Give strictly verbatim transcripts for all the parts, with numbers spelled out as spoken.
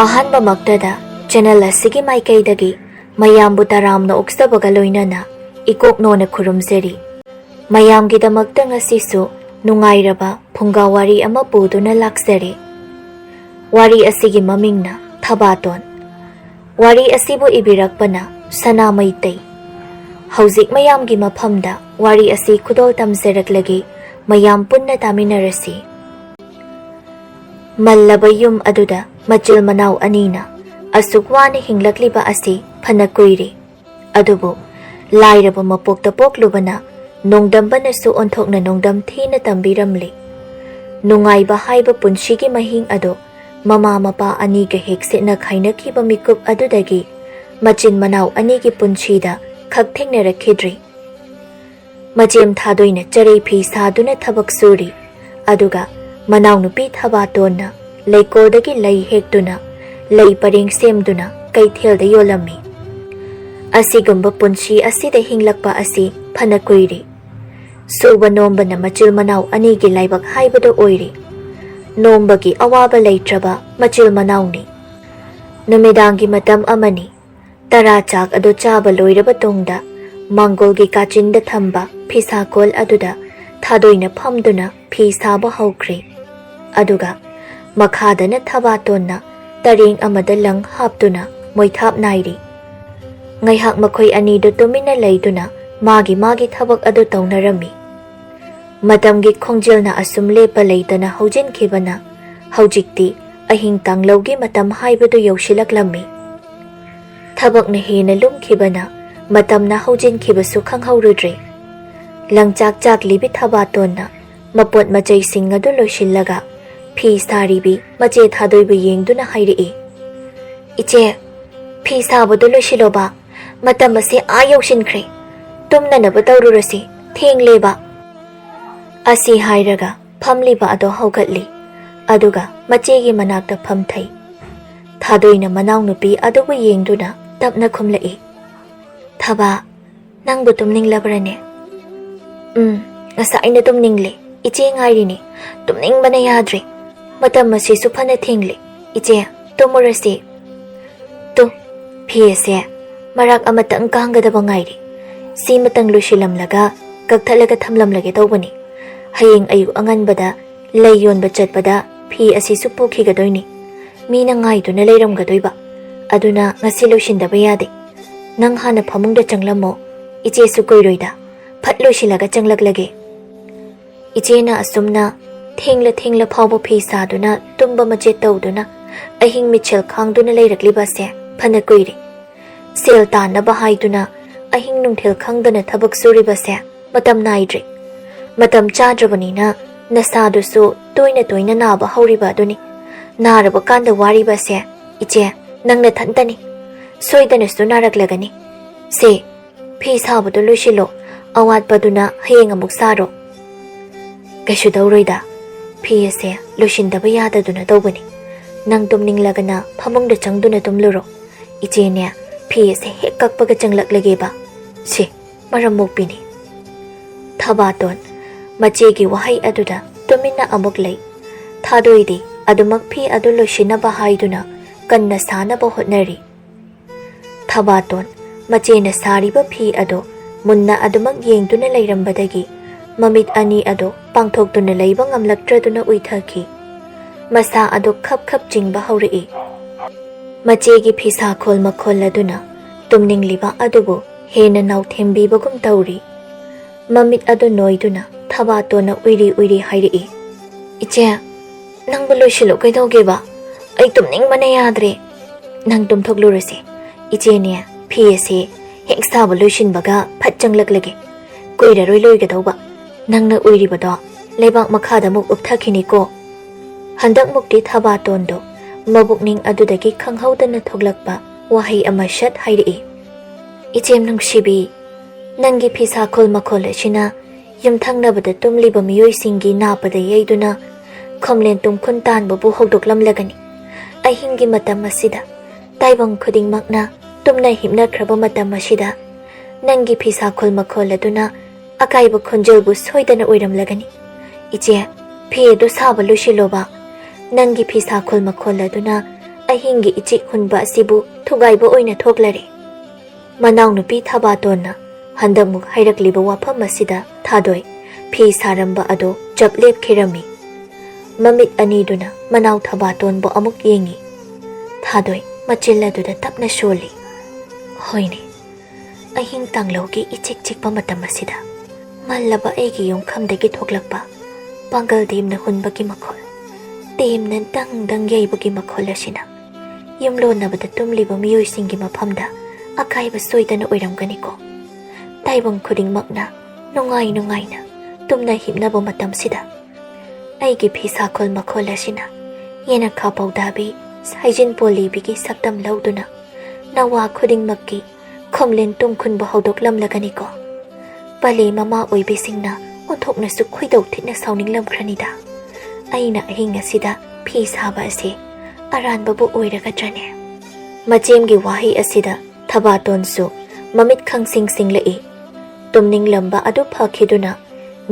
ꯑꯍꯥꯟꯕꯃꯛꯇꯗ channel ꯑꯁꯤꯒꯤ ꯃꯥꯏꯀꯩꯗꯒꯤ ꯃꯌꯥꯝꯕꯨ ꯇꯔꯥꯝꯅ ꯑꯣꯛꯆꯕꯒ ꯂꯣꯏꯅꯅ ꯏꯀꯣꯛꯅꯣꯅ ꯈꯨꯔꯨꯝꯖꯔꯤ꯫ ꯃꯌꯥꯝꯒꯤꯗꯃꯛꯇ ꯉꯁꯤꯁꯨ ꯅꯨꯡꯉꯥꯏꯔꯕ ꯐꯨꯡꯒꯥ ꯋꯥꯔꯤ ꯑꯃ ꯄꯨꯗꯨꯅ ꯂꯥꯛꯆꯔꯤ꯫ ꯋꯥꯔꯤ ꯑꯁꯤꯒꯤ ꯃꯃꯤꯡꯅ ꯊꯕꯥꯇꯣꯟ꯫ ꯋꯥꯔꯤ ꯑꯁꯤꯕꯨ ꯏꯕꯤꯔꯛꯄꯅ ꯁꯅꯥ ꯃꯩꯇꯩ꯫ ꯍꯧꯖꯤꯛ ꯃꯌꯥꯝꯒꯤ ꯃꯐꯝꯗ ꯋꯥꯔꯤ ꯑꯁꯤ ꯈꯨꯗꯣꯜ ꯇꯝꯖꯔꯛꯂꯒꯦ, ꯃꯌꯥꯝ ꯄꯨꯟꯅ ꯇꯥꯃꯤꯟꯅꯔꯁꯤ꯫ ꯃꯜꯂꯕ ꯌꯨꯝ ꯑꯗꯨꯗ ꯃꯆꯤꯜ ꯃꯅꯥꯎ ꯑꯅꯤꯅ ꯑꯁꯨꯛ ꯋꯥꯅ ꯍꯤꯡꯂꯛꯂꯤꯕ ꯑꯁꯤ ꯐꯅ ꯀꯨꯏꯔꯦ꯫ ꯑꯗꯨꯕꯨ ꯂꯥꯏꯔꯕ ꯃꯄꯣꯛꯇ ꯄꯣꯛꯂꯨꯕꯅ ꯅꯣꯡꯗꯝꯕꯅꯁꯨ ꯑꯣꯟꯊꯣꯛꯅ ꯅꯣꯡꯗꯝ ꯊꯤꯅ ꯇꯝꯕꯤꯔꯝꯂꯦ꯫ ꯅꯨꯡꯉꯥꯏꯕ ꯍꯥꯏꯕ ꯄꯨꯟꯁꯤꯒꯤ ꯃꯍꯤꯡ ꯑꯗꯨ ꯃꯃꯥ ꯃꯄꯥ ꯑꯅꯤꯒ ꯍꯦꯛ ꯁꯤꯠꯅ ꯈꯥꯏꯅꯈꯤꯕ ꯃꯤꯀꯨꯞ ꯑꯗꯨꯗꯒꯤ ꯃꯆꯤꯟ ꯃꯅꯥꯎ ꯑꯅꯤꯒꯤ ꯄꯨꯟꯁꯤꯗ ꯈꯛ ꯊꯦꯡꯅꯔꯛꯈꯤꯗ꯭ꯔꯤ꯫ ꯃꯆꯦꯝ ꯊꯥꯗꯣꯏꯅ ꯆꯔꯩ ꯐꯤ ꯁꯥꯗꯨꯅ ꯊꯕꯛ ꯁꯨꯔꯤ, ꯑꯗꯨꯒ ꯃꯅꯥꯎꯅꯨꯄꯤ ꯊꯕꯥꯇꯣꯟꯅ ꯂꯩꯀꯣꯜꯗꯒꯤ ꯂꯩ ꯍꯦꯛꯇꯨꯅ ꯂꯩ ꯄꯔꯦꯡ ꯁꯦꯝꯗꯨꯅ ꯀꯩꯊꯦꯜꯗ ꯌꯣꯜꯂꯝꯃꯤ꯫ ꯑꯁꯤꯒꯨꯝꯕ ꯄꯨꯟꯁꯤ ꯑꯁꯤꯗ ꯍꯤꯡꯂꯛꯄ ꯑꯁꯤ ꯐꯅ ꯀꯨꯏꯔꯦ꯫ ꯁꯨꯕ ꯅꯣꯝꯕꯅ ꯃꯆꯤꯜ ꯃꯅꯥꯎ ꯑꯅꯤꯒꯤ ꯂꯥꯏꯕꯛ ꯍꯥꯏꯕꯗꯨ ꯑꯣꯏꯔꯦ꯫ ꯅꯣꯝꯕꯒꯤ ꯑꯋꯥꯕ ꯂꯩꯇ꯭ꯔꯕ ꯃꯆꯤꯜ ꯃꯅꯥꯎꯅꯤ꯫ ꯅꯨꯃꯤꯗꯥꯡꯒꯤ ꯃꯇꯝ ꯑꯃꯅꯤ꯫ ꯇꯔꯥ ꯆꯥꯛ ꯑꯗꯨ ꯆꯥꯕ ꯂꯣꯏꯔꯕ ꯇꯨꯡꯗ ꯃꯥꯡꯒꯣꯜꯒꯤ ꯀꯥꯆꯤꯟꯗ ꯊꯝꯕ ꯐꯤꯁꯥꯀꯣꯜ ꯑꯗꯨꯗ ꯊꯥꯗꯣꯏꯅ ꯐꯝꯗꯨꯅ ꯐꯤ ꯁꯥꯕ ꯍꯧꯈ꯭ꯔꯦ꯫ ꯑꯗꯨꯒ ꯃꯈꯥꯗꯅ ꯊꯕꯥꯇꯣꯟꯅ ꯇꯔꯦꯡ ꯑꯃꯗ ꯂꯪ ꯍꯥꯞꯇꯨꯅ ꯃꯣꯏꯊꯥꯞ ꯅꯥꯏꯔꯤ꯫ ꯉꯥꯏꯍꯥꯛ ꯃꯈꯣꯏ ꯑꯅꯤꯗꯨ ꯇꯨꯃꯤꯟꯅ ꯂꯩꯗꯨꯅ ꯃꯥꯒꯤ ꯃꯥꯒꯤ ꯊꯕꯛ ꯑꯗꯨ ꯇꯧꯅꯔꯝꯃꯤ꯫ ꯃꯇꯝꯒꯤ ꯈꯣꯡꯖꯦꯜꯅ ꯑꯁꯨꯝ ꯂꯦꯞꯄ ꯂꯩꯇꯅ ꯍꯧꯖꯤꯟꯈꯤꯕꯅ ꯍꯧꯖꯤꯛꯇꯤ ꯑꯍꯤꯡ ꯇꯥꯡꯂꯧꯒꯤ ꯃꯇꯝ ꯍꯥꯏꯕꯗꯨ ꯌꯧꯁꯤꯜꯂꯛꯂꯝꯃꯤ꯫ ꯊꯕꯛꯅ ꯍꯦꯟꯅ ꯂꯨꯝꯈꯤꯕꯅ ꯃꯇꯝꯅ ꯍꯧꯖꯤꯟꯈꯤꯕꯁꯨ ꯈꯪꯍꯧꯔꯨꯗ꯭ꯔꯦ꯫ ꯂꯪꯆꯥꯛ ꯆꯥꯛꯂꯤꯕꯤ ꯊꯕꯥꯇꯣꯟꯅ ꯃꯄꯣꯠ ꯃꯆꯩꯁꯤꯡ ꯑꯗꯨ ꯂꯣꯏꯁꯤꯜꯂꯒ ꯐꯤ ꯁꯥꯔꯤꯕꯤ ꯃꯆꯦ ꯊꯥꯗꯣꯏꯕꯨ ꯌꯦꯡꯗꯨꯅ ꯍꯥꯏꯔꯛꯏ, "ꯏꯆꯦ, ꯐꯤ ꯁꯥꯕꯗꯨ ꯂꯣꯏꯁꯤꯜꯂꯣꯕ, ꯃꯇꯝ ꯑꯁꯤ ꯑꯥ ꯌꯧꯁꯤꯟꯈ꯭ꯔꯦ, ꯇꯨꯝꯅꯅꯕ ꯇꯧꯔꯨꯔꯁꯤ, ꯊꯦꯡꯂꯦꯕ"꯫ ꯑꯁꯤ ꯍꯥꯏꯔꯒ ꯐꯝꯂꯤꯕ ꯑꯗꯣ ꯍꯧꯒꯠꯂꯤ, ꯑꯗꯨꯒ ꯃꯆꯦꯒꯤ ꯃꯅꯥꯛꯇ ꯐꯝꯊꯩ꯫ ꯊꯥꯗꯣꯏꯅ ꯃꯅꯥꯎꯅꯨꯄꯤ ꯑꯗꯨꯕꯨ ꯌꯦꯡꯗꯨꯅ ꯇꯞꯅ ꯈꯨꯝꯂꯛꯏ, "ꯊꯕꯥ, ꯅꯪꯕꯨ ꯇꯨꯝꯅꯤꯡꯂꯕ꯭ꯔꯅꯦ?" "ꯎꯝ, ꯉꯁꯥꯏꯅ ꯇꯨꯝꯅꯤꯡꯂꯦ꯫ ꯏꯆꯦ ꯉꯥꯏꯔꯤꯅꯦ꯫ ꯇꯨꯝꯅꯤꯡꯕꯅ ꯌꯥꯗ꯭ꯔꯦ꯫ ꯃꯇꯝ ꯑꯁꯤꯁꯨ ꯐꯅ ꯊꯦꯡꯂꯦ꯫ ꯏꯆꯦ, ꯇꯨꯝꯃꯨꯔꯁꯤ꯫ ꯇꯨ, ꯐꯤ ꯑꯁꯦ ꯃꯔꯥꯛ ꯑꯃꯇꯪ ꯀꯥꯡꯒꯗꯕ ꯉꯥꯏꯔꯦ꯫ ꯁꯤꯃꯇꯪ ꯂꯣꯏꯁꯤꯜꯂꯝꯂꯒ ꯀꯛꯊꯠꯂꯒ ꯊꯝꯂꯝꯂꯒꯦ ꯇꯧꯕꯅꯤ꯫ ꯍꯌꯦꯡ ꯑꯌꯨꯛ ꯑꯉꯟꯕꯗ ꯂꯩ ꯌꯣꯟꯕ ꯆꯠꯄꯗ ꯐꯤ ꯑꯁꯤꯁꯨ ꯄꯨꯈꯤꯒꯗꯣꯏꯅꯤ꯫ ꯃꯤꯅ ꯉꯥꯏꯗꯨꯅ ꯂꯩꯔꯝꯒꯗꯣꯏꯕ꯫ ꯑꯗꯨꯅ ꯉꯁꯤ ꯂꯣꯏꯁꯤꯟꯗꯕ ꯌꯥꯗꯦ꯫ ꯅꯪ ꯍꯥꯟꯅ ꯐꯃꯨꯡꯗ ꯆꯪꯂꯝꯃꯣ꯫ ꯏꯆꯦꯁꯨ ꯀꯨꯏꯔꯣꯏꯗ꯫ ꯐꯠ ꯂꯣꯏꯁꯤꯜꯂꯒ ꯆꯪꯂꯛꯂꯒꯦ꯫ ꯏꯆꯦꯅ ꯑꯁꯨꯝꯅ ꯊꯦꯡꯂ ꯊꯦꯡꯂ ꯐꯥꯎꯕ ꯐꯤ ꯁꯥꯗꯨꯅ, ꯇꯨꯝꯕ ꯃꯆꯦꯠ ꯇꯧꯗꯨꯅ, ꯑꯍꯤꯡ ꯃꯤꯠꯁꯦꯜ ꯈꯥꯡꯗꯨꯅ ꯂꯩꯔꯛꯂꯤꯕꯁꯦ ꯐꯅ ꯀꯨꯏꯔꯦ꯫ ꯁꯦꯜ ꯇꯥꯟꯅꯕ ꯍꯥꯏꯗꯨꯅ ꯑꯍꯤꯡ ꯅꯨꯡꯊꯤꯜ ꯈꯪꯗꯅ ꯊꯕꯛ ꯁꯨꯔꯤꯕꯁꯦ ꯃꯇꯝ ꯅꯥꯏꯗ꯭ꯔꯦ꯫ ꯃꯇꯝ ꯆꯥꯗ꯭ꯔꯕꯅꯤꯅ ꯅꯁꯥꯗꯨꯁꯨ ꯇꯣꯏꯅ ꯇꯣꯏꯅ ꯅꯥꯕ ꯍꯧꯔꯤꯕ ꯑꯗꯨꯅꯤ꯫ ꯅꯥꯔꯕ ꯀꯥꯟꯗ ꯋꯥꯔꯤꯕꯁꯦ, ꯏꯆꯦ, ꯅꯪ ꯅꯊꯟꯇꯅꯤ꯫ ꯁꯣꯏꯗꯅꯁꯨ ꯅꯥꯔꯛꯂꯒꯅꯤ꯫ ꯁꯦ, ꯐꯤ ꯁꯥꯕꯗꯣ ꯂꯣꯏꯁꯤꯜꯂꯣ꯫ ꯑꯋꯥꯠꯄꯗꯨꯅ ꯍꯌꯦꯡ ꯑꯃꯨꯛ ꯁꯥꯔꯣ꯫ ꯀꯩꯁꯨ ꯇꯧꯔꯣꯏꯗ꯫ ꯐꯤ ꯑꯁꯦ ꯂꯣꯏꯁꯤꯟꯗꯕ ꯌꯥꯗꯗꯨꯅ ꯇꯧꯕꯅꯤ꯫ ꯅꯪ ꯇꯨꯝꯅꯤꯡꯂꯒꯅ ꯐꯃꯨꯡꯗ ꯆꯪꯗꯨꯅ ꯇꯨꯝꯂꯨꯔꯣ꯫ ꯏꯆꯦꯅꯦ, ꯐꯤ ꯑꯁꯦ ꯍꯦꯛ ꯀꯛꯄꯒ ꯆꯪꯂꯛꯂꯒꯦꯕ꯫ ꯁꯦ, ꯃꯔꯝ ꯃꯣꯛꯄꯤꯅꯤ꯫ ꯊꯕꯥꯇꯣꯟ ꯃꯆꯦꯒꯤ ꯋꯥꯍꯩ ꯑꯗꯨꯗ ꯇꯨꯃꯤꯟꯅ ꯑꯃꯨꯛ ꯂꯩ꯫ ꯊꯥꯗꯣꯏꯗꯤ ꯑꯗꯨꯃꯛ ꯐꯤ ꯑꯗꯨ ꯂꯣꯏꯁꯤꯟꯅꯕ ꯍꯥꯏꯗꯨꯅ ꯀꯟꯅ ꯁꯥꯅꯕ ꯍꯣꯠꯅꯔꯤ꯫ ꯊꯕꯥꯇꯣꯟ ꯃꯆꯦꯅ ꯁꯥꯔꯤꯕ ꯐꯤ ꯑꯗꯨ ꯃꯨꯟꯅ ꯑꯗꯨꯃꯛ ꯌꯦꯡꯗꯨꯅ ꯂꯩꯔꯝꯕꯗꯒꯤ ꯃꯃꯤꯠ ꯑꯅꯤ ꯑꯗꯨ ꯄꯥꯡꯊꯣꯛꯇꯨꯅ ꯂꯩꯕ ꯉꯝꯂꯛꯇ꯭ꯔꯗꯨꯅ ꯎꯏꯊꯈꯤ꯫ ꯃꯁꯥ ꯑꯗꯨ ꯈꯞ ꯈꯞ ꯆꯤꯡꯕ ꯍꯧꯔꯛꯏ꯫ ꯃꯆꯦꯒꯤ ꯐꯤꯁꯥꯈꯣꯜ ꯃꯈꯣꯜ ꯑꯗꯨꯅ ꯇꯨꯝꯅꯤꯡꯂꯤꯕ ꯑꯗꯨꯕꯨ ꯍꯦꯟꯅ ꯅꯥꯎꯊꯦꯝꯕꯤꯕꯒꯨꯝ ꯇꯧꯔꯤ꯫ ꯃꯃꯤꯠ ꯑꯗꯨ ꯅꯣꯏꯗꯨꯅ ꯊꯕꯥꯇꯣꯟꯅ ꯎꯏꯔꯤ ꯎꯏꯔꯤ ꯍꯥꯏꯔꯛꯏ, "ꯏꯆꯦ, ꯅꯪꯕꯨ ꯂꯣꯏꯁꯤꯜꯂꯨ ꯀꯩꯗꯧꯒꯦꯕ? ꯑꯩ ꯇꯨꯝꯅꯤꯡꯕꯅ ꯌꯥꯗ꯭ꯔꯦ꯫ ꯅꯪ ꯇꯨꯝꯊꯣꯛꯂꯨꯔꯁꯤ꯫ ꯏꯆꯦꯅꯦ, ꯐꯤ ꯑꯁꯦ ꯍꯦꯛ ꯁꯥꯕ ꯂꯣꯏꯁꯤꯟꯕꯒ ꯐꯠ ꯆꯪꯂꯛꯂꯒꯦ꯫ ꯀꯨꯏꯔꯔꯣꯏ ꯂꯣꯏꯒꯗꯧꯕ꯫ ꯅꯪꯅ ꯎꯏꯔꯤꯕꯗꯣ ꯂꯩꯕꯥꯛ ꯃꯈꯥꯗ ꯑꯃꯨꯛ ꯎꯞꯊꯈꯤꯅꯤꯀꯣ꯫" ꯍꯟꯗꯛꯃꯨꯛꯇꯤ ꯊꯕꯥꯇꯣꯟꯗꯣ ꯃꯕꯨꯛꯅꯤꯡ ꯑꯗꯨꯗꯒꯤ ꯈꯪꯍꯧꯗꯅ ꯊꯣꯛꯂꯛꯄ ꯋꯥꯍꯩ ꯑꯃ ꯁꯠ ꯍꯥꯏꯔꯛꯏ, "ꯏꯆꯦꯝ ꯅꯨꯡꯁꯤꯕꯤ, ꯅꯪꯒꯤ ꯐꯤꯁꯥꯈꯣꯜ ꯃꯈꯣꯜ ꯑꯁꯤꯅ ꯌꯨꯝꯊꯪꯅꯕꯗ ꯇꯨꯝꯂꯤꯕ ꯃꯤꯑꯣꯏꯁꯤꯡꯒꯤ ꯅꯥꯄꯗ ꯌꯩꯗꯨꯅ ꯈꯣꯝꯂꯦꯟ ꯇꯨꯝꯈꯨꯟ ꯇꯥꯟꯕꯕꯨ ꯍꯧꯗꯣꯛꯂꯝꯂꯒꯅꯤ꯫ ꯑꯍꯤꯡꯒꯤ ꯃꯇꯝ ꯑꯁꯤꯗ, ꯇꯥꯏꯕꯪ ꯈꯨꯗꯤꯡꯃꯛꯅ ꯇꯨꯝꯅ ꯍꯤꯞꯅꯈ꯭ꯔꯕ ꯃꯇꯝ ꯑꯁꯤꯗ, ꯅꯪꯒꯤ ꯐꯤꯁꯥꯈꯣꯜ ꯃꯈꯣꯜ ꯑꯗꯨꯅ ꯑꯀꯥꯏꯕ ꯈꯣꯟꯖꯦꯜꯕꯨ ꯁꯣꯏꯗꯅ ꯑꯣꯏꯔꯝꯂꯒꯅꯤ꯫ ꯏꯆꯦ, ꯐꯤ ꯑꯗꯨ ꯁꯥꯕ ꯂꯣꯏꯁꯤꯜꯂꯣꯕ꯫ ꯅꯪꯒꯤ ꯐꯤꯁꯥꯈꯣꯜ ꯃꯈꯣꯜ ꯑꯗꯨꯅ ꯑꯍꯤꯡꯒꯤ ꯏꯆꯤꯛ ꯍꯨꯟꯕ ꯑꯁꯤꯕꯨ ꯊꯨꯒꯥꯏꯕ ꯑꯣꯏꯅ ꯊꯣꯛꯂꯔꯦ꯫ ꯃꯅꯥꯎꯅꯨꯄꯤ ꯊꯕꯥꯇꯣꯟꯅ ꯍꯟꯗꯛꯃꯨꯛ ꯍꯥꯏꯔꯛꯂꯤꯕ ꯋꯥꯐꯝ ꯑꯁꯤꯗ ꯊꯥꯗꯣꯏ ꯐꯤ ꯁꯥꯔꯝꯕ ꯑꯗꯨ ꯆꯞ ꯂꯦꯞꯈꯤꯔꯝꯃꯤ꯫ ꯃꯃꯤꯠ ꯑꯅꯤꯗꯨꯅ ꯃꯅꯥꯎ ꯊꯕꯥꯇꯣꯟꯕꯨ ꯑꯃꯨꯛ ꯌꯦꯡꯉꯤ꯫ ꯊꯥꯗꯣꯏ ꯃꯆꯤꯜ ꯑꯗꯨꯗ ꯇꯞꯅ ꯁꯣꯜꯂꯤ꯫ ꯍꯣꯏꯅꯦ, ꯑꯍꯤꯡ ꯇꯥꯡꯂꯧꯒꯤ ꯏꯆꯤꯛ ꯆꯤꯛꯄ ꯃꯇꯝ ꯑꯁꯤꯗ ꯃꯜꯂꯕ ꯑꯩꯒꯤ ꯌꯨꯝꯐꯝꯗꯒꯤ ꯊꯣꯛꯂꯛꯄ ꯄꯥꯡꯒꯜ ꯗꯦꯝꯅ ꯍꯨꯟꯕꯒꯤ ꯃꯈꯣꯜ, ꯗꯦꯝꯅ ꯗꯪ ꯗꯪ ꯌꯩꯕꯒꯤ ꯃꯈꯣꯜ ꯑꯁꯤꯅ ꯌꯨꯝꯂꯣꯟꯅꯕꯗ ꯇꯨꯝꯂꯤꯕ ꯃꯤꯑꯣꯏꯁꯤꯡꯒꯤ ꯃꯐꯝꯗ ꯑꯀꯥꯏꯕ ꯁꯣꯏꯗꯅ ꯑꯣꯏꯔꯝꯒꯅꯤꯀꯣ꯫ ꯇꯥꯏꯕꯪ ꯈꯨꯗꯤꯡꯃꯛꯅ ꯅꯨꯡꯉꯥꯏ ꯅꯨꯡꯉꯥꯏꯅ ꯇꯨꯝꯅ ꯍꯤꯞꯅꯕ ꯃꯇꯝꯁꯤꯗ ꯑꯩꯒꯤ ꯐꯤꯁꯥꯈꯣꯜ ꯃꯈꯣꯜ ꯑꯁꯤꯅ ꯌꯦꯅꯈꯥ ꯄꯧꯗꯥꯕꯤ, ꯁꯥꯏꯖꯤꯟ ꯄꯣꯂꯤꯕꯤꯒꯤ ꯁꯛꯇꯝ ꯂꯧꯗꯨꯅ ꯅꯋꯥ ꯈꯨꯗꯤꯡꯃꯛꯀꯤ ꯈꯣꯝꯂꯦꯟ ꯇꯨꯡꯈꯨꯟꯕꯨ ꯍꯧꯗꯣꯛꯂꯝꯂꯒꯅꯤꯀꯣ꯫ ꯄꯂꯦ ꯃꯃꯥ ꯑꯣꯏꯕꯤꯁꯤꯡꯅ ꯑꯣꯟꯊꯣꯛꯅꯁꯨ ꯈꯣꯏꯗꯧ ꯊꯤꯅ ꯁꯥꯎꯅꯤꯡꯂꯝꯈ꯭ꯔꯅꯤꯗ꯫ ꯑꯩꯅ ꯑꯍꯤꯡ ꯑꯁꯤꯗ ꯐꯤ ꯁꯥꯕ ꯑꯁꯤ ꯑꯔꯥꯟꯕꯕꯨ ꯑꯣꯏꯔꯒꯗ꯭ꯔꯅꯦ? ꯃꯆꯦꯝꯒꯤ ꯋꯥꯍꯩ ꯑꯁꯤꯗ ꯊꯕꯥꯇꯣꯟꯁꯨ ꯃꯃꯤꯠ ꯈꯪꯁꯤꯡ ꯁꯤꯡꯂꯛꯏ꯫ ꯇꯨꯝꯅꯤꯡꯂꯝꯕ ꯑꯗꯨ ꯐꯈꯤꯗꯨꯅ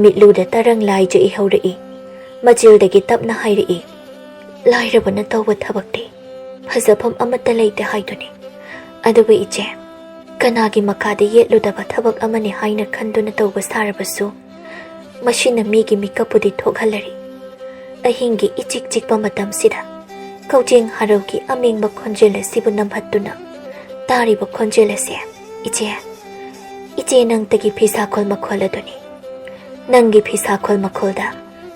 ꯃꯤꯠꯂꯨꯗ ꯇꯔꯪ ꯂꯥꯏꯖ ꯏꯍꯧꯔꯛꯏ꯫ ꯃꯆꯤꯜꯗꯒꯤ ꯇꯞꯅ ꯍꯥꯏꯔꯛꯏ, "ꯂꯥꯏꯔꯕꯅ ꯇꯧꯕ ꯊꯕꯛꯇꯤ ꯐꯖꯐꯝ ꯑꯃꯠꯇ ꯂꯩꯇꯦ ꯍꯥꯏꯗꯨꯅꯤ꯫ ꯑꯗꯨꯕꯨ ꯏꯆꯦ, ꯀꯅꯥꯒꯤ ꯃꯈꯥꯗ ꯌꯦꯠꯂꯨꯗꯕ ꯊꯕꯛ ꯑꯃꯅꯤ ꯍꯥꯏꯅ ꯈꯟꯗꯨꯅ ꯇꯧꯕ ꯁꯥꯔꯕꯁꯨ, ꯃꯁꯤꯅ ꯃꯤꯒꯤ ꯃꯤꯀꯞꯄꯨꯗꯤ ꯊꯣꯛꯍꯜꯂꯔꯤ꯫ ꯑꯍꯤꯡꯒꯤ ꯏꯆꯤꯛ ꯆꯤꯛꯄ ꯃꯇꯝꯁꯤꯗ ꯀꯧꯖꯦꯡ ꯍꯔꯧꯒꯤ ꯑꯃꯦꯡꯕ ꯈꯣꯟꯖꯦꯜ ꯑꯁꯤꯕꯨ ꯅꯝꯍꯠꯇꯨꯅ ꯇꯥꯔꯤꯕ ꯈꯣꯟꯖꯦꯜ ꯑꯁꯦ, ꯏꯆꯦ, ꯏꯆꯦ ꯅꯪꯇꯒꯤ ꯐꯤꯁꯥꯈꯣꯜ ꯃꯈꯣꯜ ꯑꯗꯨꯅꯤ꯫ ꯅꯪꯒꯤ ꯐꯤꯁꯥꯈꯣꯜ ꯃꯈꯣꯜꯗ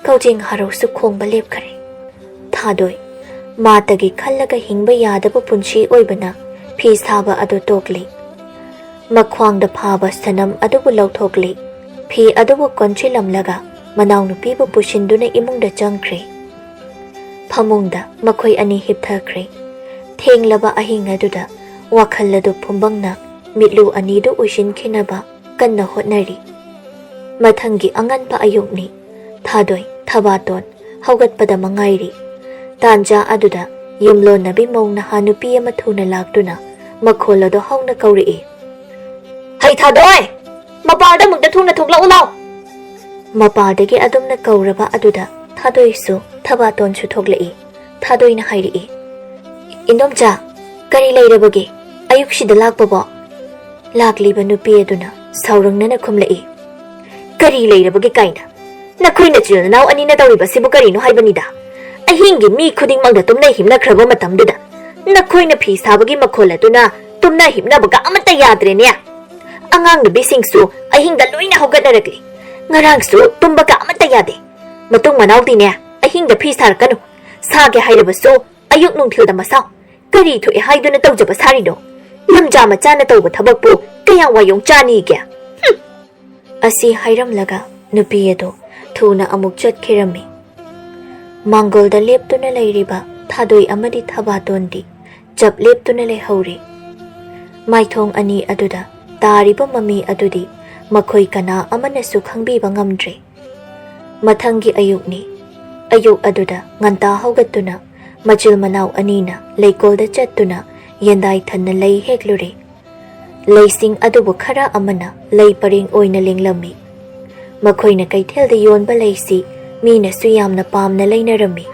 ꯀꯧꯖꯦꯡ ꯍꯔꯧꯁꯨ ꯈꯣꯡꯕ ꯂꯦꯞꯈꯔꯦ꯫" ꯊꯥꯗꯣꯏ, ꯃꯥꯇꯒꯤ ꯈꯜꯂꯒ ꯍꯤꯡꯕ ꯌꯥꯗꯕ ꯄꯨꯟꯁꯤ ꯑꯣꯏꯕꯅ ꯐꯤ ꯁꯥꯕ ꯑꯗꯨ ꯇꯣꯛꯂꯤ꯫ ꯃꯈ꯭ꯋꯥꯡꯗ ꯐꯥꯕ ꯁꯅꯝ ꯑꯗꯨꯕꯨ ꯂꯧꯊꯣꯛꯂꯤ꯫ ꯐꯤ ꯑꯗꯨꯕꯨ ꯀꯣꯟꯁꯤꯜꯂꯝꯂꯒ ꯃꯅꯥꯎꯅꯨꯄꯤꯕꯨ ꯄꯨꯁꯤꯟꯗꯨꯅ ꯏꯃꯨꯡꯗ ꯆꯪꯈ꯭ꯔꯦ꯫ ꯐꯃꯨꯡꯗ ꯃꯈꯣꯏ ꯑꯅꯤ ꯍꯤꯞꯊꯈ꯭ꯔꯦ꯫ ꯊꯦꯡꯂꯕ ꯑꯍꯤꯡ ꯑꯗꯨꯗ ꯋꯥꯈꯜ ꯑꯗꯨ ꯐꯨꯝꯕꯪꯅ ꯃꯤꯠꯂꯨ ꯑꯅꯤꯗꯨ ꯎꯏꯁꯤꯟꯈꯤꯅꯕ ꯀꯟꯅ ꯍꯣꯠꯅꯔꯤ꯫ ꯃꯊꯪꯒꯤ ꯑꯉꯟꯕ ꯑꯌꯨꯛꯅꯤ꯫ ꯊꯥꯗꯣꯏ, ꯊꯕꯥꯇꯣꯟ ꯍꯧꯒꯠꯄꯗ ꯃꯉꯥꯏꯔꯤ꯫ ꯇꯥꯟꯖꯥ ꯑꯗꯨꯗ ꯌꯨꯝꯂꯣꯟꯅꯕꯤ ꯃꯧ ꯅꯍꯥ ꯅꯨꯄꯤ ꯑꯃ ꯊꯨꯅ ꯂꯥꯛꯇꯨꯅ ꯃꯈꯣꯜ ꯑꯗꯨ ꯍꯧꯅ ꯀꯧꯔꯛꯏ, "ꯍꯩ ꯊꯥꯗꯣꯏ! ꯃꯄꯥꯜꯗ ꯑꯃꯨꯛꯇ ꯊꯨꯅ ꯊꯣꯛꯂꯛꯎ ꯂꯥꯎ!" ꯃꯄꯥꯜꯗꯒꯤ ꯑꯗꯨꯝꯅ ꯀꯧꯔꯕ ꯑꯗꯨꯗ ꯊꯥꯗꯣꯏꯁꯨ ꯊꯕꯥꯇꯣꯟꯁꯨ ꯊꯣꯛꯂꯛꯏ꯫ ꯊꯥꯗꯣꯏꯅ ꯍꯥꯏꯔꯛꯏ, "ꯏꯟꯗꯣꯝꯆꯥ, ꯀꯔꯤ ꯂꯩꯔꯕꯒꯦ? ꯑꯌꯨꯛꯁꯤꯗ ꯂꯥꯛꯄꯕꯣ?" ꯂꯥꯛꯂꯤꯕ ꯅꯨꯄꯤ ꯑꯗꯨꯅ ꯁꯥꯎꯔꯪꯅꯅ ꯈꯨꯝꯂꯛꯏ꯫ "ꯀꯔꯤ ꯂꯩꯔꯕꯒꯦ ꯀꯥꯏꯅ? ꯅꯈꯣꯏ ꯅꯆꯤꯜ ꯅꯅꯥꯎ ꯑꯅꯤꯅ ꯇꯧꯔꯤꯕꯁꯤꯕꯨ ꯀꯔꯤꯅꯣ ꯍꯥꯏꯕꯅꯤꯗ? ꯑꯍꯤꯡꯒꯤ ꯃꯤ ꯈꯨꯗꯤꯡꯃꯛꯅ ꯇꯨꯝꯅ ꯍꯤꯞꯅꯈ꯭ꯔꯕ ꯃꯇꯝꯗꯨꯗ ꯅꯈꯣꯏꯅ ꯐꯤ ꯁꯥꯕꯒꯤ ꯃꯈꯣꯜ ꯑꯗꯨꯅ ꯇꯨꯝꯅ ꯍꯤꯞꯅꯕꯒ ꯑꯃꯠꯇ ꯌꯥꯗ꯭ꯔꯦꯅꯦ꯫ ꯑꯉꯥꯡ ꯅꯨꯄꯤꯁꯤꯡꯁꯨ ꯑꯍꯤꯡꯗ ꯂꯣꯏꯅ ꯍꯧꯒꯠꯅꯔꯛꯂꯤ꯫ ꯉꯔꯥꯡꯁꯨ ꯇꯨꯝꯕꯒ ꯑꯃꯠꯇ ꯌꯥꯗꯦ꯫ ꯃꯇꯨꯡ ꯃꯅꯥꯎꯗꯤꯅꯦ, ꯑꯍꯤꯡꯗ ꯐꯤ ꯁꯥꯔꯛꯀꯅꯨ꯫ ꯁꯥꯒꯦ ꯍꯥꯏꯔꯕꯁꯨ ꯑꯌꯨꯛ ꯅꯨꯡꯊꯤꯜꯗ ꯃꯁꯥꯎ꯫ ꯀꯔꯤ ꯊꯣꯛꯑꯦ ꯍꯥꯏꯗꯨꯅ ꯇꯧꯖꯕ ꯁꯥꯔꯤꯅꯣ? ꯂꯝꯖꯥ ꯃꯆꯥꯅ ꯇꯧꯕ ꯊꯕꯛꯄꯨ ꯀꯌꯥꯝ ꯋꯥꯌꯣꯡ ꯆꯥꯅꯤꯒꯦ?" ꯍꯨꯝ! ꯑꯁꯤ ꯍꯥꯏꯔꯝꯂꯒ ꯅꯨꯄꯤ ꯑꯗꯨ ꯊꯨꯅ ꯑꯃꯨꯛ ꯆꯠꯈꯤꯔꯝꯃꯤ꯫ ꯃꯥꯡꯒꯣꯜꯗ ꯂꯦꯞꯇꯨꯅ ꯂꯩꯔꯤꯕ ꯊꯥꯗꯣꯏ ꯑꯃꯗꯤ ꯊꯕꯥꯇꯣꯟꯗꯤ ꯆꯞ ꯂꯦꯞꯇꯨꯅ ꯂꯩꯍꯧꯔꯤ꯫ ꯃꯥꯏꯊꯣꯡ ꯑꯅꯤ ꯑꯗꯨꯗ ꯇꯥꯔꯤꯕ ꯃꯃꯤ ꯑꯗꯨꯗꯤ ꯃꯈꯣꯏ ꯀꯅꯥ ꯑꯃꯅꯁꯨ ꯈꯪꯕꯤꯕ ꯉꯝꯗ꯭ꯔꯦ꯫ ꯃꯊꯪꯒꯤ ꯑꯌꯨꯛꯅꯤ꯫ ꯑꯌꯨꯛ ꯑꯗꯨꯗ ꯉꯟꯇꯥ ꯍꯧꯒꯠꯇꯨꯅ ꯃꯆꯤꯜ ꯃꯅꯥꯎ ꯑꯅꯤꯅ ꯂꯩꯀꯣꯜꯗ ꯆꯠꯇꯨꯅ ꯌꯦꯟꯗꯥꯏ ꯊꯟꯅ ꯂꯩ ꯍꯦꯛꯂꯨꯔꯦ꯫ ꯂꯩꯁꯤꯡ ꯑꯗꯨꯕꯨ ꯈꯔ ꯑꯃꯅ ꯂꯩ ꯄꯔꯦꯡ ꯑꯣꯏꯅ ꯂꯦꯡꯂꯝꯃꯤ꯫ ꯃꯈꯣꯏꯅ ꯀꯩꯊꯦꯜꯗ ꯌꯣꯟꯕ ꯂꯩꯁꯤ ꯃꯤꯅꯁꯨ ꯌꯥꯝꯅ ꯄꯥꯝꯅ ꯂꯩꯅꯔꯝꯃꯤ꯫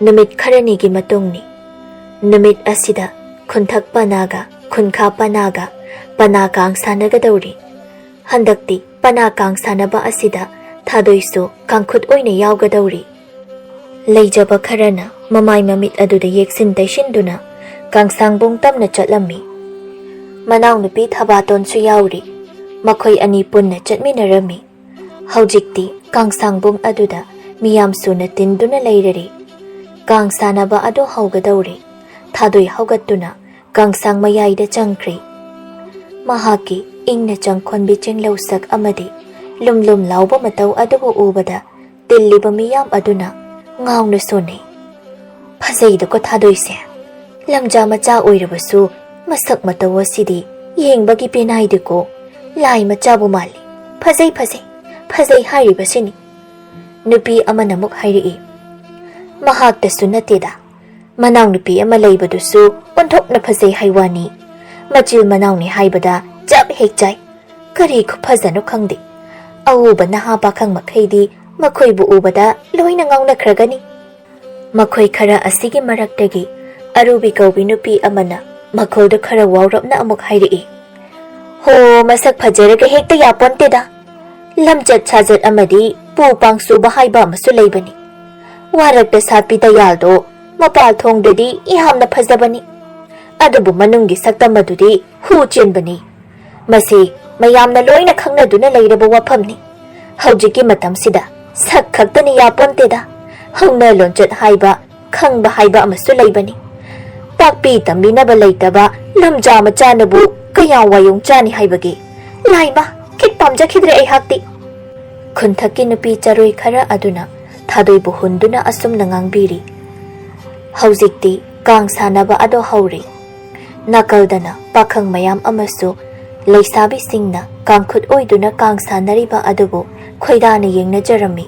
ꯅꯨꯃꯤꯠ ꯈꯔꯅꯤꯒꯤ ꯃꯇꯨꯡꯅꯤ꯫ ꯅꯨꯃꯤꯠ ꯑꯁꯤꯗ ꯈꯨꯟꯊꯛ ꯄꯅꯥꯒ ꯈꯨꯟꯈꯥ ꯄꯅꯥꯒ ꯄꯅꯥ ꯀꯥꯡ ꯁꯥꯟꯅꯒꯗꯧꯔꯤ꯫ ꯍꯟꯗꯛꯇꯤ ꯄꯅꯥ ꯀꯥꯡ ꯁꯥꯟꯅꯕ ꯑꯁꯤꯗ ꯊꯥꯗꯣꯏꯁꯨ ꯀꯥꯡꯈꯨꯠ ꯑꯣꯏꯅ ꯌꯥꯎꯒꯗꯧꯔꯤ꯫ ꯂꯩꯖꯕ ꯈꯔꯅ ꯃꯃꯥꯏ ꯃꯃꯤꯠ ꯑꯗꯨꯗ ꯌꯦꯛꯁꯤꯟ ꯇꯩꯁꯤꯟꯗꯨꯅ ꯀꯥꯡꯁꯥꯡꯕꯨꯡ ꯇꯝꯅ ꯆꯠꯂꯝꯃꯤ꯫ ꯃꯅꯥꯎꯅꯨꯄꯤ ꯊꯕꯥꯇꯣꯟꯁꯨ ꯌꯥꯎꯔꯤ꯫ ꯃꯈꯣꯏ ꯑꯅꯤ ꯄꯨꯟꯅ ꯆꯠꯃꯤꯟꯅꯔꯝꯃꯤ꯫ ꯍꯧꯖꯤꯛꯇꯤ ꯀꯥꯡꯁꯥꯡꯕꯨꯡ ꯑꯗꯨꯗ ꯃꯤꯌꯥꯝ ꯁꯨꯅ ꯇꯤꯟꯗꯨꯅ ꯂꯩꯔꯔꯤ꯫ ꯀꯥꯡ ꯁꯥꯟꯅꯕ ꯑꯗꯨ ꯍꯧꯒꯗꯧꯔꯦ꯫ ꯊꯥꯗꯣꯏ ꯍꯧꯒꯠꯇꯨꯅ ꯀꯥꯡꯁꯥꯡ ꯃꯌꯥꯏꯗ ꯆꯪꯈ꯭ꯔꯦ꯫ ꯃꯍꯥꯛꯀꯤ ꯏꯪꯅ ꯆꯪꯈꯣꯟꯕꯤ ꯆꯤꯡꯂꯧ ꯁꯛ ꯑꯃꯗꯤ ꯂꯨꯝ ꯂꯨꯝ ꯂꯥꯎꯕ ꯃꯇꯧ ꯑꯗꯨꯕꯨ ꯎꯕꯗ ꯇꯤꯜꯂꯤꯕ ꯃꯤꯌꯥꯝ ꯑꯗꯨꯅ ꯉꯥꯎꯅ ꯁꯣꯟꯅꯩ꯫ "ꯐꯖꯩꯗꯀꯣ ꯊꯥꯗꯣꯏꯁꯦ꯫ ꯂꯝꯖꯥ ꯃꯆꯥ ꯑꯣꯏꯔꯕꯁꯨ ꯃꯁꯛ ꯃꯇꯧ ꯑꯁꯤꯗꯤ ꯌꯦꯡꯕꯒꯤ ꯄꯦꯅꯥꯏꯗꯦꯀꯣ꯫ ꯂꯥꯏ ꯃꯆꯥꯕꯨ ꯃꯥꯜꯂꯤ꯫ ꯐꯖꯩ, ꯐꯖꯩ, ꯐꯖꯩ ꯍꯥꯏꯔꯤꯕꯁꯤꯅꯤ꯫" ꯅꯨꯄꯤ ꯑꯃꯅ ꯑꯃꯨꯛ ꯍꯥꯏꯔꯛꯏ, "ꯃꯍꯥꯛꯇꯁꯨ ꯅꯠꯇꯦꯗ, ꯃꯅꯥꯎꯅꯨꯄꯤ ꯑꯃ ꯂꯩꯕꯗꯨꯁꯨ ꯑꯣꯟꯊꯣꯛꯅ ꯐꯖꯩ ꯍꯥꯏ ꯋꯥꯅꯤ꯫ ꯃꯆꯤꯜ ꯃꯅꯥꯎꯅꯤ ꯍꯥꯏꯕꯗ ꯆꯞ ꯍꯦꯛ ꯆꯥꯏ꯫ ꯀꯔꯤ ꯈꯨꯐꯖꯅꯣ ꯈꯪꯗꯦ꯫ ꯑꯎꯕ ꯅꯍꯥ ꯄꯥꯈꯪ ꯃꯈꯩꯗꯤ ꯃꯈꯣꯏꯕꯨ ꯎꯕꯗ ꯂꯣꯏꯅ ꯉꯥꯎꯅꯈ꯭ꯔꯒꯅꯤ꯫" ꯃꯈꯣꯏ ꯈꯔ ꯑꯁꯤꯒꯤ ꯃꯔꯛꯇꯒꯤ ꯑꯔꯨꯕꯤ ꯀꯧꯕꯤ ꯅꯨꯄꯤ ꯑꯃꯅ ꯃꯈꯣꯜꯗꯨ ꯈꯔ ꯋꯥꯎꯔꯞꯅ ꯑꯃꯨꯛ ꯍꯥꯏꯔꯛꯏ꯫ "ꯍꯣ, ꯃꯁꯛ ꯐꯖꯔꯒ ꯍꯦꯛꯇ ꯌꯥꯄꯣꯟꯇꯦꯗ꯫ ꯂꯝꯆꯠ ꯁꯥꯖꯠ ꯑꯃꯗꯤ ꯄꯨ ꯄꯥꯡꯁꯨꯕ ꯍꯥꯏꯕ ꯑꯃꯁꯨ ꯂꯩꯕꯅꯤ꯫ ꯋꯥꯔꯛꯇ ꯁꯥꯠꯄꯤ ꯇꯌꯥꯜꯗꯣ ꯃꯄꯥꯜ ꯊꯣꯡꯗꯗꯤ ꯌꯥꯝꯅ ꯐꯖꯕꯅꯤ, ꯑꯗꯨꯕꯨ ꯃꯅꯨꯡꯒꯤ ꯁꯛꯇꯝ ꯑꯗꯨꯗꯤ ꯍꯨ ꯆꯦꯟꯕꯅꯤ꯫ ꯃꯁꯤ ꯃꯌꯥꯝꯅ ꯂꯣꯏꯅ ꯈꯪꯅꯗꯨꯅ ꯂꯩꯔꯕ ꯋꯥꯐꯝꯅꯤ꯫ ꯍꯧꯖꯤꯛꯀꯤ ꯃꯇꯝꯁꯤꯗ ꯁꯛ ꯈꯛꯇꯅ ꯌꯥꯄꯣꯟꯇꯦꯗ꯫ ꯍꯧꯅ ꯂꯣꯟꯆꯠ ꯍꯥꯏꯕ, ꯈꯪꯕ ꯍꯥꯏꯕ ꯑꯃꯁꯨ ꯂꯩꯕꯅꯤ꯫ ꯇꯥꯛꯄꯤ ꯇꯝꯕꯤꯅꯕ ꯂꯩꯇꯕ ꯂꯝꯖꯥ ꯃꯆꯥꯅꯕꯨ ꯀꯌꯥ ꯋꯥꯌꯣꯡ ꯆꯥꯅꯤ ꯍꯥꯏꯕꯒꯦ? ꯂꯥꯏꯃ, ꯈꯤꯠ ꯄꯥꯝꯖꯈꯤꯗ꯭ꯔꯦ ꯑꯩꯍꯥꯛꯇꯤ꯫" ꯈꯨꯟꯊꯛꯀꯤ ꯅꯨꯄꯤ ꯆꯔꯣꯏ ꯈꯔ ꯑꯗꯨꯅ ꯊꯥꯗꯣꯏꯕꯨ ꯍꯨꯟꯗꯨꯅ ꯑꯁꯨꯝꯅ ꯉꯥꯡꯕꯤꯔꯤ꯫ ꯍꯧꯖꯤꯛꯇꯤ ꯀꯥꯡ ꯁꯥꯟꯅꯕ ꯑꯗꯣ ꯍꯧꯔꯦ꯫ ꯅꯥꯀꯜꯗꯅ ꯄꯥꯈꯪ ꯃꯌꯥꯝ ꯑꯃꯁꯨ ꯂꯩꯁꯥꯕꯤꯁꯤꯡꯅ ꯀꯥꯡꯈꯨꯠ ꯑꯣꯏꯗꯨꯅ ꯀꯥꯡ ꯁꯥꯟꯅꯔꯤꯕ ꯑꯗꯨꯕꯨ ꯈꯣꯏꯗꯥꯅ ꯌꯦꯡꯅꯖꯔꯝꯃꯤ꯫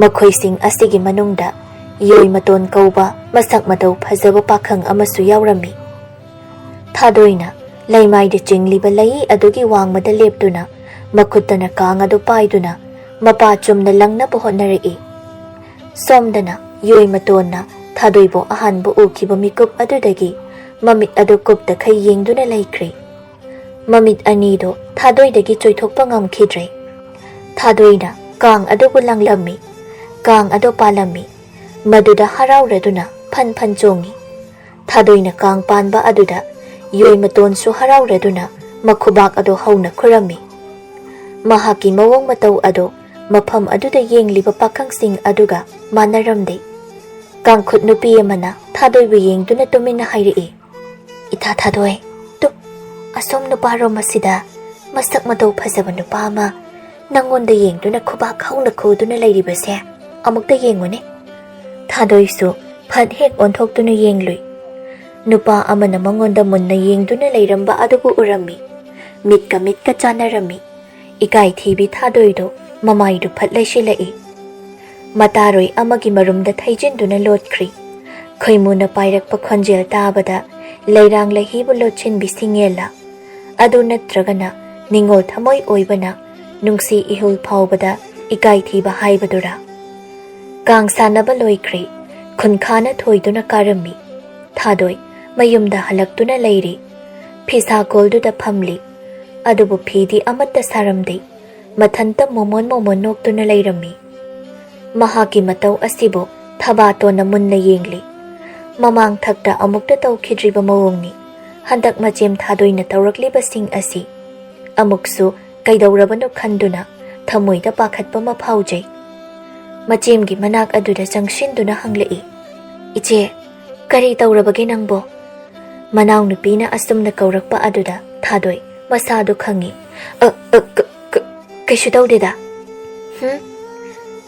ꯃꯈꯣꯏꯁꯤꯡ ꯑꯁꯤꯒꯤ ꯃꯅꯨꯡꯗ ꯌꯣꯏ ꯃꯇꯣꯟ ꯀꯧꯕ ꯃꯁꯛ ꯃꯇꯧ ꯐꯖꯕ ꯄꯥꯈꯪ ꯑꯃꯁꯨ ꯌꯥꯎꯔꯝꯃꯤ꯫ ꯊꯥꯗꯣꯏꯅ ꯂꯩꯃꯥꯏꯗ ꯆꯤꯡꯂꯤꯕ ꯂꯩ ꯑꯗꯨꯒꯤ ꯋꯥꯡꯃꯗ ꯂꯦꯞꯇꯨꯅ ꯃꯈꯨꯠꯇꯅ ꯀꯥꯡ ꯑꯗꯨ ꯄꯥꯏꯗꯨꯅ ꯃꯄꯥ ꯆꯨꯝꯅ ꯂꯪꯅꯕ ꯍꯣꯠꯅꯔꯛꯏ꯫ ꯁꯣꯝꯗꯅ ꯌꯣꯏ ꯃꯇꯣꯟꯅ ꯊꯥꯗꯣꯏꯕꯨ ꯑꯍꯥꯟꯕ ꯎꯈꯤꯕ ꯃꯤꯀꯨꯞ ꯑꯗꯨꯗꯒꯤ ꯃꯃꯤꯠ ꯑꯗꯨ ꯀꯨꯞꯇꯈꯩ ꯌꯦꯡꯗꯨꯅ ꯂꯩꯈ꯭ꯔꯦ꯫ ꯃꯃꯤꯠ ꯑꯅꯤꯗꯨ ꯊꯥꯗꯣꯏꯗꯒꯤ ꯆꯣꯏꯊꯣꯛꯄ ꯉꯝꯈꯤꯗ꯭ꯔꯦ꯫ ꯊꯥꯗꯣꯏꯅ ꯀꯥꯡ ꯑꯗꯨꯕꯨ ꯂꯪꯂꯝꯃꯤ꯫ ꯀꯥꯡ ꯑꯗꯨ ꯄꯥꯜꯂꯝꯃꯤ꯫ ꯃꯗꯨꯗ ꯍꯔꯥꯎꯔꯗꯨꯅ ꯐꯟ ꯐꯟ ꯆꯣꯡꯉꯤ꯫ ꯊꯥꯗꯣꯏꯅ ꯀꯥꯡ ꯄꯥꯟꯕ ꯑꯗꯨꯗ ꯌꯣꯏ ꯃꯇꯣꯟꯁꯨ ꯍꯔꯥꯎꯔꯗꯨꯅ ꯃꯈꯨꯕꯥꯛ ꯑꯗꯨ ꯍꯧꯅ ꯈꯨꯔꯝꯃꯤ꯫ ꯃꯍꯥꯛꯀꯤ ꯃꯑꯣꯡ ꯃꯇꯧ ꯑꯗꯨ ꯃꯐꯝ ꯑꯗꯨꯗ ꯌꯦꯡꯂꯤꯕ ꯄꯥꯈꯪꯁꯤꯡ ꯑꯗꯨꯒ ꯃꯥꯟꯅꯔꯝꯗꯦ꯫ ꯀꯥꯡꯈꯨꯠ ꯅꯨꯄꯤ ꯑꯃꯅ ꯊꯥꯗꯣꯏꯕꯨ ꯌꯦꯡꯗꯨꯅ ꯇꯨꯃꯤꯟꯅ ꯍꯥꯏꯔꯛꯏ, "ꯏꯇꯥ ꯊꯥꯗꯣꯏ, ꯇꯨ, ꯑꯁꯣꯝ ꯅꯨꯄꯥꯔꯣꯝ ꯑꯁꯤꯗ ꯃꯁꯛ ꯃꯇꯧ ꯐꯖꯕ ꯅꯨꯄꯥ ꯑꯃ ꯅꯪꯉꯣꯟꯗ ꯌꯦꯡꯗꯨꯅ ꯈꯨꯕꯥꯛ ꯍꯧꯅ ꯈꯨꯗꯨꯅ ꯂꯩꯔꯤꯕꯁꯦ ꯑꯃꯨꯛꯇ ꯌꯦꯡꯉꯨꯅꯦ꯫" ꯊꯥꯗꯣꯏꯁꯨ ꯐꯠ ꯍꯦꯛ ꯑꯣꯟꯊꯣꯛꯇꯨꯅ ꯌꯦꯡꯂꯨꯏ꯫ ꯅꯨꯄꯥ ꯑꯃꯅ ꯃꯉꯣꯟꯗ ꯃꯨꯟꯅ ꯌꯦꯡꯗꯨꯅ ꯂꯩꯔꯝꯕ ꯑꯗꯨꯕꯨ ꯎꯔꯝꯃꯤ꯫ ꯃꯤꯠꯀ ꯃꯤꯠꯀ ꯆꯥꯟꯅꯔꯝꯃꯤ꯫ ꯏꯀꯥꯏ ꯊꯤꯕꯤ ꯊꯥꯗꯣꯏꯗꯣ ꯃꯃꯥꯏꯗꯨ ꯐꯠ ꯂꯩꯁꯤꯜꯂꯛꯏ꯫ ꯃꯇꯥꯔꯣꯏ ꯑꯃꯒꯤ ꯃꯔꯨꯝꯗ ꯊꯩꯖꯤꯟꯗꯨꯅ ꯂꯣꯠꯈ꯭ꯔꯤ꯫ ꯈꯣꯏꯃꯨꯅ ꯄꯥꯏꯔꯛꯄ ꯈꯣꯟꯖꯦꯜ ꯇꯥꯕꯗ ꯂꯩꯔꯥꯡ ꯂꯩꯍꯤꯕꯨ ꯂꯣꯠꯁꯤꯟꯕꯤ ꯁꯤꯡꯉꯦꯜꯂ ꯑꯗꯨ ꯅꯠꯇ꯭ꯔꯒꯅ ꯅꯤꯡꯉꯣꯜ ꯊꯃꯣꯏ ꯑꯣꯏꯕꯅ ꯅꯨꯡꯁꯤ ꯏꯍꯨꯜ ꯐꯥꯎꯕꯗ ꯏꯀꯥꯏ ꯊꯤꯕ ꯍꯥꯏꯕꯗꯨꯔꯥ? ꯀꯥꯡ ꯁꯥꯟꯅꯕ ꯂꯣꯏꯈ꯭ꯔꯦ꯫ ꯈꯨꯟꯈꯥꯅ ꯊꯣꯏꯗꯨꯅ ꯀꯥꯔꯝꯃꯤ꯫ ꯊꯥꯗꯣꯏ ꯃꯌꯨꯝꯗ ꯍꯜꯂꯛꯇꯨꯅ ꯂꯩꯔꯤ꯫ ꯐꯤꯁꯥ ꯀꯣꯜꯗꯨꯗ ꯐꯝꯂꯤ꯫ ꯑꯗꯨꯕꯨ ꯐꯤꯗꯤ ꯑꯃꯠꯇ ꯁꯥꯔꯝꯗꯦ꯫ ꯃꯊꯟꯇ ꯃꯣꯃꯣꯟ ꯃꯣꯃꯣꯟ ꯅꯣꯛꯇꯨꯅ ꯂꯩꯔꯝꯃꯤ꯫ ꯃꯍꯥꯛꯀꯤ ꯃꯇꯧ ꯑꯁꯤꯕꯨ ꯊꯕꯥꯇꯣꯟꯅ ꯃꯨꯟꯅ ꯌꯦꯡꯂꯤ꯫ ꯃꯃꯥꯡ ꯊꯛꯇ ꯑꯃꯨꯛꯇ ꯇꯧꯈꯤꯗ꯭ꯔꯤꯕ ꯃꯑꯣꯡꯅꯤ ꯍꯟꯗꯛ ꯃꯆꯦꯝ ꯊꯥꯗꯣꯏꯅ ꯇꯧꯔꯛꯂꯤꯕꯁꯤꯡ ꯑꯁꯤ꯫ ꯑꯃꯨꯛꯁꯨ ꯀꯩꯗꯧꯔꯕꯅꯣ ꯈꯟꯗꯨꯅ ꯊꯃꯣꯏꯗ ꯄꯥꯈꯠꯄ ꯑꯃ ꯐꯥꯎꯖꯩ꯫ ꯃꯆꯦꯝꯒꯤ ꯃꯅꯥꯛ ꯑꯗꯨꯗ ꯆꯪꯁꯤꯟꯗꯨꯅ ꯍꯪꯂꯛꯏ, "ꯏꯆꯦ, ꯀꯔꯤ ꯇꯧꯔꯕꯒꯦ ꯅꯪꯕꯣ?" ꯃꯅꯥꯎꯅꯨꯄꯤꯅ ꯑꯁꯨꯝꯅ ꯀꯧꯔꯛꯄ ꯑꯗꯨꯗ ꯊꯥꯗꯣꯏ ꯃꯁꯥꯗꯨ ꯈꯪꯉꯤ꯫ "ꯑ, ꯑ, ꯀ-, ꯀ-, ꯀꯩꯁꯨ ꯇꯧꯗꯦꯗ꯫" "ꯍꯨꯝ?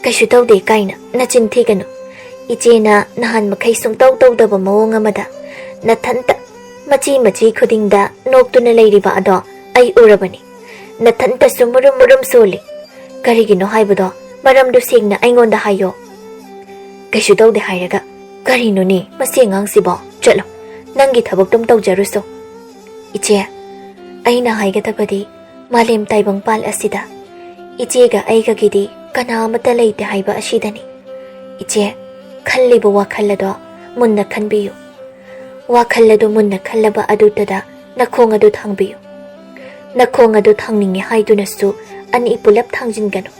ꯀꯩꯁꯨ ꯇꯧꯗꯦ ꯀꯥꯏꯅ ꯅꯆꯤꯟ ꯊꯤꯒꯅꯨ꯫ ꯏꯆꯦꯅ ꯅꯍꯥꯟ ꯃꯈꯩ ꯁꯨꯡꯇꯧ ꯇꯧꯗꯕ ꯃꯑꯣꯡ ꯑꯃꯗ ꯅꯊꯟꯇ ꯃꯆꯤ ꯃꯆꯤ ꯈꯨꯗꯤꯡꯗ ꯅꯣꯛꯇꯨꯅ ꯂꯩꯔꯤꯕ ꯑꯗꯣ ꯑꯩ ꯎꯔꯕꯅꯤ꯫ ꯅꯊꯟꯇꯁꯨ ꯃꯨꯔꯨꯝ ꯃꯨꯔꯨꯝ ꯁꯣꯜꯂꯤ꯫ ꯀꯔꯤꯒꯤꯅꯣ ꯍꯥꯏꯕꯗꯣ ꯃꯔꯝꯗꯨ ꯁꯦꯡꯅ ꯑꯩꯉꯣꯟꯗ ꯍꯥꯏꯌꯣ꯫" "ꯀꯩꯁꯨ ꯇꯧꯗꯦ" ꯍꯥꯏꯔꯒ, "ꯀꯔꯤꯅꯣꯅꯦ ꯃꯁꯤ ꯑꯉꯥꯡꯁꯤꯕꯣ? ꯆꯠꯂꯣ, ꯅꯪꯒꯤ ꯊꯕꯛꯇꯨꯝ ꯇꯧꯖꯔꯨꯁꯣ꯫" "ꯏꯆꯦ, ꯑꯩꯅ ꯍꯥꯏꯒꯗꯕꯗꯤ ꯃꯥꯂꯦꯝ ꯇꯥꯏꯕꯪꯄꯥꯜ ꯑꯁꯤꯗ ꯏꯆꯦꯒ ꯑꯩꯒꯒꯤꯗꯤ ꯀꯅꯥ ꯑꯃꯠꯇ ꯂꯩꯇꯦ ꯍꯥꯏꯕ ꯑꯁꯤꯗꯅꯤ꯫ ꯏꯆꯦ, ꯈꯜꯂꯤꯕ ꯋꯥꯈꯜ ꯑꯗꯣ ꯃꯨꯟꯅ ꯈꯟꯕꯤꯌꯨ꯫ ꯋꯥꯈꯜ ꯑꯗꯨ ꯃꯨꯟꯅ ꯈꯜꯂꯕ ꯑꯗꯨꯇꯗ ꯅꯈꯣꯡ ꯑꯗꯨ ꯊꯥꯡꯕꯤꯌꯨ꯫ ꯅꯈꯣꯡ ꯑꯗꯨ ꯊꯥꯡꯅꯤꯡꯉꯦ ꯍꯥꯏꯗꯨꯅꯁꯨ ꯑꯅꯤ ꯄꯨꯂꯞ ꯊꯥꯡꯖꯤꯟꯒꯅꯨ꯫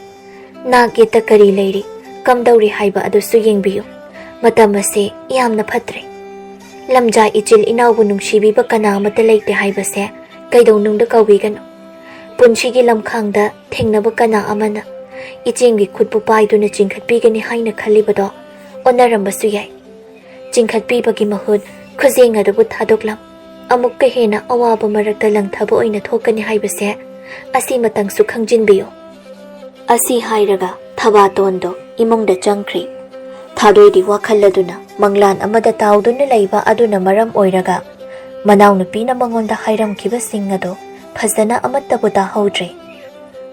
ꯅꯥꯛ ꯌꯦꯠꯇ ꯀꯔꯤ ꯂꯩꯔꯤ, ꯀꯝꯗꯧꯔꯤ ꯍꯥꯏꯕ ꯑꯗꯨꯁꯨ ꯌꯦꯡꯕꯤꯌꯨ꯫ ꯃꯇꯝ ꯑꯁꯤ ꯌꯥꯝꯅ ꯐꯠꯇ꯭ꯔꯦ꯫ ꯂꯝꯖꯥ ꯏꯆꯤꯜ ꯏꯅꯥꯎꯕꯨ ꯅꯨꯡꯁꯤꯕꯤꯕ ꯀꯅꯥ ꯑꯃꯠꯇ ꯂꯩꯇꯦ ꯍꯥꯏꯕꯁꯦ ꯀꯩꯗꯧꯅꯨꯡꯗ ꯀꯥꯎꯕꯤꯒꯅꯨ꯫ ꯄꯨꯟꯁꯤꯒꯤ ꯂꯝꯈꯥꯡꯗ ꯊꯦꯡꯅꯕ ꯀꯅꯥ ꯑꯃꯅ ꯏꯆꯦꯝꯒꯤ ꯈꯨꯠꯄꯨ ꯄꯥꯏꯗꯨꯅ ꯆꯤꯡꯈꯠꯄꯤꯒꯅꯤ ꯍꯥꯏꯅ ꯈꯜꯂꯤꯕꯗꯣ ꯑꯣꯟꯅꯔꯝꯕꯁꯨ ꯌꯥꯏ꯫ ꯆꯤꯡꯈꯠꯄꯤꯕꯒꯤ ꯃꯍꯨꯠ ꯈꯨꯖꯦꯡ ꯑꯗꯨꯕꯨ ꯊꯥꯗꯣꯛꯂꯝ ꯑꯃꯨꯛꯀ ꯍꯦꯟꯅ ꯑꯋꯥꯕ ꯃꯔꯛꯇ ꯂꯪꯊꯕ ꯑꯣꯏꯅ ꯊꯣꯛꯀꯅꯤ ꯍꯥꯏꯕꯁꯦ ꯑꯁꯤꯃꯇꯪꯁꯨ ꯈꯪꯖꯤꯟꯕꯤꯌꯨ꯫" ꯑꯁꯤ ꯍꯥꯏꯔꯒ ꯊꯕꯥꯇꯣꯟꯗꯣ ꯏꯃꯨꯡꯗ ꯆꯪꯈ꯭ꯔꯦ꯫ ꯊꯥꯗꯣꯏꯗꯤ ꯋꯥꯈꯜ ꯑꯗꯨꯅ ꯃꯪꯂꯥꯟ ꯑꯃꯗ ꯇꯥꯎꯗꯨꯅ ꯂꯩꯕ ꯑꯗꯨꯅ ꯃꯔꯝ ꯑꯣꯏꯔꯒ ꯃꯅꯥꯎꯅꯨꯄꯤꯅ ꯃꯉꯣꯟꯗ ꯍꯥꯏꯔꯝꯈꯤꯕꯁꯤꯡ ꯑꯗꯣ ꯐꯖꯅ ꯑꯃꯠꯇꯕꯨ ꯇꯥꯍꯧꯗ꯭ꯔꯦ꯫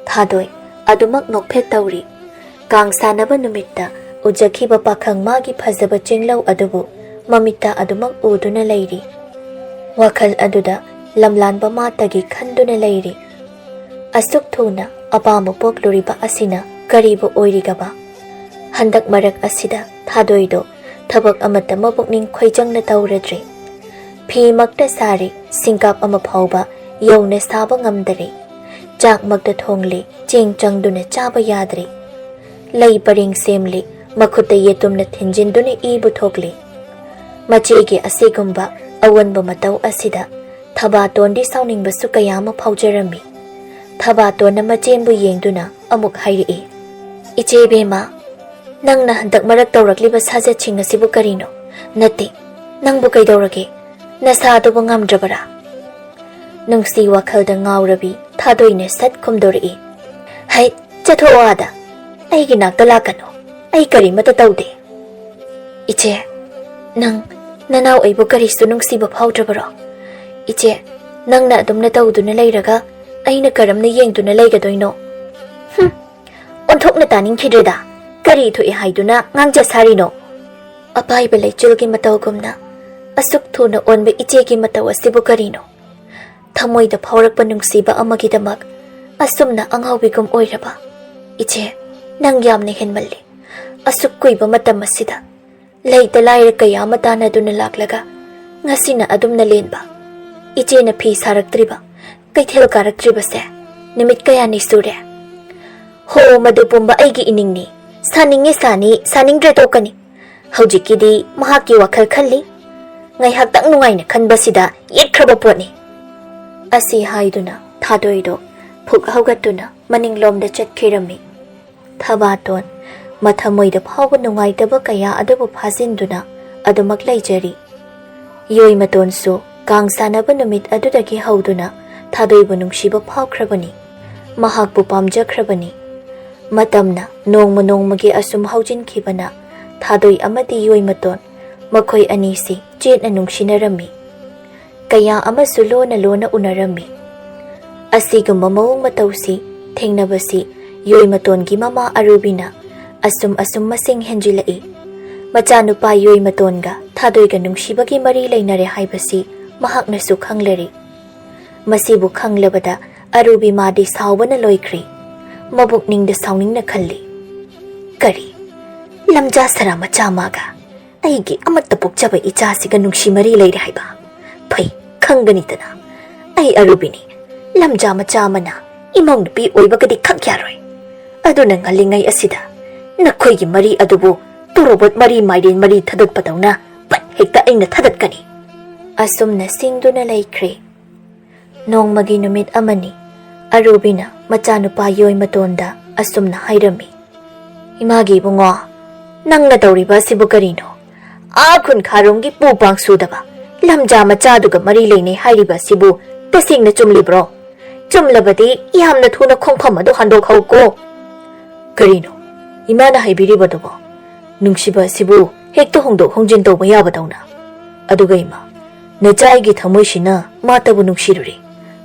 ꯊꯥꯗꯣꯏ ꯑꯗꯨꯃꯛ ꯅꯣꯛꯐꯦꯠ ꯇꯧꯔꯤ꯫ ꯀꯥꯡ ꯁꯥꯟꯅꯕ ꯅꯨꯃꯤꯠꯇ ꯎꯖꯈꯤꯕ ꯄꯥꯈꯪ ꯃꯥꯒꯤ ꯐꯖꯕ ꯆꯦꯡꯂꯧ ꯑꯗꯨꯕꯨ ꯃꯃꯤꯠꯇ ꯑꯗꯨꯃꯛ ꯎꯗꯨꯅ ꯂꯩꯔꯤ꯫ ꯋꯥꯈꯜ ꯑꯗꯨꯗ ꯂꯝꯂꯥꯟꯕ ꯃꯥꯇꯒꯤ ꯈꯟꯗꯨꯅ ꯂꯩꯔꯤ꯫ ꯑꯁꯨꯛ ꯊꯨꯅ ꯑꯄꯥꯝꯕ ꯄꯣꯛꯂꯨꯔꯤꯕ ꯑꯁꯤꯅ ꯀꯔꯤꯕꯨ ꯑꯣꯏꯔꯤꯒꯕ? ꯍꯟꯗꯛ ꯃꯔꯛ ꯑꯁꯤꯗ ꯊꯥꯗꯣꯏꯗꯣ ꯊꯕꯛ ꯑꯃꯠꯇ ꯃꯄꯨꯛꯅꯤꯡ ꯈꯣꯏꯖꯪꯅ ꯇꯧꯔꯗ꯭ꯔꯦ꯫ ꯐꯤꯃꯛꯇ ꯁꯥꯔꯤ, ꯁꯤꯡꯀꯥꯞ ꯑꯃ ꯐꯥꯎꯕ ꯌꯧꯅ ꯁꯥꯕ ꯉꯝꯗꯔꯦ꯫ ꯆꯥꯛꯃꯛꯇ ꯊꯣꯡꯂꯤ, ꯆꯦꯡ ꯆꯪꯗꯨꯅ ꯆꯥꯕ ꯌꯥꯗ꯭ꯔꯦ꯫ ꯂꯩ ꯄꯔꯦꯡ ꯁꯦꯝꯂꯤ, ꯃꯈꯨꯠꯇ ꯌꯦꯇꯨꯝꯅ ꯊꯤꯟꯖꯤꯟꯗꯨꯅ ꯏꯕꯨ ꯊꯣꯛꯂꯤ꯫ ꯃꯆꯦꯒꯤ ꯑꯁꯤꯒꯨꯝꯕ ꯑꯑꯣꯟꯕ ꯃꯇꯧ ꯑꯁꯤꯗ ꯊꯕꯥꯇꯣꯟꯗꯤ ꯁꯥꯎꯅꯤꯡꯕꯁꯨ ꯀꯌꯥ ꯑꯃ ꯐꯥꯎꯖꯔꯝꯃꯤ꯫ ꯊꯕꯥꯇꯣꯟꯅ ꯃꯆꯦꯝꯕꯨ ꯌꯦꯡꯗꯨꯅ ꯑꯃꯨꯛ ꯍꯥꯏꯔꯛꯏ, "ꯏꯆꯦ ꯏꯕꯦꯝꯃ, ꯅꯪꯅ ꯍꯟꯗꯛ ꯃꯔꯛ ꯇꯧꯔꯛꯂꯤꯕ ꯁꯥꯖꯠꯁꯤꯡ ꯑꯁꯤꯕꯨ ꯀꯔꯤꯅꯣ? ꯅꯠꯇꯦ, ꯅꯪꯕꯨ ꯀꯩꯗꯧꯔꯒꯦ? ꯅꯁꯥ ꯑꯗꯨꯕꯨ ꯉꯝꯗ꯭ꯔꯕꯔꯥ?" ꯅꯨꯡꯁꯤ ꯋꯥꯈꯜꯗ ꯉꯥꯎꯔꯕꯤ ꯊꯥꯗꯣꯏꯅ ꯁꯠ ꯈꯨꯝꯗꯣꯔꯛꯏ, "ꯍꯩ, ꯆꯠꯊꯣꯛꯑꯣ ꯑꯥꯗ꯫ ꯑꯩꯒꯤ ꯅꯥꯛꯇ ꯂꯥꯛꯀꯅꯨ꯫ ꯑꯩ ꯀꯔꯤꯃꯠꯇ ꯇꯧꯗꯦ꯫" "ꯏꯆꯦ, ꯅꯪ ꯅꯅꯥꯎ ꯑꯩꯕꯨ ꯀꯔꯤꯁꯨ ꯅꯨꯡꯁꯤꯕ ꯐꯥꯎꯗ꯭ꯔꯕꯔꯣ? ꯏꯆꯦ, ꯅꯪꯅ ꯑꯗꯨꯝꯅ ꯇꯧꯗꯨꯅ ꯂꯩꯔꯒ ꯑꯩꯅ ꯀꯔꯝꯅ ꯌꯦꯡꯗꯨꯅ ꯂꯩꯒꯗꯣꯏꯅꯣ?" "ꯍꯨꯝ, ꯑꯣꯟꯊꯣꯛꯅ ꯇꯥꯅꯤꯡꯈꯤꯗ꯭ꯔꯦꯗ꯫ ꯀꯔꯤ ꯊꯣꯛꯏ ꯍꯥꯏꯗꯨꯅ ꯉꯥꯡꯖ ꯁꯥꯔꯤꯅꯣ?" ꯑꯄꯥꯏꯕ ꯂꯩꯆꯤꯜꯒꯤ ꯃꯇꯧꯒꯨꯝꯅ ꯑꯁꯨꯛ ꯊꯨꯅ ꯑꯣꯟꯕ ꯏꯆꯦꯒꯤ ꯃꯇꯧ ꯑꯁꯤꯕꯨ ꯀꯔꯤꯅꯣ? ꯊꯃꯣꯏꯗ ꯐꯥꯎꯔꯛꯄ ꯅꯨꯡꯁꯤꯕ ꯑꯃꯒꯤꯗꯃꯛ ꯑꯁꯨꯝꯅ ꯑꯉꯥꯎꯕꯤꯒꯨꯝ ꯑꯣꯏꯔꯕ? "ꯏꯆꯦ, ꯅꯪ ꯌꯥꯝꯅ ꯍꯦꯟꯃꯜꯂꯤ꯫ ꯑꯁꯨꯛ ꯀꯨꯏꯕ ꯃꯇꯝ ꯑꯁꯤꯗ ꯂꯩꯇ ꯂꯥꯏꯔ ꯀꯌꯥ ꯑꯃ ꯇꯥꯟꯅꯗꯨꯅ ꯂꯥꯛꯂꯒ ꯉꯁꯤꯅ ꯑꯗꯨꯝꯅ ꯂꯦꯟꯕ? ꯏꯆꯦꯅ ꯐꯤ ꯁꯥꯔꯛꯇ꯭ꯔꯤꯕ, ꯀꯩꯊꯦꯜ ꯀꯥꯔꯛꯇ꯭ꯔꯤꯕꯁꯦ ꯅꯨꯃꯤꯠ ꯀꯌꯥꯅꯤ ꯁꯨꯔꯦ?" "ꯍꯣ, ꯃꯗꯨ ꯄꯨꯝꯕ ꯑꯩꯒꯤ ꯏꯅꯤꯡꯅꯤ꯫ ꯁꯥꯅꯤꯡꯉꯤ ꯁꯥꯅꯤ, ꯁꯥꯅꯤꯡꯗ꯭ꯔꯦ ꯇꯣꯛꯀꯅꯤ꯫ ꯍꯧꯖꯤꯛꯀꯤꯗꯤ ꯃꯍꯥꯛꯀꯤ ꯋꯥꯈꯜ ꯈꯜꯂꯤ꯫ ꯉꯥꯏꯍꯥꯛꯇꯪ ꯅꯨꯡꯉꯥꯏꯅ ꯈꯟꯕꯁꯤꯗ ꯌꯦꯠꯈ꯭ꯔꯕ ꯄꯣꯠꯅꯤ꯫" ꯑꯁꯤ ꯍꯥꯏꯗꯨꯅ ꯊꯥꯗꯣꯏꯗꯣ ꯐꯨꯛ ꯍꯧꯒꯠꯇꯨꯅ ꯃꯅꯤꯡꯂꯣꯝꯗ ꯆꯠꯈꯤꯔꯝꯃꯤ꯫ ꯊꯕꯥꯇꯣꯟ ꯃꯊꯃꯣꯏꯗ ꯐꯥꯎꯕ ꯅꯨꯡꯉꯥꯏꯇꯕ ꯀꯌꯥ ꯑꯗꯨꯕꯨ ꯐꯥꯖꯤꯟꯗꯨꯅ ꯑꯗꯨꯃꯛ ꯂꯩꯖꯔꯤ꯫ ꯌꯣꯏꯃꯇꯣꯟꯁꯨ ꯀꯥꯡ ꯁꯥꯟꯅꯕ ꯅꯨꯃꯤꯠ ꯑꯗꯨꯗꯒꯤ ꯍꯧꯗꯨꯅ ꯊꯥꯗꯣꯏꯕꯨ ꯅꯨꯡꯁꯤꯕ ꯐꯥꯎꯈ꯭ꯔꯕꯅꯤ꯫ ꯃꯍꯥꯛꯄꯨ ꯄꯥꯝꯖꯈ꯭ꯔꯕꯅꯤ꯫ ꯃꯇꯝꯅ ꯅꯣꯡꯃ ꯅꯣꯡꯃꯒꯤ ꯑꯁꯨꯝ ꯍꯧꯖꯤꯟꯈꯤꯕꯅ ꯊꯥꯗꯣꯏ ꯑꯃꯗꯤ ꯌꯣꯏꯃꯇꯣꯟ, ꯃꯈꯣꯏ ꯑꯅꯤꯁꯤ ꯆꯦꯠꯅ ꯅꯨꯡꯁꯤꯅꯔꯝꯃꯤ꯫ ꯀꯌꯥ ꯑꯃꯁꯨ ꯂꯣꯟꯅ ꯂꯣꯟꯅ ꯎꯅꯔꯝꯃꯤ꯫ ꯑꯁꯤꯒꯨꯝꯕ ꯃꯑꯣꯡ ꯃꯇꯧꯁꯤ ꯊꯦꯡꯅꯕꯁꯤ ꯌꯣꯏꯃꯇꯣꯟꯒꯤ ꯃꯃꯥ ꯑꯔꯨꯕꯤꯅ ꯑꯁꯨꯝ ꯑꯁꯨꯝ ꯃꯁꯤꯡ ꯍꯦꯟꯖꯤꯜꯂꯛꯏ꯫ ꯃꯆꯥꯅꯨꯄꯥ ꯌꯣꯏꯃꯇꯣꯟꯒ ꯊꯥꯗꯣꯏꯒ ꯅꯨꯡꯁꯤꯕꯒꯤ ꯃꯔꯤ ꯂꯩꯅꯔꯦ ꯍꯥꯏꯕꯁꯤ ꯃꯍꯥꯛꯅꯁꯨ ꯈꯪꯂꯔꯤ꯫ ꯃꯁꯤꯕꯨ ꯈꯪꯂꯕꯗ ꯑꯔꯨꯕꯤ ꯃꯥꯗꯤ ꯁꯥꯎꯕꯅ ꯂꯣꯏꯈ꯭ꯔꯦ꯫ ꯃꯕꯨꯛꯅꯤꯡꯗ ꯁꯥꯎꯅꯤꯡꯅ ꯈꯜꯂꯤ, "ꯀꯔꯤ ꯂꯝꯖꯥ ꯁꯔꯥ ꯃꯆꯥ ꯃꯥꯒ ꯑꯩꯒꯤ ꯑꯃꯠꯇ ꯄꯣꯛꯆꯕ ꯏꯆꯥꯁꯤꯒ ꯅꯨꯡꯁꯤ ꯃꯔꯤ ꯂꯩꯔꯦ ꯍꯥꯏꯕ꯫ ꯐꯩ, ꯈꯪꯒꯅꯤꯗꯅ꯫ ꯑꯩ ꯑꯔꯨꯕꯤꯅꯤ꯫ ꯂꯝꯖꯥ ꯃꯆꯥ ꯑꯃꯅ ꯏꯃꯧ ꯅꯨꯄꯤ ꯑꯣꯏꯕꯒꯗꯤ ꯈꯛ ꯌꯥꯔꯣꯏ꯫ ꯑꯗꯨꯅ ꯉꯜꯂꯤꯉꯩ ꯑꯁꯤꯗ ꯅꯈꯣꯏꯒꯤ ꯃꯔꯤ ꯑꯗꯨꯕꯨ ꯇꯣꯔꯣꯕꯣꯠ ꯃꯔꯤ ꯃꯥꯏꯔꯦꯟ ꯃꯔꯤ ꯊꯗꯠꯄꯗꯧꯅ ꯄꯠ ꯍꯦꯛꯇ ꯑꯩꯅ ꯊꯗꯠꯀꯅꯤ꯫ ꯑꯁꯨꯝꯅ ꯁꯤꯡꯗꯨꯅ ꯂꯩꯈ꯭ꯔꯦ꯫ ꯅꯣꯡꯃꯒꯤ ꯅꯨꯃꯤꯠ ꯑꯃꯅꯤ, ꯑꯔꯨꯕꯤꯅ ꯃꯆꯥꯅꯨꯄꯥ ꯌꯣꯏꯃꯇꯣꯟꯗ ꯑꯁꯨꯝꯅ ꯍꯥꯏꯔꯝꯃꯤ, "ꯏꯃꯥꯒꯤ ꯏꯕꯨꯡꯉꯣ, ꯅꯪꯅ ꯇꯧꯔꯤꯕ ꯑꯁꯤꯕꯨ ꯀꯔꯤꯅꯣ? ꯑꯥ ꯈꯨꯟꯈꯥꯔꯣꯝꯒꯤ ꯄꯨ ꯄꯥꯡ ꯁꯨꯗꯕ ꯂꯝꯖꯥ ꯃꯆꯥꯗꯨꯒ ꯃꯔꯤ ꯂꯩꯅꯩ ꯍꯥꯏꯔꯤꯕ ꯑꯁꯤꯕꯨ ꯇꯁꯦꯡꯅ ꯆꯨꯝꯂꯤꯕ꯭ꯔꯣ? ꯆꯨꯝꯂꯕꯗꯤ ꯌꯥꯝꯅ ꯊꯨꯅ ꯈꯣꯡꯐꯝ ꯑꯗꯨ ꯍꯟꯗꯣꯛꯍꯧꯀꯣ꯫" "ꯀꯔꯤꯅꯣ ꯏꯃꯥꯅ ꯍꯥꯏꯕꯤꯔꯤꯕꯗꯨꯕꯣ? ꯅꯨꯡꯁꯤꯕ ꯑꯁꯤꯕꯨ ꯍꯦꯛꯇ ꯍꯣꯡꯗꯣꯛ ꯍꯣꯡꯖꯤꯟ ꯇꯧꯕ ꯌꯥꯕꯗꯧꯅ? ꯑꯗꯨꯒ ꯏꯃꯥ, ꯅꯆꯥ ꯑꯩꯒꯤ ꯊꯃꯣꯏꯁꯤꯅ ꯃꯥꯇꯕꯨ ꯅꯨꯡꯁꯤꯔꯨꯔꯦ꯫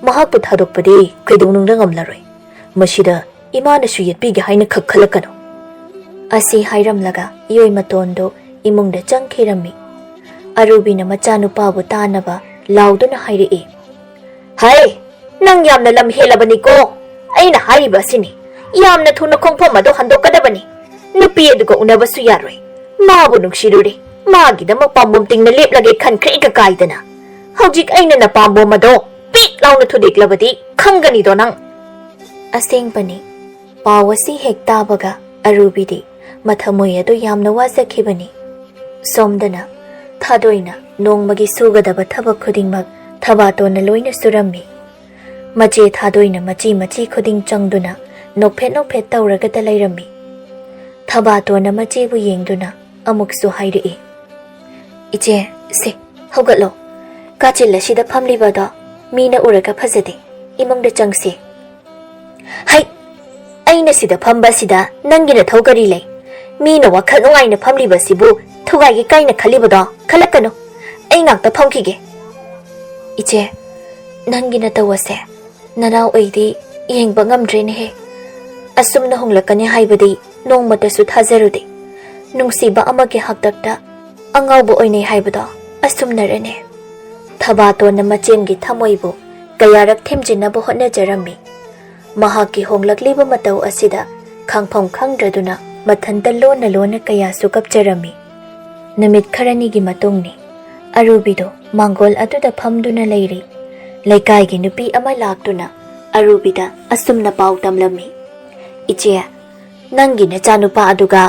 ꯃꯍꯥꯛꯄꯨ ꯊꯥꯗꯣꯛꯄꯗꯤ ꯀꯩꯗꯧꯅꯨꯡꯗ ꯉꯝꯂꯔꯣꯏ꯫ ꯃꯁꯤꯗ ꯏꯃꯥꯅꯁꯨ ꯌꯦꯠꯄꯤꯒꯦ ꯍꯥꯏꯅ ꯈꯛ ꯈꯜꯂꯛꯀꯅꯨ꯫" ꯑꯁꯤ ꯍꯥꯏꯔꯝꯂꯒ ꯌꯣꯏꯃꯇꯣꯟꯗꯨ ꯏꯃꯨꯡꯗ ꯆꯪꯈꯤꯔꯝꯃꯤ꯫ ꯑꯔꯨꯕꯤꯅ ꯃꯆꯥꯅꯨꯄꯥꯕꯨ ꯇꯥꯅꯕ ꯂꯥꯎꯗꯨꯅ ꯍꯥꯏꯔꯛꯏ, "ꯍꯩ, ꯅꯪ ꯌꯥꯝꯅ ꯂꯝ ꯍꯦꯜꯂꯕꯅꯤꯀꯣ꯫ ꯑꯩꯅ ꯍꯥꯏꯔꯤꯕ ꯑꯁꯤꯅꯤ, ꯌꯥꯝꯅ ꯊꯨꯅ ꯈꯣꯡꯐꯝ ꯑꯗꯨ ꯍꯟꯗꯣꯛꯀꯗꯕꯅꯤ꯫ ꯅꯨꯄꯤ ꯑꯗꯨꯒ ꯎꯅꯕꯁꯨ ꯌꯥꯔꯣꯏ꯫ ꯃꯥꯕꯨ ꯅꯨꯡꯁꯤꯔꯨꯔꯦ, ꯃꯥꯒꯤꯗꯃꯛ ꯄꯥꯝꯕꯣꯝ ꯇꯤꯡꯅ ꯂꯦꯞꯂꯒꯦ ꯈꯟꯈ꯭ꯔꯦ ꯏꯀꯥꯏꯗꯅ꯫ ꯍꯧꯖꯤꯛ ꯑꯩꯅ ꯅꯄꯥꯝꯕꯣꯝ ꯑꯗꯣ ꯄꯤꯛ ꯂꯥꯎꯅ ꯊꯨꯗꯦꯛꯂꯕꯗꯤ ꯈꯪꯒꯅꯤꯗꯣ ꯅꯪ꯫" ꯑꯁꯦꯡꯕꯅꯤ, ꯄꯥꯎ ꯑꯁꯤ ꯍꯦꯛ ꯇꯥꯕꯒ ꯑꯔꯨꯕꯤꯗꯤ ꯃꯊꯃꯣꯏ ꯑꯗꯨ ꯌꯥꯝꯅ ꯋꯥꯖꯈꯤꯕꯅꯤ꯫ ꯁꯣꯝꯗꯅ ꯊꯥꯗꯣꯏꯅ ꯅꯣꯡꯃꯒꯤ ꯁꯨꯒꯗꯕ ꯊꯕꯛ ꯈꯨꯗꯤꯡꯃꯛ ꯊꯕꯥꯇꯣꯟꯅ ꯂꯣꯏꯅ ꯁꯨꯔꯝꯃꯤ꯫ ꯃꯆꯦ ꯊꯥꯗꯣꯏꯅ ꯃꯆꯤ ꯃꯆꯤ ꯈꯨꯗꯤꯡ ꯆꯪꯗꯨꯅ ꯅꯣꯛꯐꯦꯠ ꯅꯣꯛꯐꯦꯠ ꯇꯧꯔꯒꯇ ꯂꯩꯔꯝꯃꯤ꯫ ꯊꯕꯥꯇꯣꯟꯅ ꯃꯆꯦꯕꯨ ꯌꯦꯡꯗꯨꯅ ꯑꯃꯨꯛꯁꯨ ꯍꯥꯏꯔꯛꯏ, "ꯏꯆꯦ, ꯁꯦ, ꯍꯧꯒꯠꯂꯣ꯫ ꯀꯥꯆꯤꯜ ꯑꯁꯤꯗ ꯐꯝꯂꯤꯕꯗꯣ ꯃꯤꯅ ꯎꯔꯒ ꯐꯖꯗꯦ꯫ ꯏꯃꯨꯡꯗ ꯆꯪꯁꯤ꯫" "ꯍꯩ! ꯑꯩꯅ ꯁꯤꯗ ꯐꯝꯕ ꯑꯁꯤꯗ ꯅꯪꯒꯤ ꯅꯊꯧ ꯀꯔꯤ ꯂꯩ? ꯃꯤꯅ ꯋꯥꯈꯜ ꯅꯨꯡꯉꯥꯏꯅ ꯐꯝꯂꯤꯕꯁꯤꯕꯨ ꯊꯨꯒꯥꯏꯒꯦ ꯀꯥꯏꯅ ꯈꯜꯂꯤꯕꯗꯣ ꯈꯜꯂꯛꯀꯅꯨ꯫ ꯑꯩ ꯉꯥꯛꯇ ꯐꯝꯈꯤꯒꯦ꯫" "ꯏꯆꯦ, ꯅꯪꯒꯤ ꯅꯇꯧ ꯑꯁꯦ ꯅꯅꯥꯎ ꯑꯩꯗꯤ ꯌꯦꯡꯕ ꯉꯝꯗ꯭ꯔꯦꯅꯦꯍꯦ꯫ ꯑꯁꯨꯝꯅ ꯍꯣꯡꯂꯛꯀꯅꯤ ꯍꯥꯏꯕꯗꯤ ꯅꯣꯡꯃꯇꯁꯨ ꯊꯥꯖꯔꯨꯗꯦ꯫ ꯅꯨꯡꯁꯤꯕ ꯑꯃꯒꯤ ꯍꯥꯛꯇꯛꯇ ꯑꯉꯥꯎꯕ ꯑꯣꯏꯅꯩ ꯍꯥꯏꯕꯗꯣ ꯑꯁꯨꯝꯅꯔꯅꯦ꯫" ꯊꯕꯥꯇꯣꯟꯅ ꯃꯆꯦꯝꯒꯤ ꯊꯃꯣꯏꯕꯨ ꯀꯌꯥꯔꯛ ꯊꯦꯝꯖꯤꯟꯅꯕ ꯍꯣꯠꯅꯖꯔꯝꯃꯤ꯫ ꯃꯍꯥꯛꯀꯤ ꯍꯣꯡꯂꯛꯂꯤꯕ ꯃꯇꯧ ꯑꯁꯤꯗ ꯈꯪꯐꯝ ꯈꯪꯗ꯭ꯔꯗꯨꯅ ꯃꯊꯟꯇ ꯂꯣꯟꯅ ꯂꯣꯟꯅ ꯀꯌꯥꯁꯨ ꯀꯞꯆꯔꯝꯃꯤ꯫ ꯅꯨꯃꯤꯠ ꯈꯔꯅꯤꯒꯤ ꯃꯇꯨꯡꯅꯤ꯫ ꯑꯔꯨꯕꯤꯗꯣ ꯃꯥꯡꯒꯣꯜ ꯑꯗꯨꯗ ꯐꯝꯗꯨꯅ ꯂꯩꯔꯤ꯫ ꯂꯩꯀꯥꯏꯒꯤ ꯅꯨꯄꯤ ꯑꯃ ꯂꯥꯛꯇꯨꯅ ꯑꯔꯨꯕꯤꯗ ꯑꯁꯨꯝꯅ ꯄꯥꯎ ꯇꯝꯂꯝꯃꯤ, "ꯏꯆꯦ, ꯅꯪꯒꯤ ꯅꯆꯥꯅꯨꯄꯥ ꯑꯗꯨꯒ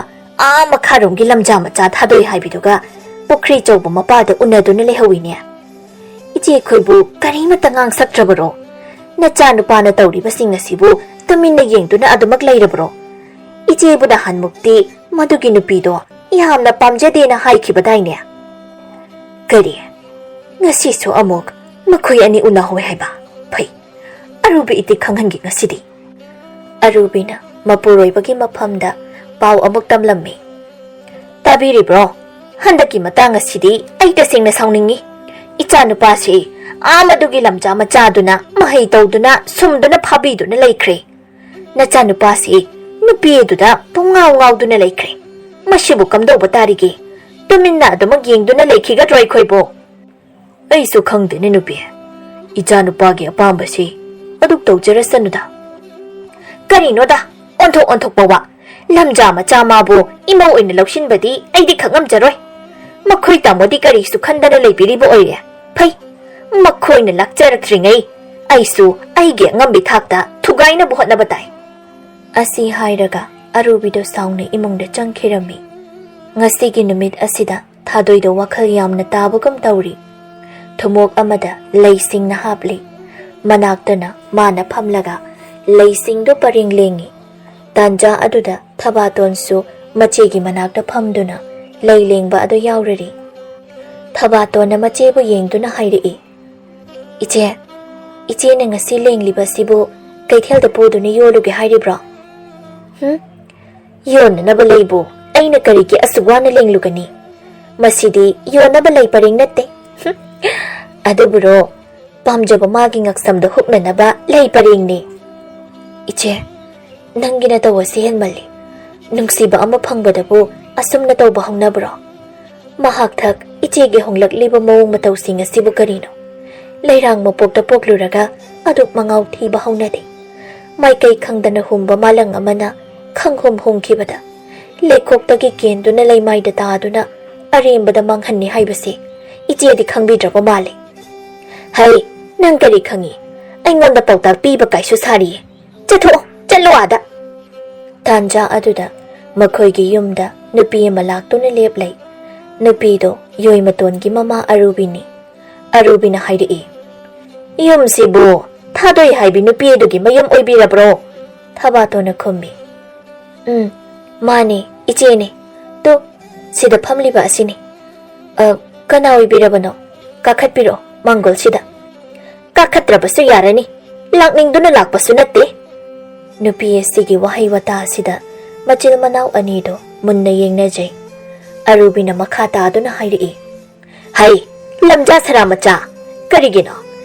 ꯑꯥ ꯃꯈꯥꯔꯣꯝꯒꯤ ꯂꯝꯖꯥ ꯃꯆꯥ ꯊꯥꯗꯣꯛꯏ ꯍꯥꯏꯕꯤꯗꯨꯒ ꯄꯨꯈ꯭ꯔꯤ ꯆꯧꯕ ꯃꯄꯥꯗ ꯎꯅꯗꯨꯅ ꯂꯩꯍꯧꯏꯅꯦ꯫ ꯏꯆꯦ ꯑꯩꯈꯣꯏꯕꯨ ꯀꯔꯤꯃꯠꯇ ꯉꯥꯡꯁꯛꯇ꯭ꯔꯕꯔꯣ? ꯅꯆꯥꯅꯨꯄꯥꯅ ꯇꯧꯔꯤꯕꯁꯤꯡ ꯑꯁꯤꯕꯨ ꯇꯨꯃꯤꯟꯅ ꯌꯦꯡꯗꯨꯅ ꯑꯗꯨꯃꯛ ꯂꯩꯔꯕꯔꯣ? ꯏꯆꯦꯕꯨ ꯅꯍꯥꯟꯃꯨꯛꯇꯤ ꯃꯗꯨꯒꯤ ꯅꯨꯄꯤꯗꯣ ꯌꯥꯝꯅ ꯄꯥꯝꯖꯗꯦꯅ ꯍꯥꯏꯈꯤꯕꯗꯥꯏꯅꯦ?" "ꯀꯔꯤ? ꯉꯁꯤꯁꯨ ꯑꯃꯨꯛ ꯃꯈꯣꯏ ꯑꯅꯤ ꯎꯅꯍꯧꯋꯦ ꯍꯥꯏꯕ? ꯐꯩ, ꯑꯔꯨꯕꯤ ꯏꯇꯤꯛ ꯈꯪꯍꯟꯒꯦ ꯉꯁꯤꯗꯤ꯫" ꯑꯔꯨꯕꯤꯅ ꯃꯄꯨꯔꯣꯏꯕꯒꯤ ꯃꯐꯝꯗ ꯄꯥꯎ ꯑꯃꯨꯛ ꯇꯝꯂꯝꯃꯤ꯫ "ꯇꯥꯕꯤꯔꯤꯕ꯭ꯔꯣ? ꯍꯟꯗꯛꯀꯤ ꯃꯇꯥꯡ ꯑꯁꯤꯗꯤ ꯑꯩ ꯇꯁꯦꯡꯅ ꯁꯥꯎꯅꯤꯡꯉꯤ꯫ ꯏꯆꯥꯅꯨꯄꯥꯁꯤ ꯑꯥ ꯃꯗꯨꯒꯤ ꯂꯝꯖꯥ ꯃꯆꯥꯗꯨꯅ ꯃꯍꯩ ꯇꯧꯗꯨꯅ ꯁꯨꯝꯗꯨꯅ ꯐꯥꯕꯤꯗꯨꯅ ꯂꯩꯈ꯭ꯔꯦ꯫ ꯅꯆꯥꯅꯨꯄꯥꯁꯤ ꯅꯨꯄꯤ ꯑꯗꯨꯗ ꯄꯨꯡꯉꯥꯎ ꯉꯥꯎꯗꯨꯅ ꯂꯩꯈ꯭ꯔꯦ꯫ ꯃꯁꯤꯕꯨ ꯀꯝꯗꯧꯕ ꯇꯥꯔꯤꯒꯦ? ꯇꯨꯃꯤꯟꯅ ꯑꯗꯨꯃꯛ ꯌꯦꯡꯗꯨꯅ ꯂꯩꯈꯤꯒꯗ꯭ꯔꯣ ꯑꯩꯈꯣꯏꯕꯨ?" "ꯑꯩꯁꯨ ꯈꯪꯗꯦꯅꯦ ꯅꯨꯄꯤ꯫ ꯏꯆꯥꯅꯨꯄꯥꯒꯤ ꯑꯄꯥꯝꯕꯁꯤ ꯑꯗꯨꯛ ꯇꯧꯖꯔꯁꯅꯨꯗ꯫" "ꯀꯔꯤꯅꯣꯗ? ꯑꯣꯟꯊꯣꯛ ꯑꯣꯟꯊꯣꯛꯄ ꯋꯥ꯫ ꯂꯝꯖꯥ ꯃꯆꯥ ꯃꯥꯕꯨ ꯏꯃꯧ ꯑꯣꯏꯅ ꯂꯧꯁꯤꯟꯕꯗꯤ ꯑꯩꯗꯤ ꯈꯪꯉꯝꯖꯔꯣꯏ꯫ ꯃꯈꯣꯏ ꯇꯥꯃꯣꯗꯤ ꯀꯔꯤꯁꯨ ꯈꯟꯗꯅ ꯂꯩꯕꯤꯔꯤꯕ ꯑꯣꯏꯔꯦ꯫ ꯐꯩ, ꯃꯈꯣꯏꯅ ꯂꯥꯛꯆꯔꯛꯇ꯭ꯔꯤꯉꯩ ꯑꯩꯁꯨ ꯑꯩꯒꯤ ꯑꯉꯝꯕꯤ ꯊꯥꯛꯇ ꯊꯨꯒꯥꯏꯅꯕ ꯍꯣꯠꯅꯕ ꯇꯥꯏ꯫" ꯑꯁꯤ ꯍꯥꯏꯔꯒ ꯑꯔꯨꯕꯤꯗꯣ ꯁꯥꯎꯅ ꯏꯃꯨꯡꯗ ꯆꯪꯈꯤꯔꯝꯃꯤ꯫ ꯉꯁꯤꯒꯤ ꯅꯨꯃꯤꯠ ꯑꯁꯤꯗ ꯊꯥꯗꯣꯏꯗꯣ ꯋꯥꯈꯜ ꯌꯥꯝꯅ ꯇꯥꯕꯒꯨꯝ ꯇꯧꯔꯤ꯫ ꯊꯨꯃꯣꯛ ꯑꯃꯗ ꯂꯩꯁꯤꯡꯅ ꯍꯥꯞꯂꯤ꯫ ꯃꯅꯥꯛꯇꯅ ꯃꯥꯅ ꯐꯝꯂꯒ ꯂꯩꯁꯤꯡꯗꯣ ꯄꯔꯦꯡ ꯂꯦꯡꯉꯤ꯫ ꯇꯥꯟꯖꯥ ꯑꯗꯨꯗ ꯊꯕꯥꯇꯣꯟꯁꯨ ꯃꯆꯦꯒꯤ ꯃꯅꯥꯛꯇ ꯐꯝꯗꯨꯅ ꯂꯩ ꯂꯦꯡꯕ ꯑꯗꯨ ꯌꯥꯎꯔꯔꯤ꯫ ꯊꯕꯥꯇꯣꯟꯅ ꯃꯆꯦꯕꯨ ꯌꯦꯡꯗꯨꯅ ꯍꯥꯏꯔꯛꯏ, "ꯏꯆꯦ, ꯏꯆꯦꯅ ꯉꯁꯤ ꯂꯦꯡꯂꯤꯕ ꯑꯁꯤꯕꯨ ꯀꯩꯊꯦꯜꯗ ꯄꯨꯗꯨꯅ ꯌꯣꯜꯂꯨꯒꯦ ꯍꯥꯏꯔꯤꯕ꯭ꯔꯣ?" "ꯍꯨꯝ? ꯌꯣꯟꯅꯅꯕ ꯂꯩꯕꯨ ꯑꯩꯅ ꯀꯔꯤꯒꯤ ꯑꯁꯨꯛ ꯋꯥꯅ ꯂꯦꯡꯂꯨꯒꯅꯤ? ꯃꯁꯤꯗꯤ ꯌꯣꯟꯅꯕ ꯂꯩ ꯄꯔꯦꯡ ꯅꯠꯇꯦ꯫" "ꯍꯨꯝ, ꯑꯗꯨꯕꯨꯔꯣ, ꯄꯥꯝꯖꯕ ꯃꯥꯒꯤ ꯉꯛꯁꯝꯗ ꯍꯨꯛꯅꯅꯕ ꯂꯩ ꯄꯔꯦꯡꯅꯤ꯫" "ꯏꯆꯦ, ꯅꯪꯒꯤ ꯅꯇꯧ ꯑꯁꯤ ꯍꯦꯟꯃꯜꯂꯤ꯫ ꯅꯨꯡꯁꯤꯕ ꯑꯃ ꯐꯪꯕꯗꯕꯨ ꯑꯁꯨꯝꯅ ꯇꯧꯕ ꯍꯧꯅꯕ꯭ꯔꯣ? ꯃꯍꯥꯛ ꯊꯛ ꯏꯆꯦꯒꯤ ꯍꯣꯡꯂꯛꯂꯤꯕ ꯃꯑꯣꯡ ꯃꯇꯧꯁꯤꯡ ꯑꯁꯤꯕꯨ ꯀꯔꯤꯅꯣ? ꯂꯩꯔꯥꯡ ꯃꯄꯣꯛꯇ ꯄꯣꯛꯂꯨꯔꯒ ꯑꯗꯨꯛ ꯃꯉꯥꯎ ꯊꯤꯕ ꯍꯧꯅꯗꯦ꯫" ꯃꯥꯏꯀꯩ ꯈꯪꯗꯅ ꯍꯨꯝꯕ ꯃꯥꯂꯪ ꯑꯃꯅ ꯈꯪꯍꯨꯝ ꯍꯨꯝꯈꯤꯕꯗ ꯂꯩꯈꯣꯛꯇꯒꯤ ꯀꯦꯟꯗꯨꯅ ꯂꯩꯃꯥꯏꯗ ꯇꯥꯗꯨꯅ ꯑꯔꯦꯝꯕꯗ ꯃꯥꯡꯍꯟꯅꯤ ꯍꯥꯏꯕꯁꯤ ꯏꯆꯦꯗꯤ ꯈꯪꯕꯤꯗ꯭ꯔꯕ ꯃꯥꯜꯂꯦ꯫ "ꯍꯩ, ꯅꯪ ꯀꯔꯤ ꯈꯪꯉꯤ? ꯑꯩꯉꯣꯟꯗ ꯄꯥꯎꯇꯥꯛ ꯄꯤꯕ ꯀꯥꯏꯁꯨ ꯁꯥꯔꯤꯌꯦ꯫ ꯆꯠꯊꯣꯛꯑꯣ, ꯆꯠꯂꯣ ꯑꯥꯗ!" ꯇꯥꯟꯖꯥ ꯑꯗꯨꯗ ꯃꯈꯣꯏꯒꯤ ꯌꯨꯝꯗ ꯅꯨꯄꯤ ꯑꯃ ꯂꯥꯛꯇꯨꯅ ꯂꯦꯞꯂꯩ꯫ ꯅꯨꯄꯤꯗꯣ ꯌꯣꯏꯃꯇꯣꯟꯒꯤ ꯃꯃꯥ ꯑꯔꯨꯕꯤꯅꯤ꯫ ꯑꯔꯨꯕꯤꯅ ꯍꯥꯏꯔꯛꯏ, "ꯌꯨꯝꯁꯤꯕꯨ ꯊꯥꯗꯣꯏ ꯍꯥꯏꯕꯤ ꯅꯨꯄꯤ ꯑꯗꯨꯒꯤ ꯃꯌꯨꯝ ꯑꯣꯏꯕꯤꯔꯕ꯭ꯔꯣ?" ꯊꯕꯥꯇꯣꯟꯅ ꯈꯨꯝꯃꯤ, "ꯎꯝ, ꯃꯥꯅꯦ, ꯏꯆꯦꯅꯦ꯫ ꯇꯨ, ꯁꯤꯗ ꯐꯝꯂꯤꯕ ꯑꯁꯤꯅꯤ꯫ ꯑ, ꯀꯅꯥ ꯑꯣꯏꯕꯤꯔꯕꯅꯣ? ꯀꯥꯈꯠꯄꯤꯔꯛꯑꯣ ꯃꯥꯡꯒꯣꯜꯁꯤꯗ꯫ ꯀꯥꯈꯠꯇ꯭ꯔꯕꯁꯨ ꯌꯥꯔꯅꯤ, ꯂꯥꯛꯅꯤꯡꯗꯨꯅ ꯂꯥꯛꯄꯁꯨ ꯅꯠꯇꯦ꯫" ꯅꯨꯄꯤ ꯑꯁꯤꯒꯤ ꯋꯥꯍꯩ ꯋꯥꯇꯥ ꯑꯁꯤꯗ ꯃꯆꯤꯜ ꯃꯅꯥꯎ ꯑꯅꯤꯗꯨ ꯃꯨꯟꯅ ꯌꯦꯡꯅꯖꯩ꯫ ꯑꯔꯨꯕꯤꯅ ꯃꯈꯥ ꯇꯥꯗꯨꯅ ꯍꯥꯏꯔꯛꯏ, "ꯍꯩ, ꯂꯝꯖꯥ ꯁꯔꯥ ꯃꯆꯥ, ꯀꯔꯤꯒꯤꯅꯣ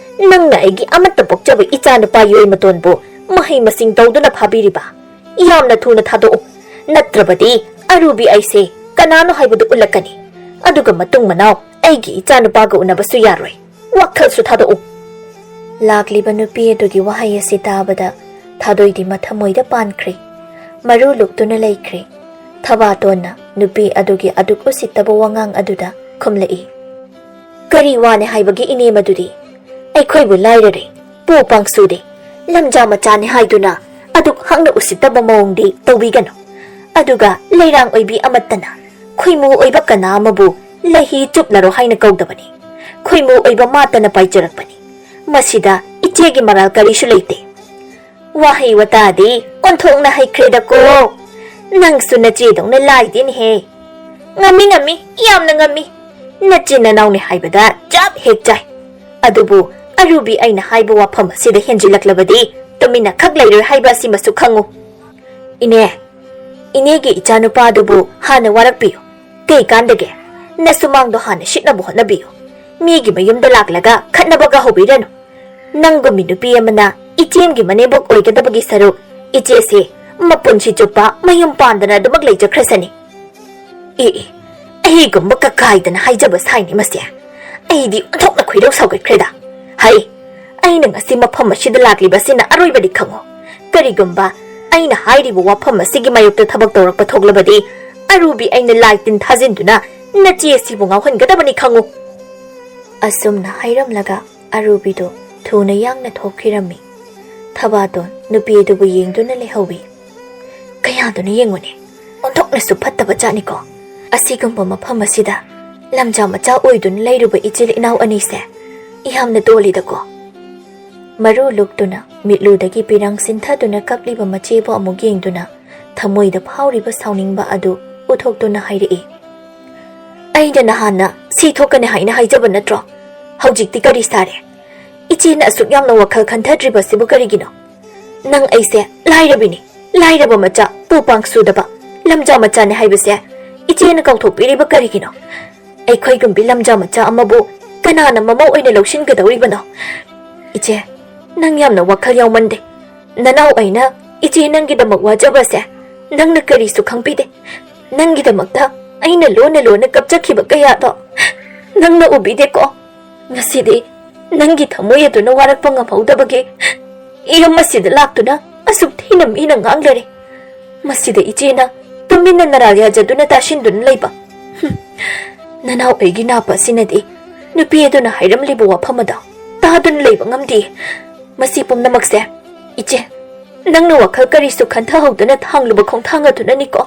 ꯅꯪꯅ ꯑꯩꯒꯤ ꯑꯃꯠꯇ ꯄꯣꯛꯆꯕ ꯏꯆꯥ ꯅꯨꯄꯥ ꯌꯣꯏꯃꯇꯣꯟꯕꯨ ꯃꯍꯩ ꯃꯁꯤꯡ ꯇꯧꯗꯨꯅ ꯐꯥꯕꯤꯔꯤꯕ? ꯌꯥꯝꯅ ꯊꯨꯅ ꯊꯥꯗꯣꯛꯎ, ꯅꯠꯇ꯭ꯔꯕꯗꯤ ꯑꯔꯨꯕꯤ ꯑꯩꯁꯦ ꯀꯅꯥꯅꯣ ꯍꯥꯏꯕꯗꯨ ꯎꯠꯂꯛꯀꯅꯤ꯫ ꯑꯗꯨꯒ ꯃꯇꯨꯡ ꯃꯅꯥꯎ ꯑꯩꯒꯤ ꯏꯆꯥ ꯅꯨꯄꯥꯒ ꯎꯅꯕꯁꯨ ꯌꯥꯔꯣꯏ꯫ ꯋꯥꯈꯜꯁꯨ ꯊꯥꯗꯣꯛꯎ꯫" ꯂꯥꯛꯂꯤꯕ ꯅꯨꯄꯤ ꯑꯗꯨꯒꯤ ꯋꯥꯍꯩ ꯑꯁꯤ ꯇꯥꯕꯗ ꯊꯥꯗꯣꯏꯗꯤ ꯃꯊꯃꯣꯏꯗ ꯄꯥꯟꯈ꯭ꯔꯦ꯫ ꯃꯔꯨ ꯂꯨꯛꯇꯨꯅ ꯂꯩꯈ꯭ꯔꯦ꯫ ꯊꯕꯥꯇꯣꯟꯅ ꯅꯨꯄꯤ ꯑꯗꯨꯒꯤ ꯑꯗꯨꯛ ꯎꯁꯤꯠꯇꯕ ꯋꯥꯉꯥꯡ ꯑꯗꯨꯗ ꯈꯨꯝꯂꯛꯏ, "ꯀꯔꯤ ꯋꯥꯅꯦ ꯍꯥꯏꯕꯒꯦ ꯏꯅꯦ ꯃꯗꯨꯗꯤ? ꯑꯩꯈꯣꯏꯕꯨ ꯂꯥꯏꯔꯔꯦ, ꯄꯨ ꯄꯥꯡꯁꯨꯗꯦ, ꯂꯝꯖꯥ ꯃꯆꯥꯅꯤ ꯍꯥꯏꯗꯨꯅ ꯑꯗꯨꯛ ꯍꯛꯅ ꯎꯁꯤꯠꯇꯕ ꯃꯑꯣꯡꯗꯤ ꯇꯧꯕꯤꯒꯅꯨ꯫ ꯑꯗꯨꯒ ꯂꯩꯔꯥꯡ ꯑꯣꯏꯕꯤ ꯑꯃꯠꯇꯅ ꯈꯣꯏꯃꯨ ꯑꯣꯏꯕ ꯀꯅꯥ ꯑꯃꯕꯨ ꯂꯩꯍꯤ ꯆꯨꯞꯂꯔꯣ ꯍꯥꯏꯅ ꯀꯧꯗꯕꯅꯤ꯫ ꯈꯣꯏꯃꯨ ꯑꯣꯏꯕ ꯃꯥꯇꯅ ꯄꯥꯏꯖꯔꯛꯄꯅꯤ꯫ ꯃꯁꯤꯗ ꯏꯆꯦꯒꯤ ꯃꯔꯥꯜ ꯀꯔꯤꯁꯨ ꯂꯩꯇꯦ꯫" ꯋꯥꯍꯩ ꯋꯥꯇꯥꯗꯤ ꯑꯣꯟꯊꯣꯛꯅ ꯍꯩꯈ꯭ꯔꯦꯗꯀꯣ꯫ ꯅꯪꯁꯨ ꯅꯆꯦꯗꯧꯅ ꯂꯥꯏꯗꯦꯅꯦꯍꯦ꯫ ꯉꯝꯃꯤ, ꯉꯝꯃꯤ, ꯌꯥꯝꯅ ꯉꯝꯃꯤ꯫ ꯅꯆꯤꯟ ꯅꯅꯥꯎꯅꯤ ꯍꯥꯏꯕꯗ ꯆꯞ ꯍꯦꯛ ꯆꯥꯏ꯫ ꯑꯗꯨꯕꯨ ꯑꯔꯨꯕꯤ ꯑꯩꯅ ꯍꯥꯏꯕ ꯋꯥꯐꯝ ꯑꯁꯤꯗ ꯍꯦꯟꯖꯤꯜꯂꯛꯂꯕꯗꯤ ꯇꯨꯃꯤꯟꯅ ꯈꯛ ꯂꯩꯔꯣꯏ ꯍꯥꯏꯕ ꯑꯁꯤꯃꯁꯨ ꯈꯪꯉꯨ꯫ ꯏꯅꯦ, ꯏꯅꯦꯒꯤ ꯏꯆꯥꯅꯨꯄꯥꯗꯨꯕꯨ ꯍꯥꯟꯅ ꯋꯥꯔꯛꯄꯤꯌꯨ꯫ ꯀꯩ ꯀꯥꯟꯗꯒꯦ? ꯅꯁꯨꯃꯥꯡꯗꯣ ꯍꯥꯟꯅ ꯁꯤꯠꯅꯕ ꯍꯣꯠꯅꯕꯤꯌꯨ꯫ ꯃꯤꯒꯤ ꯃꯌꯨꯝꯗ ꯂꯥꯛꯂꯒ ꯈꯠꯅꯕꯒ ꯍꯧꯕꯤꯔꯅꯨ꯫ ꯅꯪꯒꯨꯝꯕꯤ ꯅꯨꯄꯤ ꯑꯃꯅ ꯏꯆꯦꯝꯒꯤ ꯃꯅꯦꯝꯕꯣꯛ ꯑꯣꯏꯒꯗꯕꯒꯤ ꯁꯔꯨꯛ ꯏꯆꯦꯁꯦ ꯃꯄꯨꯟꯁꯤ ꯆꯨꯞꯄ ꯃꯌꯨꯝ ꯄꯥꯟꯗꯅ ꯑꯗꯨꯃꯛ ꯂꯩꯖꯈ꯭ꯔꯁꯅꯤ꯫ ꯑꯦ, ꯑꯦ, ꯑꯩꯒꯨꯝꯕ ꯀꯀꯥꯏꯗꯅ ꯍꯥꯏꯖꯕ ꯁꯥꯏꯅꯦ ꯃꯁꯦ꯫ ꯑꯩꯗꯤ ꯑꯣꯟꯊꯣꯛꯅ ꯈꯣꯏꯗꯧ ꯁꯥꯎꯒꯠꯈ꯭ꯔꯦꯗ꯫ ꯍꯩ, ꯑꯩꯅ ꯉꯁꯤ ꯃꯐꯝ ꯑꯁꯤꯗ ꯂꯥꯛꯂꯤꯕ ꯑꯁꯤꯅ ꯑꯔꯣꯏꯕꯅꯤ ꯈꯪꯉꯨ꯫ ꯀꯔꯤꯒꯨꯝꯕ ꯑꯩꯅ ꯍꯥꯏꯔꯤꯕ ꯋꯥꯐꯝ ꯑꯁꯤꯒꯤ ꯃꯥꯌꯣꯛꯇ ꯊꯕꯛ ꯇꯧꯔꯛꯄ ꯊꯣꯛꯂꯕꯗꯤ ꯑꯔꯨꯕꯤ ꯑꯩꯅ ꯂꯥꯏ ꯇꯤꯟ ꯊꯥꯖꯤꯟꯗꯨꯅ ꯅꯆꯦ ꯑꯁꯤꯕꯨ ꯉꯥꯎꯍꯟꯒꯗꯕꯅꯤ ꯈꯪꯉꯨ꯫ ꯑꯁꯨꯝꯅ ꯍꯥꯏꯔꯝꯂꯒ ꯑꯔꯨꯕꯤꯗꯨ ꯊꯨꯅ ꯌꯥꯡꯅ ꯊꯣꯛꯈꯤꯔꯝꯃꯤ꯫ ꯊꯕꯥꯇꯣꯟ ꯅꯨꯄꯤ ꯑꯗꯨꯕꯨ ꯌꯦꯡꯗꯨꯅ ꯂꯩꯍꯧꯏ꯫ "ꯀꯌꯥꯗꯨꯅ ꯌꯦꯡꯉꯨꯅꯦ, ꯑꯣꯟꯊꯣꯛꯅꯁꯨ ꯐꯠꯇꯕ ꯖꯥꯠꯅꯤꯀꯣ꯫ ꯑꯁꯤꯒꯨꯝꯕ ꯃꯐꯝ ꯑꯁꯤꯗ ꯂꯝꯖꯥ ꯃꯆꯥ ꯑꯣꯏꯗꯨꯅ ꯂꯩꯔꯨꯕ ꯏꯆꯤꯜ ꯏꯅꯥꯎ ꯑꯅꯤꯁꯦ ꯌꯥꯝꯅ ꯇꯣꯜꯂꯤꯗꯀꯣ"꯫ ꯃꯔꯨ ꯂꯨꯛꯇꯨꯅ ꯃꯤꯠꯂꯨꯗꯒꯤ ꯄꯤꯔꯪ ꯁꯤꯟꯊꯗꯨꯅ ꯀꯞꯂꯤꯕ ꯃꯆꯦꯕꯨ ꯑꯃꯨꯛ ꯌꯦꯡꯗꯨꯅ ꯊꯃꯣꯏꯗ ꯐꯥꯎꯔꯤꯕ ꯁꯥꯎꯅꯤꯡꯕ ꯑꯗꯨ ꯎꯠꯊꯣꯛꯇꯨꯅ ꯍꯥꯏꯔꯛꯏ꯫ "ꯑꯩꯅ ꯅꯍꯥꯟꯅ ꯁꯤ ꯊꯣꯛꯀꯅꯤ ꯍꯥꯏꯅ ꯍꯥꯏꯖꯕ ꯅꯠꯇ꯭ꯔꯣ? ꯍꯧꯖꯤꯛꯇꯤ ꯀꯔꯤ ꯁꯥꯔꯦ? ꯏꯆꯦꯅ ꯑꯁꯨꯛ ꯌꯥꯝꯅ ꯋꯥꯈꯜ ꯈꯟꯊꯗ꯭ꯔꯤꯕꯁꯤꯕꯨ ꯀꯔꯤꯒꯤꯅꯣ? ꯅꯪ ꯑꯩꯁꯦ ꯂꯥꯏꯔꯕꯤꯅꯤ, ꯂꯥꯏꯔꯕ ꯃꯆꯥ, ꯄꯨ ꯄꯥꯡ ꯁꯨꯗꯕ, ꯂꯝꯖꯥ ꯃꯆꯥꯅꯤ ꯍꯥꯏꯕꯁꯦ ꯏꯆꯦꯅ ꯀꯥꯎꯊꯣꯛꯄꯤꯔꯤꯕ ꯀꯔꯤꯒꯤꯅꯣ? ꯑꯩꯈꯣꯏꯒꯨꯝꯕꯤ ꯂꯝꯖꯥ ꯃꯆꯥ ꯑꯃꯕꯨ ꯀꯅꯥꯅ ꯃꯃꯧ ꯑꯣꯏꯅ ꯂꯧꯁꯤꯟꯒꯗꯧꯔꯤꯕꯅꯣ? ꯏꯆꯦ, ꯅꯪ ꯌꯥꯝꯅ ꯋꯥꯈꯜ ꯌꯥꯎꯃꯟꯗꯦ꯫ ꯅꯅꯥꯎ ꯑꯩꯅ ꯏꯆꯦ ꯅꯪꯒꯤꯗꯃꯛ ꯋꯥꯖꯕꯁꯦ ꯅꯪꯅ ꯀꯔꯤꯁꯨ ꯈꯪꯕꯤꯗꯦ꯫ ꯅꯪꯒꯤꯗꯃꯛꯇ ꯑꯩꯅ ꯂꯣꯟꯅ ꯂꯣꯟꯅ ꯀꯞꯆꯈꯤꯕ ꯀꯌꯥꯗꯣ ꯅꯪꯅ ꯎꯕꯤꯗꯦꯀꯣ? ꯉꯁꯤꯗꯤ ꯅꯪꯒꯤ ꯊꯃꯣꯏ ꯑꯗꯨꯅ ꯋꯥꯔꯛꯄ ꯉꯝꯍꯧꯗꯕꯒꯤ ꯌꯨꯝ ꯑꯁꯤꯗ ꯂꯥꯛꯇꯨꯅ ꯑꯁꯨꯛ ꯊꯤꯅ ꯃꯤꯅ ꯉꯥꯡꯂꯔꯦ꯫ ꯃꯁꯤꯗ ꯏꯆꯦꯅ ꯇꯨꯃꯤꯟꯅ ꯅꯔꯥꯜ ꯌꯥꯖꯗꯨꯅ ꯇꯥꯁꯤꯟꯗꯨꯅ ꯂꯩꯕ꯫ ꯍꯨꯝ꯫ ꯅꯅꯥꯎ ꯑꯩꯒꯤ ꯅꯥꯄ ꯑꯁꯤꯅꯗꯤ ꯅꯨꯄꯤ ꯑꯗꯨꯅ ꯍꯥꯏꯔꯝꯂꯤꯕ ꯋꯥꯐꯝ ꯑꯗꯣ ꯇꯥꯗꯨꯅ ꯂꯩꯕ ꯉꯝꯗꯦ꯫ ꯃꯁꯤ ꯄꯨꯝꯅꯃꯛꯁꯦ ꯏꯆꯦ, ꯅꯪꯅ ꯋꯥꯈꯜ ꯀꯔꯤꯁꯨ ꯈꯟꯊꯍꯧꯗꯅ ꯊꯥꯡꯂꯨꯕ ꯈꯣꯡꯊꯥꯡ ꯑꯗꯨꯅꯅꯤꯀꯣ꯫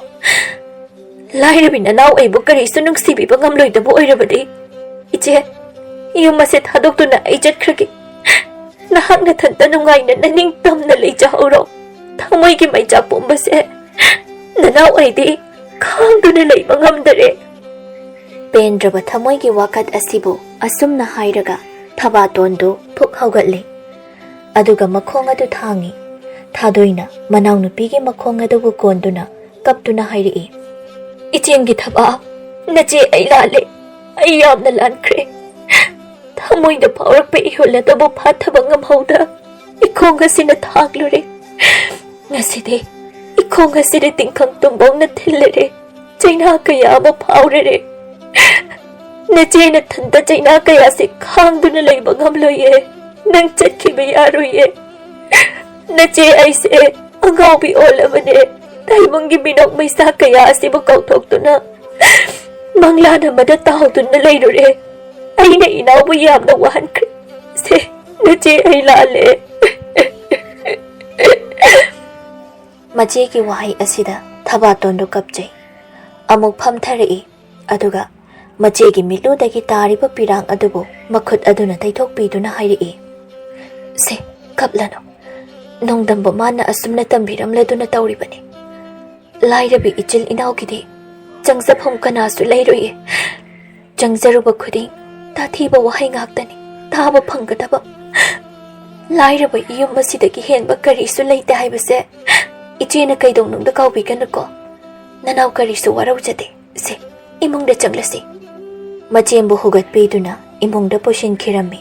ꯂꯥꯏꯔꯕꯤ ꯅꯅꯥꯎ ꯑꯩꯕꯨ ꯀꯔꯤꯁꯨ ꯅꯨꯡꯁꯤꯕꯤꯕ ꯉꯝꯂꯣꯏꯗꯕ ꯑꯣꯏꯔꯕꯗꯤ, ꯏꯆꯦ, ꯌꯨꯝ ꯑꯁꯦ ꯊꯥꯗꯣꯛꯇꯨꯅ ꯑꯩ ꯆꯠꯈ꯭ꯔꯒꯦ꯫ ꯅꯍꯥꯛ ꯅꯊꯟꯇ ꯅꯨꯡꯉꯥꯏꯅ ꯅꯅꯤꯡꯇꯝꯅ ꯂꯩꯖꯍꯧꯔꯣ꯫ ꯊꯃꯣꯏꯒꯤ ꯃꯩꯆꯥꯛ ꯄꯨꯝꯕꯁꯦ ꯅꯅꯥꯎ ꯑꯩꯗꯤ ꯈꯥꯡꯗꯨꯅ ꯂꯩꯕ ꯉꯝꯗꯔꯦ"꯫ ꯄꯦꯟꯗ꯭ꯔꯕ ꯊꯃꯣꯏꯒꯤ ꯋꯥꯀꯠ ꯑꯁꯤꯕꯨ ꯑꯁꯨꯝꯅ ꯍꯥꯏꯔꯒ ꯊꯕꯥꯇꯣꯟꯗꯨ ꯐꯨꯛ ꯍꯧꯒꯠꯂꯦ꯫ ꯑꯗꯨꯒ ꯃꯈꯣꯡ ꯑꯗꯨ ꯊꯥꯡꯏ꯫ ꯊꯥꯗꯣꯏꯅ ꯃꯅꯥꯎꯅꯨꯄꯤꯒꯤ ꯃꯈꯣꯡ ꯑꯗꯨꯕꯨ ꯀꯣꯟꯗꯨꯅ ꯀꯞꯇꯨꯅ ꯍꯥꯏꯔꯛꯏ, "ꯏꯆꯦꯝꯒꯤ ꯊꯕꯥ, ꯅꯆꯦ ꯑꯩ ꯂꯥꯜꯂꯦ꯫ ꯑꯩ ꯌꯥꯝꯅ ꯂꯥꯟꯈ꯭ꯔꯦ꯫ ꯊꯃꯣꯏꯗ ꯐꯥꯎꯔꯛꯄ ꯏꯍꯨꯜ ꯑꯗꯨꯕꯨ ꯐꯥꯊꯕ ꯉꯝꯍꯧꯗ ꯏꯈꯣꯡ ꯑꯁꯤꯅ ꯊꯥꯡꯂꯨꯔꯦ꯫ ꯉꯁꯤꯗꯤ ꯏꯈꯣꯡ ꯑꯁꯤꯗ ꯇꯤꯡꯈꯪ ꯇꯨꯝꯕꯧꯅ ꯊꯤꯜꯂꯔꯦ꯫ ꯆꯩꯅꯥ ꯀꯌꯥ ꯑꯃ ꯐꯥꯎꯔꯔꯦ꯫ ꯅꯆꯦ ꯅꯊꯟꯇ ꯆꯩꯅꯥ ꯀꯌꯥꯁꯦ ꯈꯥꯡꯗꯨꯅ ꯂꯩꯕ ꯉꯝꯂꯣꯏꯌꯦ꯫ ꯅꯪ ꯆꯠꯈꯤꯕ ꯌꯥꯔꯣꯏꯌꯦ꯫ ꯅꯆꯦ ꯑꯩꯁꯦ ꯑꯉꯥꯎꯕꯤ ꯑꯣꯜꯂꯕꯅꯦ꯫ ꯇꯥꯏꯕꯪꯒꯤ ꯃꯤꯅꯣꯛ ꯃꯩꯁꯥ ꯀꯌꯥ ꯑꯁꯤꯕꯨ ꯀꯥꯎꯊꯣꯛꯇꯨꯅ ꯃꯪꯂꯥꯟ ꯑꯃꯗ ꯇꯥꯎꯗꯨꯅ ꯂꯩꯔꯨꯔꯦ꯫ ꯑꯩꯅ ꯏꯅꯥꯎꯕꯨ ꯌꯥꯝꯅ ꯋꯥꯍꯟꯈ꯭ꯔꯦ꯫ ꯁꯦ, ꯅꯆꯦ, ꯑꯩ ꯂꯥꯜꯂꯦ꯫ ꯃꯆꯦꯒꯤ ꯋꯥꯍꯩ ꯑꯁꯤꯗ ꯊꯕꯥꯇꯣꯟꯗꯨ ꯀꯞꯆꯩ꯫ ꯑꯃꯨꯛ ꯐꯝꯊꯔꯛꯏ꯫ ꯑꯗꯨꯒ ꯃꯆꯦꯒꯤ ꯃꯤꯠꯂꯨꯗꯒꯤ ꯇꯥꯔꯤꯕ ꯄꯤꯔꯥꯡ ꯑꯗꯨꯕꯨ ꯃꯈꯨꯠ ꯑꯗꯨꯅ ꯇꯩꯊꯣꯛꯄꯤꯗꯨꯅ ꯍꯥꯏꯔꯛꯏ, "ꯁꯦ, ꯀꯞꯂꯅꯨ꯫ ꯅꯣꯡꯗꯝꯕ ꯃꯥꯅ ꯑꯁꯨꯝꯅ ꯇꯝꯕꯤꯔꯝꯂꯗꯨꯅ ꯇꯧꯔꯤꯕꯅꯤ꯫ ꯂꯥꯏꯔꯕꯤ ꯏꯆꯤꯜ ꯏꯅꯥꯎꯒꯤꯗꯤ ꯆꯪꯖꯐꯝ ꯀꯅꯥꯁꯨ ꯂꯩꯔꯣꯏꯌꯦ꯫ ꯆꯪꯖꯔꯨꯕ ꯈꯨꯗꯤꯡ ꯇꯥꯊꯤꯕ ꯋꯥꯍꯩ ꯉꯥꯛꯇꯅꯤ ꯇꯥꯕ ꯐꯪꯒꯗꯕ꯫ ꯂꯥꯏꯔꯕ ꯏꯌꯨꯝ ꯑꯁꯤꯗꯒꯤ ꯍꯦꯟꯕ ꯀꯔꯤꯁꯨ ꯂꯩꯇꯦ ꯍꯥꯏꯕꯁꯦ ꯏꯆꯦꯅ ꯀꯩꯗꯧꯅꯨꯡꯗ ꯀꯥꯎꯕꯤꯒꯅꯨꯀꯣ꯫ ꯅꯅꯥꯎ ꯀꯔꯤꯁꯨ ꯋꯥꯔꯧꯖꯗꯦ꯫ ꯁꯦ, ꯏꯃꯨꯡꯗ ꯆꯪꯂꯁꯤ꯫" ꯃꯆꯦꯝꯕꯨ ꯍꯨꯒꯠꯄꯤꯗꯨꯅ ꯏꯃꯨꯡꯗ ꯄꯨꯁꯤꯟꯈꯤꯔꯝꯃꯤ꯫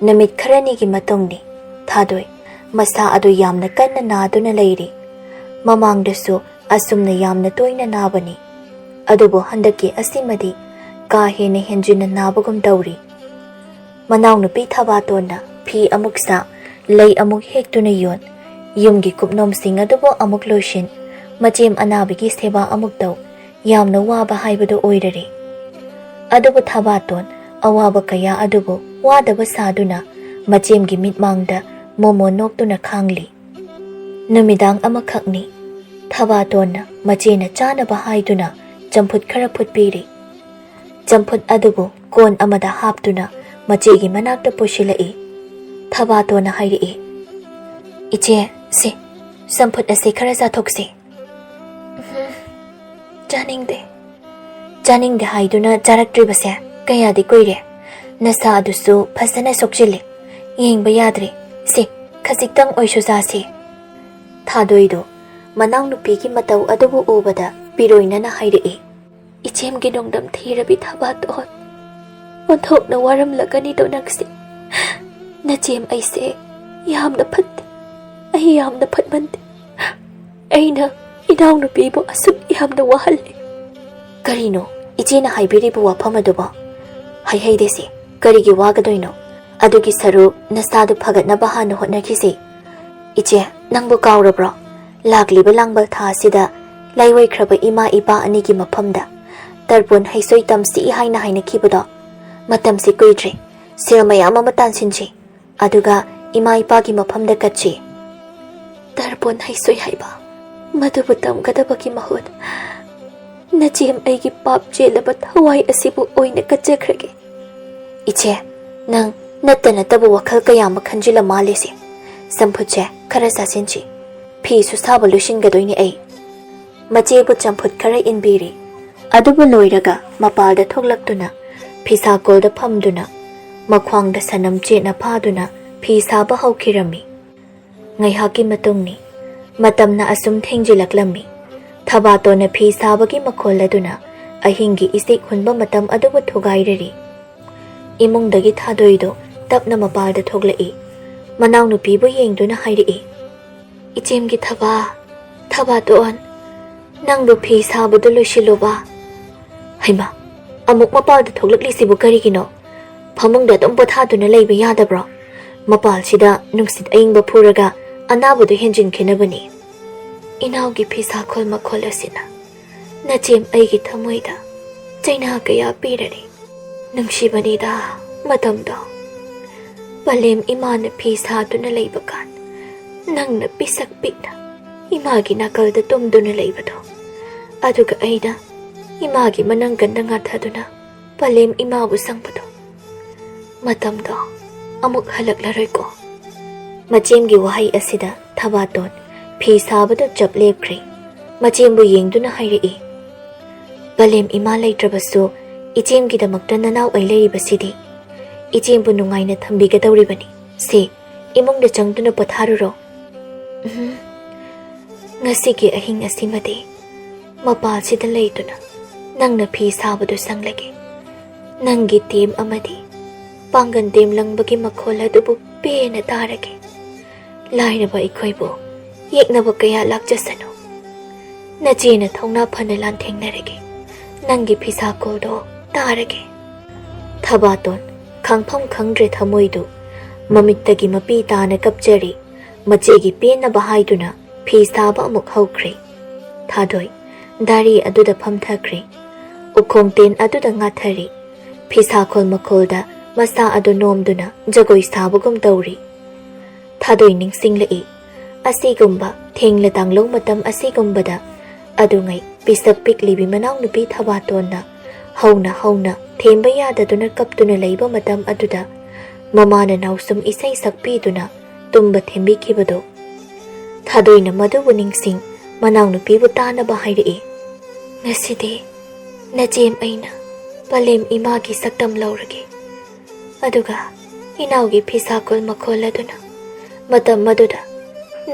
ꯅꯨꯃꯤꯠ ꯈꯔꯅꯤꯒꯤ ꯃꯇꯨꯡꯅꯤ꯫ ꯊꯥꯗꯣꯏ ꯃꯁꯥ ꯑꯗꯨ ꯌꯥꯝꯅ ꯀꯟꯅ ꯅꯥꯗꯨꯅ ꯂꯩꯔꯤ꯫ ꯃꯃꯥꯡꯗꯁꯨ ꯑꯁꯨꯝꯅ ꯌꯥꯝꯅ ꯇꯣꯏꯅ ꯅꯥꯕꯅꯤ꯫ ꯑꯗꯨꯕꯨ ꯍꯟꯗꯛꯀꯤ ꯑꯁꯤꯃꯗꯤ ꯀꯥ ꯍꯦꯟꯅ ꯍꯦꯟꯖꯤꯟꯅ ꯅꯥꯕꯒꯨꯝ ꯇꯧꯔꯤ꯫ ꯃꯅꯥꯎꯅꯨꯄꯤ ꯊꯕꯥꯇꯣꯟꯅ ꯐꯤ ꯑꯃꯨꯛ ꯁꯥ, ꯂꯩ ꯑꯃꯨꯛ ꯍꯦꯛꯇꯨꯅ ꯌꯣꯟ, ꯌꯨꯝꯒꯤ ꯀꯨꯞꯅꯣꯝꯁꯤꯡ ꯑꯗꯨꯕꯨ ꯑꯃꯨꯛ ꯂꯣꯏꯁꯤꯟ, ꯃꯆꯦꯝ ꯑꯅꯥꯕꯒꯤ ꯁꯦꯕꯥ ꯑꯃꯨꯛ ꯇꯧ, ꯌꯥꯝꯅ ꯋꯥꯕ ꯍꯥꯏꯕꯗꯨ ꯑꯣꯏꯔꯔꯦ꯫ ꯑꯗꯨꯕꯨ ꯊꯕꯥꯇꯣꯟ ꯑꯋꯥꯕ ꯀꯌꯥ ꯑꯗꯨꯕꯨ ꯋꯥꯗꯕ ꯁꯥꯗꯨꯅ ꯃꯆꯦꯝꯒꯤ ꯃꯤꯠꯃꯥꯡꯗ ꯃꯣꯃꯣ ꯅꯣꯛꯇꯨꯅ ꯈꯥꯡꯂꯤ꯫ ꯅꯨꯃꯤꯗꯥꯡ ꯑꯃꯈꯛꯅꯤ꯫ ꯊꯕꯥꯇꯣꯟꯅ ꯃꯆꯦꯅ ꯆꯥꯅꯕ ꯍꯥꯏꯗꯨꯅ ꯆꯝꯐꯨꯠ ꯈꯔ ꯐꯨꯠꯄꯤꯔꯤ꯫ ꯆꯝꯐꯨꯠ ꯑꯗꯨꯕꯨ ꯀꯣꯟ ꯑꯃꯗ ꯍꯥꯞꯇꯨꯅ ꯃꯆꯦꯒꯤ ꯃꯅꯥꯛꯇ ꯄꯨꯁꯤꯜꯂꯛꯏ꯫ ꯊꯕꯥꯇꯣꯟꯅ ꯍꯥꯏꯔꯛꯏ, "ꯏꯆꯦ, ꯁꯦ, ꯆꯝꯐꯨꯠ ꯑꯁꯦ ꯈꯔ ꯆꯥꯊꯣꯛꯁꯤ꯫" "ꯎꯝ, ꯆꯥꯅꯤꯡꯗꯦ꯫" "ꯆꯥꯅꯤꯡꯗꯦ ꯍꯥꯏꯗꯨꯅ ꯆꯥꯔꯛꯇ꯭ꯔꯤꯕꯁꯦ ꯀꯌꯥꯗꯤ ꯀꯨꯏꯔꯦ꯫ ꯅꯁꯥ ꯑꯗꯨꯁꯨ ꯐꯖꯅ ꯁꯣꯛꯆꯤꯜꯂꯦ꯫ ꯌꯦꯡꯕ ꯌꯥꯗ꯭ꯔꯦ꯫ ꯁꯦ, ꯈꯖꯤꯛꯇꯪ ꯑꯣꯏꯁꯨ ꯆꯥꯁꯤ꯫" ꯊꯥꯗꯣꯏꯗꯨ ꯃꯅꯥꯎꯅꯨꯄꯤꯒꯤ ꯃꯇꯧ ꯑꯗꯨꯕꯨ ꯎꯕꯗ ꯄꯤꯔꯣꯏꯅꯅ ꯍꯥꯏꯔꯛꯏ, "ꯏꯆꯦꯝꯒꯤ ꯅꯣꯡꯗꯝ ꯊꯤꯔꯕꯤ ꯊꯕꯥꯇꯣꯟ, ꯑꯣꯟꯊꯣꯛꯅ ꯋꯥꯔꯝꯂꯒꯅꯤꯗꯣ ꯅꯪꯁꯦ꯫ ꯅꯆꯦꯝ ꯑꯩꯁꯦ ꯌꯥꯝꯅ ꯐꯠꯇꯦ꯫ ꯑꯩ ꯌꯥꯝꯅ ꯐꯠꯃꯟꯗꯦ꯫ ꯑꯩꯅ ꯏꯅꯥꯎꯅꯨꯄꯤꯕꯨ ꯑꯁꯨꯛ ꯌꯥꯝꯅ ꯋꯥꯍꯜꯂꯦ꯫" "ꯀꯔꯤꯅꯣ ꯏꯆꯦꯅ ꯍꯥꯏꯕꯤꯔꯤꯕ ꯋꯥꯐꯝ ꯑꯗꯨꯕꯣ? ꯍꯩꯍꯩꯗꯦꯁꯦ, ꯀꯔꯤꯒꯤ ꯋꯥꯒꯗꯣꯏꯅꯣ? ꯑꯗꯨꯒꯤ ꯁꯔꯨꯛ ꯅꯁꯥꯗꯨ ꯐꯒꯠꯅꯕ ꯍꯥꯟꯅ ꯍꯣꯠꯅꯈꯤꯁꯦ꯫ ꯏꯆꯦ, ꯅꯪꯕꯨ ꯀꯥꯎꯔꯕ꯭ꯔꯣ? ꯂꯥꯛꯂꯤꯕ ꯂꯥꯡꯕꯜ ꯊꯥ ꯑꯁꯤꯗ ꯂꯥꯏꯑꯣꯏꯈ꯭ꯔꯕ ꯏꯃꯥ ꯏꯄꯥ ꯑꯅꯤꯒꯤ ꯃꯐꯝꯗ ꯇꯔꯄꯣꯟ ꯍꯩꯁꯣꯏ ꯇꯝꯁꯤ ꯍꯥꯏꯅ ꯍꯥꯏꯅꯈꯤꯕꯗꯣ꯫ ꯃꯇꯝꯁꯤ ꯀꯨꯏꯗ꯭ꯔꯦ꯫ ꯁꯦꯜ ꯃꯌꯥꯝ ꯑꯃ ꯇꯥꯟꯁꯤꯟꯁꯤ꯫ ꯑꯗꯨꯒ ꯏꯃꯥ ꯏꯄꯥꯒꯤ ꯃꯐꯝꯗ ꯀꯠꯁꯤ꯫ ꯇꯔꯄꯣꯟ ꯍꯩꯁꯣꯏ ꯍꯥꯏꯕ, ꯃꯗꯨꯕꯨ ꯇꯝꯒꯗꯕꯒꯤ ꯃꯍꯨꯠ, ꯅꯆꯦꯝ ꯑꯩꯒꯤ ꯄꯥꯞ ꯆꯦꯜꯂꯕ ꯊꯋꯥꯏ ꯑꯁꯤꯕꯨ ꯑꯣꯏꯅ ꯀꯠꯆꯈ꯭ꯔꯒꯦ꯫ ꯏꯆꯦ, ꯅꯪ ꯅꯠꯇ ꯅꯠꯇꯕ ꯋꯥꯈꯜ ꯀꯌꯥ ꯑꯃ ꯈꯟꯖꯤꯜꯂ ꯃꯥꯜꯂꯦꯁꯦ꯫ ꯆꯝꯐꯨꯠꯁꯦ ꯈꯔ ꯆꯥꯁꯤꯟꯁꯤ꯫ ꯐꯤꯁꯨ ꯁꯥꯕ ꯂꯣꯏꯁꯤꯟꯒꯗꯣꯏꯅꯦ ꯑꯩ꯫ ꯃꯆꯦꯕꯨ ꯆꯝꯐꯨꯠ ꯈꯔ ꯏꯟꯕꯤꯔꯤ꯫ ꯑꯗꯨꯕꯨ ꯂꯣꯏꯔꯒ ꯃꯄꯥꯜꯗ ꯊꯣꯛꯂꯛꯇꯨꯅ ꯐꯤꯁꯥꯀꯣꯜꯗ ꯐꯝꯗꯨꯅ ꯃꯈ꯭ꯋꯥꯡꯗ ꯁꯅꯝ ꯆꯦꯠꯅ ꯐꯥꯗꯨꯅ ꯐꯤ ꯁꯥꯕ ꯍꯧꯈꯤꯔꯝꯃꯤ꯫ ꯉꯥꯏꯍꯥꯛꯀꯤ ꯃꯇꯨꯡꯅꯤ꯫ ꯃꯇꯝꯅ ꯑꯁꯨꯝ ꯊꯦꯡꯖꯤꯜꯂꯛꯂꯝꯃꯤ꯫ ꯊꯕꯥꯇꯣꯟꯅ ꯐꯤ ꯁꯥꯕꯒꯤ ꯃꯈꯣꯜ ꯑꯗꯨꯅ ꯑꯍꯤꯡꯒꯤ ꯏꯁꯤꯛ ꯍꯨꯟꯕ ꯃꯇꯝ ꯑꯗꯨꯕꯨ ꯊꯨꯒꯥꯏꯔꯔꯤ꯫ ꯏꯃꯨꯡꯗꯒꯤ ꯊꯥꯗꯣꯏꯗꯣ ꯇꯞꯅ ꯃꯄꯥꯜꯗ ꯊꯣꯛꯂꯛꯏ꯫ ꯃꯅꯥꯎꯅꯨꯄꯤꯕꯨ ꯌꯦꯡꯗꯨꯅ ꯍꯥꯏꯔꯛꯏ, "ꯏꯆꯦꯝꯒꯤ ꯊꯕꯥ, ꯊꯕꯥꯇꯣꯟ, ꯅꯪꯕꯨ ꯐꯤ ꯁꯥꯕꯗꯨ ꯂꯣꯏꯁꯤꯜꯂꯨꯕ?" "ꯍꯩꯃꯥ, ꯑꯃꯨꯛ ꯃꯄꯥꯜꯗ ꯊꯣꯛꯂꯛꯂꯤꯁꯤꯕꯨ ꯀꯔꯤꯒꯤꯅꯣ? ꯐꯃꯨꯡꯗ ꯑꯗꯨꯝ ꯄꯣꯊꯥꯗꯨꯅ ꯂꯩꯕ ꯌꯥꯗꯕ꯭ꯔꯣ? ꯃꯄꯥꯜꯁꯤꯗ ꯅꯨꯡꯁꯤꯠ ꯑꯏꯪꯕ ꯐꯨꯔꯒ ꯑꯅꯥꯕꯗꯨ ꯍꯦꯟꯖꯤꯟꯈꯤꯅꯕꯅꯤ꯫ ꯏꯅꯥꯎꯒꯤ ꯐꯤꯁꯥꯈꯣꯜ ꯃꯈꯣꯜ ꯑꯁꯤꯅ ꯅꯆꯦꯝ ꯑꯩꯒꯤ ꯊꯃꯣꯏꯗ ꯆꯩꯅꯥ ꯀꯌꯥ ꯄꯤꯔꯔꯤ꯫ ꯅꯨꯡꯁꯤꯕꯅꯤꯗ ꯃꯇꯝꯗꯣ꯫ ꯄꯂꯦꯝ ꯏꯃꯥꯅ ꯐꯤ ꯁꯥꯗꯨꯅ ꯂꯩꯕ ꯀꯥꯟ ꯅꯪꯅ ꯄꯤꯁꯛ ꯄꯤꯛꯅ ꯏꯃꯥꯒꯤ ꯅꯥꯀꯜꯗ ꯇꯨꯝꯗꯨꯅ ꯂꯩꯕꯗꯣ, ꯑꯗꯨꯒ ꯑꯩꯅ ꯏꯃꯥꯒꯤ ꯃꯅꯪꯒꯟꯗ ꯉꯥꯊꯗꯨꯅ ꯄꯂꯦꯝ ꯏꯃꯥꯕꯨ ꯁꯪꯕꯗꯣ꯫ ꯃꯇꯝꯗꯣ ꯑꯃꯨꯛ ꯍꯜꯂꯛꯂꯔꯣꯏꯀꯣ?" ꯃꯆꯦꯝꯒꯤ ꯋꯥꯍꯩ ꯑꯁꯤꯗ ꯊꯕꯥꯇꯣꯟ ꯐꯤ ꯁꯥꯕꯗꯨ ꯆꯞ ꯂꯦꯞꯈ꯭ꯔꯦ꯫ ꯃꯆꯦꯝꯕꯨ ꯌꯦꯡꯗꯨꯅ ꯍꯥꯏꯔꯛꯏ, "ꯄꯂꯦꯝ ꯏꯃꯥ ꯂꯩꯇ꯭ꯔꯕꯁꯨ ꯏꯆꯦꯝꯒꯤꯗꯃꯛꯇ ꯅꯅꯥꯎ ꯑꯩ ꯂꯩꯔꯤꯕꯁꯤꯗꯤ꯫ ꯏꯆꯦꯝꯕꯨ ꯅꯨꯡꯉꯥꯏꯅ ꯊꯝꯕꯤꯒꯗꯧꯔꯤꯕꯅꯤ꯫ ꯁꯦ, ꯏꯃꯨꯡꯗ ꯆꯪꯗꯨꯅ ꯄꯣꯊꯥꯔꯨꯔꯣ꯫ ꯎꯝ, ꯉꯁꯤꯒꯤ ꯑꯍꯤꯡ ꯑꯁꯤꯃꯗꯤ ꯃꯄꯥꯜꯁꯤꯗ ꯂꯩꯗꯨꯅ ꯅꯪꯅ ꯐꯤ ꯁꯥꯕꯗꯨ ꯁꯪꯂꯒꯦ꯫ ꯅꯪꯒꯤ ꯇꯦꯝ ꯑꯃꯗꯤ ꯄꯥꯡꯒꯜ ꯇꯦꯝꯂꯪꯕꯒꯤ ꯃꯈꯣꯜ ꯑꯗꯨꯕꯨ ꯄꯦꯟꯅ ꯇꯥꯔꯒꯦ꯫ ꯂꯥꯏꯔꯕ ꯑꯩꯈꯣꯏꯕꯨ ꯌꯦꯛꯅꯕ ꯀꯌꯥ ꯂꯥꯛꯆꯁꯅꯨ꯫ ꯅꯆꯦꯅ ꯊꯧꯅꯥ ꯐꯅ ꯂꯥꯟꯊꯦꯡꯅꯔꯒꯦ꯫ ꯅꯪꯒꯤ ꯐꯤꯁꯥꯀꯣꯜꯗꯣ ꯇꯥꯔꯒꯦ꯫" ꯊꯕꯥꯇꯣꯟ ꯈꯪꯐꯝ ꯈꯪꯗ꯭ꯔꯦ ꯊꯃꯣꯏꯗꯨ꯫ ꯃꯃꯤꯠꯇꯒꯤ ꯃꯄꯤ ꯇꯥꯅ ꯀꯞꯆꯔꯤ꯫ ꯃꯆꯦꯒꯤ ꯄꯦꯟꯅꯕ ꯍꯥꯏꯗꯨꯅ ꯐꯤ ꯁꯥꯕ ꯑꯃꯨꯛ ꯍꯧꯈ꯭ꯔꯦ꯫ ꯊꯥꯗꯣꯏ ꯗꯥꯔꯤ ꯑꯗꯨꯗ ꯐꯝꯊꯈ꯭ꯔꯦ꯫ ꯎꯈꯣꯡ ꯇꯦꯟ ꯑꯗꯨꯗ ꯉꯥꯊꯔꯤ꯫ ꯐꯤꯁꯥꯈꯣꯜ ꯃꯈꯣꯜꯗ ꯃꯁꯥ ꯑꯗꯨ ꯅꯣꯝꯗꯨꯅ ꯖꯒꯣꯏ ꯁꯥꯕꯒꯨꯝ ꯇꯧꯔꯤ꯫ ꯊꯥꯗꯣꯏ ꯅꯤꯡꯁꯤꯡꯂꯛꯏ꯫ ꯑꯁꯤꯒꯨꯝꯕ ꯊꯦꯡꯂ ꯇꯥꯡꯂꯧ ꯃꯇꯝ ꯑꯁꯤꯒꯨꯝꯕꯗ ꯑꯗꯨꯉꯩ ꯄꯤꯁꯛ ꯄꯤꯛꯂꯤꯕꯤ ꯃꯅꯥꯎꯅꯨꯄꯤ ꯊꯕꯥꯇꯣꯟꯅ ꯍꯧꯅ ꯍꯧꯅ ꯊꯦꯝꯕ ꯌꯥꯗꯗꯨꯅ ꯀꯞꯇꯨꯅ ꯂꯩꯕ ꯃꯇꯝ ꯑꯗꯨꯗ ꯃꯃꯥꯅ ꯅꯥꯎꯁꯨꯝ ꯏꯁꯩ ꯁꯛꯄꯤꯗꯨꯅ ꯇꯨꯝꯕ ꯊꯦꯝꯕꯤꯈꯤꯕꯗꯣ꯫ ꯊꯥꯗꯣꯏꯅ ꯃꯗꯨꯕꯨ ꯅꯤꯡꯁꯤꯡ ꯃꯅꯥꯎꯅꯨꯄꯤꯕꯨ ꯇꯥꯅꯕ ꯍꯥꯏꯔꯛꯏ꯫ "ꯉꯁꯤꯗꯤ ꯅꯆꯦꯝ ꯑꯩꯅ ꯄꯂꯦꯝ ꯏꯃꯥꯒꯤ ꯁꯛꯇꯝ ꯂꯧꯔꯒꯦ꯫ ꯑꯗꯨꯒ ꯏꯅꯥꯎꯒꯤ ꯐꯤꯁꯥꯀꯣꯜ ꯃꯈꯣꯜ ꯑꯗꯨꯅ ꯃꯇꯝ ꯑꯗꯨꯗ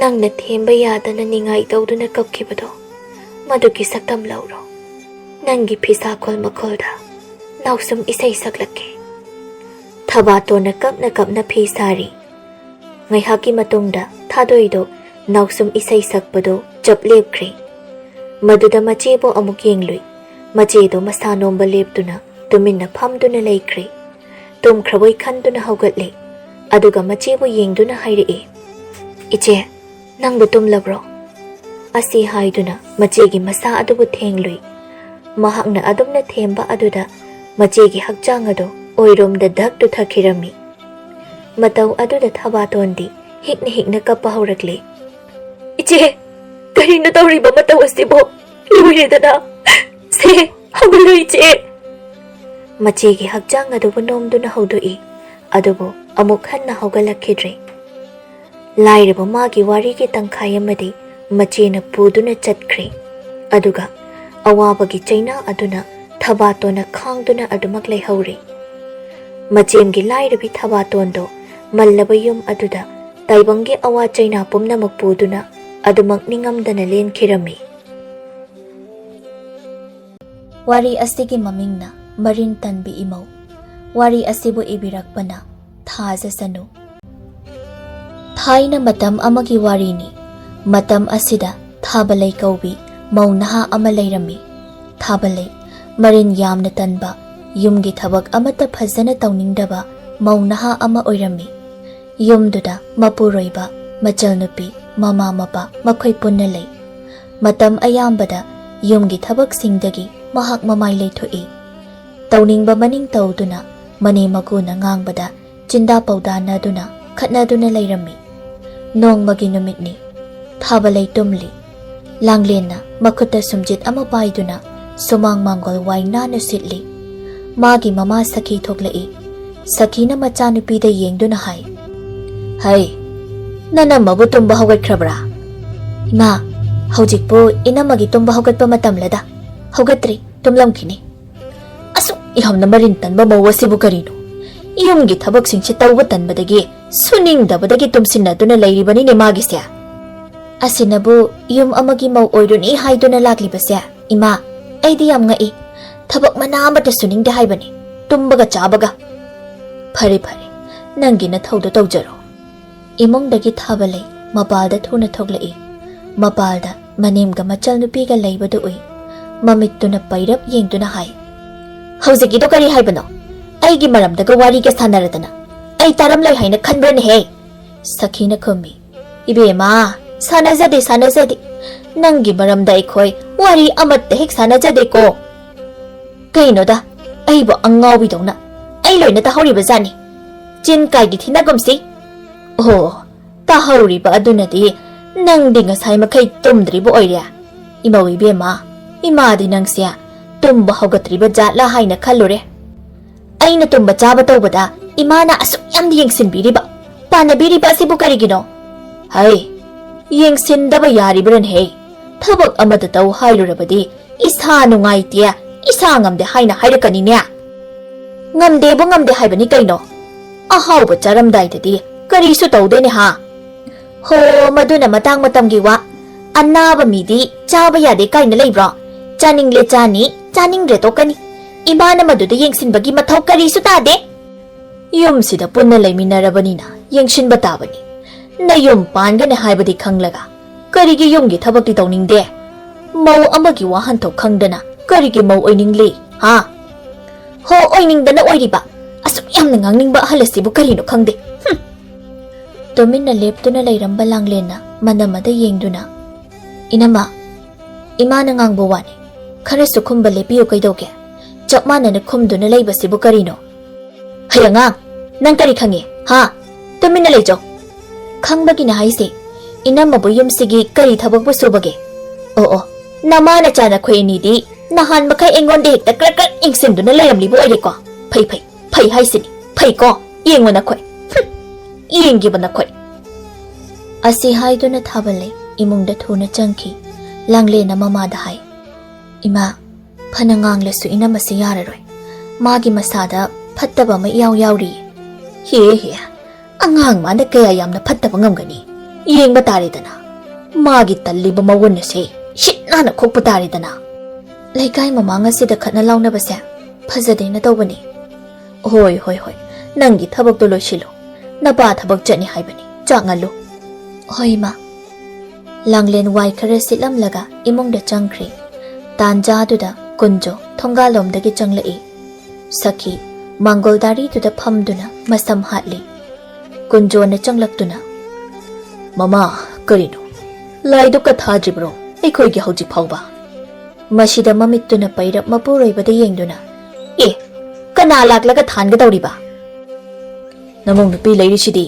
ꯅꯪꯅ ꯊꯦꯝꯕ ꯌꯥꯗꯅ ꯅꯤꯡꯉꯥꯏ ꯇꯧꯗꯨꯅ ꯀꯞꯈꯤꯕꯗꯣ, ꯃꯗꯨꯒꯤ ꯁꯛꯇꯝ ꯂꯧꯔꯣ꯫ ꯅꯪꯒꯤ ꯐꯤꯁꯥꯀꯣꯜ ꯃꯈꯣꯜꯗ ꯅꯥꯎꯁꯨꯝ ꯏꯁꯩ ꯁꯛꯂꯛꯀꯦ꯫" ꯊꯕꯥꯇꯣꯟꯅ ꯀꯞꯅ ꯀꯞꯅ ꯐꯤ ꯁꯥꯔꯤ꯫ ꯉꯥꯏꯍꯥꯛꯀꯤ ꯃꯇꯨꯡꯗ ꯊꯥꯗꯣꯏꯗꯣ ꯅꯥꯎꯁꯨꯝ ꯏꯁꯩ ꯁꯛꯄꯗꯣ ꯆꯞ ꯂꯦꯞꯈ꯭ꯔꯦ꯫ ꯃꯗꯨꯗ ꯃꯆꯦꯕꯨ ꯑꯃꯨꯛ ꯌꯦꯡꯂꯨꯏ꯫ ꯃꯆꯦꯗꯣ ꯃꯁꯥ ꯅꯣꯝꯕ ꯂꯦꯞꯇꯨꯅ ꯇꯨꯃꯤꯟꯅ ꯐꯝꯗꯨꯅ ꯂꯩꯈ꯭ꯔꯦ꯫ ꯇꯨꯝꯈ꯭ꯔꯕꯣꯏ ꯈꯟꯗꯨꯅ ꯍꯧꯒꯠꯂꯦ꯫ ꯑꯗꯨꯒ ꯃꯆꯦꯕꯨ ꯌꯦꯡꯗꯨꯅ ꯍꯥꯏꯔꯛꯏ, "ꯏꯆꯦ, ꯅꯪꯕꯨ ꯇꯨꯝꯂꯕ꯭ꯔꯣ?" ꯑꯁꯤ ꯍꯥꯏꯗꯨꯅ ꯃꯆꯦꯒꯤ ꯃꯁꯥ ꯑꯗꯨꯕꯨ ꯊꯦꯡꯂꯨꯏ꯫ ꯃꯍꯥꯛꯅ ꯑꯗꯨꯝꯅ ꯊꯦꯝꯕ ꯑꯗꯨꯗ ꯃꯆꯦꯒꯤ ꯍꯛꯆꯥꯡ ꯑꯗꯨ ꯑꯣꯏꯔꯣꯝꯗ ꯙꯛ ꯇꯨꯊꯈꯤꯔꯝꯃꯤ꯫ ꯃꯇꯧ ꯑꯗꯨꯗ ꯊꯕꯥꯇꯣꯟꯗꯤ ꯍꯤꯛꯅ ꯍꯤꯛꯅ ꯀꯞꯄ ꯍꯧꯔꯛꯂꯦ꯫ "ꯏꯆꯦ, ꯀꯔꯤꯅꯣ ꯇꯧꯔꯤꯕ ꯃꯇꯧ ꯑꯁꯤꯕꯨ? ꯂꯣꯏꯔꯦꯗꯅ! ꯁꯦ, ꯍꯧꯒꯠꯂꯨ ꯏꯆꯦ!" ꯃꯆꯦꯒꯤ ꯍꯛꯆꯥꯡ ꯑꯗꯨꯕꯨ ꯅꯣꯝꯗꯨꯅ ꯍꯧꯗꯣꯛꯏ, ꯑꯗꯨꯕꯨ ꯑꯃꯨꯛ ꯍꯟꯅ ꯍꯧꯒꯠꯂꯛꯈꯤꯗ꯭ꯔꯦ꯫ ꯂꯥꯏꯔꯕ ꯃꯥꯒꯤ ꯋꯥꯔꯤꯒꯤ ꯇꯪꯈꯥꯏ ꯑꯃꯗꯤ ꯃꯆꯦꯅ ꯄꯨꯗꯨꯅ ꯆꯠꯈ꯭ꯔꯦ꯫ ꯑꯗꯨꯒ ꯑꯋꯥꯕꯒꯤ ꯆꯩꯅꯥ ꯑꯗꯨꯅ ꯊꯕꯥꯇꯣꯟꯅ ꯈꯥꯡꯗꯨꯅ ꯑꯗꯨꯃꯛ ꯂꯩꯍꯧꯔꯦ꯫ ꯃꯆꯦꯝꯒꯤ ꯂꯥꯏꯔꯕꯤ ꯊꯕꯥꯇꯣꯟꯗꯣ ꯃꯜꯂꯕ ꯌꯨꯝ ꯑꯗꯨꯗ ꯇꯥꯏꯕꯪꯒꯤ ꯑꯋꯥ ꯆꯩꯅꯥ ꯄꯨꯝꯅꯃꯛ ꯄꯨꯗꯨꯅ ꯑꯗꯨꯃꯛ ꯅꯤꯡꯉꯝꯗꯅ ꯂꯦꯟꯈꯤꯔꯝꯃꯤ꯫ ꯋꯥꯔꯤ ꯑꯁꯤꯒꯤ ꯃꯃꯤꯡꯅ ꯃꯔꯤꯟ ꯇꯟꯕꯤ ꯏꯃꯧ꯫ ꯋꯥꯔꯤ ꯑꯁꯤꯕꯨ ꯏꯕꯤꯔꯛꯄꯅ ꯊꯥꯖ ꯁꯅꯨ꯫ ꯊꯥꯏꯅ ꯃꯇꯝ ꯑꯃꯒꯤ ꯋꯥꯔꯤꯅꯤ꯫ ꯃꯇꯝ ꯑꯁꯤꯗ ꯊꯥꯕꯂꯩ ꯀꯧꯕꯤ ꯃꯧ ꯅꯍꯥ ꯑꯃ ꯂꯩꯔꯝꯃꯤ꯫ ꯊꯥꯕꯂꯩ ꯃꯔꯤꯟ ꯌꯥꯝꯅ ꯇꯟꯕ, ꯌꯨꯝꯒꯤ ꯊꯕꯛ ꯑꯃꯠꯇ ꯐꯖꯅ ꯇꯧꯅꯤꯡꯗꯕ ꯃꯧ ꯅꯍꯥ ꯑꯃ ꯑꯣꯏꯔꯝꯃꯤ꯫ ꯌꯨꯝꯗꯨꯗ ꯃꯄꯨꯔꯣꯏꯕ, ꯃꯆꯜꯅꯨꯄꯤ, ꯃꯃꯥ ꯃꯄꯥ ꯃꯈꯣꯏ ꯄꯨꯟꯅ ꯂꯩ꯫ ꯃꯇꯝ ꯑꯌꯥꯝꯕꯗ ꯌꯨꯝꯒꯤ ꯊꯕꯛꯁꯤꯡꯗꯒꯤ ꯃꯍꯥꯛ ꯃꯃꯥꯏ ꯂꯩꯊꯣꯛꯏ꯫ ꯇꯧꯅꯤꯡꯕ ꯃꯅꯤꯡ ꯇꯧꯗꯨꯅ ꯃꯅꯦꯝ ꯃꯀꯨꯅ ꯉꯥꯡꯕꯗ ꯆꯤꯟꯗꯥ ꯄꯥꯎꯗꯥꯅꯗꯨꯅ ꯈꯠꯅꯗꯨꯅ ꯂꯩꯔꯝꯃꯤ꯫ ꯅꯣꯡꯃꯒꯤ ꯅꯨꯃꯤꯠꯅꯤ꯫ ꯊꯥꯕꯂꯩ ꯇꯨꯝꯂꯤ꯫ ꯂꯥꯡꯂꯦꯟꯅ ꯃꯈꯨꯠꯇ ꯁꯨꯝꯖꯤꯠ ꯑꯃ ꯄꯥꯏꯗꯨꯅ ꯁꯨꯃꯥꯡ ꯃꯥꯡꯒꯣꯜ ꯋꯥꯏ ꯅꯥꯟꯅ ꯁꯤꯠꯂꯤ꯫ ꯃꯥꯒꯤ ꯃꯃꯥ ꯁꯈꯤ ꯊꯣꯛꯂꯛꯏ꯫ ꯁꯈꯤꯅ ꯃꯆꯥꯅꯨꯄꯤꯗ ꯌꯦꯡꯗꯨꯅ ꯍꯥꯏ, "ꯍꯩ, ꯅꯅꯝꯃꯕꯨ ꯇꯨꯝꯕ ꯍꯧꯒꯠꯈ꯭ꯔꯕ꯭ꯔꯥ?" "ꯏꯃꯥ, ꯍꯧꯖꯤꯛꯄꯨ ꯏꯅꯝꯃꯒꯤ ꯇꯨꯝꯕ ꯍꯧꯒꯠꯄ ꯃꯇꯝꯂꯗ? ꯍꯧꯒꯠꯇ꯭ꯔꯤ, ꯇꯨꯝꯂꯝꯈꯤꯅꯤ꯫" "ꯑꯁꯨꯛ ꯌꯥꯝꯅ ꯃꯔꯤꯟ ꯇꯟꯕ ꯃꯧ ꯑꯁꯤꯕꯨ ꯀꯔꯤꯅꯣ? ꯌꯨꯝꯒꯤ ꯊꯕꯛꯁꯤꯡꯁꯦ ꯇꯧꯕ ꯇꯟꯕꯗꯒꯤ, ꯁꯨꯅꯤꯡꯗꯕꯗꯒꯤ ꯇꯨꯝꯁꯤꯟꯅꯗꯨꯅ ꯂꯩꯔꯤꯕꯅꯤꯅꯦ ꯃꯥꯒꯤꯁꯦ꯫" "ꯑꯁꯤꯅꯕꯨ ꯌꯨꯝ ꯑꯃꯒꯤ ꯃꯧ ꯑꯣꯏꯔꯨꯅꯤ ꯍꯥꯏꯗꯨꯅ ꯂꯥꯛꯂꯤꯕꯁꯦ? ꯏꯃꯥ, ꯑꯩꯗꯤ ꯌꯥꯝ ꯉꯛꯏ꯫ ꯊꯕꯛ ꯃꯅꯥ ꯑꯃꯠꯇ ꯁꯨꯅꯤꯡꯗꯦ ꯍꯥꯏꯕꯅꯤ, ꯇꯨꯝꯕꯒ ꯆꯥꯕꯒ꯫" "ꯐꯔꯦ ꯐꯔꯦ, ꯅꯪꯒꯤ ꯅꯊꯧꯗꯣ ꯇꯧꯖꯔꯣ꯫" ꯏꯃꯨꯡꯗꯒꯤ ꯊꯥꯕꯂꯩ ꯃꯄꯥꯜꯗ ꯊꯨꯅ ꯊꯣꯛꯂꯛꯏ꯫ ꯃꯄꯥꯜꯗ ꯃꯅꯦꯝꯒ ꯃꯆꯜꯅꯨꯄꯤꯒ ꯂꯩꯕꯗꯨ ꯎꯏ꯫ ꯃꯃꯤꯠꯇꯨꯅ ꯄꯩꯔꯞ ꯌꯦꯡꯗꯨꯅ ꯍꯥꯏ, "ꯍꯧꯖꯤꯛꯀꯤꯗꯣ ꯀꯔꯤ ꯍꯥꯏꯕꯅꯣ? ꯑꯩꯒꯤ ꯃꯔꯝꯗꯒ ꯋꯥꯔꯤꯒ ꯁꯥꯟꯅꯔꯗꯅ ꯑꯩ ꯇꯥꯔꯝꯂꯣꯏ ꯍꯥꯏꯅ ꯈꯟꯕ꯭ꯔꯅꯦꯍꯦ?" ꯁꯈꯤꯅ ꯈꯨꯝꯃꯤ, "ꯏꯕꯦꯝꯃ, ꯁꯥꯟꯅꯖꯗꯦ, ꯁꯥꯟꯅꯖꯗꯦ꯫ ꯅꯪꯒꯤ ꯃꯔꯝꯗ ꯑꯩꯈꯣꯏ ꯋꯥꯔꯤ ꯑꯃꯠꯇ ꯍꯦꯛ ꯁꯥꯟꯅꯖꯗꯦꯀꯣ꯫" "ꯀꯩꯅꯣꯗ, ꯑꯩꯕꯨ ꯑꯉꯥꯎꯕꯤꯗꯧꯅ ꯑꯩ ꯂꯣꯏꯅ ꯇꯥꯍꯧꯔꯤꯕ ꯖꯥꯠꯅꯤ꯫ ꯆꯤꯟ ꯀꯥꯏꯒꯤ ꯊꯤꯅꯒꯨꯝꯁꯤ꯫" "ꯑꯣ, ꯇꯥꯍꯧꯔꯤꯕ ꯑꯗꯨꯅꯗꯤ ꯅꯪꯗꯤ ꯉꯁꯥꯏ ꯃꯈꯩ ꯇꯨꯝꯗ꯭ꯔꯤꯕ ꯑꯣꯏꯔꯦ꯫ ꯏꯃꯧ ꯏꯕꯦꯝꯃ, ꯏꯃꯥꯗꯤ ꯅꯪꯁꯦ ꯇꯨꯝꯕ ꯍꯧꯒꯠꯇ꯭ꯔꯤꯕ ꯖꯥꯠꯂꯥ ꯍꯥꯏꯅ ꯈꯜꯂꯨꯔꯦ꯫ ꯑꯩꯅ ꯇꯨꯝꯕ ꯆꯥꯕ ꯇꯧꯕꯗ ꯏꯃꯥꯅ ꯑꯁꯨꯛ ꯌꯥꯝꯅ ꯌꯦꯡꯁꯤꯟꯕꯤꯔꯤꯕ, ꯄꯥꯟꯅꯕꯤꯔꯤꯕ ꯑꯁꯤꯕꯨ ꯀꯔꯤꯒꯤꯅꯣ?" "ꯍꯩ, ꯌꯦꯡꯁꯤꯟꯗꯕ ꯌꯥꯔꯤꯕ꯭ꯔꯅꯦꯍꯦ? ꯊꯕꯛ ꯑꯃꯗ ꯇꯧ ꯍꯥꯏꯔꯨꯔꯕꯗꯤ ꯏꯁꯥ ꯅꯨꯡꯉꯥꯏꯇꯦ, ꯏꯁꯥ ꯉꯝꯗꯦ ꯍꯥꯏꯅ ꯍꯥꯏꯔꯛꯀꯅꯤꯅꯦ꯫" "ꯉꯝꯗꯦꯕꯨ ꯉꯝꯗꯦ ꯍꯥꯏꯕꯅꯤ ꯀꯩꯅꯣ꯫ ꯑꯍꯥꯎꯕ ꯆꯥꯔꯝꯗꯥꯏꯗꯗꯤ ꯀꯔꯤꯁꯨ ꯇꯧꯗꯦꯅꯦ ꯍꯥ?" "ꯍꯣ, ꯃꯗꯨꯅ ꯃꯇꯥꯡ ꯃꯇꯝꯒꯤ ꯋꯥ꯫ ꯑꯅꯥꯕ ꯃꯤꯗꯤ ꯆꯥꯕ ꯌꯥꯗꯦ ꯀꯥꯏꯅ ꯂꯩꯕ꯭ꯔꯣ? ꯆꯥꯅꯤꯡꯂꯦ ꯆꯥꯅꯤ, ꯆꯥꯅꯤꯡꯗ꯭ꯔꯦ ꯇꯣꯛꯀꯅꯤ꯫ ꯏꯃꯥꯅ ꯃꯗꯨꯗ ꯌꯦꯡꯁꯤꯟꯕꯒꯤ ꯃꯊꯧ ꯀꯔꯤꯁꯨ ꯇꯥꯗꯦ꯫" "ꯌꯨꯝꯁꯤꯗ ꯄꯨꯟꯅ ꯂꯩꯃꯤꯟꯅꯔꯕꯅꯤꯅ ꯌꯦꯡꯁꯤꯟꯕ ꯇꯥꯕꯅꯤ꯫ ꯅꯌꯨꯝ ꯄꯥꯟꯒꯅꯤ ꯍꯥꯏꯕꯗꯤ ꯈꯪꯂꯒ ꯀꯔꯤꯒꯤ ꯌꯨꯝꯒꯤ ꯊꯕꯛꯇꯤ ꯇꯧꯅꯤꯡꯗꯦ? ꯃꯧ ꯑꯃꯒꯤ ꯋꯥꯍꯟꯊꯣꯛ ꯈꯪꯗꯅ ꯀꯔꯤꯒꯤ ꯃꯧ ꯑꯣꯏꯅꯤꯡꯂꯤ, ꯍꯥ?" "ꯍꯣ, ꯑꯣꯏꯅꯤꯡꯗꯅ ꯑꯣꯏꯔꯤꯕ꯫ ꯑꯁꯨꯛ ꯌꯥꯝꯅ ꯉꯥꯡꯅꯤꯡꯕ ꯑꯍꯜ ꯑꯁꯤꯕꯨ ꯀꯔꯤꯅꯣ ꯈꯪꯗꯦ꯫ ꯍꯨꯝ!" ꯇꯨꯃꯤꯟꯅ ꯂꯦꯞꯇꯨꯅ ꯂꯩꯔꯝꯕ ꯂꯥꯡꯂꯦꯟꯅ ꯃꯅꯝꯃꯗ ꯌꯦꯡꯗꯨꯅ, "ꯏꯅꯝꯃ, ꯏꯃꯥꯅ ꯉꯥꯡꯕ ꯋꯥꯅꯤ꯫ ꯈꯔꯁꯨ ꯈꯨꯝꯕ ꯂꯦꯞꯄꯤꯌꯨ ꯀꯩꯗꯧꯒꯦ? ꯆꯞ ꯃꯥꯟꯅꯅ ꯈꯨꯝꯗꯨꯅ ꯂꯩꯕꯁꯤꯕꯨ ꯀꯔꯤꯅꯣ? ꯍꯩ ꯑꯉꯥꯡ, ꯅꯪ ꯀꯔꯤ ꯈꯪꯉꯤ? ꯍꯥ? ꯇꯨꯃꯤꯟꯅ ꯂꯩꯖꯧ꯫ ꯈꯪꯕꯒꯤꯅ ꯍꯥꯏꯁꯦ, ꯏꯅꯝꯃꯕꯨ ꯌꯨꯝꯁꯤꯒꯤ ꯀꯔꯤ ꯊꯕꯛꯄꯨ ꯁꯨꯕꯒꯦ? ꯑꯣ ꯑꯣ, ꯅꯃꯥ ꯅꯆꯥ ꯅꯈꯣꯏ ꯑꯅꯤꯗꯤ ꯅꯍꯥꯟ ꯃꯈꯩ ꯑꯩꯉꯣꯟꯗ ꯍꯦꯛꯇ ꯀ꯭ꯔꯛ ꯀ꯭ꯔꯛ ꯌꯦꯡꯁꯤꯟꯗꯨꯅ ꯂꯩꯔꯝꯂꯤꯕ ꯑꯣꯏꯔꯦꯀꯣ? ꯐꯩ ꯐꯩ, ꯐꯩ ꯍꯥꯏꯁꯤꯅꯤ, ꯐꯩꯀꯣ? ꯌꯦꯡꯉꯨ ꯅꯈꯣꯏ꯫ ꯍꯨꯝ, ꯌꯦꯡꯈꯤꯕ ꯅꯈꯣꯏ꯫ ꯑꯁꯤ ꯍꯥꯏꯗꯨꯅ ꯊꯥꯕꯜꯂꯩ ꯏꯃꯨꯡꯗ ꯊꯨꯅ ꯆꯪꯈꯤ꯫ ꯂꯥꯡꯂꯦꯟꯅ ꯃꯃꯥꯗ ꯍꯥꯏ, "ꯏꯃꯥ, ꯐꯅ ꯉꯥꯡꯂꯁꯨ ꯏꯅꯝꯃꯁꯤ ꯌꯥꯔꯔꯣꯏ꯫ ꯃꯥꯒꯤ ꯃꯁꯥꯗ ꯐꯠꯇꯕ ꯑꯃ ꯏꯌꯥꯎ ꯌꯥꯎꯔꯤ꯫" "ꯍꯦ ꯍꯦ, ꯑꯉꯥꯡ ꯃꯥꯅ ꯀꯌꯥ ꯌꯥꯝꯅ ꯐꯠꯇꯕ ꯉꯝꯒꯅꯤ? ꯌꯦꯡꯕ ꯇꯥꯔꯦꯗꯅ꯫ ꯃꯥꯒꯤ ꯇꯜꯂꯤꯕ ꯃꯒꯨꯟ ꯑꯁꯦ ꯁꯤꯠ ꯅꯥꯟꯅ ꯈꯣꯛꯄ ꯇꯥꯔꯦꯗꯅ꯫" "ꯂꯩꯀꯥꯏ ꯃꯃꯥꯡ ꯑꯁꯤꯗ ꯈꯠꯅ ꯂꯥꯎꯅꯕꯁꯦ ꯐꯖꯗꯦꯅ ꯇꯧꯕꯅꯤ꯫" "ꯍꯣꯏ ꯍꯣꯏ ꯍꯣꯏ, ꯅꯪꯒꯤ ꯊꯕꯛꯇꯣ ꯂꯣꯏꯁꯤꯜꯂꯨ꯫ ꯅꯄꯥ ꯊꯕꯛ ꯆꯠꯅꯤ ꯍꯥꯏꯕꯅꯤ, ꯆꯥꯛ ꯉꯜꯂꯨ꯫" "ꯍꯣꯏ ꯏꯃꯥ꯫" ꯂꯥꯡꯂꯦꯟ ꯋꯥꯏ ꯈꯔ ꯁꯤꯠꯂꯝꯂꯒ ꯏꯃꯨꯡꯗ ꯆꯪꯈ꯭ꯔꯦ꯫ ꯇꯥꯟꯖꯥꯗꯨꯗ ꯀꯨꯟꯖꯣ ꯊꯣꯡꯒꯥꯜꯂꯣꯝꯗꯒꯤ ꯆꯪꯂꯛꯏ꯫ ꯁꯈꯤ ꯃꯥꯡꯒꯣꯜ ꯗꯥꯔꯤꯗꯨꯗ ꯐꯝꯗꯨꯅ ꯃꯁꯝ ꯍꯥꯠꯂꯤ꯫ ꯀꯨꯟꯖꯣꯅ ꯆꯪꯂꯛꯇꯨꯅ, "ꯃꯃꯥ, ꯀꯔꯤꯅꯣ? ꯂꯥꯏꯗꯨꯛꯀ ꯊꯥꯗ꯭ꯔꯤꯕ꯭ꯔꯣ ꯑꯩꯈꯣꯏꯒꯤ ꯍꯧꯖꯤꯛ ꯐꯥꯎꯕ?" ꯃꯁꯤꯗ ꯃꯃꯤꯠꯇꯨꯅ ꯄꯩꯔꯞ ꯃꯄꯨꯔꯣꯏꯕꯗ ꯌꯦꯡꯗꯨꯅ, "ꯑꯦ, ꯀꯅꯥ ꯂꯥꯛꯂꯒ ꯊꯥꯟꯒꯗꯧꯔꯤꯕ? ꯅꯃꯧ ꯅꯨꯄꯤ ꯂꯩꯔꯤꯁꯤꯗꯤ꯫"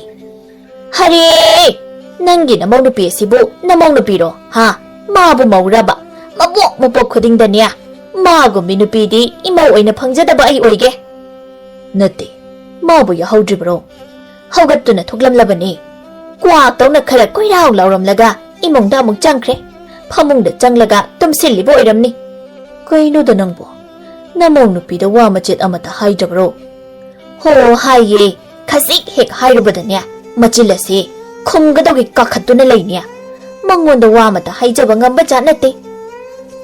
"ꯍꯔꯦ! ꯅꯪꯒꯤ ꯅꯃꯧ ꯅꯨꯄꯤ ꯑꯁꯤꯕꯨ ꯅꯃꯧ ꯅꯨꯄꯤꯔꯣ? ꯍꯥ? ꯃꯥꯕꯨ ꯃꯧꯔꯕ? ꯃꯄꯣꯛ ꯃꯄꯣꯛ ꯈꯨꯗꯤꯡꯗꯅꯦ, ꯃꯥꯒꯨꯝꯕꯤ ꯅꯨꯄꯤꯗꯤ ꯏꯃꯧ ꯑꯣꯏꯅ ꯐꯪꯖꯗꯕ ꯑꯩ ꯑꯣꯏꯒꯦ꯫" "ꯅꯠꯇꯦ, ꯃꯥꯕꯨ ꯌꯥꯍꯧꯗ꯭ꯔꯤꯕ꯭ꯔꯣ?" "ꯍꯧꯒꯠꯇꯨꯅ ꯊꯣꯛꯂꯝꯂꯕꯅꯤ꯫ ꯀ꯭ꯋꯥꯛꯇꯧꯅ ꯈꯔ ꯀꯣꯏꯔꯥꯎ ꯂꯥꯎꯔꯝꯂꯒ ꯏꯃꯨꯡꯗ ꯑꯃꯨꯛ ꯆꯪꯈ꯭ꯔꯦ꯫ ꯐꯃꯨꯡꯗ ꯆꯪꯂꯒ ꯇꯨꯝꯁꯤꯜꯂꯤꯕ ꯑꯣꯏꯔꯝꯅꯤ꯫" "ꯀꯩꯅꯣꯗ ꯅꯪꯕꯣ? ꯅꯃꯧ ꯅꯨꯄꯤꯗ ꯋꯥ ꯃꯆꯦꯠ ꯑꯃꯠꯇ ꯍꯥꯏꯗ꯭ꯔꯕ꯭ꯔꯣ?" "ꯍꯣ, ꯍꯥꯏꯌꯦ꯫ ꯈꯖꯤꯛ ꯍꯦꯛ ꯍꯥꯏꯔꯨꯕꯗꯅꯦ, ꯃꯆꯤꯜ ꯑꯁꯤ ꯈꯨꯝꯒꯗꯧꯒꯤ ꯀꯥꯈꯠꯇꯨꯅ ꯂꯩꯅꯦ꯫ ꯃꯉꯣꯟꯗ ꯋꯥ ꯑꯃꯠꯇ ꯍꯥꯏꯖꯕ ꯉꯝꯕ ꯖꯥꯠ ꯅꯠꯇꯦ꯫"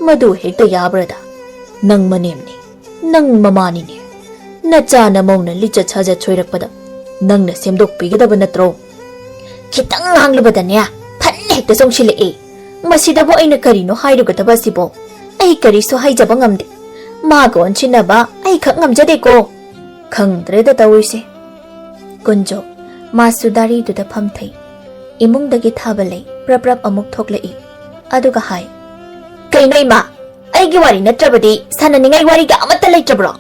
"ꯃꯗꯨ ꯍꯦꯛꯇ ꯌꯥꯕ꯭ꯔꯗ? ꯅꯪ ꯃꯅꯦꯝꯅꯤ, ꯅꯪ ꯃꯃꯥꯅꯤꯅꯦ꯫ ꯅꯆꯥ ꯅꯃꯧꯅ ꯂꯤꯆꯠ ꯁꯥꯖꯠ ꯁꯣꯏꯔꯛꯄꯗ ꯅꯪꯅ ꯁꯦꯝꯗꯣꯛꯄꯤꯒꯗꯕ ꯅꯠꯇ꯭ꯔꯣ?" "ꯈꯤꯇꯪ ꯉꯥꯡꯂꯨꯕꯗꯅꯦ, ꯐꯟꯅ ꯍꯦꯛꯇ ꯆꯣꯡꯁꯤꯜꯂꯛꯏ꯫ ꯃꯁꯤꯗꯕꯨ ꯑꯩꯅ ꯀꯔꯤꯅꯣ ꯍꯥꯏꯔꯨꯒꯗꯕ ꯑꯁꯤꯕꯣ? ꯑꯩ ꯀꯔꯤꯁꯨ ꯍꯥꯏꯖꯕ ꯉꯝꯗꯦ꯫ ꯃꯥꯒ ꯑꯣꯟꯁꯤꯟꯅꯕ ꯑꯩꯈꯛ ꯉꯝꯖꯗꯦꯀꯣ꯫" "ꯈꯪꯗ꯭ꯔꯦꯗ ꯇꯧꯔꯤꯁꯦ꯫" ꯀꯨꯟꯖꯣ ꯃꯥꯁꯨ ꯗꯥꯔꯤꯗꯨꯗ ꯐꯝꯊꯩ꯫ ꯏꯃꯨꯡꯗꯒꯤ ꯊꯥꯕ ꯂꯩ ꯄ꯭ꯔꯞ ꯄ꯭ꯔꯞ ꯑꯃꯨꯛ ꯊꯣꯛꯂꯛꯏ꯫ ꯑꯗꯨꯒ ꯍꯥꯏ, "ꯀꯩꯅꯣ ꯏꯃꯥ? ꯑꯩꯒꯤ ꯋꯥꯔꯤ ꯅꯠꯇ꯭ꯔꯕꯗꯤ ꯁꯥꯟꯅꯅꯤꯡꯉꯥꯏ ꯋꯥꯔꯤꯒ ꯑꯃꯠꯇ ꯂꯩꯇ꯭ꯔꯕ꯭ꯔꯣ?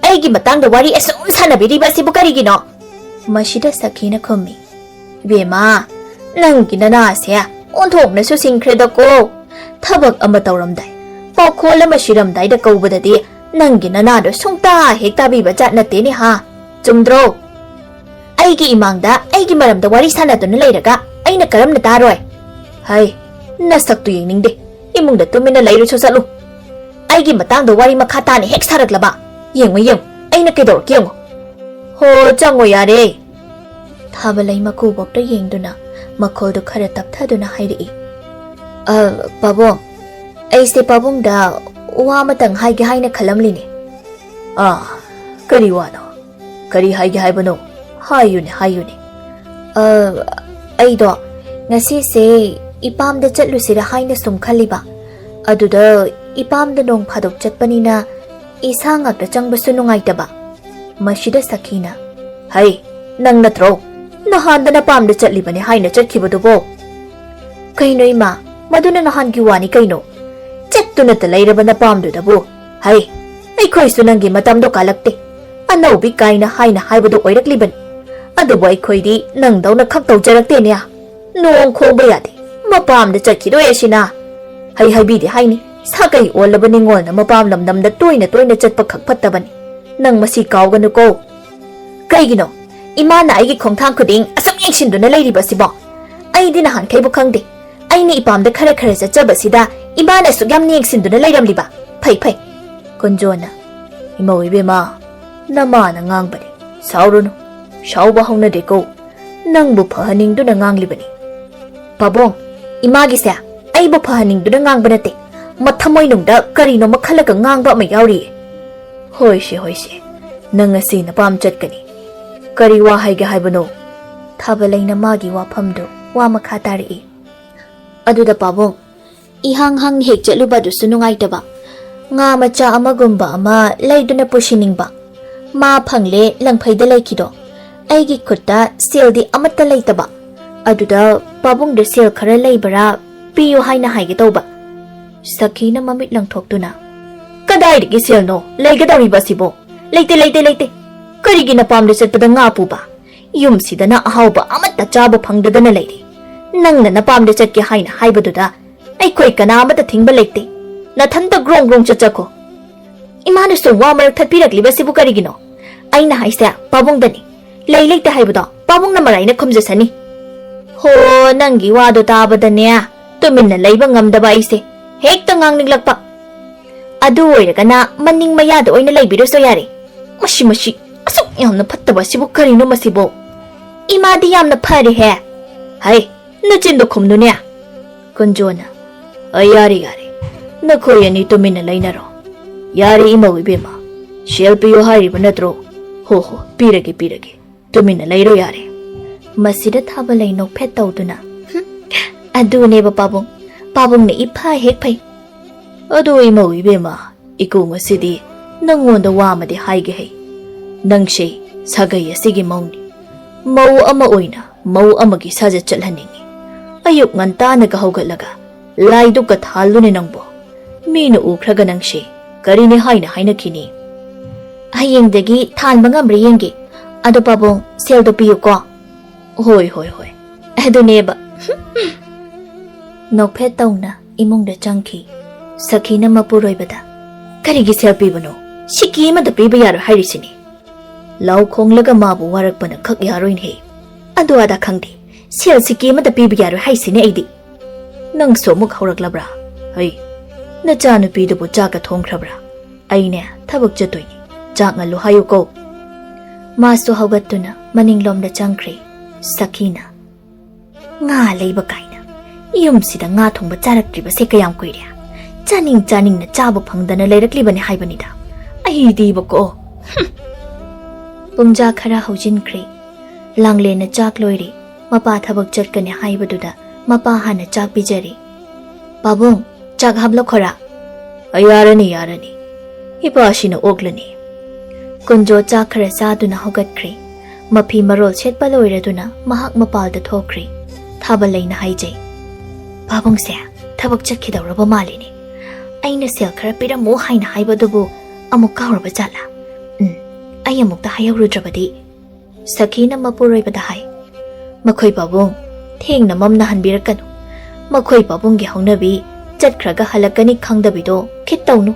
ꯑꯩꯒꯤ ꯃꯇꯥꯡꯗ ꯋꯥꯔꯤ ꯑꯁꯨꯝ ꯁꯥꯟꯅꯕꯤꯔꯤꯕ ꯑꯁꯤꯕꯨ ꯀꯔꯤꯒꯤꯅꯣ?" ꯃꯁꯤꯗ ꯁꯈꯤꯅ ꯈꯨꯝꯃꯤ, "ꯏꯕꯦꯝꯃ, ꯅꯪꯒꯤ ꯅꯅꯥꯁꯦ ꯑꯣꯟꯊꯣꯛꯅꯁꯨ ꯁꯤꯡꯈ꯭ꯔꯦꯗꯀꯣ꯫ ꯊꯕꯛ ꯑꯃ ꯇꯧꯔꯝꯗꯥꯏ, ꯄꯥꯎꯈꯣꯜ ꯑꯃ ꯁꯤꯔꯝꯗꯥꯏꯗ ꯀꯧꯕꯗꯗꯤ ꯅꯪꯒꯤ ꯅꯅꯥꯗꯣ ꯁꯨꯡꯇꯥ ꯍꯦꯛ ꯇꯥꯕꯤꯕ ꯖꯥꯠ ꯅꯠꯇꯦꯅꯦ ꯍꯥ? ꯆꯨꯝꯗ꯭ꯔꯣ? ꯑꯩꯒꯤ ꯏꯃꯥꯡꯗ ꯑꯩꯒꯤ ꯃꯔꯝꯗ ꯋꯥꯔꯤ ꯁꯥꯟꯅꯗꯨꯅ ꯂꯩꯔꯒ ꯑꯩꯅ ꯀꯔꯝꯅ ꯇꯥꯔꯣꯏ? ꯍꯩ, ꯅꯁꯛꯇꯨ ꯌꯦꯡꯅꯤꯡꯗꯦ꯫ ꯏꯃꯨꯡꯗ ꯇꯨꯃꯤꯟꯅ ꯂꯩꯔꯨꯁꯨ ꯆꯠꯂꯨ꯫ ꯑꯩꯒꯤ ꯃꯇꯥꯡꯗ ꯋꯥꯔꯤ ꯃꯈꯥ ꯇꯥꯅ ꯍꯦꯛ ꯁꯥꯔꯛꯂꯕ, ꯌꯦꯡꯉꯨ, ꯌꯦꯡꯉꯨ, ꯑꯩꯅ ꯀꯩꯗꯧꯔꯛꯀꯦ ꯌꯦꯡꯉꯨ꯫ ꯍꯣ, ꯆꯪꯉꯣ ꯌꯥꯔꯦ꯫" ꯊꯥꯕꯂꯩ ꯃꯀꯨꯕꯣꯛꯇ ꯌꯦꯡꯗꯨꯅ ꯃꯈꯣꯜꯗꯨ ꯈꯔ ꯇꯞꯊꯗꯨꯅ ꯍꯥꯏꯔꯛꯏ, "ꯑ, ꯄꯥꯕꯨꯡ, ꯑꯩꯁꯦ ꯄꯥꯕꯨꯡꯗ ꯋꯥ ꯑꯃꯇꯪ ꯍꯥꯏꯒꯦ ꯍꯥꯏꯅ ꯈꯜꯂꯝꯂꯤꯅꯦ꯫" "ꯑꯥ, ꯀꯔꯤ ꯋꯥꯅꯣ? ꯀꯔꯤ ꯍꯥꯏꯒꯦ ꯍꯥꯏꯕꯅꯣ? ꯍꯥꯏꯌꯨꯅꯦ, ꯍꯥꯏꯌꯨꯅꯦ꯫" "ꯑ, ꯑꯩꯗꯣ ꯉꯁꯤꯁꯦ ꯏꯄꯥꯝꯗ ꯆꯠꯂꯨꯁꯤꯔꯥ ꯍꯥꯏꯅ ꯁꯨꯝ ꯈꯜꯂꯤꯕ꯫ ꯑꯗꯨꯗ ꯏꯄꯥꯝꯗ ꯅꯣꯡ ꯐꯥꯗꯣꯛ ꯆꯠꯄꯅꯤꯅ ꯏꯁꯥ ꯉꯥꯛꯇ ꯆꯪꯕꯁꯨ ꯅꯨꯡꯉꯥꯏꯇꯕ꯫" ꯃꯁꯤꯗ ꯁꯈꯤꯅ, "ꯍꯩ, ꯅꯪ ꯅꯠꯇ꯭ꯔꯣ ꯅꯍꯥꯟꯗ ꯅꯄꯥꯝꯗ ꯆꯠꯂꯤꯕꯅꯤ ꯍꯥꯏꯅ ꯆꯠꯈꯤꯕꯗꯨꯕꯣ?" "ꯀꯩꯅꯣ ꯏꯃꯥ, ꯃꯗꯨꯅ ꯅꯍꯥꯟꯒꯤ ꯋꯥꯅꯤ ꯀꯩꯅꯣ? ꯆꯠꯇꯨꯅꯇ ꯂꯩꯔꯕ ꯅꯄꯥꯝꯗꯨꯗꯕꯨ꯫ ꯍꯩ, ꯑꯩꯈꯣꯏꯁꯨ ꯅꯪꯒꯤ ꯃꯇꯝꯗꯣ ꯀꯥꯜꯂꯛꯇꯦ꯫ ꯑꯅꯧꯕꯤ ꯀꯥꯏꯅ ꯍꯥꯏꯅ ꯍꯥꯏꯕꯗꯨ ꯑꯣꯏꯔꯛꯂꯤꯕꯅꯤ꯫ ꯑꯗꯨꯕꯨ ꯑꯩꯈꯣꯏꯗꯤ ꯅꯪꯗꯧꯅ ꯈꯛ ꯇꯧꯖꯔꯛꯇꯦꯅꯦ꯫ ꯅꯣꯡ ꯈꯣꯡꯕ ꯌꯥꯗꯦ, ꯃꯄꯥꯝꯗ ꯆꯠꯈꯤꯗꯣꯏ ꯑꯁꯤꯅ꯫ ꯍꯩ ꯍꯥꯏꯕꯤꯗꯦ ꯍꯥꯏꯅꯤ, ꯁꯥꯒꯩ ꯑꯣꯜꯂꯕ ꯅꯤꯉꯣꯜꯅ ꯃꯄꯥꯝ ꯂꯝꯗꯝꯗ ꯇꯣꯏꯅ ꯇꯣꯏꯅ ꯆꯠꯄ ꯈꯛ ꯐꯠꯇꯕꯅꯤ꯫ ꯅꯪ ꯃꯁꯤ ꯀꯥꯎꯒꯅꯨꯀꯣ꯫" "ꯀꯩꯒꯤꯅꯣ ꯏꯃꯥꯅ ꯑꯩꯒꯤ ꯈꯣꯡꯊꯥꯡ ꯈꯨꯗꯤꯡ ꯑꯁꯨꯛ ꯌꯦꯡꯁꯤꯟꯗꯨꯅ ꯂꯩꯔꯤꯕ ꯑꯁꯤꯕꯣ? ꯑꯩꯗꯤ ꯅꯍꯥꯟꯈꯩꯕꯨ ꯈꯪꯗꯦ꯫ ꯑꯩꯅ ꯏꯄꯥꯝꯗ ꯈꯔ ꯈꯔ ꯆꯠꯆꯕꯁꯤꯗ ꯏꯃꯥꯅ ꯑꯁꯨꯛ ꯌꯥꯝꯅ ꯌꯦꯡꯁꯤꯟꯗꯨꯅ ꯂꯩꯔꯝꯂꯤꯕ꯫ ꯐꯩ, ꯐꯩ꯫" ꯀꯨꯟꯖꯣꯅ, "ꯏꯃꯧ ꯏꯕꯦꯝꯃ, ꯅꯃꯥꯅ ꯉꯥꯡꯕꯅꯤ꯫ ꯁꯥꯎꯔꯨꯅꯨ꯫ ꯁꯥꯎꯕ ꯍꯧꯅꯗꯦꯀꯣ꯫ ꯅꯪꯕꯨ ꯐꯍꯟꯅꯤꯡꯗꯨꯅ ꯉꯥꯡꯂꯤꯕꯅꯤ꯫" "ꯄꯥꯕꯨꯡ, ꯏꯃꯥꯒꯤꯁꯦ ꯑꯩꯕꯨ ꯐꯍꯟꯅꯤꯡꯗꯨꯅ ꯉꯥꯡꯕ ꯅꯠꯇꯦ꯫ ꯃꯊꯃꯣꯏꯅꯨꯡꯗ ꯀꯔꯤꯅꯣꯃ ꯈꯜꯂꯒ ꯉꯥꯡꯕ ꯑꯃ ꯌꯥꯎꯔꯤꯌꯦ꯫" "ꯍꯣꯏꯁꯦ, ꯍꯣꯏꯁꯦ꯫ ꯅꯪ ꯉꯁꯤ ꯅꯄꯥꯝ ꯆꯠꯀꯅꯤ꯫ ꯀꯔꯤ ꯋꯥ ꯍꯥꯏꯒꯦ ꯍꯥꯏꯕꯅꯣ?" ꯊꯥꯕꯂꯩꯅ ꯃꯥꯒꯤ ꯋꯥꯐꯝꯗꯨ ꯋꯥ ꯃꯈꯥ ꯇꯥꯔꯛꯏ꯫ "ꯑꯗꯨꯗ ꯄꯥꯕꯨꯡ, ꯏꯍꯥꯡ ꯍꯥꯡꯅ ꯍꯦꯛ ꯆꯠꯂꯨꯕ ꯑꯗꯨꯁꯨ ꯅꯨꯡꯉꯥꯏꯇꯕ꯫ ꯉꯥ ꯃꯆꯥ ꯑꯃꯒꯨꯝꯕ ꯑꯃ ꯂꯩꯗꯨꯅ ꯄꯨꯁꯤꯅꯤꯡꯕ꯫ ꯃꯥ ꯐꯪꯂꯦ ꯂꯪꯐꯩꯗ ꯂꯩꯈꯤꯗꯣ꯫ ꯑꯩꯒꯤ ꯈꯨꯠꯇ ꯁꯦꯜꯗꯤ ꯑꯃꯠꯇ ꯂꯩꯇꯕ꯫ ꯑꯗꯨꯗ ꯄꯥꯕꯨꯡꯗ ꯁꯦꯜ ꯈꯔ ꯂꯩꯕ꯭ꯔꯥ ꯄꯤꯌꯨ ꯍꯥꯏꯅ ꯍꯥꯏꯒꯦ ꯇꯧꯕ꯫" ꯁꯈꯤꯅ ꯃꯃꯤꯠ ꯂꯪꯊꯣꯛꯇꯨꯅ, "ꯀꯗꯥꯏꯗꯒꯤ ꯁꯦꯜꯅꯣ ꯂꯩꯒꯗꯧꯔꯤꯕ ꯑꯁꯤꯕꯣ? ꯂꯩꯇꯦ, ꯂꯩꯇꯦ, ꯂꯩꯇꯦ꯫ ꯀꯔꯤꯒꯤ ꯅꯄꯥꯝꯗ ꯆꯠꯄꯗ ꯉꯥ ꯄꯨꯕ? ꯌꯨꯝꯁꯤꯗꯅ ꯑꯍꯥꯎꯕ ꯑꯃꯠꯇ ꯆꯥꯕ ꯐꯪꯗꯗꯅ ꯂꯩꯔꯤ꯫ ꯅꯪꯅ ꯅꯄꯥꯝꯗ ꯆꯠꯀꯦ ꯍꯥꯏꯅ ꯍꯥꯏꯕꯗꯨꯗ ꯑꯩꯈꯣꯏ ꯀꯅꯥ ꯑꯃꯠꯇ ꯊꯤꯡꯕ ꯂꯩꯇꯦ꯫ ꯅꯊꯟꯇ ꯒ꯭ꯔꯣꯡ ꯒ꯭ꯔꯣꯡ ꯆꯠꯆꯈꯣ꯫ ꯏꯃꯥꯅ ꯁꯨꯝ ꯋꯥ ꯃꯔꯛ ꯊꯠꯄꯤꯔꯛꯂꯤꯕꯁꯤꯕꯨ ꯀꯔꯤꯒꯤꯅꯣ? ꯑꯩꯅ ꯍꯥꯏꯁꯦ ꯄꯥꯕꯨꯡꯗꯅꯤ꯫ ꯂꯩ ꯂꯩꯇꯦ ꯍꯥꯏꯕꯗꯣ ꯄꯥꯕꯨꯡꯅ ꯃꯔꯥꯏꯅ ꯈꯨꯝꯖꯁꯅꯤ꯫" "ꯍꯣ, ꯅꯪꯒꯤ ꯋꯥꯗꯣ ꯇꯥꯕꯗꯅꯦ ꯇꯨꯃꯤꯟꯅ ꯂꯩꯕ ꯉꯝꯗꯕ ꯑꯩꯁꯦ ꯍꯦꯛꯇ ꯉꯥꯡꯅꯤꯡꯂꯛꯄ꯫ ꯑꯗꯨ ꯑꯣꯏꯔꯒꯅ ꯃꯅꯤꯡ ꯃꯌꯥꯗ ꯑꯣꯏꯅ ꯂꯩꯕꯤꯔꯁꯨ ꯌꯥꯔꯦ꯫ ꯃꯁꯤ, ꯃꯁꯤ, ꯑꯁꯨꯛ ꯌꯥꯝꯅ ꯐꯠꯇꯕ ꯑꯁꯤꯕꯨ ꯀꯔꯤꯅꯣ ꯃꯁꯤꯕꯨ? ꯏꯃꯥꯗꯤ ꯌꯥꯝꯅ ꯐꯔꯦꯍꯦ꯫" "ꯍꯩ, ꯅꯆꯤꯟꯗꯣ ꯈꯨꯝꯅꯨꯅꯦ꯫" ꯀꯨꯟꯖꯣꯅ, "ꯑ, ꯌꯥꯔꯦ, ꯌꯥꯔꯦ꯫ ꯅꯈꯣꯏ ꯑꯅꯤ ꯇꯨꯃꯤꯟꯅ ꯂꯩꯅꯔꯣ꯫ ꯌꯥꯔꯦ, ꯏꯃꯧ ꯏꯕꯦꯝꯃ꯫ ꯁꯦꯜ ꯄꯤꯌꯣ ꯍꯥꯏꯔꯤꯕ ꯅꯠꯇ꯭ꯔꯣ? ꯍꯣ, ꯍꯣ, ꯄꯤꯔꯒꯦ, ꯄꯤꯔꯒꯦ꯫ ꯇꯨꯃꯤꯟꯅ ꯂꯩꯔꯣ ꯌꯥꯔꯦ꯫" ꯃꯁꯤꯗ ꯊꯥꯕꯂꯩ ꯅꯣꯛꯐꯦꯠ ꯇꯧꯗꯨꯅ, "ꯍꯨꯝ, ꯑꯗꯨꯅꯦꯕ ꯄꯥꯕꯨꯡ, ꯄꯥꯕꯨꯡꯅ ꯏꯐ ꯍꯦꯛ ꯐꯩ꯫" "ꯑꯗꯨ ꯏꯃꯧ ꯏꯕꯦꯝꯃ, ꯏꯀꯨ ꯉꯁꯤꯗꯤ ꯅꯪꯉꯣꯟꯗ ꯋꯥ ꯑꯃꯗꯤ ꯍꯥꯏꯒꯦ ꯍꯩ꯫ ꯅꯪꯁꯦ ꯁꯥꯒꯩ ꯑꯁꯤꯒꯤ ꯃꯧꯅꯤ꯫ ꯃꯧ ꯑꯃ ꯑꯣꯏꯅ ꯃꯧ ꯑꯃꯒꯤ ꯁꯥꯖꯠ ꯆꯠꯍꯟꯅꯤꯡꯉꯤ꯫ ꯑꯌꯨꯛ ꯉꯟꯇꯥꯅꯒ ꯍꯧꯒꯠꯂꯒ ꯂꯥꯏꯗꯨꯛꯀ ꯊꯥꯜꯂꯨꯅꯦ ꯅꯪꯕꯣ꯫ ꯃꯤꯅ ꯎꯈ꯭ꯔꯒ ꯅꯪꯁꯦ ꯀꯔꯤꯅꯦ ꯍꯥꯏꯅ ꯍꯥꯏꯅꯈꯤꯅꯤ꯫" "ꯍꯌꯦꯡꯗꯒꯤ ꯊꯥꯟꯕ ꯉꯝꯕ꯭ꯔꯥ ꯌꯦꯡꯒꯦ꯫ ꯑꯗꯣ ꯄꯥꯕꯨꯡ, ꯁꯦꯜꯗꯣ ꯄꯤꯌꯨꯀꯣ꯫" "ꯍꯣꯏ, ꯍꯣꯏ, ꯍꯣꯏ꯫" "ꯑꯗꯨꯅꯦꯕ꯫" ꯅꯣꯛꯐꯦꯠ ꯇꯧꯅ ꯏꯃꯨꯡꯗ ꯆꯪꯈꯤ꯫ ꯁꯈꯤꯅ ꯃꯄꯨꯔꯣꯏꯕꯗ, "ꯀꯔꯤꯒꯤ ꯁꯦꯜ ꯄꯤꯕꯅꯣ? ꯁꯤꯀꯤ ꯑꯃꯗ ꯄꯤꯕ ꯌꯥꯔꯣꯏ ꯍꯥꯏꯔꯤꯁꯤꯅꯤ꯫" ꯂꯥꯎ ꯈꯣꯡꯂꯒ ꯃꯥꯕꯨ ꯋꯥꯔꯛꯄꯅ ꯈꯛ ꯌꯥꯔꯣꯏꯅꯦꯍꯦ꯫ "ꯑꯗꯨ ꯑꯗꯥ ꯈꯪꯗꯦ, ꯁꯦꯜ ꯁꯤꯀꯤ ꯑꯃꯗ ꯄꯤꯕ ꯌꯥꯔꯣꯏ ꯍꯥꯏꯁꯤꯅꯦ ꯑꯩꯗꯤ꯫" "ꯅꯪꯁꯨ ꯑꯃꯨꯛ ꯍꯧꯔꯛꯂꯕ꯭ꯔꯥ? ꯍꯩ, ꯅꯆꯥꯅꯨꯄꯤꯗꯨꯕꯨ ꯆꯥꯛꯀ ꯊꯣꯡꯈ꯭ꯔꯕ꯭ꯔꯥ? ꯑꯩꯅꯦ ꯊꯕꯛ ꯆꯠꯇꯣꯏꯅꯤ, ꯆꯥꯛ ꯉꯜꯂꯨ ꯍꯥꯏꯌꯨꯀꯣ꯫" ꯃꯥꯁꯨ ꯍꯧꯒꯠꯇꯨꯅ ꯃꯅꯤꯡꯂꯣꯝꯗ ꯆꯪꯈ꯭ꯔꯦ꯫ ꯁꯈꯤꯅ, "ꯉꯥ ꯂꯩꯕ ꯀꯥꯏꯅ꯫ ꯌꯨꯝꯁꯤꯗ ꯉꯥ ꯊꯣꯡꯕ ꯆꯥꯔꯛꯇ꯭ꯔꯤꯕꯁꯦ ꯀꯌꯥꯝ ꯀꯨꯏꯔꯦ꯫ ꯆꯥꯅꯤꯡ ꯆꯥꯅꯤꯡꯅ ꯆꯥꯕ ꯐꯪꯗꯅ ꯂꯩꯔꯛꯂꯤꯕꯅꯤ ꯍꯥꯏꯕꯅꯤꯗ꯫ ꯑꯩꯗꯤꯕꯀꯣ꯫" ꯍꯨꯝ꯫ ꯄꯨꯡꯖꯥ ꯈꯔ ꯍꯧꯖꯤꯟꯈ꯭ꯔꯦ꯫ ꯂꯥꯡꯂꯦꯟꯅ ꯆꯥꯛ ꯂꯣꯏꯔꯦ꯫ ꯃꯄꯥ ꯊꯕꯛ ꯆꯠꯀꯅꯤ ꯍꯥꯏꯕꯗꯨꯗ ꯃꯄꯥ ꯍꯥꯟꯅ ꯆꯥꯛ ꯄꯤꯖꯔꯦ꯫ "ꯄꯥꯕꯨꯡ, ꯆꯥꯛ ꯍꯥꯞꯂꯛꯈꯣꯔꯥ?" "ꯑ, ꯌꯥꯔꯅꯤ, ꯌꯥꯔꯅꯤ꯫ ꯏꯄꯥꯁꯤꯅ ꯑꯣꯛꯂꯅꯤ꯫" ꯀꯨꯟꯖꯣ ꯆꯥꯛ ꯈꯔ ꯆꯥꯗꯨꯅ ꯍꯧꯒꯠꯈ꯭ꯔꯦ꯫ ꯃꯐꯤ ꯃꯔꯣꯜ ꯁꯦꯠꯄ ꯂꯣꯏꯔꯗꯨꯅ ꯃꯍꯥꯛ ꯃꯄꯥꯜꯗ ꯊꯣꯛꯈ꯭ꯔꯦ꯫ ꯊꯥꯕꯂꯩꯅ ꯍꯥꯏꯖꯩ, "ꯄꯥꯕꯨꯡꯁꯦ ꯊꯕꯛ ꯆꯠꯈꯤꯗꯧꯔꯕ ꯃꯥꯜꯂꯤꯅꯦ꯫ ꯑꯩꯅ ꯁꯦꯜ ꯈꯔ ꯄꯤꯔꯝꯃꯨ ꯍꯥꯏꯅ ꯍꯥꯏꯕ ꯑꯗꯨꯕꯨ ꯑꯃꯨꯛ ꯀꯥꯎꯔꯕ ꯖꯥꯠꯂꯥ? ꯎꯝ, ꯑꯩ ꯑꯃꯨꯛꯇ ꯍꯥꯏꯍꯧꯔꯨꯗ꯭ꯔꯕꯗꯤ꯫ ꯁꯈꯤꯅ ꯃꯄꯨꯔꯣꯏꯕꯗ ꯍꯥꯏ, "ꯃꯈꯣꯏ ꯄꯥꯕꯨꯡ, ꯊꯦꯡꯅ ꯃꯝꯅ ꯍꯟꯕꯤꯔꯛꯀꯅꯨ꯫ ꯃꯈꯣꯏ ꯄꯥꯕꯨꯡꯒꯤ ꯍꯧꯅꯕꯤ ꯆꯠꯈ꯭ꯔꯒ ꯍꯜꯂꯛꯀꯅꯤ ꯈꯪꯗꯕꯤꯗꯣ ꯈꯤꯠ ꯇꯧꯅꯨ꯫"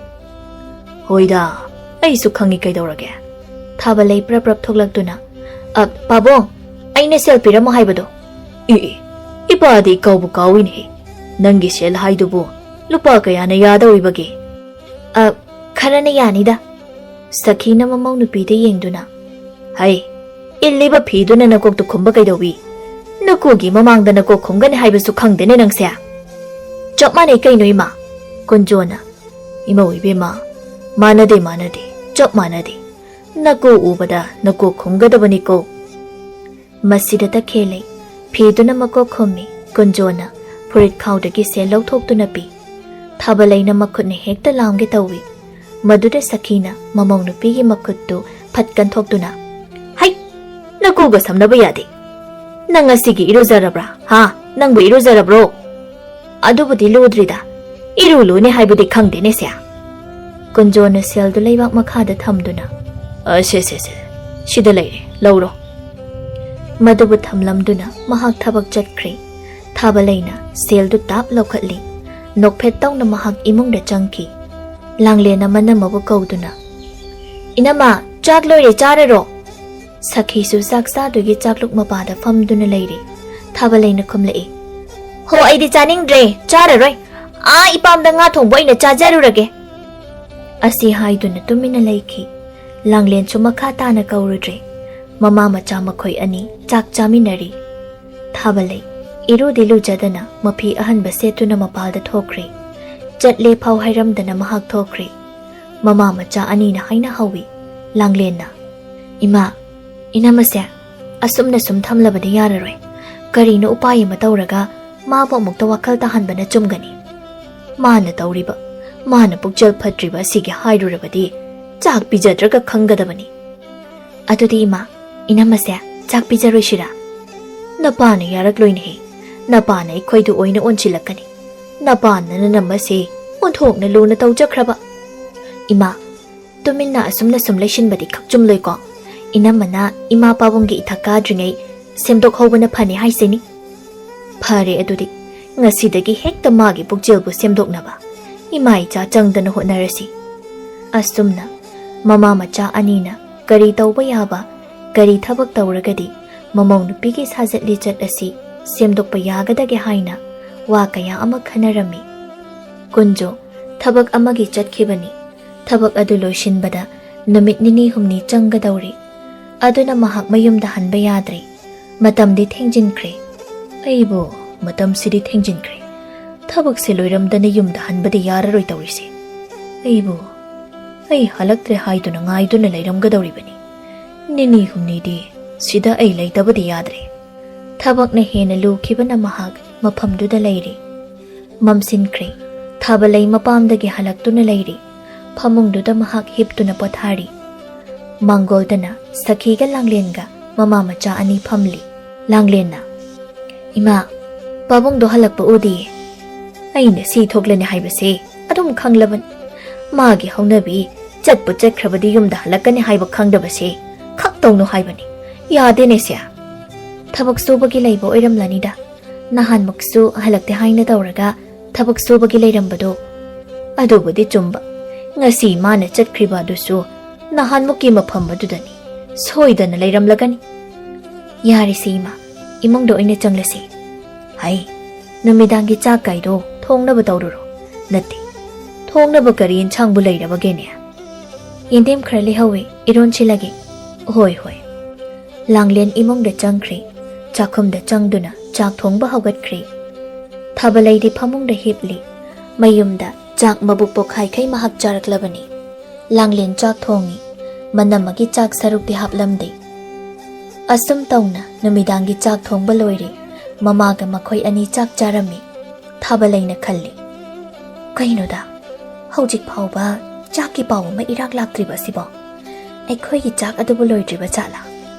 "ꯍꯣꯏꯗ, ꯑꯩꯁꯨ ꯈꯪꯉꯤ ꯀꯩꯗꯧꯔꯒꯦ?" ꯊꯥꯕꯂꯩ ꯄ꯭ꯔꯞ ꯄ꯭ꯔꯞ ꯊꯣꯛꯂꯛꯇꯨꯅ, "ꯑ, ꯄꯥꯕꯨꯡ, ꯑꯩꯅ ꯁꯦꯜ ꯄꯤꯔꯝꯃꯣ ꯍꯥꯏꯕꯗꯣ?" "ꯑꯦ, ꯑꯦ, ꯏꯄꯥꯗꯤ ꯀꯥꯎꯕꯨ ꯀꯥꯎꯏꯅꯦꯍꯦ꯫ ꯅꯪꯒꯤ ꯁꯦꯜ ꯍꯥꯏꯗꯨꯕꯨ ꯂꯨꯄꯥ ꯀꯌꯥꯅ ꯌꯥꯗꯧꯔꯤꯕꯒꯦ?" "ꯑ, ꯈꯔꯅ ꯌꯥꯅꯤꯗ꯫" ꯁꯈꯤꯅ ꯃꯃꯧ ꯅꯨꯄꯤꯗ ꯌꯦꯡꯗꯨꯅ, "ꯍꯩ, ꯏꯜꯂꯤꯕ ꯐꯤꯗꯨꯅ ꯅꯀꯣꯛꯇ ꯈꯨꯝꯕ ꯀꯩꯗꯧꯏ? ꯅꯀꯨꯒꯤ ꯃꯃꯥꯡꯗ ꯅꯀꯣꯛ ꯈꯨꯝꯒꯅꯤ ꯍꯥꯏꯕꯁꯨ ꯈꯪꯗꯦꯅꯦ ꯅꯪꯁꯦ?" "ꯆꯞ ꯃꯥꯟꯅꯩ ꯀꯩꯅꯣ, ꯏꯃꯥ?" ꯀꯨꯟꯖꯣꯅ, "ꯏꯃꯧ ꯏꯕꯦꯝꯃ, ꯃꯥꯟꯅꯗꯦ, ꯃꯥꯟꯅꯗꯦ, ꯆꯞ ꯃꯥꯟꯅꯗꯦ꯫ ꯅꯀꯨ ꯎꯕꯗ ꯅꯀꯣꯛ ꯈꯨꯝꯒꯗꯕꯅꯤꯀꯣ꯫" ꯃꯁꯤꯗ ꯇꯈꯦꯜꯂꯩ ꯐꯤꯗꯨꯅ ꯃꯀꯣꯛ ꯈꯨꯝꯃꯤ꯫ ꯀꯨꯟꯖꯣꯅ ꯐꯨꯔꯤꯠ ꯈꯥꯎꯗꯒꯤ ꯁꯦꯜ ꯂꯧꯊꯣꯛꯇꯨꯅ ꯄꯤ꯫ ꯊꯥꯕꯂꯩꯅ ꯃꯈꯨꯠꯅ ꯍꯦꯛꯇ ꯂꯥꯝꯒꯦ ꯇꯧꯏ꯫ ꯃꯗꯨꯗ ꯁꯈꯤꯅ ꯃꯃꯧ ꯅꯨꯄꯤꯒꯤ ꯃꯈꯨꯠꯇꯨ ꯐꯠ ꯀꯟꯊꯣꯛꯇꯨꯅ, "ꯍꯩ! ꯅꯀꯨꯒ ꯁꯝꯅꯕ ꯌꯥꯗꯦ꯫ ꯅꯪ ꯉꯁꯤꯒꯤ ꯏꯔꯨꯖꯔꯕ꯭ꯔꯥ? ꯍꯥ? ꯅꯪꯕꯨ ꯏꯔꯨꯖꯔꯕ꯭ꯔꯣ?" "ꯑꯗꯨꯕꯨꯗꯤ ꯂꯨꯗ꯭ꯔꯤꯗ꯫ ꯏꯔꯨ ꯂꯨꯅꯤ ꯍꯥꯏꯕꯗꯤ ꯈꯪꯗꯦꯅꯦ ꯁꯦ꯫" ꯀꯨꯟꯖꯣꯅ ꯁꯦꯜꯗꯨ ꯂꯩꯕꯥꯛ ꯃꯈꯥꯗ ꯊꯝꯗꯨꯅ, "ꯑ, ꯁꯦ, ꯁꯦ, ꯁꯦ, ꯁꯤꯗ ꯂꯩꯔꯦ, ꯂꯧꯔꯣ꯫" ꯃꯗꯨꯕꯨ ꯊꯝꯂꯝꯗꯨꯅ ꯃꯍꯥꯛ ꯊꯕꯛ ꯆꯠꯈ꯭ꯔꯦ꯫ ꯊꯥꯕꯂꯩꯅ ꯁꯦꯜꯗꯨ ꯇꯥꯞ ꯂꯧꯈꯠꯂꯤ꯫ ꯅꯣꯛꯐꯦꯠ ꯇꯧꯅ ꯃꯍꯥꯛ ꯏꯃꯨꯡꯗ ꯆꯪꯈꯤ꯫ ꯂꯥꯡꯂꯦꯟ ꯑꯃꯅ ꯃꯕꯨ ꯀꯧꯗꯨꯅ, "ꯏꯅꯝꯃ, ꯆꯥꯛ ꯂꯣꯏꯔꯦ, ꯆꯥꯔꯔꯣ?" ꯁꯈꯤꯁꯨ ꯆꯥꯛ ꯆꯥꯗꯨꯒꯤ ꯆꯥꯛꯂꯨꯛ ꯃꯄꯥꯗ ꯐꯝꯗꯨꯅ ꯂꯩꯔꯤ꯫ ꯊꯥꯕꯂꯩꯅ ꯈꯨꯝꯂꯛꯏ, "ꯍꯣ, ꯑꯩꯗꯤ ꯆꯥꯅꯤꯡꯗ꯭ꯔꯦ, ꯆꯥꯔꯔꯣꯏ꯫ ꯑꯥ ꯏꯄꯥꯝꯗ ꯉꯥ ꯊꯣꯡꯕ ꯑꯣꯏꯅ ꯆꯥꯖꯔꯨꯔꯒꯦ꯫" ꯑꯁꯤ ꯍꯥꯏꯗꯨꯅ ꯇꯨꯃꯤꯟꯅ ꯂꯩꯈꯤ꯫ ꯂꯥꯡꯂꯦꯟꯁꯨ ꯃꯈꯥ ꯇꯥꯅ ꯀꯧꯔꯨꯗ꯭ꯔꯦ꯫ ꯃꯃꯥ ꯃꯆꯥ ꯃꯈꯣꯏ ꯑꯅꯤ ꯆꯥꯛ ꯆꯥꯃꯤꯟꯅꯔꯤ꯫ ꯊꯥꯕꯂꯩ ꯏꯔꯨꯗꯤ ꯂꯨꯖꯗꯅ ꯃꯐꯤ ꯑꯍꯟꯕ ꯁꯦꯠꯇꯨꯅ ꯃꯄꯥꯜꯗ ꯊꯣꯛꯈ꯭ꯔꯦ꯫ ꯆꯠꯂꯦ ꯐꯥꯎ ꯍꯥꯏꯔꯝꯗꯅ ꯃꯍꯥꯛ ꯊꯣꯛꯈ꯭ꯔꯦ꯫ ꯃꯃꯥ ꯃꯆꯥ ꯑꯅꯤꯅ ꯍꯥꯏꯅ ꯍꯧꯏ꯫ ꯂꯥꯡꯂꯦꯟꯅ, "ꯏꯃꯥ, ꯏꯅꯝꯃꯁꯦ ꯑꯁꯨꯝꯅ ꯁꯨꯝ ꯊꯝꯂꯕꯗꯤ ꯌꯥꯔꯔꯣꯏ꯫ ꯀꯔꯤꯅꯣ ꯎꯄꯥꯏ ꯑꯃ ꯇꯧꯔꯒ ꯃꯥꯕꯨ ꯑꯃꯨꯛꯇ ꯋꯥꯈꯜ ꯇꯥꯍꯟꯕꯅ ꯆꯨꯝꯒꯅꯤ꯫ ꯃꯥꯅ ꯇꯧꯔꯤꯕ, ꯃꯥꯅ ꯄꯨꯛꯆꯦꯜ ꯐꯠꯇ꯭ꯔꯤꯕ ꯑꯁꯤꯒꯤ ꯍꯥꯏꯔꯨꯔꯕꯗꯤ ꯆꯥꯛ ꯄꯤꯖꯗ꯭ꯔꯒ ꯈꯪꯒꯗꯕꯅꯤ꯫ ꯑꯗꯨꯗꯤ ꯏꯃꯥ, ꯏꯅꯝꯃꯁꯦ ꯆꯥꯛ ꯄꯤꯖꯔꯣꯏꯁꯤꯔꯥ?" "ꯅꯄꯥꯅ ꯌꯥꯔꯛꯂꯣꯏꯅꯦꯍꯦ꯫ ꯅꯄꯥꯅ ꯑꯩꯈꯣꯏꯗ ꯑꯣꯏꯅ ꯑꯣꯟꯁꯤꯜꯂꯛꯀꯅꯤ꯫ ꯅꯄꯥꯅ ꯅꯅꯝꯃꯁꯦ ꯑꯣꯟꯊꯣꯛꯅ ꯂꯨꯅ ꯇꯧꯖꯈ꯭ꯔꯕ꯫ "ꯏꯃꯥ, ꯇꯨꯃꯤꯟꯅ ꯑꯁꯨꯝꯅ ꯁꯨꯝ ꯂꯩꯁꯤꯟꯕꯗꯤ ꯈꯛ ꯆꯨꯝꯂꯣꯏꯀꯣ꯫ ꯏꯅꯝꯃꯅ ꯏꯃꯥ ꯄꯥꯕꯨꯡꯒꯤ ꯏꯊꯛ ꯀꯥꯗ꯭ꯔꯤꯉꯩ ꯁꯦꯝꯗꯣꯛꯍꯧꯕꯅ ꯐꯅꯤ ꯍꯥꯏꯁꯤꯅꯤ꯫ ꯐꯔꯦ ꯑꯗꯨꯗꯤ, ꯉꯁꯤꯗꯒꯤ ꯍꯦꯛꯇ ꯃꯥꯒꯤ ꯄꯨꯛꯆꯦꯜꯕꯨ ꯁꯦꯝꯗꯣꯛꯅꯕ ꯏꯃꯥ ꯏꯆꯥ ꯆꯪꯗꯅ ꯍꯣꯠꯅꯔꯁꯤ꯫" ꯑꯁꯨꯝꯅ ꯃꯃꯥ ꯃꯆꯥ ꯑꯅꯤꯅ ꯀꯔꯤ ꯇꯧꯕ ꯌꯥꯕ, ꯀꯔꯤ ꯊꯕꯛ ꯇꯧꯔꯒꯗꯤ ꯃꯃꯧ ꯅꯨꯄꯤꯒꯤ ꯁꯥꯖꯠ ꯂꯤꯆꯠ ꯑꯁꯤ ꯁꯦꯝꯗꯣꯛꯄ ꯌꯥꯒꯗꯒꯦ ꯍꯥꯏꯅ ꯋꯥ ꯀꯌꯥ ꯑꯃ ꯈꯟꯅꯔꯝꯃꯤ꯫ ꯀꯨꯟꯖꯣ ꯊꯕꯛ ꯑꯃꯒꯤ ꯆꯠꯈꯤꯕꯅꯤ꯫ ꯊꯕꯛ ꯑꯗꯨ ꯂꯣꯏꯁꯤꯟꯕꯗ ꯅꯨꯃꯤꯠ ꯅꯤꯅꯤ ꯍꯨꯝꯅꯤ ꯆꯪꯒꯗꯧꯔꯤ꯫ ꯑꯗꯨꯅ ꯃꯍꯥꯛ ꯃꯌꯨꯝꯗ ꯍꯟꯕ ꯌꯥꯗ꯭ꯔꯦ꯫ ꯃꯇꯝꯗꯤ ꯊꯦꯡꯖꯤꯟꯈ꯭ꯔꯦ꯫ "ꯑꯩꯕꯨ, ꯃꯇꯝꯁꯤꯗꯤ ꯊꯦꯡꯖꯤꯟꯈ꯭ꯔꯦ꯫ ꯊꯕꯛꯁꯦ ꯂꯣꯏꯔꯝꯗꯅ ꯌꯨꯝꯗ ꯍꯟꯕꯗꯤ ꯌꯥꯔꯔꯣꯏ ꯇꯧꯔꯤꯁꯦ꯫ ꯑꯩꯕꯨ, ꯑꯩ ꯍꯜꯂꯛꯇ꯭ꯔꯦ ꯍꯥꯏꯗꯨꯅ ꯉꯥꯏꯗꯨꯅ ꯂꯩꯔꯝꯒꯗꯧꯔꯤꯕꯅꯤ꯫ ꯅꯤꯅꯤ ꯍꯨꯝꯅꯤꯗꯤ ꯁꯤꯗ ꯑꯩ ꯂꯩꯇꯕꯗꯤ ꯌꯥꯗ꯭ꯔꯦ꯫" ꯊꯕꯛꯅ ꯍꯦꯟꯅ ꯂꯨꯈꯤꯕꯅ ꯃꯍꯥꯛ ꯃꯐꯝꯗꯨꯗ ꯂꯩꯔꯤ꯫ ꯃꯝꯁꯤꯟꯈ꯭ꯔꯦ꯫ ꯊꯥꯕꯂꯩ ꯃꯄꯥꯝꯗꯒꯤ ꯍꯜꯂꯛꯇꯨꯅ ꯂꯩꯔꯤ꯫ ꯐꯃꯨꯡꯗꯨꯗ ꯃꯍꯥꯛ ꯍꯤꯞꯇꯨꯅ ꯄꯣꯊꯥꯔꯤ꯫ ꯃꯥꯡꯒꯣꯜꯗꯅ ꯁꯈꯤꯒ ꯂꯥꯡꯂꯦꯟꯒ ꯃꯃꯥ ꯃꯆꯥ ꯑꯅꯤ ꯐꯝꯂꯤ꯫ ꯂꯥꯡꯂꯦꯟꯅ, "ꯏꯃꯥ, ꯄꯥꯕꯨꯡꯗꯣ ꯍꯜꯂꯛꯄ ꯎꯗꯤꯌꯦ꯫ ꯑꯩꯅ ꯁꯤ ꯊꯣꯛꯂꯅꯤ ꯍꯥꯏꯕꯁꯦ ꯑꯗꯨꯝ ꯈꯪꯂꯕꯅꯤ꯫ ꯃꯥꯒꯤ ꯍꯧꯅꯕꯤ ꯆꯠꯄꯨ ꯆꯠꯈ꯭ꯔꯕꯗꯤ ꯌꯨꯝꯗ ꯍꯜꯂꯛꯀꯅꯤ ꯍꯥꯏꯕ ꯈꯪꯗꯕꯁꯦ ꯈꯛ ꯇꯧꯅꯨ ꯍꯥꯏꯕꯅꯤ꯫ ꯌꯥꯗꯦꯅꯦ ꯁꯦ꯫ ꯊꯕꯛ ꯁꯨꯕꯒꯤ ꯂꯩꯕ ꯑꯣꯏꯔꯝꯂꯅꯤꯗ꯫ ꯅꯍꯥꯟꯃꯨꯛꯁꯨ ꯍꯜꯂꯛꯇꯦ ꯍꯥꯏꯅ ꯇꯧꯔꯒ ꯊꯕꯛ ꯁꯨꯕꯒꯤ ꯂꯩꯔꯝꯕꯗꯣ, ꯑꯗꯨꯕꯨꯗꯤ ꯆꯨꯝꯕ꯫ ꯉꯁꯤ ꯃꯥꯅ ꯆꯠꯈ꯭ꯔꯤꯕ ꯑꯗꯨꯁꯨ ꯅꯍꯥꯟꯃꯨꯛꯀꯤ ꯃꯐꯝ ꯑꯗꯨꯗꯅꯤ꯫ ꯁꯣꯏꯗꯅ ꯂꯩꯔꯝꯂꯒꯅꯤ꯫ ꯌꯥꯔꯦꯁꯦ ꯏꯃꯥ, ꯏꯃꯨꯡꯗ ꯑꯣꯏꯅ ꯆꯪꯂꯁꯤ꯫ ꯍꯩ, ꯅꯨꯃꯤꯗꯥꯡꯒꯤ ꯆꯥꯛ ꯀꯥꯏꯗꯣ ꯊꯣꯡꯅꯕ ꯇꯧꯔꯨꯔꯣ꯫ ꯅꯠꯇꯦ, ꯊꯣꯡꯅꯕ ꯀꯔꯤ ꯏꯟꯁꯥꯡꯕꯨ ꯂꯩꯔꯕꯒꯦꯅꯦ? ꯌꯦꯟꯗꯦꯝ ꯈꯔ ꯂꯩꯍꯧꯋꯦ, ꯏꯔꯣꯟꯁꯤꯜꯂꯒꯦ꯫ ꯍꯣꯏ, ꯍꯣꯏ꯫ ꯂꯥꯡꯂꯦꯟ ꯏꯃꯨꯡꯗ ꯆꯪꯈ꯭ꯔꯦ꯫ ꯆꯥꯛꯈꯨꯝꯗ ꯆꯪꯗꯨꯅ ꯆꯥꯛ ꯊꯣꯡꯕ ꯍꯧꯒꯠꯈ꯭ꯔꯦ꯫ ꯊꯥꯕꯂꯩꯗꯤ ꯐꯃꯨꯡꯗ ꯍꯤꯞꯂꯤ꯫ ꯃꯌꯨꯝꯗ ꯆꯥꯛ ꯃꯕꯨꯛ ꯄꯣꯛꯈꯥꯏꯈꯩ ꯃꯍꯥꯛ ꯆꯥꯔꯛꯂꯕꯅꯤ꯫ ꯂꯥꯡꯂꯦꯟ ꯆꯥꯛ ꯊꯣꯡꯉꯤ꯫ ꯃꯅꯝꯃꯒꯤ ꯆꯥꯛ ꯁꯔꯨꯛꯇꯤ ꯍꯥꯞꯂꯝꯗꯦ꯫ ꯑꯁꯨꯝ ꯇꯧꯅ ꯅꯨꯃꯤꯗꯥꯡꯒꯤ ꯆꯥꯛ ꯊꯣꯡꯕ ꯂꯣꯏꯔꯦ꯫ ꯃꯃꯥꯒ ꯃꯈꯣꯏ ꯑꯅꯤ ꯆꯥꯛ ꯆꯥꯔꯝꯃꯤ꯫ ꯊꯥꯕꯂꯩꯅ ꯈꯜꯂꯤ, "ꯀꯩꯅꯣꯗ, ꯍꯧꯖꯤꯛ ꯐꯥꯎꯕ ꯆꯥꯛꯀꯤ ꯄꯥꯎ ꯑꯃ ꯏꯔꯥꯛ ꯂꯥꯛꯇ꯭ꯔꯤꯕ ꯑꯁꯤꯕꯣ? ꯑꯩꯈꯣꯏꯒꯤ ꯆꯥꯛ ꯑꯗꯨꯕꯨ ꯂꯣꯏꯗ꯭ꯔꯤꯕ ꯖꯥꯠꯂꯥ?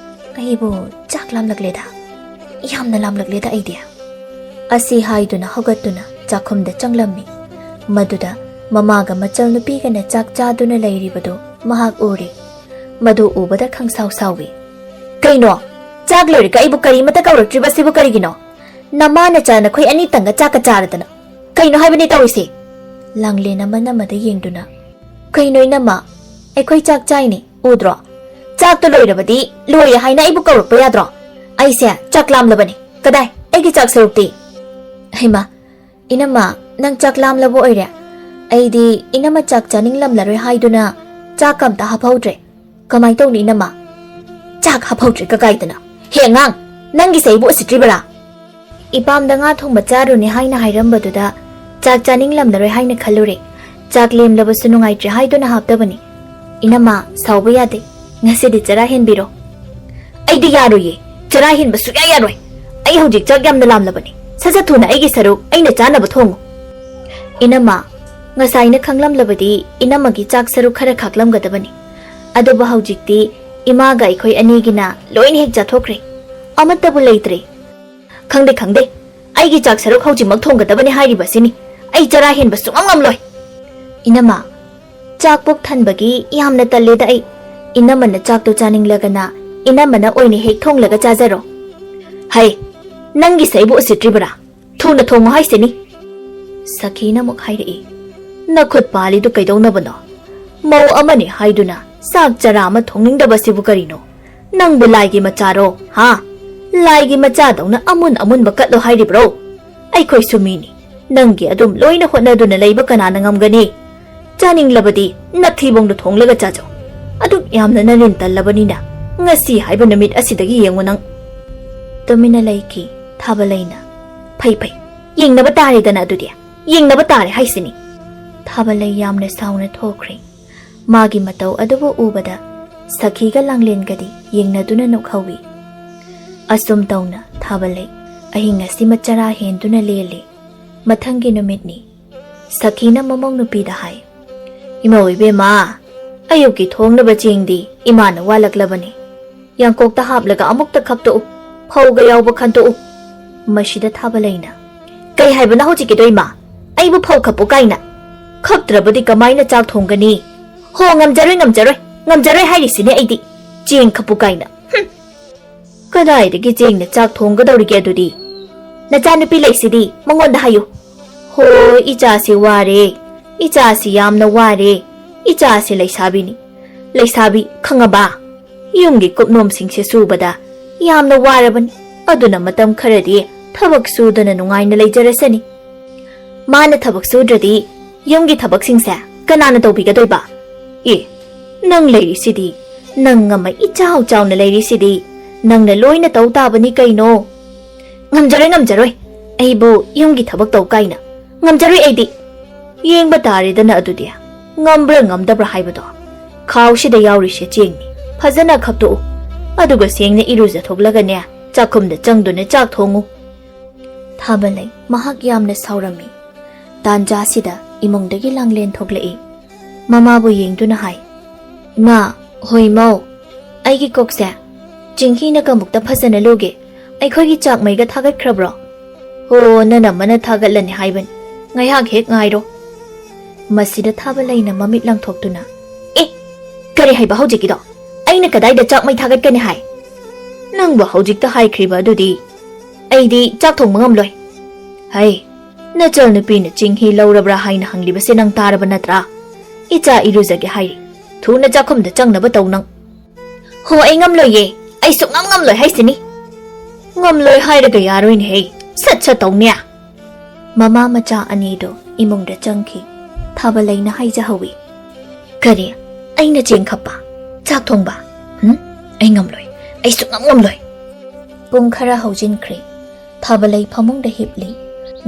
ꯑꯩꯕꯨ ꯆꯥꯛ ꯂꯥꯝꯂꯛꯂꯦꯗ, ꯌꯥꯝꯅ ꯂꯥꯝꯂꯛꯂꯦꯗ ꯑꯩꯗꯤ꯫" ꯑꯁꯤ ꯍꯥꯏꯗꯨꯅ ꯍꯧꯒꯠꯇꯨꯅ ꯆꯥꯛꯈꯨꯝꯗ ꯆꯪꯂꯝꯃꯤ꯫ ꯃꯗꯨꯗ ꯃꯃꯥꯒ ꯃꯆꯜ ꯅꯨꯄꯤꯒꯅ ꯆꯥꯛ ꯆꯥꯗꯨꯅ ꯂꯩꯔꯤꯕꯗꯨ ꯃꯍꯥꯛ ꯎꯔꯦ꯫ ꯃꯗꯨ ꯎꯕꯗ ꯈꯪꯁꯥꯎ ꯁꯥꯎꯏ꯫ "ꯀꯩꯅꯣ? ꯆꯥꯛ ꯂꯣꯏꯔꯒ ꯑꯩꯕꯨ ꯀꯔꯤꯃꯇ ꯀꯧꯔꯛꯇ꯭ꯔꯤꯕꯁꯤꯕꯨ ꯀꯔꯤꯒꯤꯅꯣ? ꯅꯃꯥ ꯅꯆꯥ ꯅꯈꯣꯏ ꯑꯅꯤꯇꯪꯒ ꯆꯥꯛꯀ ꯆꯥꯔꯗꯅ ꯀꯩꯅꯣ ꯍꯥꯏꯕꯅꯤ ꯇꯧꯔꯤꯁꯦ?" ꯂꯥꯡꯂꯦꯟ ꯑꯃꯅ ꯑꯃꯗ ꯌꯦꯡꯗꯨꯅ, "ꯀꯩꯅꯣ ꯏꯅꯝꯃ? ꯑꯩꯈꯣꯏ ꯆꯥꯛ ꯆꯥꯏꯅꯦ, ꯎꯗ꯭ꯔꯣ? ꯆꯥꯛꯇꯣ ꯂꯣꯏꯔꯕꯗꯤ ꯂꯣꯏꯔꯦ ꯍꯥꯏꯅ ꯑꯩꯕꯨ ꯀꯧꯔꯛꯄ ꯌꯥꯗ꯭ꯔꯣ? ꯑꯩꯁꯦ ꯆꯥꯛ ꯂꯥꯝꯂꯕꯅꯤ꯫ ꯀꯗꯥꯏ ꯑꯩꯒꯤ ꯆꯥꯛ ꯁꯔꯨꯛꯇꯤ?" "ꯍꯩꯃꯥ, ꯏꯅꯝꯃ, ꯅꯪ ꯆꯥꯛ ꯂꯥꯝꯂꯕ ꯑꯣꯏꯔꯦ? ꯑꯩꯗꯤ ꯏꯅꯝꯃ ꯆꯥꯛ ꯆꯥꯅꯤꯡꯂꯝꯂꯔꯣꯏ ꯍꯥꯏꯗꯨꯅ ꯆꯥꯛ ꯑꯝꯇ ꯍꯥꯞꯍꯧꯗ꯭ꯔꯦ꯫ ꯀꯃꯥꯏ ꯇꯧꯅꯤ ꯏꯅꯝꯃ? ꯆꯥꯛ ꯍꯥꯞꯍꯧꯗ꯭ꯔꯦ ꯀꯀꯥꯏꯗꯅ? ꯍꯦ ꯑꯉꯥꯡ, ꯅꯪꯒꯤꯁꯦ ꯑꯩꯕꯨ ꯎꯁꯤꯠꯇ꯭ꯔꯤꯕꯔꯥ? ꯏꯄꯥꯝꯗ ꯉꯥ ꯊꯣꯡꯕ ꯆꯥꯔꯨꯅꯦ ꯍꯥꯏꯅ ꯍꯥꯏꯔꯝꯕꯗꯨꯗ ꯆꯥꯛ ꯆꯥꯅꯤꯡꯂꯝꯂꯔꯣꯏ ꯍꯥꯏꯅ ꯈꯜꯂꯨꯔꯦ꯫ ꯆꯥꯛ ꯂꯦꯝꯂꯕꯁꯨ ꯅꯨꯡꯉꯥꯏꯇ꯭ꯔꯦ ꯍꯥꯏꯗꯨꯅ ꯍꯥꯞꯇꯕꯅꯤ꯫ ꯏꯅꯝꯃ, ꯁꯥꯎꯕ ꯌꯥꯗꯦ꯫ ꯉꯁꯤꯗꯤ ꯆꯔꯥ ꯍꯦꯟꯕꯤꯔꯣ꯫" "ꯑꯩꯗꯤ ꯌꯥꯔꯣꯏꯌꯦ꯫ ꯆꯔꯥ ꯍꯦꯟꯕ ꯁꯨꯛꯌꯥ ꯌꯥꯔꯣꯏ꯫ ꯑꯩ ꯍꯧꯖꯤꯛ ꯆꯥꯛ ꯌꯥꯝꯅ ꯂꯥꯝꯂꯕꯅꯤ꯫ ꯁꯠ ꯁꯠ ꯊꯨꯅ ꯑꯩꯒꯤ ꯁꯔꯨꯛ ꯑꯩꯅ ꯆꯥꯅꯕ ꯊꯣꯡꯉꯨ꯫" "ꯏꯅꯝꯃ, ꯉꯁꯥꯏꯅ ꯈꯪꯂꯝꯂꯕꯗꯤ ꯏꯅꯝꯃꯒꯤ ꯆꯥꯛ ꯁꯔꯨꯛ ꯈꯔ ꯈꯥꯛꯂꯝꯒꯗꯕꯅꯤ꯫ ꯑꯗꯨꯕꯨ ꯍꯧꯖꯤꯛꯇꯤ ꯏꯃꯥꯒ ꯑꯩꯈꯣꯏ ꯑꯅꯤꯒꯤꯅ ꯂꯣꯏꯅ ꯍꯦꯛ ꯆꯥꯊꯣꯛꯈ꯭ꯔꯦ꯫ ꯑꯃꯠꯇꯕꯨ ꯂꯩꯇ꯭ꯔꯦ꯫" "ꯈꯪꯗꯦ, ꯈꯪꯗꯦ꯫ ꯑꯩꯒꯤ ꯆꯥꯛ ꯁꯔꯨꯛ ꯍꯧꯖꯤꯛꯃꯛ ꯊꯣꯡꯒꯗꯕꯅꯤ ꯍꯥꯏꯔꯤꯕꯁꯤꯅꯤ꯫ ꯑꯩ ꯆꯔꯥ ꯍꯦꯟꯕ ꯁꯨꯡꯉꯝ ꯉꯝꯂꯣꯏ꯫" "ꯏꯅꯝꯃ, ꯆꯥꯛ ꯄꯨꯛ ꯊꯟꯕꯒꯤ ꯌꯥꯝꯅ ꯇꯜꯂꯦꯗ ꯑꯩ꯫ ꯏꯅꯝꯃꯅ ꯆꯥꯛꯇꯣ ꯆꯥꯅꯤꯡꯂꯒꯅ ꯏꯅꯝꯃꯅ ꯑꯣꯏꯅ ꯍꯦꯛ ꯊꯣꯡꯂꯒ ꯆꯥꯖꯔꯣ꯫" "ꯍꯩ, ꯅꯪꯒꯤꯁꯦ ꯑꯩꯕꯨ ꯎꯁꯤꯠꯇ꯭ꯔꯤꯕꯔꯥ? ꯊꯨꯅ ꯊꯣꯡꯉꯨ ꯍꯥꯏꯁꯤꯅꯤ꯫" ꯁꯈꯤꯅ ꯑꯃꯨꯛ ꯍꯥꯏꯔꯛꯏ꯫ "ꯅꯈꯨꯠ ꯄꯥꯜꯂꯤꯗꯨ ꯀꯩꯗꯧꯅꯕꯅꯣ? ꯃꯧ ꯑꯃꯅꯤ ꯍꯥꯏꯗꯨꯅ ꯆꯥꯛ ꯆꯔꯥ ꯑꯃ ꯊꯣꯡꯅꯤꯡꯗꯕꯁꯤꯕꯨ ꯀꯔꯤꯅꯣ? ꯅꯪꯕꯨ ꯂꯥꯏꯒꯤ ꯃꯆꯥꯔꯣ, ꯍꯥ? ꯂꯥꯏꯒꯤ ꯃꯆꯥꯗꯧꯅ ꯑꯃꯨꯟ ꯑꯃꯨꯟꯕ ꯀꯠꯂꯣ ꯍꯥꯏꯔꯤꯕ꯭ꯔꯣ? ꯑꯩꯈꯣꯏꯁꯨ ꯃꯤꯅꯤ꯫ ꯅꯪꯒꯤ ꯑꯗꯨꯝ ꯂꯣꯏꯅ ꯍꯣꯠꯅꯗꯨꯅ ꯂꯩꯕ ꯀꯅꯥꯅ ꯉꯝꯒꯅꯤ? ꯆꯥꯅꯤꯡꯂꯕꯗꯤ ꯅꯊꯤꯕꯣꯡꯗꯣ ꯊꯣꯡꯂꯒ ꯆꯥꯖꯧ꯫ ꯑꯗꯨꯛ ꯌꯥꯝꯅ ꯅꯔꯤꯟ ꯇꯜꯂꯕꯅꯤꯅ ꯉꯁꯤ ꯍꯥꯏꯕ ꯅꯨꯃꯤꯠ ꯑꯁꯤꯗꯒꯤ ꯌꯦꯡꯉꯨ ꯅꯪ꯫" ꯇꯨꯃꯤꯟꯅ ꯂꯩꯈꯤ ꯊꯥꯕꯂꯩꯅ꯫ "ꯐꯩ, ꯐꯩ, ꯌꯦꯡꯅꯕ ꯇꯥꯔꯦꯗꯅ ꯑꯗꯨꯗꯤ꯫ ꯌꯦꯡꯅꯕ ꯇꯥꯔꯦ ꯍꯥꯏꯁꯤꯅꯤ꯫" ꯊꯥꯕꯂꯩ ꯌꯥꯝꯅ ꯁꯥꯎꯅ ꯊꯣꯛꯈ꯭ꯔꯦ꯫ ꯃꯥꯒꯤ ꯃꯇꯧ ꯑꯗꯨꯕꯨ ꯎꯕꯗ ꯁꯈꯤꯒ ꯂꯥꯡꯂꯦꯟꯒꯗꯤ ꯌꯦꯡꯅꯗꯨꯅ ꯅꯣꯛꯍꯧꯏ꯫ ꯑꯁꯨꯝ ꯇꯧꯅ ꯊꯥꯕꯂꯩ ꯑꯍꯤꯡ ꯑꯁꯤꯃ ꯆꯔꯥ ꯍꯦꯟꯗꯨꯅ ꯂꯦꯜꯂꯤ꯫ ꯃꯊꯪꯒꯤ ꯅꯨꯃꯤꯠꯅꯤ꯫ ꯁꯈꯤꯅ ꯃꯃꯧ ꯅꯨꯄꯤꯗ ꯍꯥꯏ, "ꯏꯃꯧ ꯏꯕꯦꯝꯃ, ꯑꯌꯨꯛꯀꯤ ꯊꯣꯡꯅꯕ ꯆꯦꯡꯗꯤ ꯏꯃꯥꯅ ꯋꯥꯠꯂꯛꯂꯕꯅꯤ꯫ ꯌꯥꯡꯀꯣꯛꯇ ꯍꯥꯞꯂꯒ ꯑꯃꯨꯛꯇ ꯈꯞꯇꯣꯛꯎ꯫ ꯐꯧꯒ ꯌꯥꯎꯕ ꯈꯟꯇꯣꯛꯎ꯫" ꯃꯁꯤꯗ ꯊꯥꯕꯂꯩꯅ, "ꯀꯩ ꯍꯥꯏꯕꯅꯣ ꯍꯧꯖꯤꯛꯀꯤꯗꯣ ꯏꯃꯥ? ꯑꯩꯕꯨ ꯐꯧ ꯈꯞꯄꯨ ꯀꯥꯏꯅ? ꯈꯞꯇ꯭ꯔꯕꯗꯤ ꯀꯃꯥꯏꯅ ꯆꯥꯛ ꯊꯣꯡꯒꯅꯤ? ꯍꯣ, ꯉꯝꯖꯔꯣꯏ, ꯉꯝꯖꯔꯣꯏ, ꯉꯝꯖꯔꯣꯏ ꯍꯥꯏꯔꯤꯁꯤꯅꯦ ꯑꯩꯗꯤ꯫ ꯆꯦꯡ ꯈꯞꯄꯨ ꯀꯥꯏꯅ꯫ ꯍꯨꯝ꯫ ꯀꯗꯥꯏꯗꯒꯤ ꯆꯦꯡꯅ ꯆꯥꯛ ꯊꯣꯡꯒꯗꯧꯔꯤꯒꯦ ꯑꯗꯨꯗꯤ? ꯅꯆꯥꯅꯨꯄꯤ ꯂꯩꯁꯤꯗꯤ, ꯃꯉꯣꯟꯗ ꯍꯥꯏꯌꯨ꯫ ꯍꯣ, ꯏꯆꯥꯁꯤ ꯋꯥꯔꯦ, ꯏꯆꯥꯁꯤ ꯌꯥꯝꯅ ꯋꯥꯔꯦ, ꯏꯆꯥꯁꯤ ꯂꯩꯁꯥꯕꯤꯅꯤ꯫ ꯂꯩꯁꯥꯕꯤ ꯈꯪꯉꯕ? ꯌꯨꯝꯒꯤ ꯀꯨꯞꯅꯣꯝꯁꯤꯡꯁꯦ ꯁꯨꯕꯗ ꯌꯥꯝꯅ ꯋꯥꯔꯕꯅꯤ꯫ ꯑꯗꯨꯅ ꯃꯇꯝ ꯈꯔꯗꯤ ꯊꯕꯛ ꯁꯨꯗꯅ ꯅꯨꯡꯉꯥꯏꯅ ꯂꯩꯖꯔꯁꯅꯤ꯫ ꯃꯥꯅ ꯊꯕꯛ ꯁꯨꯗ꯭ꯔꯗꯤ ꯌꯨꯝꯒꯤ ꯊꯕꯛꯁꯤꯡꯁꯦ ꯀꯅꯥꯅ ꯇꯧꯕꯤꯒꯗꯣꯏꯕ? ꯑꯦ, ꯅꯪ ꯂꯩꯔꯤꯁꯤꯗꯤ, ꯅꯪ ꯑꯃ ꯏꯆꯥꯎ ꯆꯥꯎꯅ ꯂꯩꯔꯤꯁꯤꯗꯤ, ꯅꯪꯅ ꯂꯣꯏꯅ ꯇꯧ ꯇꯥꯕꯅꯤ ꯀꯩꯅꯣ꯫ ꯉꯝꯖꯔꯣꯏ, ꯉꯝꯖꯔꯣꯏ꯫ ꯑꯩꯕꯨ ꯌꯨꯝꯒꯤ ꯊꯕꯛ ꯇꯧ ꯀꯥꯏꯅ꯫ ꯉꯝꯖꯔꯣꯏ ꯑꯩꯗꯤ꯫ ꯌꯦꯡꯕ ꯇꯥꯔꯦꯗꯅ ꯑꯗꯨꯗꯤ, ꯉꯝꯕ꯭ꯔꯥ ꯉꯝꯗꯕ꯭ꯔꯥ ꯍꯥꯏꯕꯗꯣ꯫ ꯈꯥꯎꯁꯤꯗ ꯌꯥꯎꯔꯤꯁꯦ ꯆꯦꯡꯅꯤ꯫ ꯐꯖꯅ ꯈꯞꯇꯣꯛꯎ꯫ ꯑꯗꯨꯒ ꯁꯦꯡꯅ ꯏꯔꯨꯖꯊꯣꯛꯂꯒꯅꯦ, ꯆꯥꯛꯈꯨꯝꯗ ꯆꯪꯗꯨꯅ ꯆꯥꯛ ꯊꯣꯡꯉꯨ꯫ ꯊꯥꯕꯂꯩ ꯃꯍꯥꯛ ꯌꯥꯝꯅ ꯁꯥꯎꯔꯝꯃꯤ꯫ ꯇꯥꯟꯖꯥꯁꯤꯗ ꯏꯃꯨꯡꯗꯒꯤ ꯂꯥꯡꯂꯦꯟ ꯊꯣꯛꯂꯛꯏ꯫ ꯃꯃꯥꯕꯨ ꯌꯦꯡꯗꯨꯅ ꯍꯥꯏ, "ꯏꯃꯥ, ꯍꯣꯏ ꯃꯧ, ꯑꯩꯒꯤ ꯀꯣꯛꯁꯦ ꯆꯤꯡꯍꯤꯅ ꯀꯃꯨꯛꯇ ꯐꯖꯅ ꯂꯨꯒꯦ꯫ ꯑꯩꯈꯣꯏꯒꯤ ꯆꯥꯛ ꯃꯩꯒ ꯊꯥꯒꯠꯈ꯭ꯔꯕ꯭ꯔꯣ?" "ꯍꯣ, ꯅꯅꯝꯃꯅ ꯊꯥꯒꯠꯂꯅꯤ ꯍꯥꯏꯕꯅꯤ꯫ ꯉꯥꯏꯍꯥꯛ ꯍꯦꯛ ꯉꯥꯏꯔꯣ꯫" ꯃꯁꯤꯗ ꯊꯥꯕꯂꯩꯅ ꯃꯃꯤꯠ ꯂꯪꯊꯣꯛꯇꯨꯅ, "ꯑꯦ, ꯀꯔꯤ ꯍꯥꯏꯕ ꯍꯧꯖꯤꯛꯀꯤꯗꯣ? ꯑꯩꯅ ꯀꯗꯥꯏꯗ ꯆꯥꯛ ꯃꯩ ꯊꯥꯒꯠꯀꯅꯤ ꯍꯥꯏ? ꯅꯪꯕꯨ ꯍꯧꯖꯤꯛꯇ ꯍꯥꯏꯈ꯭ꯔꯤꯕ ꯑꯗꯨꯗꯤ ꯑꯩꯗꯤ ꯆꯥꯛ ꯊꯣꯡꯕ ꯉꯝꯂꯣꯏ꯫" "ꯍꯩ, ꯅꯆꯜꯅꯨꯄꯤꯅ ꯆꯤꯡꯍꯤ ꯂꯧꯔꯕ꯭ꯔꯥ ꯍꯥꯏꯅ ꯍꯪꯂꯤꯕꯁꯦ ꯅꯪ ꯇꯥꯔꯕ ꯅꯠꯇ꯭ꯔꯥ? ꯏꯆꯥ ꯏꯔꯨꯖꯒꯦ ꯍꯥꯏꯔꯤ꯫ ꯊꯨꯅ ꯆꯥꯛꯈꯨꯝꯗ ꯆꯪꯅꯕ ꯇꯧ ꯅꯪ꯫" "ꯍꯣ, ꯑꯩ ꯉꯝꯂꯣꯏꯌꯦ꯫ ꯑꯩ ꯁꯨꯛꯉꯝ ꯉꯝꯂꯣꯏ ꯍꯥꯏꯁꯤꯅꯤ꯫" "ꯉꯝꯂꯣꯏ ꯍꯥꯏꯔꯒ ꯌꯥꯔꯣꯏꯅꯦꯍꯦ꯫ ꯁꯠ ꯁꯠ ꯇꯧꯅꯦ꯫" ꯃꯃꯥ ꯃꯆꯥ ꯑꯅꯤꯗꯨ ꯏꯃꯨꯡꯗ ꯆꯪꯈꯤ꯫ ꯊꯥꯕꯂꯩꯅ ꯍꯥꯏꯖꯍꯧꯏ, "ꯀꯔꯤ? ꯑꯩꯅ ꯆꯦꯡ ꯈꯞꯄ? ꯆꯥꯛ ꯊꯣꯡꯕ? ꯎꯝ? ꯑꯩ ꯉꯝꯂꯣꯏ꯫ ꯑꯩ ꯁꯨꯛꯉꯝ ꯉꯝꯂꯣꯏ꯫" ꯄꯨꯡ ꯈꯔ ꯍꯧꯖꯤꯟꯈ꯭ꯔꯦ꯫ ꯊꯥꯕꯂꯩ ꯐꯃꯨꯡꯗ ꯍꯤꯞꯂꯤ꯫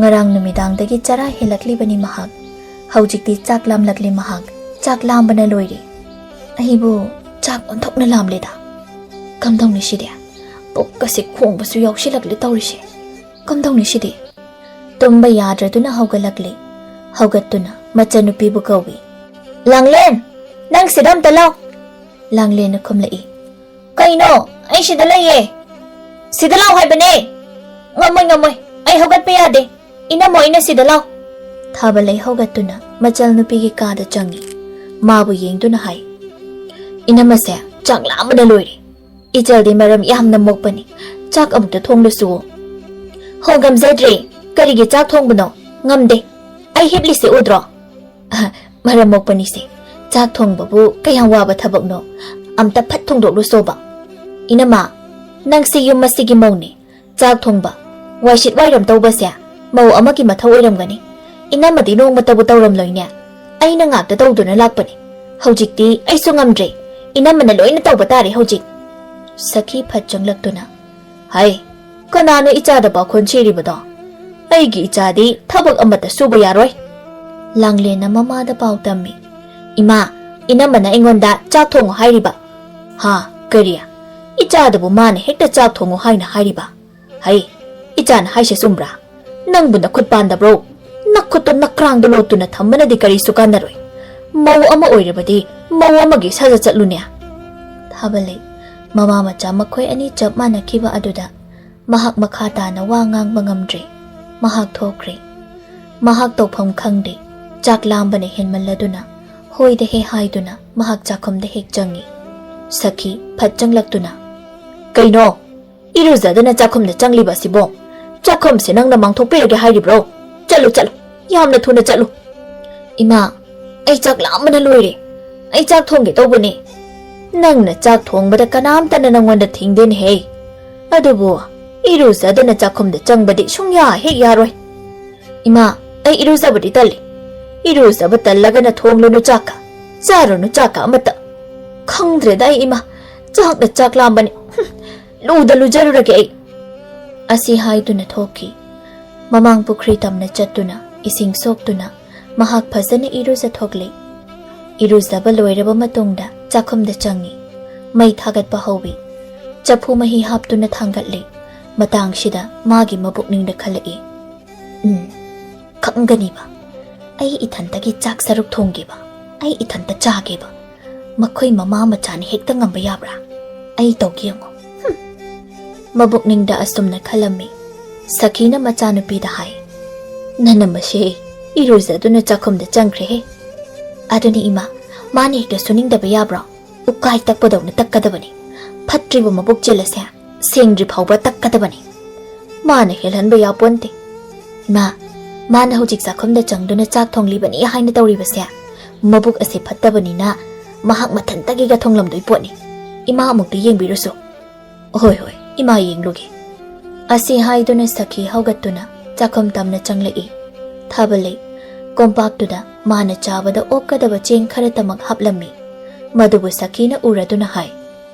ꯉꯔꯥꯡ ꯅꯨꯃꯤꯗꯥꯡꯗꯒꯤ ꯆꯔꯥ ꯍꯦꯜꯂꯛꯂꯤꯕꯅꯤ ꯃꯍꯥꯛ꯫ ꯍꯧꯖꯤꯛꯇꯤ ꯆꯥꯛ ꯂꯥꯝꯂꯛꯂꯤ ꯃꯍꯥꯛ꯫ ꯆꯥꯛ ꯂꯥꯝꯕꯅ ꯂꯣꯏꯔꯦ꯫ ꯑꯩꯕꯨ ꯆꯥꯛ ꯑꯣꯟꯊꯣꯛꯅ ꯂꯥꯝꯂꯦꯗ꯫ ꯀꯝꯗꯧꯅꯤ ꯁꯤꯗꯤ? ꯄꯨꯛꯀꯁꯦ ꯈꯣꯡꯕꯁꯨ ꯌꯥꯎꯁꯤꯜꯂꯛꯂꯦ ꯇꯧꯔꯤꯁꯦ꯫ ꯀꯝꯗꯧꯅꯤ ꯁꯤꯗꯤ? ꯇꯨꯝꯕ ꯌꯥꯗ꯭ꯔꯗꯨꯅ ꯍꯧꯒꯠꯂꯛꯂꯤ꯫ ꯍꯧꯒꯠꯇꯨꯅ ꯃꯆꯟꯅꯨꯄꯤꯕꯨ ꯀꯧꯏ꯫ "ꯂꯥꯡꯂꯦꯟ, ꯅꯪ ꯁꯤꯗ ꯑꯝꯇ ꯂꯥꯎ꯫" ꯂꯥꯡꯂꯦꯟꯅ ꯈꯨꯝꯂꯛꯏ꯫ "ꯀꯩꯅꯣ? ꯑꯩ ꯁꯤꯗ ꯂꯩꯌꯦ꯫ ꯁꯤꯗ ꯂꯥꯎ ꯍꯥꯏꯕꯅꯦ꯫" "ꯉꯝꯃꯣꯏ, ꯉꯝꯃꯣꯏ꯫ ꯑꯩ ꯍꯧꯒꯠꯄ ꯌꯥꯗꯦ꯫ ꯏꯅꯝꯃ ꯑꯣꯏꯅ ꯁꯤꯗ ꯂꯥꯎ꯫" ꯊꯥꯕꯂꯩ ꯍꯧꯒꯠꯇꯨꯅ ꯃꯆꯜ ꯅꯨꯄꯤꯒꯤ ꯀꯥꯗ ꯆꯪꯉꯤ꯫ ꯃꯥꯕꯨ ꯌꯦꯡꯗꯨꯅ ꯍꯥꯏ, "ꯏꯅꯝꯃꯁꯦ ꯆꯥꯛ ꯂꯥꯝꯕꯅ ꯂꯣꯏꯔꯦ꯫ ꯏꯆꯜꯗꯤ ꯃꯔꯝ ꯌꯥꯝꯅ ꯃꯣꯛꯄꯅꯤ꯫ ꯆꯥꯛ ꯑꯃꯨꯛꯇ ꯊꯣꯡꯂꯁꯨ?" "ꯍꯣ, ꯉꯝꯖꯗ꯭ꯔꯦ꯫ ꯀꯔꯤꯒꯤ ꯆꯥꯛ ꯊꯣꯡꯕꯅꯣ? ꯉꯝꯗꯦ꯫ ꯑꯩ ꯍꯤꯞꯂꯤꯁꯦ ꯎꯗ꯭ꯔꯣ?" "ꯑꯍ, ꯃꯔꯝ ꯃꯣꯛꯄꯅꯤꯁꯦ꯫ ꯆꯥꯛ ꯊꯣꯡꯕꯕꯨ ꯀꯌꯥꯝ ꯋꯥꯕ ꯊꯕꯛꯅꯣ? ꯑꯝꯇ ꯐꯠ ꯊꯣꯡꯗꯣꯛꯂꯨꯁꯣꯕ꯫ ꯏꯅꯝꯃ, ꯅꯪꯁꯦ ꯌꯨꯝ ꯑꯁꯤꯒꯤ ꯃꯧꯅꯦ꯫ ꯆꯥꯛ ꯊꯣꯡꯕ, ꯋꯥꯏꯁꯤꯠ ꯋꯥꯏꯔꯝ ꯇꯧꯕꯁꯦ ꯃꯧ ꯑꯃꯒꯤ ꯃꯊꯧ ꯑꯣꯏꯔꯝꯒꯅꯤ꯫ ꯏꯅꯝꯃꯗꯤ ꯅꯣꯡꯃꯇꯕꯨ ꯇꯧꯔꯝꯂꯣꯏꯅꯦ꯫ ꯑꯩꯅ ꯉꯥꯛꯇ ꯇꯧꯗꯨꯅ ꯂꯥꯛꯄꯅꯦ꯫ ꯍꯧꯖꯤꯛꯇꯤ ꯑꯩꯁꯨ ꯉꯝꯗ꯭ꯔꯦ꯫ ꯏꯅꯝꯃꯅ ꯂꯣꯏꯅ ꯇꯧꯕ ꯇꯥꯔꯦ ꯍꯧꯖꯤꯛ꯫" ꯁꯈꯤ ꯐꯠ ꯆꯪꯂꯛꯇꯨꯅ, "ꯍꯩ, ꯀꯅꯥꯅꯣ ꯏꯆꯥꯗ ꯄꯥꯈꯣꯟ ꯁꯤꯔꯤꯕꯗꯣ? ꯑꯩꯒꯤ ꯏꯆꯥꯗꯤ ꯊꯕꯛ ꯑꯃꯠꯇ ꯁꯨꯕ ꯌꯥꯔꯣꯏ꯫" ꯂꯥꯡꯂꯦꯟꯅ ꯃꯃꯥꯗ ꯄꯥꯎ ꯇꯝꯃꯤ꯫ "ꯏꯃꯥ, ꯏꯅꯝꯃꯅ ꯑꯩꯉꯣꯟꯗ ꯆꯥꯛ ꯊꯣꯡꯉꯨ ꯍꯥꯏꯔꯤꯕ꯫" "ꯍꯥ? ꯀꯔꯤ? ꯏꯆꯥꯗꯕꯨ ꯃꯥꯅ ꯍꯦꯛꯇ ꯆꯥꯛ ꯊꯣꯡꯉꯨ ꯍꯥꯏꯅ ꯍꯥꯏꯔꯤꯕ? ꯍꯩ, ꯏꯆꯥꯅ ꯍꯥꯏꯁꯦ ꯆꯨꯝꯕ꯭ꯔꯥ? ꯅꯪꯕꯨ ꯅꯈꯨꯠ ꯄꯥꯟꯗꯕ꯭ꯔꯣ? ꯅꯈꯨꯠꯇꯣ ꯅꯀ꯭ꯔꯥꯡꯗ ꯂꯣꯠꯇꯨꯅ ꯊꯝꯕꯅꯗꯤ ꯀꯔꯤꯁꯨ ꯀꯥꯟꯅꯔꯣꯏ꯫ ꯃꯧ ꯑꯃ ꯑꯣꯏꯔꯕꯗꯤ ꯃꯧ ꯑꯃꯒꯤ ꯁꯥꯖꯠ ꯆꯠꯂꯨꯅꯦ꯫" ꯊꯥꯕꯂꯩ, ꯃꯃꯥ ꯃꯆꯥ ꯃꯈꯣꯏ ꯑꯅꯤ ꯆꯞ ꯃꯥꯟꯅꯈꯤꯕ ꯑꯗꯨꯗ ꯃꯍꯥꯛ ꯃꯈꯥ ꯇꯥꯅ ꯋꯥ ꯉꯥꯡꯕ ꯉꯝꯗ꯭ꯔꯦ꯫ ꯃꯍꯥꯛ ꯊꯣꯛꯈ꯭ꯔꯦ꯫ ꯃꯍꯥꯛ ꯇꯧꯐꯝ ꯈꯪꯗꯦ꯫ ꯆꯥꯛ ꯂꯥꯝꯕꯅ ꯍꯦꯟꯃꯜꯂꯗꯨꯅ ꯍꯣꯏꯗ ꯍꯦ ꯍꯥꯏꯗꯨꯅ ꯃꯍꯥꯛ ꯆꯥꯛꯈꯨꯝꯗ ꯍꯦꯛ ꯆꯪꯉꯤ꯫ ꯁꯈꯤ ꯐꯠ ꯆꯪꯂꯛꯇꯨꯅ, "ꯀꯩꯅꯣ? ꯏꯔꯨꯖꯗꯅ ꯆꯥꯛꯈꯨꯝꯗ ꯆꯪꯂꯤꯕ ꯑꯁꯤꯕꯣ? ꯆꯥꯛꯈꯨꯝꯁꯦ ꯅꯪꯅ ꯃꯥꯡꯊꯣꯛꯄꯤꯔꯒꯦ ꯍꯥꯏꯔꯤꯕ꯭ꯔꯣ? ꯆꯠꯂꯨ, ꯆꯠꯂꯨ, ꯌꯥꯝꯅ ꯊꯨꯅ ꯆꯠꯂꯨ꯫" "ꯏꯃꯥ, ꯑꯩ ꯆꯥꯛ ꯂꯥꯝꯕꯅ ꯂꯣꯏꯔꯦ꯫ ꯑꯩ ꯆꯥꯛ ꯊꯣꯡꯒꯦ ꯇꯧꯕꯅꯦ꯫" "ꯅꯪꯅ ꯆꯥꯛ ꯊꯣꯡꯕꯗ ꯀꯅꯥꯝꯇꯅ ꯅꯪꯉꯣꯟꯗ ꯊꯤꯡꯗꯦꯅꯦꯍꯦ꯫ ꯑꯗꯨꯕꯨ ꯏꯔꯨꯖꯗꯅ ꯆꯥꯛꯈꯨꯝꯗ ꯆꯪꯕꯗꯤ ꯁꯨꯡꯌꯥ ꯍꯦꯛ ꯌꯥꯔꯣꯏ꯫" "ꯏꯃꯥ, ꯑꯩ ꯏꯔꯨꯖꯕꯗꯤ ꯇꯜꯂꯤ꯫" "ꯏꯔꯨꯖꯕ ꯇꯜꯂꯒꯅ ꯊꯣꯡꯂꯨꯅꯨ ꯆꯥꯛꯀ, ꯆꯥꯔꯨꯅꯨ ꯆꯥꯛꯀ ꯑꯃꯠꯇ꯫ ꯈꯪꯗ꯭ꯔꯦꯗ ꯑꯩ ꯏꯃꯥ, ꯆꯥꯛꯅ ꯆꯥꯛ ꯂꯥꯝꯕꯅꯤ꯫ ꯍꯨꯝ, ꯂꯨꯗ ꯂꯨꯖꯔꯨꯔꯒꯦ ꯑꯩ꯫" ꯑꯁꯤ ꯍꯥꯏꯗꯨꯅ ꯊꯣꯛꯈꯤ꯫ ꯃꯃꯥꯡ ꯄꯨꯈ꯭ꯔꯤ ꯇꯝꯅ ꯆꯠꯇꯨꯅ ꯏꯁꯤꯡ ꯁꯣꯛꯇꯨꯅ ꯃꯍꯥꯛ ꯐꯖꯅ ꯏꯔꯨꯖꯊꯣꯛꯂꯦ꯫ ꯏꯔꯨꯖꯕ ꯂꯣꯏꯔꯕ ꯃꯇꯨꯡꯗ ꯆꯥꯛꯈꯨꯝꯗ ꯆꯪꯉꯤ꯫ ꯃꯩ ꯊꯥꯒꯠꯄ ꯍꯧꯏ꯫ ꯆꯐꯨ ꯃꯍꯤ ꯍꯥꯞꯇꯨꯅ ꯊꯥꯡꯒꯠꯂꯦ꯫ ꯃꯇꯥꯡꯁꯤꯗ ꯃꯥꯒꯤ ꯃꯕꯨꯛꯅꯤꯡꯗ ꯈꯜꯂꯛꯏ, "ꯎꯝ, ꯈꯪꯒꯅꯤꯕ꯫ ꯑꯩ ꯏꯊꯟꯇꯒꯤ ꯆꯥꯛ ꯁꯔꯨꯛ ꯊꯣꯡꯒꯦꯕ, ꯑꯩ ꯏꯊꯟꯇ ꯆꯥꯒꯦꯕ꯫ ꯃꯈꯣꯏ ꯃꯃꯥ ꯃꯆꯥꯅ ꯍꯦꯛꯇ ꯉꯝꯕ ꯌꯥꯕ꯭ꯔꯥ? ꯑꯩ ꯇꯧꯒꯦ ꯌꯦꯡꯉꯣ꯫" ꯍꯨꯝ꯫ ꯃꯕꯨꯛꯅꯤꯡꯗ ꯑꯁꯨꯝꯅ ꯈꯜꯂꯝꯃꯤ꯫ ꯁꯈꯤꯅ ꯃꯆꯥꯅꯨꯄꯤꯗ ꯍꯥꯏ, "ꯅꯅꯝꯃꯁꯦ ꯏꯔꯨꯖꯗꯨꯅ ꯆꯥꯛꯈꯨꯝꯗ ꯆꯪꯈ꯭ꯔꯦꯍꯦ꯫ ꯑꯗꯨꯅꯤ ꯏꯃꯥ, ꯃꯥꯅ ꯍꯦꯛꯇ ꯁꯨꯅꯤꯡꯗꯕ ꯌꯥꯕ꯭ꯔꯣ? ꯎꯀꯥꯏ ꯇꯛꯄꯗꯧꯅ ꯇꯛꯀꯗꯕꯅꯤ꯫ ꯐꯠꯇ꯭ꯔꯤꯕ ꯃꯕꯨꯛ ꯆꯦꯜ ꯑꯁꯦ ꯁꯦꯡꯗ꯭ꯔꯤ ꯐꯥꯎꯕ ꯇꯛꯀꯗꯕꯅꯤ꯫ ꯃꯥꯅ ꯍꯦꯜꯍꯟꯕ ꯌꯥꯄꯣꯟꯇꯦ꯫ ꯏꯃꯥ, ꯃꯥꯅ ꯍꯧꯖꯤꯛ ꯆꯥꯛꯈꯨꯝꯗ ꯆꯪꯗꯨꯅ ꯆꯥꯛ ꯊꯣꯡꯂꯤꯕꯅꯤ ꯍꯥꯏꯅ ꯇꯧꯔꯤꯕꯁꯦ ꯃꯕꯨꯛ ꯑꯁꯦ ꯐꯠꯇꯕꯅꯤꯅ ꯃꯍꯥꯛ ꯃꯊꯟꯇꯒꯤꯒ ꯊꯣꯡꯂꯝꯗꯣꯏ ꯄꯣꯠꯅꯤ꯫ ꯏꯃꯥ ꯑꯃꯨꯛꯇ ꯌꯦꯡꯕꯤꯔꯨꯁꯨ꯫ "ꯍꯣꯏ, ꯍꯣꯏ, ꯏꯃꯥ ꯌꯦꯡꯂꯨꯒꯦ"꯫ ꯑꯁꯤ ꯍꯥꯏꯗꯨꯅ ꯁꯈꯤ ꯍꯧꯒꯠꯇꯨꯅ ꯆꯥꯛꯈꯨꯝ ꯇꯝꯅ ꯆꯪꯂꯛꯏ꯫ ꯊꯥꯕ ꯂꯩ꯫ ꯀꯣꯝꯄꯥꯛꯇꯨꯗ ꯃꯥꯅ ꯆꯥꯕꯗ ꯑꯣꯛꯀꯗꯕ ꯆꯦꯡ ꯈꯔꯇꯃꯛ ꯍꯥꯞꯂꯝꯃꯤ꯫ ꯃꯗꯨꯕꯨ ꯁꯈꯤꯅ ꯎꯔꯗꯨꯅ ꯍꯥꯏ,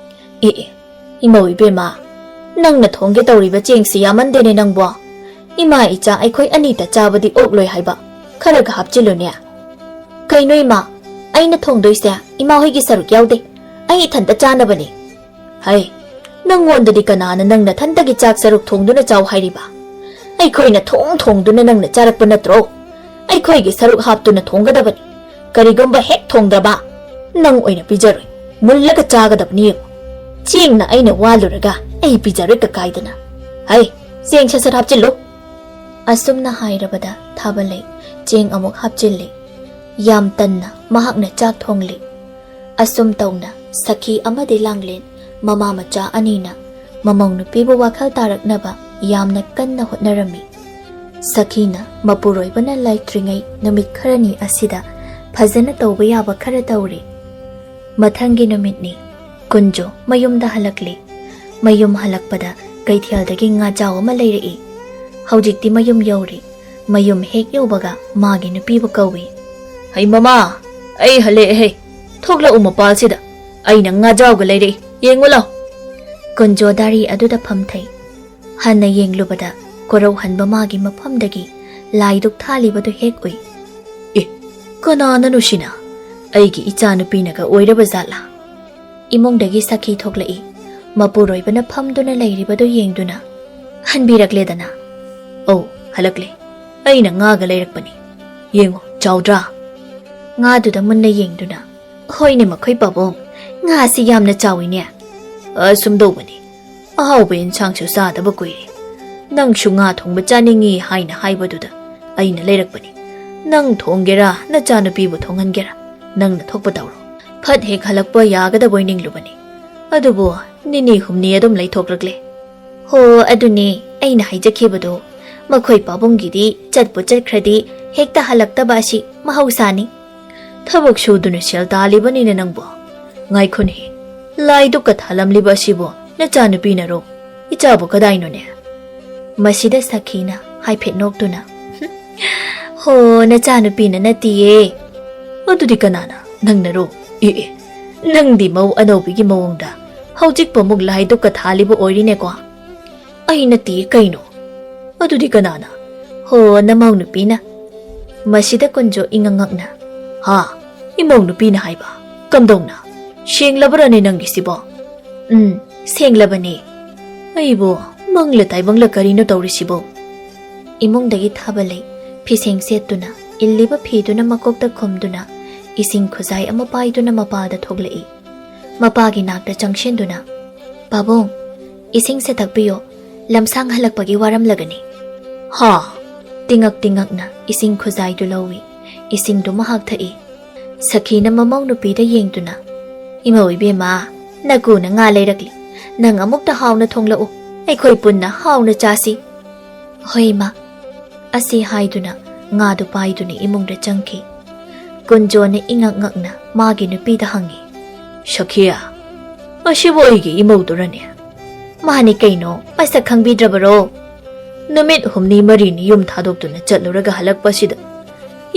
"ꯑꯦ, ꯑꯦ, ꯏꯃꯧ ꯏꯕꯦꯝꯃ, ꯅꯪꯅ ꯊꯣꯡꯒꯦ ꯇꯧꯔꯤꯕ ꯆꯦꯡꯁꯤ ꯌꯥꯝꯃꯟꯗꯦꯅꯦ ꯅꯪꯕꯣ꯫ ꯏꯃꯥ ꯏꯆꯥ ꯑꯩꯈꯣꯏ ꯑꯅꯤꯇ ꯆꯥꯕꯗꯤ ꯑꯣꯛꯂꯣꯏ ꯍꯥꯏꯕ꯫ ꯈꯔꯒ ꯍꯥꯞꯆꯤꯜꯂꯨꯅꯦ"꯫ "ꯀꯩꯅꯣ ꯏꯃꯥ, ꯑꯩꯅ ꯊꯣꯡꯗꯣꯏꯁꯦ ꯏꯃꯥ ꯍꯣꯏꯒꯤ ꯁꯔꯨꯛ ꯌꯥꯎꯗꯦ꯫ ꯑꯩ ꯏꯊꯟꯇ ꯆꯥꯅꯕꯅꯦ"꯫ "ꯍꯩ, ꯅꯪꯉꯣꯟꯗꯗꯤ ꯀꯅꯥꯅ ꯅꯪ ꯅꯊꯟꯇꯒꯤ ꯆꯥꯛ ꯁꯔꯨꯛ ꯊꯣꯡꯗꯨꯅ ꯆꯥꯎ ꯍꯥꯏꯔꯤꯕ? ꯑꯩꯈꯣꯏꯅ ꯊꯣꯡ ꯊꯣꯡꯗꯨꯅ ꯅꯪꯅ ꯆꯥꯔꯛꯄ ꯅꯠꯇ꯭ꯔꯣ? ꯑꯩꯈꯣꯏꯒꯤ ꯁꯔꯨꯛ ꯍꯥꯞꯇꯨꯅ ꯊꯣꯡꯒꯗꯕꯅꯤ꯫ ꯀꯔꯤꯒꯨꯝꯕ ꯍꯦꯛ ꯊꯣꯡꯗ꯭ꯔꯕ, ꯅꯪ ꯑꯣꯏꯅ ꯄꯤꯖꯔꯣꯏ, ꯃꯨꯜꯂꯒ ꯆꯥꯒꯗꯕꯅꯤ ꯌꯦꯡꯉꯨ꯫ ꯆꯦꯡꯅ ꯑꯩꯅ ꯋꯥꯜꯂꯨꯔꯒ ꯑꯩ ꯄꯤꯖꯔꯣꯏ ꯀꯀꯥꯏꯗꯅ꯫ ꯍꯩ, ꯆꯦꯡ ꯁꯠ ꯁꯠ ꯍꯥꯞꯆꯤꯜꯂꯨ"꯫ ꯑꯁꯨꯝꯅ ꯍꯥꯏꯔꯕꯗ ꯊꯥꯕ ꯂꯩ ꯆꯦꯡ ꯑꯃꯨꯛ ꯍꯥꯞꯆꯤꯜꯂꯤ꯫ ꯌꯥꯝ ꯇꯟꯅ ꯃꯍꯥꯛꯅ ꯆꯥꯛ ꯊꯣꯡꯂꯤ꯫ ꯑꯁꯨꯝ ꯇꯧꯅ ꯁꯈꯤ ꯑꯃꯗꯤ ꯂꯥꯡꯂꯦꯟ ꯃꯃꯥ ꯃꯆꯥ ꯑꯅꯤꯅ ꯃꯃꯧ ꯅꯨꯄꯤꯕꯨ ꯋꯥꯈꯜ ꯇꯥꯔꯛꯅꯕ ꯌꯥꯝꯅ ꯀꯟꯅ ꯍꯣꯠꯅꯔꯝꯃꯤ꯫ ꯁꯈꯤꯅ ꯃꯄꯨꯔꯣꯏꯕꯅ ꯂꯩꯇ꯭ꯔꯤꯉꯩ ꯅꯨꯃꯤꯠ ꯈꯔꯅꯤ ꯑꯁꯤꯗ ꯐꯖꯅ ꯇꯧꯕ ꯌꯥꯕ ꯈꯔ ꯇꯧꯔꯤ꯫ ꯃꯊꯪꯒꯤ ꯅꯨꯃꯤꯠꯅꯤ꯫ ꯀꯨꯟꯖꯣ ꯃꯌꯨꯝꯗ ꯍꯜꯂꯛꯂꯤ꯫ ꯃꯌꯨꯝ ꯍꯜꯂꯛꯄꯗ ꯀꯩꯊꯦꯜꯗꯒꯤ ꯉꯥꯖꯥꯎ ꯑꯃ ꯂꯩꯔꯛꯏ꯫ ꯍꯧꯖꯤꯛꯇꯤ ꯃꯌꯨꯝ ꯌꯧꯔꯤ꯫ ꯃꯌꯨꯝ ꯍꯦꯛ ꯌꯧꯕꯒ ꯃꯥꯒꯤ ꯅꯨꯄꯤꯕꯨ ꯀꯧꯏ꯫ "ꯍꯩ ꯃꯃꯥ, ꯑꯩ ꯍꯜꯂꯛꯑꯦ ꯍꯩ꯫ ꯊꯣꯛꯂꯛꯎ ꯃꯄꯥꯜꯁꯤꯗ꯫ ꯑꯩꯅ ꯉꯥꯖꯥꯎꯒ ꯂꯩꯔꯛꯏ꯫ ꯌꯦꯡꯉꯨ ꯂꯥꯎ"꯫ ꯀꯨꯟꯖꯣ ꯗꯥꯔꯤ ꯑꯗꯨꯗ ꯐꯝꯊꯩ꯫ ꯍꯟꯅ ꯌꯦꯡꯂꯨꯕꯗ ꯀꯣꯔꯧꯍꯟꯕ ꯃꯥꯒꯤ ꯃꯐꯝꯗꯒꯤ ꯂꯥꯏꯗꯨꯛ ꯊꯥꯜꯂꯤꯕꯗꯨ ꯍꯦꯛ ꯎꯏ꯫ "ꯑꯦ, ꯀꯅꯥꯅꯅꯣ ꯁꯤꯅ? ꯑꯩꯒꯤ ꯏꯆꯥꯅꯨꯄꯤꯅꯒ ꯑꯣꯏꯔꯕ ꯖꯥꯠꯂꯥ?" ꯏꯃꯨꯡꯗꯒꯤ ꯁꯈꯤ ꯊꯣꯛꯂꯛꯏ꯫ ꯃꯄꯨꯔꯣꯏꯕꯅ ꯐꯝꯗꯨꯅ ꯂꯩꯔꯤꯕꯗꯨ ꯌꯦꯡꯗꯨꯅ, "ꯍꯟꯕꯤꯔꯛꯂꯦꯗꯅ?" "ꯑꯧ, ꯍꯜꯂꯛꯂꯦ꯫ ꯑꯩꯅ ꯉꯥꯒ ꯂꯩꯔꯛꯄꯅꯤ꯫ ꯌꯦꯡꯉꯨ, ꯆꯥꯎꯗ꯭ꯔꯥ?" ꯉꯥꯗꯨꯗ ꯃꯨꯟꯅ ꯌꯦꯡꯗꯨꯅ, "ꯍꯣꯏꯅꯦ ꯃꯈꯣꯏ ꯄꯥꯕꯨꯡ, ꯉꯥꯁꯤ ꯌꯥꯝꯅ ꯆꯥꯎꯏꯅꯦ"꯫ "ꯑꯁꯨꯝ ꯇꯧꯕꯅꯤ, ꯑꯍꯥꯎꯕ ꯏꯟꯁꯥꯡꯁꯨ ꯆꯥꯗꯕ ꯀꯨꯏꯔꯦ꯫ ꯅꯪꯁꯨ ꯉꯥ ꯊꯣꯡꯕ ꯆꯥꯅꯤꯡꯉꯤ ꯍꯥꯏꯅ ꯍꯥꯏꯕꯗꯨꯗ ꯑꯩꯅ ꯂꯩꯔꯛꯄꯅꯤ꯫ ꯅꯪ ꯊꯣꯡꯒꯦꯔꯥ, ꯅꯆꯥꯅꯨꯄꯤꯕꯨ ꯊꯣꯡꯍꯟꯒꯦꯔꯥ, ꯅꯪꯅ ꯊꯣꯛꯄ ꯇꯧꯔꯣ꯫ ꯐꯠ ꯍꯦꯛ ꯍꯜꯂꯛꯄ ꯌꯥꯒꯗꯕꯣꯏ ꯅꯤꯡꯂꯨꯕꯅꯤ, ꯑꯗꯨꯕꯨ ꯅꯤꯅꯤ ꯍꯨꯝꯅꯤ ꯑꯗꯨꯝ ꯂꯩꯊꯣꯛꯂꯛꯂꯦ꯫ ꯍꯣ, ꯑꯗꯨꯅꯦ ꯑꯩꯅ ꯍꯥꯏꯖꯈꯤꯕꯗꯣ, ꯃꯈꯣꯏ ꯄꯥꯕꯨꯡꯒꯤꯗꯤ ꯆꯠꯄꯨ ꯆꯠꯈ꯭ꯔꯗꯤ ꯍꯦꯛꯇ ꯍꯜꯂꯛꯇꯕ ꯑꯁꯤ ꯃꯍꯧꯁꯥꯅꯤ꯫ ꯊꯕꯛ ꯁꯨꯗꯨꯅ ꯁꯦꯜ ꯇꯥꯜꯂꯤꯕꯅꯤꯅ ꯅꯪꯕꯨ꯫ ꯉꯥꯏꯈꯣꯅꯦ, ꯂꯥꯏꯗꯨꯛꯀ ꯊꯥꯜꯂꯝꯂꯤꯕ ꯑꯁꯤꯕꯨ ꯅꯆꯥꯅꯨꯄꯤꯅꯔꯣ? ꯏꯆꯥꯕꯨ ꯀꯗꯥꯏꯅꯣꯅꯦ? ꯃꯁꯤꯗ ꯁꯈꯤꯅ ꯍꯥꯏꯐꯦꯠ ꯅꯣꯛꯇꯨꯅ, "ꯍꯣ, ꯅꯆꯥꯅꯨꯄꯤꯅ ꯅꯠꯇꯤꯌꯦ꯫" "ꯑꯗꯨꯗꯤ ꯀꯅꯥꯅ? ꯅꯪꯅꯔꯣ? ꯑꯦ ꯑꯦ, ꯅꯪꯗꯤ ꯃꯧ ꯑꯅꯧꯕꯤꯒꯤ ꯃꯑꯣꯡꯗ ꯍꯧꯖꯤꯛꯄꯨ ꯑꯃꯨꯛ ꯂꯥꯏꯗꯨꯛꯀ ꯊꯥꯜꯂꯤꯕ ꯑꯣꯏꯔꯤꯅꯦꯀꯣ?" "ꯑꯩ ꯅꯠꯇꯤꯌꯦ ꯀꯩꯅꯣ?" "ꯑꯗꯨꯗꯤ ꯀꯅꯥꯅ?" "ꯍꯣ, ꯅꯃꯧ ꯅꯨꯄꯤꯅ꯫" ꯃꯁꯤꯗ ꯀꯨꯟꯖꯣ ꯏꯉꯛ ꯉꯛꯅ, "ꯍꯥ? ꯏꯃꯧ ꯅꯨꯄꯤꯅ ꯍꯥꯏꯕ? ꯀꯝꯗꯧꯅ? ꯁꯦꯡꯂꯕ꯭ꯔꯅꯦ ꯅꯪꯒꯤꯁꯤꯕꯣ?" "ꯎꯝ, ꯁꯦꯡꯂꯕꯅꯦ꯫" "ꯑꯩꯕꯨ ꯃꯪꯂ ꯇꯥꯏꯕꯪꯂ ꯀꯔꯤꯅꯣ ꯇꯧꯔꯤꯁꯤꯕꯣ?" ꯏꯃꯨꯡꯗꯒꯤ ꯊꯥꯕ ꯂꯩ ꯐꯤꯁꯦꯡ ꯁꯦꯠꯇꯨꯅ, ꯏꯜꯂꯤꯕ ꯐꯤꯗꯨꯅ ꯃꯀꯣꯛꯇ ꯈꯨꯝꯗꯨꯅ, ꯏꯁꯤꯡ ꯈꯨꯖꯥꯏ ꯑꯃ ꯄꯥꯏꯗꯨꯅ ꯃꯄꯥꯗ ꯊꯣꯛꯂꯛꯏ꯫ ꯃꯄꯥꯒꯤ ꯅꯥꯛꯇ ꯆꯪꯁꯤꯟꯗꯨꯅ, "ꯄꯥꯕꯨꯡ, ꯏꯁꯤꯡꯁꯦ ꯊꯛꯄꯤꯌꯣ, ꯂꯝꯁꯥꯡ ꯍꯜꯂꯛꯄꯒꯤ ꯋꯥꯔꯝꯂꯒꯅꯤ꯫" "ꯍꯥ?" ꯇꯤꯉꯛ ꯇꯤꯉꯛꯅ ꯏꯁꯤꯡ ꯈꯨꯖꯥꯏꯗꯨ ꯂꯧꯏ, ꯏꯁꯤꯡꯗꯨ ꯃꯍꯥꯛ ꯊꯛꯏ꯫ ꯁꯈꯤꯅ ꯃꯃꯧ ꯅꯨꯄꯤꯗ ꯌꯦꯡꯗꯨꯅ, "ꯏꯃꯧ ꯏꯕꯦꯝꯃ, ꯅꯀꯨꯅ ꯉꯥ ꯂꯩꯔꯛꯂꯤ, ꯅꯪ ꯑꯃꯨꯛꯇ ꯍꯥꯎꯅ ꯊꯣꯡꯂꯛꯎ, ꯑꯩꯈꯣꯏ ꯄꯨꯟꯅ ꯍꯥꯎꯅ ꯆꯥꯁꯤ꯫" "ꯍꯣꯏ ꯏꯃꯥ꯫" ꯑꯁꯤ ꯍꯥꯏꯗꯨꯅ ꯉꯥꯗꯨ ꯄꯥꯏꯗꯨꯅ ꯏꯃꯨꯡꯗ ꯆꯪꯈꯤ꯫ ꯀꯨꯟꯖꯣꯅ ꯏꯉꯛ ꯉꯛꯅ ꯃꯥꯒꯤ ꯅꯨꯄꯤꯗ ꯍꯪꯉꯤ, "ꯁꯈꯤꯌꯥ, ꯑꯁꯤꯕꯨ ꯑꯩꯒꯤ ꯏꯃꯧꯗꯨꯔꯅꯦ?" "ꯃꯥꯅꯤ ꯀꯩꯅꯣ, ꯃꯁꯛ ꯈꯪꯕꯤꯗ꯭ꯔꯕꯔꯣ?" "ꯅꯨꯃꯤꯠ ꯍꯨꯝꯅꯤ ꯃꯔꯤꯅꯤ ꯌꯨꯝ ꯊꯥꯗꯣꯛꯇꯨꯅ ꯆꯠꯂꯨꯔꯒ ꯍꯜꯂꯛꯄꯁꯤꯗ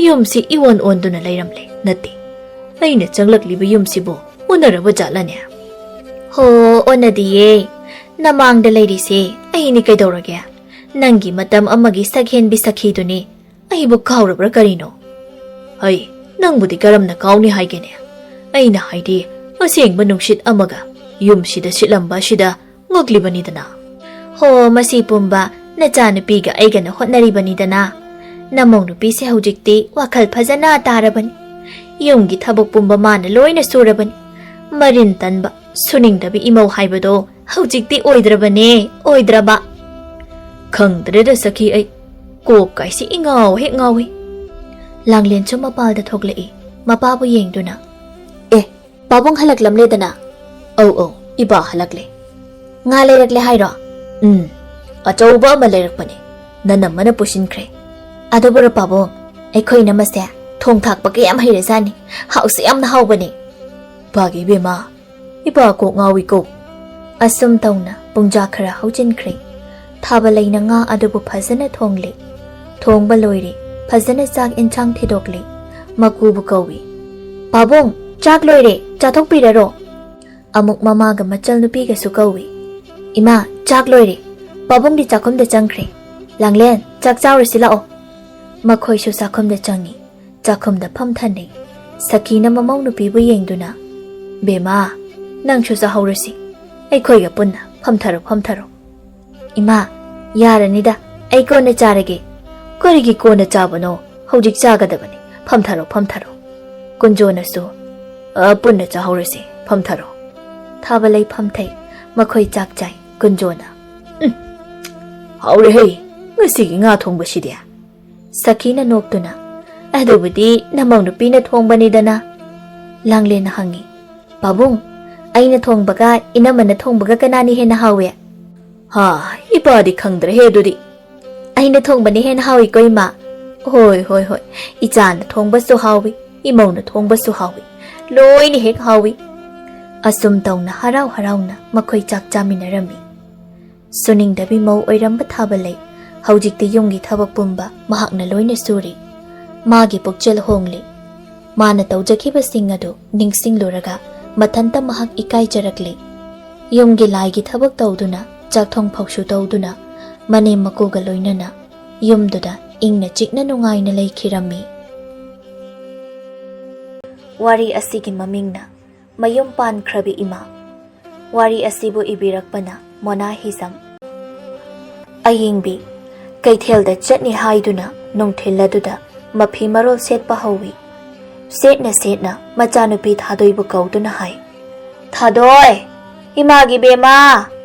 ꯌꯨꯝꯁꯤ ꯏꯑꯣꯟ ꯑꯣꯟꯗꯨꯅ ꯂꯩꯔꯝꯂꯦ꯫ ꯅꯠꯇꯦ, ꯑꯩꯅ ꯆꯪꯂꯛꯂꯤꯕ ꯌꯨꯝꯁꯤꯕꯨ ꯎꯅꯔꯕ ꯖꯥꯠꯂꯅꯦ?" "ꯍꯣ, ꯑꯣꯟꯅꯗꯤꯌꯦ꯫ ꯅꯃꯥꯡꯗ ꯂꯩꯔꯤꯁꯦ ꯑꯩꯅꯤ ꯀꯩꯗꯧꯔꯒꯦ? ꯅꯪꯒꯤ ꯃꯇꯝ ꯑꯃꯒꯤ ꯁꯛꯍꯦꯟꯕꯤ ꯁꯈꯤꯗꯨꯅꯤ꯫ ꯑꯩꯕꯨ ꯀꯥꯎꯔꯕ꯭ꯔꯥ ꯀꯔꯤꯅꯣ?" "ꯍꯩ, ꯅꯪꯕꯨꯗꯤ ꯀꯔꯝꯅ ꯀꯥꯎꯅꯤ ꯍꯥꯏꯒꯦꯅꯦ? ꯑꯩꯅ ꯍꯥꯏꯗꯤ, ꯑꯁꯦꯡꯕ ꯅꯨꯡꯁꯤꯠ ꯑꯃꯒ ꯌꯨꯝꯁꯤꯗ ꯁꯤꯠꯂꯝꯕ ꯑꯁꯤꯗ ꯉꯛꯂꯤꯕꯅꯤꯗꯅ꯫" "ꯍꯣ, ꯃꯁꯤ ꯄꯨꯝꯕ ꯅꯆꯥꯅꯨꯄꯤꯒ ꯑꯩꯒꯅ ꯍꯣꯠꯅꯔꯤꯕꯅꯤꯗꯅ꯫ ꯅꯃꯧ ꯅꯨꯄꯤꯁꯦ ꯍꯧꯖꯤꯛꯇꯤ ꯋꯥꯈꯜ ꯐꯖꯅ ꯇꯥꯔꯕꯅꯤ꯫ ꯌꯨꯝꯒꯤ ꯊꯕꯛ ꯄꯨꯝꯕ ꯃꯥꯅ ꯂꯣꯏꯅ ꯁꯨꯔꯕꯅꯤ꯫ ꯃꯔꯤꯟ ꯇꯟꯕ, ꯁꯨꯅꯤꯡꯗꯕ ꯏꯃꯧ ꯍꯥꯏꯕꯗꯣ ꯍꯧꯖꯤꯛꯇꯤ ꯑꯣꯏꯗ꯭ꯔꯕꯅꯦ, ꯑꯣꯏꯗ꯭ꯔꯕ꯫" "ꯈꯪꯗ꯭ꯔꯦꯗ ꯁꯈꯤ, ꯑꯩ ꯀꯣꯛ ꯀꯥꯏꯁꯤ ꯏꯉꯥꯎ ꯍꯦꯛ ꯉꯥꯎꯏ꯫" ꯂꯥꯡꯂꯦꯟꯁꯨ ꯃꯄꯥꯜꯗ ꯊꯣꯛꯂꯛꯏ, ꯃꯄꯥꯕꯨ ꯌꯦꯡꯗꯨꯅ꯫ "ꯑꯦ, ꯄꯥꯕꯨꯡ ꯍꯜꯂꯛꯂꯝꯂꯦꯗꯅ?" "ꯑꯧ ꯑꯧ, ꯏꯕꯥ ꯍꯜꯂꯛꯂꯦ꯫ ꯉꯥ ꯂꯩꯔꯛꯂꯦ ꯍꯥꯏꯔꯣ?" "ꯎꯝ, ꯑꯆꯧꯕ ꯑꯃ ꯂꯩꯔꯛꯄꯅꯦ, ꯅꯅꯝꯃꯅ ꯄꯨꯁꯤꯟꯈ꯭ꯔꯦ꯫ ꯑꯗꯨꯕꯨꯔꯣ ꯄꯥꯕꯨꯡ, ꯑꯩꯈꯣꯏ ꯏꯅꯝꯃꯁꯦ ꯊꯣꯡ ꯊꯥꯛꯄꯒ ꯌꯥꯝ ꯍꯩꯔꯖꯥꯠꯅꯤ, ꯍꯥꯎꯁꯨ ꯌꯥꯝꯅ ꯍꯥꯎꯕꯅꯦ꯫ ꯏꯕꯥꯒꯤ ꯏꯕꯦꯝꯃ, ꯏꯕꯥ ꯀꯣꯛ ꯉꯥꯎꯏꯀꯣ꯫" ꯑꯁꯨꯝ ꯇꯧꯅ ꯄꯨꯡꯖꯥ ꯈꯔ ꯍꯧꯖꯤꯟꯈ꯭ꯔꯦ꯫ ꯊꯥꯕꯂꯩꯅ ꯉꯥ ꯑꯗꯨꯕꯨ ꯐꯖꯅ ꯊꯣꯡꯂꯦ꯫ ꯊꯣꯡꯕ ꯂꯣꯏꯔꯦ, ꯐꯖꯅ ꯆꯥꯛ ꯏꯟꯁꯥꯡ ꯊꯤꯗꯣꯛꯂꯦ꯫ ꯃꯀꯨꯕꯨ ꯀꯧꯏ꯫ "ꯄꯥꯕꯨꯡ, ꯆꯥꯛ ꯂꯣꯏꯔꯦ, ꯆꯥꯊꯣꯛꯄꯤꯔꯔꯣ꯫" ꯑꯃꯨꯛ ꯃꯃꯥꯒ ꯃꯆꯜ ꯅꯨꯄꯤꯒꯁꯨ ꯀꯧꯏ꯫ "ꯏꯃꯥ, ꯆꯥꯛ ꯂꯣꯏꯔꯦ, ꯄꯥꯕꯨꯡꯗꯤ ꯆꯥꯛꯈꯨꯝꯗ ꯆꯪꯈ꯭ꯔꯦ꯫ ꯂꯥꯡꯂꯦꯟ, ꯆꯥꯛ ꯆꯥꯎꯔꯁꯤ ꯂꯥꯛꯑꯣ꯫" ꯃꯈꯣꯏꯁꯨ ꯆꯥꯛꯈꯨꯝꯗ ꯆꯪꯏ꯫ ꯆꯥꯛꯈꯨꯝꯗ ꯐꯝꯊꯅꯩ꯫ ꯁꯈꯤꯅ ꯃꯃꯧ ꯅꯨꯄꯤꯕꯨ ꯌꯦꯡꯗꯨꯅ, "ꯕꯦꯝꯃ, ꯅꯪꯁꯨ ꯆꯥꯍꯧꯔꯁꯤ, ꯑꯩꯈꯣꯏꯒ ꯄꯨꯟꯅ ꯐꯝꯊꯔꯣ, ꯐꯝꯊꯔꯣ꯫" "ꯏꯃꯥ, ꯌꯥꯔꯅꯤꯗ, ꯑꯩ ꯀꯣꯟꯅ ꯆꯥꯔꯒꯦ꯫" "ꯀꯔꯤꯒꯤ ꯀꯣꯟꯅ ꯆꯥꯕꯅꯣ? ꯍꯧꯖꯤꯛ ꯆꯥꯒꯗꯕꯅꯤ, ꯐꯝꯊꯔꯣ, ꯐꯝꯊꯔꯣ꯫" ꯀꯨꯟꯖꯣꯅꯁꯨ, "ꯑ, ꯄꯨꯟꯅ ꯆꯥꯍꯧꯔꯁꯤ, ꯐꯝꯊꯔꯣ꯫" ꯊꯥꯕꯂꯩ ꯐꯝꯊꯩ꯫ ꯃꯈꯣꯏ ꯆꯥꯛ ꯆꯥꯏ꯫ ꯀꯨꯟꯖꯣꯅ, "ꯎꯝ, ꯍꯥꯎꯔꯦꯍꯦ, ꯉꯁꯤꯒꯤ ꯉꯥ ꯊꯣꯡꯕꯁꯤꯗꯤ꯫" ꯁꯈꯤꯅ ꯅꯣꯛꯇꯨꯅ, "ꯑꯗꯨꯕꯨꯗꯤ ꯅꯃꯧ ꯅꯨꯄꯤꯅ ꯊꯣꯡꯕꯅꯤꯗꯅ꯫" ꯂꯥꯡꯂꯦꯟꯅ ꯍꯪꯉꯤ, "ꯄꯥꯕꯨꯡ, ꯑꯩꯅ ꯊꯣꯡꯕꯒ ꯏꯅꯝꯃꯅ ꯊꯣꯡꯕꯒ ꯀꯅꯥꯅ ꯍꯦꯟꯅ ꯍꯥꯎꯏ?" "ꯍꯥ, ꯏꯄꯥꯗꯤ ꯈꯪꯗ꯭ꯔꯦꯍꯦ ꯑꯗꯨꯗꯤ꯫" "ꯑꯩꯅ ꯊꯣꯡꯕꯅ ꯍꯦꯟꯅ ꯍꯥꯎꯏꯀꯣ, ꯏꯃꯥ?" "ꯍꯣꯏ, ꯍꯣꯏ, ꯍꯣꯏ, ꯏꯆꯥꯅ ꯊꯣꯡꯕꯁꯨ ꯍꯥꯎꯏ, ꯏꯃꯧꯅ ꯊꯣꯡꯕꯁꯨ ꯍꯥꯎꯏ, ꯂꯣꯏꯅ ꯍꯦꯛ ꯍꯥꯎꯏ꯫" ꯑꯁꯨꯝ ꯇꯧꯅ ꯍꯔꯥꯎ ꯍꯔꯥꯎꯅ ꯃꯈꯣꯏ ꯆꯥꯛ ꯆꯥꯃꯤꯟꯅꯔꯝꯃꯤ꯫ ꯁꯨꯅꯤꯡꯗꯕꯤ ꯃꯧ ꯑꯣꯏꯔꯝꯕ ꯊꯥꯕꯂꯩ ꯍꯧꯖꯤꯛꯇꯤ ꯌꯨꯝꯒꯤ ꯊꯕꯛ ꯄꯨꯝꯕ ꯃꯍꯥꯛꯅ ꯂꯣꯏꯅ ꯁꯨꯔꯤ꯫ ꯃꯥꯒꯤ ꯄꯨꯛꯆꯦꯜ ꯍꯣꯡꯂꯤ꯫ ꯃꯥꯅ ꯇꯧꯖꯈꯤꯕꯁꯤꯡ ꯑꯗꯨ ꯅꯤꯡꯁꯤꯡꯂꯨꯔꯒ ꯃꯊꯟꯇ ꯃꯍꯥꯛ ꯏꯀꯥꯏꯖꯔꯛꯂꯤ꯫ ꯌꯨꯝꯒꯤ ꯂꯥꯏꯒꯤ ꯊꯕꯛ ꯇꯧꯗꯨꯅ, ꯆꯥꯛꯊꯣꯡ ꯐꯥꯎꯁꯨ ꯇꯧꯗꯨꯅ, ꯃꯅꯦꯝ ꯃꯀꯨꯒ ꯂꯣꯏꯅꯅ ꯌꯨꯝꯗꯨꯗ ꯏꯪꯅ ꯆꯤꯛꯅ ꯅꯨꯡꯉꯥꯏꯅ ꯂꯩꯈꯤꯔꯝꯃꯤ꯫ ꯋꯥꯔꯤ ꯑꯁꯤꯒꯤ ꯃꯃꯤꯡꯅ ꯃꯌꯨꯝ ꯄꯥꯟꯈ꯭ꯔꯕꯤ ꯏꯃꯥ꯫ ꯋꯥꯔꯤ ꯑꯁꯤꯕꯨ ꯏꯕꯤꯔꯛꯄꯅ ꯃꯣꯅꯥ ꯍꯤꯖꯝ꯫ ꯑꯌꯤꯡꯕꯤ ꯀꯩꯊꯦꯜꯗ ꯆꯠꯅꯤ ꯍꯥꯏꯗꯨꯅ ꯅꯨꯡꯊꯤꯜ ꯑꯗꯨꯗ ꯃꯐꯤ ꯃꯔꯣꯜ ꯁꯦꯠꯄ ꯍꯧꯏ꯫ ꯁꯦꯠꯅ ꯁꯦꯠꯅ ꯃꯆꯥꯅꯨꯄꯤ ꯊꯥꯗꯣꯏꯕꯨ ꯀꯧꯗꯨꯅ ꯍꯥꯏ, "ꯊꯥꯗꯣꯏ, ꯏꯃꯥꯒꯤ ꯕꯦꯝꯃ,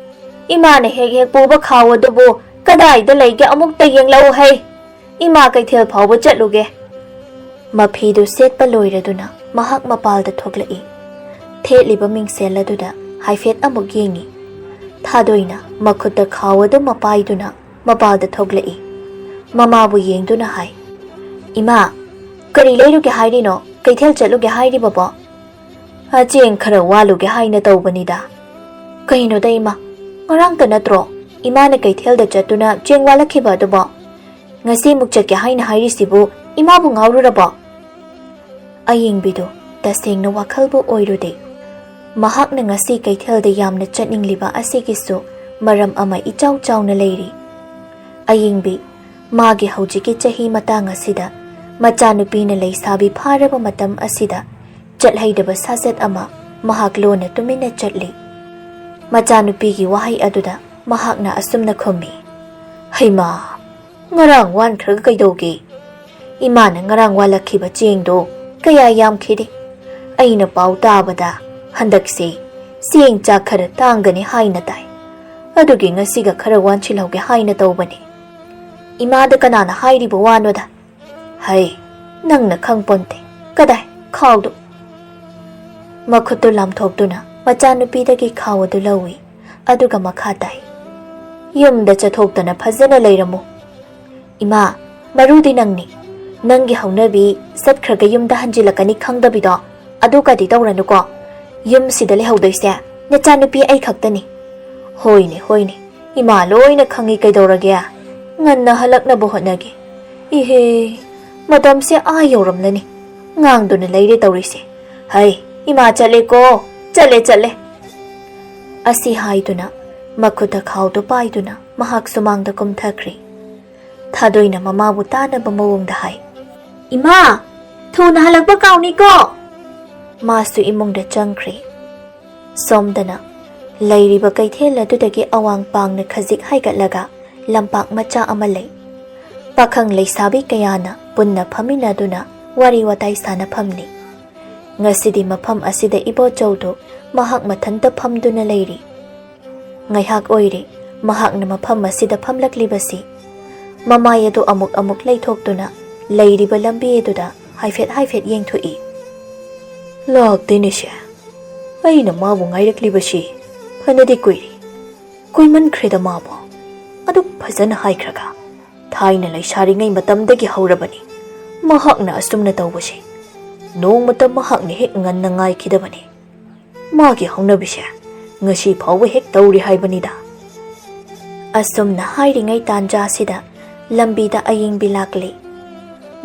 ꯏꯃꯥꯅ ꯍꯦꯛ ꯍꯦꯛ ꯄꯨꯕ ꯈꯥꯎ ꯑꯗꯨꯕꯨ ꯀꯗꯥꯏꯗ ꯂꯩꯒꯦ ꯑꯃꯨꯛꯇ ꯌꯦꯡꯂꯛꯎ ꯍꯩ꯫ ꯏꯃꯥ ꯀꯩꯊꯦꯜ ꯐꯥꯎꯕ ꯆꯠꯂꯨꯒꯦ꯫ ꯃꯐꯤꯗꯨ ꯁꯦꯠꯄ ꯂꯣꯏꯔꯗꯨꯅ ꯃꯍꯥꯛ ꯃꯄꯥꯜꯗ ꯊꯣꯛꯂꯛꯏ꯫ ꯊꯦꯠꯂꯤꯕ ꯃꯤꯡꯁꯦꯜ ꯑꯗꯨꯗ ꯍꯥꯏꯐꯦꯠ ꯑꯃꯨꯛ ꯌꯦꯡꯏ꯫ ꯊꯥꯗꯣꯏꯅ ꯃꯈꯨꯠꯇ ꯈꯥꯎ ꯑꯗꯨ ꯃꯄꯥꯏꯗꯨꯅ ꯃꯄꯥꯜꯗ ꯊꯣꯛꯂꯛꯏ꯫ ꯃꯃꯥꯕꯨ ꯌꯦꯡꯗꯨꯅ ꯍꯥꯏ, "ꯏꯃꯥ, ꯀꯔꯤ ꯂꯩꯔꯨꯒꯦ ꯍꯥꯏꯔꯤꯅꯣ? ꯀꯩꯊꯦꯜ ꯆꯠꯂꯨꯒꯦ ꯍꯥꯏꯔꯤꯕꯕꯣ?" "ꯆꯦꯡ ꯈꯔ ꯋꯥꯜꯂꯨꯒꯦ ꯍꯥꯏꯅ ꯇꯧꯕꯅꯤꯗ꯫" "ꯀꯩꯅꯣꯗ ꯏꯃꯥ, ꯉꯔꯥꯡꯇ ꯅꯠꯇ꯭ꯔꯣ ꯏꯃꯥꯅ ꯀꯩꯊꯦꯜꯗ ꯆꯠꯇꯨꯅ ꯆꯦꯡ ꯋꯥꯜꯂꯛꯈꯤꯕ ꯑꯗꯨꯕꯣ? ꯉꯁꯤ ꯑꯃꯨꯛ ꯆꯠꯀꯦ ꯍꯥꯏꯅ ꯍꯥꯏꯔꯤꯁꯤꯕꯨ ꯏꯃꯥꯕꯨ ꯉꯥꯎꯔꯨꯔꯕꯣ?" ꯑꯌꯤꯡꯕꯤꯗꯨ ꯇꯁꯦꯡꯅ ꯋꯥꯈꯜꯕꯨ ꯑꯣꯏꯔꯨꯗꯦ꯫ ꯃꯍꯥꯛꯅ ꯉꯁꯤ ꯀꯩꯊꯦꯜꯗ ꯌꯥꯝꯅ ꯆꯠꯅꯤꯡꯂꯤꯕ ꯑꯁꯤꯒꯤꯁꯨ ꯃꯔꯝ ꯑꯃ ꯏꯆꯥꯎ ꯆꯥꯎꯅ ꯂꯩꯔꯤ꯫ ꯑꯌꯤꯡꯕꯤ, ꯃꯥꯒꯤ ꯍꯧꯖꯤꯛꯀꯤ ꯆꯍꯤ ꯃꯇꯥꯡ ꯑꯁꯤꯗ ꯃꯆꯥꯅꯨꯄꯤꯅ ꯂꯩꯁꯥꯕꯤ ꯐꯥꯔꯕ ꯃꯇꯝ ꯑꯁꯤꯗ ꯆꯠꯍꯩꯗꯕ ꯁꯥꯖꯠ ꯑꯃ ꯃꯍꯥꯛ ꯂꯣꯟꯅ ꯇꯨꯃꯤꯟꯅ ꯆꯠꯂꯤ꯫ ꯃꯆꯥꯅꯨꯄꯤꯒꯤ ꯋꯥꯍꯩ ꯑꯗꯨꯗ ꯃꯍꯥꯛꯅ ꯑꯁꯨꯝꯅ ꯈꯨꯝꯃꯤ, "ꯍꯩꯃꯥ, ꯉꯔꯥꯡ ꯋꯥꯟꯈ꯭ꯔꯒ ꯀꯩꯗꯧꯒꯦ? ꯏꯃꯥꯅ ꯉꯔꯥꯡ ꯋꯥꯜꯂꯛꯈꯤꯕ ꯆꯦꯡꯗꯣ ꯀꯌꯥ ꯌꯥꯝꯈꯤꯗꯦ꯫ ꯑꯩꯅ ꯄꯥꯎ ꯇꯥꯕꯗ ꯍꯟꯗꯛꯁꯦ ꯆꯦꯡ ꯆꯥꯛ ꯈꯔ ꯇꯥꯡꯒꯅꯤ ꯍꯥꯏꯅ ꯇꯥꯏ꯫ ꯑꯗꯨꯒꯤ ꯉꯁꯤꯒ ꯈꯔ ꯋꯥꯟꯁꯤꯜꯍꯧꯒꯦ ꯍꯥꯏꯅ ꯇꯧꯕꯅꯤ꯫" "ꯏꯃꯥꯗ ꯀꯅꯥꯅ ꯍꯥꯏꯔꯤꯕ ꯋꯥꯅꯣꯗ?" "ꯍꯩ, ꯅꯪꯅ ꯈꯪꯄꯣꯟꯇꯦ꯫ ꯀꯗꯥꯏ ꯈꯥꯎꯗꯨ?" ꯃꯈꯨꯠꯇꯨ ꯂꯥꯝꯊꯣꯛꯇꯨꯅ ꯃꯆꯥꯅꯨꯄꯤꯗꯒꯤ ꯈꯥꯎ ꯑꯗꯨ ꯂꯧꯏ꯫ ꯑꯗꯨꯒ ꯃꯈꯥ ꯇꯥꯏ, "ꯌꯨꯝꯗ ꯆꯠꯊꯣꯛꯇꯅ ꯐꯖꯅ ꯂꯩꯔꯝꯃꯨ꯫" "ꯏꯃꯥ, ꯃꯔꯨꯗꯤ ꯅꯪꯅꯤ꯫ ꯅꯪꯒꯤ ꯍꯧꯅꯕꯤ ꯆꯠꯈ꯭ꯔꯒ ꯌꯨꯝꯗ ꯍꯟꯖꯤꯜꯂꯛꯀꯅꯤ ꯈꯪꯗꯕꯤꯗꯣ, ꯑꯗꯨꯒꯗꯤ ꯇꯧꯔꯅꯨꯀꯣ꯫ ꯌꯨꯝꯁꯤꯗ ꯂꯩꯍꯧꯗꯣꯏꯁꯦ ꯅꯆꯥꯅꯨꯄꯤ ꯑꯩ ꯈꯛꯇꯅꯤ꯫" "ꯍꯣꯏꯅꯦ, ꯍꯣꯏꯅꯦ, ꯏꯃꯥ ꯂꯣꯏꯅ ꯈꯪꯉꯤ, ꯀꯩꯗꯧꯔꯒꯦ? ꯉꯟꯅ ꯍꯜꯂꯛꯅꯕ ꯍꯣꯠꯅꯒꯦ꯫" "ꯏꯍꯦ, ꯃꯇꯝꯁꯦ ꯑꯥ ꯌꯧꯔꯝꯂꯅꯤ꯫ ꯉꯥꯡꯗꯨꯅ ꯂꯩꯔꯦ ꯇꯧꯔꯤꯁꯦ꯫ ꯍꯩ, ꯏꯃꯥ ꯆꯠꯂꯦꯀꯣ, ꯆꯠꯂꯦ, ꯆꯠꯂꯦ꯫" ꯑꯁꯤ ꯍꯥꯏꯗꯨꯅ ꯃꯈꯨꯠꯇ ꯈꯥꯎꯗꯨ ꯄꯥꯏꯗꯨꯅ ꯃꯍꯥꯛ ꯁꯨꯃꯥꯡꯗ ꯀꯨꯝꯊꯈ꯭ꯔꯦ꯫ ꯊꯥꯗꯣꯏꯅ ꯃꯃꯥꯕꯨ ꯇꯥꯅꯕ ꯃꯑꯣꯡꯗ ꯍꯥꯏ, "ꯏꯃꯥ, ꯊꯨꯅ ꯍꯜꯂꯛꯄ ꯀꯥꯎꯅꯤꯀꯣ꯫" ꯃꯥꯁꯨ ꯏꯃꯨꯡꯗ ꯆꯪꯈ꯭ꯔꯦ꯫ ꯁꯣꯝꯗꯅ ꯂꯩꯔꯤꯕ ꯀꯩꯊꯦꯜ ꯑꯗꯨꯗꯒꯤ ꯑꯋꯥꯡ ꯄꯥꯡꯅ ꯈꯖꯤꯛ ꯍꯥꯏꯒꯠꯂꯒ ꯂꯝꯄꯥꯛ ꯃꯆꯥ ꯑꯃ ꯂꯩ꯫ ꯄꯥꯈꯪ ꯂꯩꯁꯥꯕꯤ ꯀꯌꯥꯅ ꯄꯨꯟꯅ ꯐꯝꯃꯤꯟꯅꯗꯨꯅ ꯋꯥꯔꯤ ꯋꯥꯇꯥꯏ ꯁꯥꯅꯐꯝꯅꯤ꯫ ꯉꯁꯤꯗꯤ ꯃꯐꯝ ꯑꯁꯤꯗ ꯏꯕꯣꯆꯧꯗꯨ ꯃꯍꯥꯛ ꯃꯊꯟꯇ ꯐꯝꯗꯨꯅ ꯂꯩꯔꯤ꯫ ꯉꯥꯏꯍꯥꯛ ꯑꯣꯏꯔꯦ ꯃꯍꯥꯛꯅ ꯃꯐꯝ ꯑꯁꯤꯗ ꯐꯝꯂꯛꯂꯤꯕꯁꯤ꯫ ꯃꯃꯥꯏ ꯑꯗꯨ ꯑꯃꯨꯛ ꯑꯃꯨꯛ ꯂꯩꯊꯣꯛꯇꯨꯅ ꯂꯩꯔꯤꯕ ꯂꯝꯕꯤ ꯑꯗꯨꯗ ꯍꯥꯏꯐꯦꯠ ꯍꯥꯏꯐꯦꯠ ꯌꯦꯡꯊꯣꯛꯏ꯫ "ꯂꯥꯛꯇꯦꯅꯦ ꯁꯦ꯫ ꯑꯩꯅ ꯃꯥꯕꯨ ꯉꯥꯏꯔꯛꯂꯤꯕꯁꯤ ꯐꯅꯗꯤ ꯀꯨꯏꯔꯦ꯫ ꯀꯨꯏꯃꯟꯈ꯭ꯔꯦꯗ ꯃꯥꯕꯨ꯫ ꯑꯗꯨꯛ ꯐꯖꯅ ꯍꯥꯏꯈ꯭ꯔꯒ꯫ ꯊꯥꯏꯅ ꯂꯩꯁꯥꯔꯤꯉꯩ ꯃꯇꯝꯗꯒꯤ ꯍꯧꯔꯕꯅꯤ ꯃꯍꯥꯛꯅ ꯑꯁꯨꯝꯅ ꯇꯧꯕꯁꯤ꯫ ꯅꯣꯡꯃꯇ ꯃꯍꯥꯛꯅ ꯍꯦꯛ ꯉꯟꯅ ꯉꯥꯏꯈꯤꯗꯕꯅꯤ꯫ ꯃꯥꯒꯤ ꯍꯧꯅꯕꯤꯁꯦ ꯉꯁꯤ ꯐꯥꯎꯕ ꯍꯦꯛ ꯇꯧꯔꯤ ꯍꯥꯏꯕꯅꯤꯗ"꯫ ꯑꯁꯨꯝꯅ ꯍꯥꯏꯔꯤꯉꯩ ꯇꯥꯟꯖꯥꯁꯤꯗ ꯂꯝꯕꯤꯗ ꯑꯌꯤꯡꯕꯤ ꯂꯥꯛꯂꯤ꯫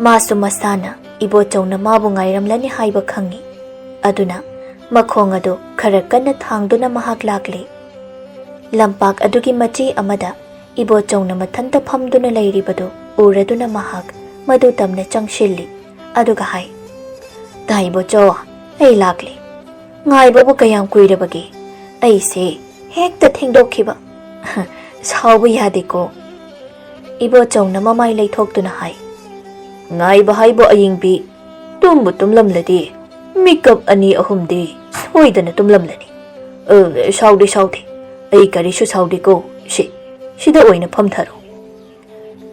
ꯃꯥꯁꯨ ꯃꯁꯥꯅ ꯏꯕꯣꯆꯧꯅ ꯃꯥꯕꯨ ꯉꯥꯏꯔꯝꯂꯅꯤ ꯍꯥꯏꯕ ꯈꯪꯏ꯫ ꯑꯗꯨꯅ ꯃꯈꯣꯡ ꯑꯗꯨ ꯈꯔ ꯀꯟꯅ ꯊꯥꯡꯗꯨꯅ ꯃꯍꯥꯛ ꯂꯥꯛꯂꯤ꯫ ꯂꯝꯄꯥꯛ ꯑꯗꯨꯒꯤ ꯃꯆꯤ ꯑꯃꯗ ꯏꯕꯣꯆꯧꯅ ꯃꯊꯟꯇ ꯐꯝꯗꯨꯅ ꯂꯩꯔꯤꯕꯗꯨ ꯎꯔꯗꯨꯅ ꯃꯍꯥꯛ ꯃꯗꯨ ꯇꯝꯅ ꯆꯪꯁꯤꯜꯂꯤ꯫ ꯑꯗꯨꯒ ꯍꯥꯏ, "ꯇꯥ ꯏꯕꯣꯆꯧ, ꯑꯩ ꯂꯥꯛꯂꯤ꯫ ꯉꯥꯏꯕꯕꯨ ꯀꯌꯥꯝ ꯀꯨꯏꯔꯕꯒꯦ? ꯑꯩꯁꯦ ꯍꯦꯛꯇ ꯊꯦꯡꯗꯣꯛꯈꯤꯕ꯫ ꯁꯥꯎꯕ ꯌꯥꯗꯦꯀꯣ"꯫ ꯏꯕꯣꯆꯧꯅ ꯃꯃꯥꯏ ꯂꯩꯊꯣꯛꯇꯨꯅ ꯍꯥꯏ, "ꯉꯥꯏꯕ ꯍꯥꯏꯕꯨ ꯑꯌꯤꯡꯕꯤ, ꯇꯨꯝꯕꯨ ꯇꯨꯝꯂꯝꯂꯗꯤ ꯃꯤꯀꯞ ꯑꯅꯤ ꯑꯍꯨꯝꯗꯤ ꯁꯣꯏꯗꯅ ꯇꯨꯝꯂꯝꯂꯅꯤ꯫ ꯑ, ꯁꯥꯎꯗꯦ, ꯁꯥꯎꯗꯦ꯫ ꯑꯩ ꯀꯔꯤꯁꯨ ꯁꯥꯎꯗꯦꯀꯣ꯫ ꯁꯤ, ꯁꯤꯗ ꯑꯣꯏꯅ ꯐꯝꯊꯔꯣ"꯫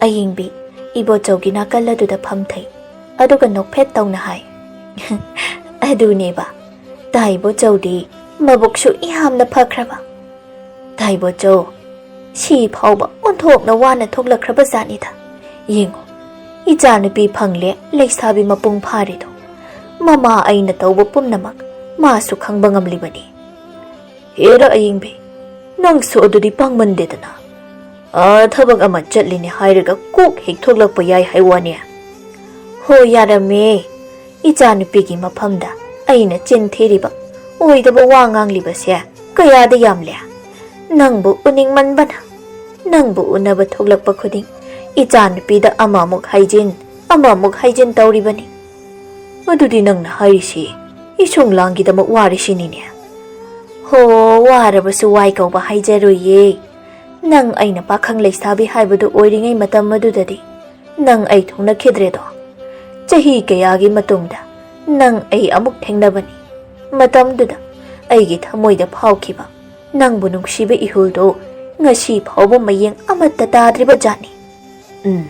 ꯑꯌꯤꯡꯕꯤ ꯏꯕꯣꯆꯧꯒꯤ ꯅꯥꯀꯜ ꯑꯗꯨꯗ ꯐꯝꯊꯩ꯫ ꯑꯗꯨꯒ ꯅꯣꯛꯐꯦꯠ ꯇꯧꯅ ꯍꯥꯏ, "ꯑꯗꯨꯅꯦꯕ, ꯇꯥ ꯏꯕꯣꯆꯧꯗꯤ ꯃꯕꯨꯛꯁꯨ ꯌꯥꯝꯅ ꯐꯈ꯭ꯔꯕ꯫ ꯇꯥ ꯏꯕꯣꯆꯧ, ꯁꯤ ꯐꯥꯎꯕ ꯑꯣꯟꯊꯣꯛꯅ ꯋꯥꯅ ꯊꯣꯛꯂꯛꯈ꯭ꯔꯕ ꯖꯥꯠꯅꯤꯗ꯫ ꯌꯦꯡꯉꯨ, ꯏꯆꯥꯅꯨꯄꯤ ꯐꯪꯂꯦ, ꯂꯩꯁꯥꯕꯤ ꯃꯄꯨꯡ ꯐꯥꯔꯦꯗꯣ꯫ ꯃꯃꯥ ꯑꯩꯅ ꯇꯧꯕ ꯄꯨꯝꯅꯃꯛ ꯃꯥꯁꯨ ꯈꯪꯕ ꯉꯝꯂꯤꯕꯅꯤ"꯫ "ꯍꯦꯔ ꯑꯌꯤꯡꯕꯤ, ꯅꯪꯁꯨ ꯑꯗꯨꯗꯤ ꯄꯥꯡꯃꯟꯗꯦꯗꯅ꯫ ꯑꯥ, ꯊꯕꯛ ꯑꯃ ꯆꯠꯂꯤꯅꯦ ꯍꯥꯏꯔꯒ ꯀꯣꯛ ꯍꯦꯛ ꯊꯣꯛꯂꯛꯄ ꯌꯥꯏ ꯍꯥꯏ ꯋꯥꯅꯦ"꯫ "ꯍꯣ, ꯌꯥꯔꯝꯃꯦ꯫ ꯏꯆꯥꯅꯨꯄꯤꯒꯤ ꯃꯐꯝꯗ ꯑꯩꯅ ꯆꯤꯟ ꯊꯤꯔꯤꯕ, ꯑꯣꯏꯗꯕ ꯋꯥ ꯉꯥꯡꯂꯤꯕꯁꯦ ꯀꯌꯥꯗ ꯌꯥꯝꯂꯦ꯫ ꯅꯪꯕꯨ ꯎꯅꯤꯡꯃꯟꯕꯅ, ꯅꯪꯕꯨ ꯎꯅꯕ ꯊꯣꯛꯂꯛꯄ ꯈꯨꯗꯤꯡ ꯏꯆꯥꯅꯨꯄꯤꯗ ꯑꯃꯃꯨꯛ ꯍꯥꯏꯖꯤꯟ, ꯑꯃꯃꯨꯛ ꯍꯥꯏꯖꯤꯟ ꯇꯧꯔꯤꯕꯅꯤ꯫ ꯑꯗꯨꯗꯤ ꯅꯪꯅ ꯍꯥꯏꯔꯤꯁꯤ ꯏꯁꯨꯡ ꯂꯥꯡꯒꯤꯗꯃꯛ ꯋꯥꯔꯤꯁꯤꯅꯤꯅꯦ"꯫ "ꯍꯣ, ꯋꯥꯔꯕꯁꯨ ꯋꯥꯏ ꯀꯧꯕ ꯍꯥꯏꯖꯔꯣꯏꯌꯦ꯫ ꯅꯪ ꯑꯩꯅ ꯄꯥꯈꯪ ꯂꯩꯁꯥꯕꯤ ꯍꯥꯏꯕꯗꯨ ꯑꯣꯏꯔꯤꯉꯩ ꯃꯇꯝ ꯑꯗꯨꯗꯗꯤ ꯅꯪ ꯑꯩ ꯊꯨꯡꯅꯈꯤꯗ꯭ꯔꯦꯗꯣ꯫ ꯆꯍꯤ ꯀꯌꯥꯒꯤ ꯃꯇꯨꯡꯗ ꯅꯪ ꯑꯩ ꯑꯃꯨꯛ ꯊꯦꯡꯅꯕꯅꯤ꯫ ꯃꯇꯝꯗꯨꯗ ꯑꯩꯒꯤ ꯊꯃꯣꯏꯗ ꯐꯥꯎꯈꯤꯕ ꯅꯪꯕꯨ ꯅꯨꯡꯁꯤꯕ ꯏꯍꯨꯜꯗꯣ ꯉꯁꯤ ꯐꯥꯎꯕ ꯃꯌꯦꯡ ꯑꯃꯠꯇ ꯇꯥꯗ꯭ꯔꯤꯕ ꯖꯥꯠꯅꯤ"꯫ "ꯎꯝ,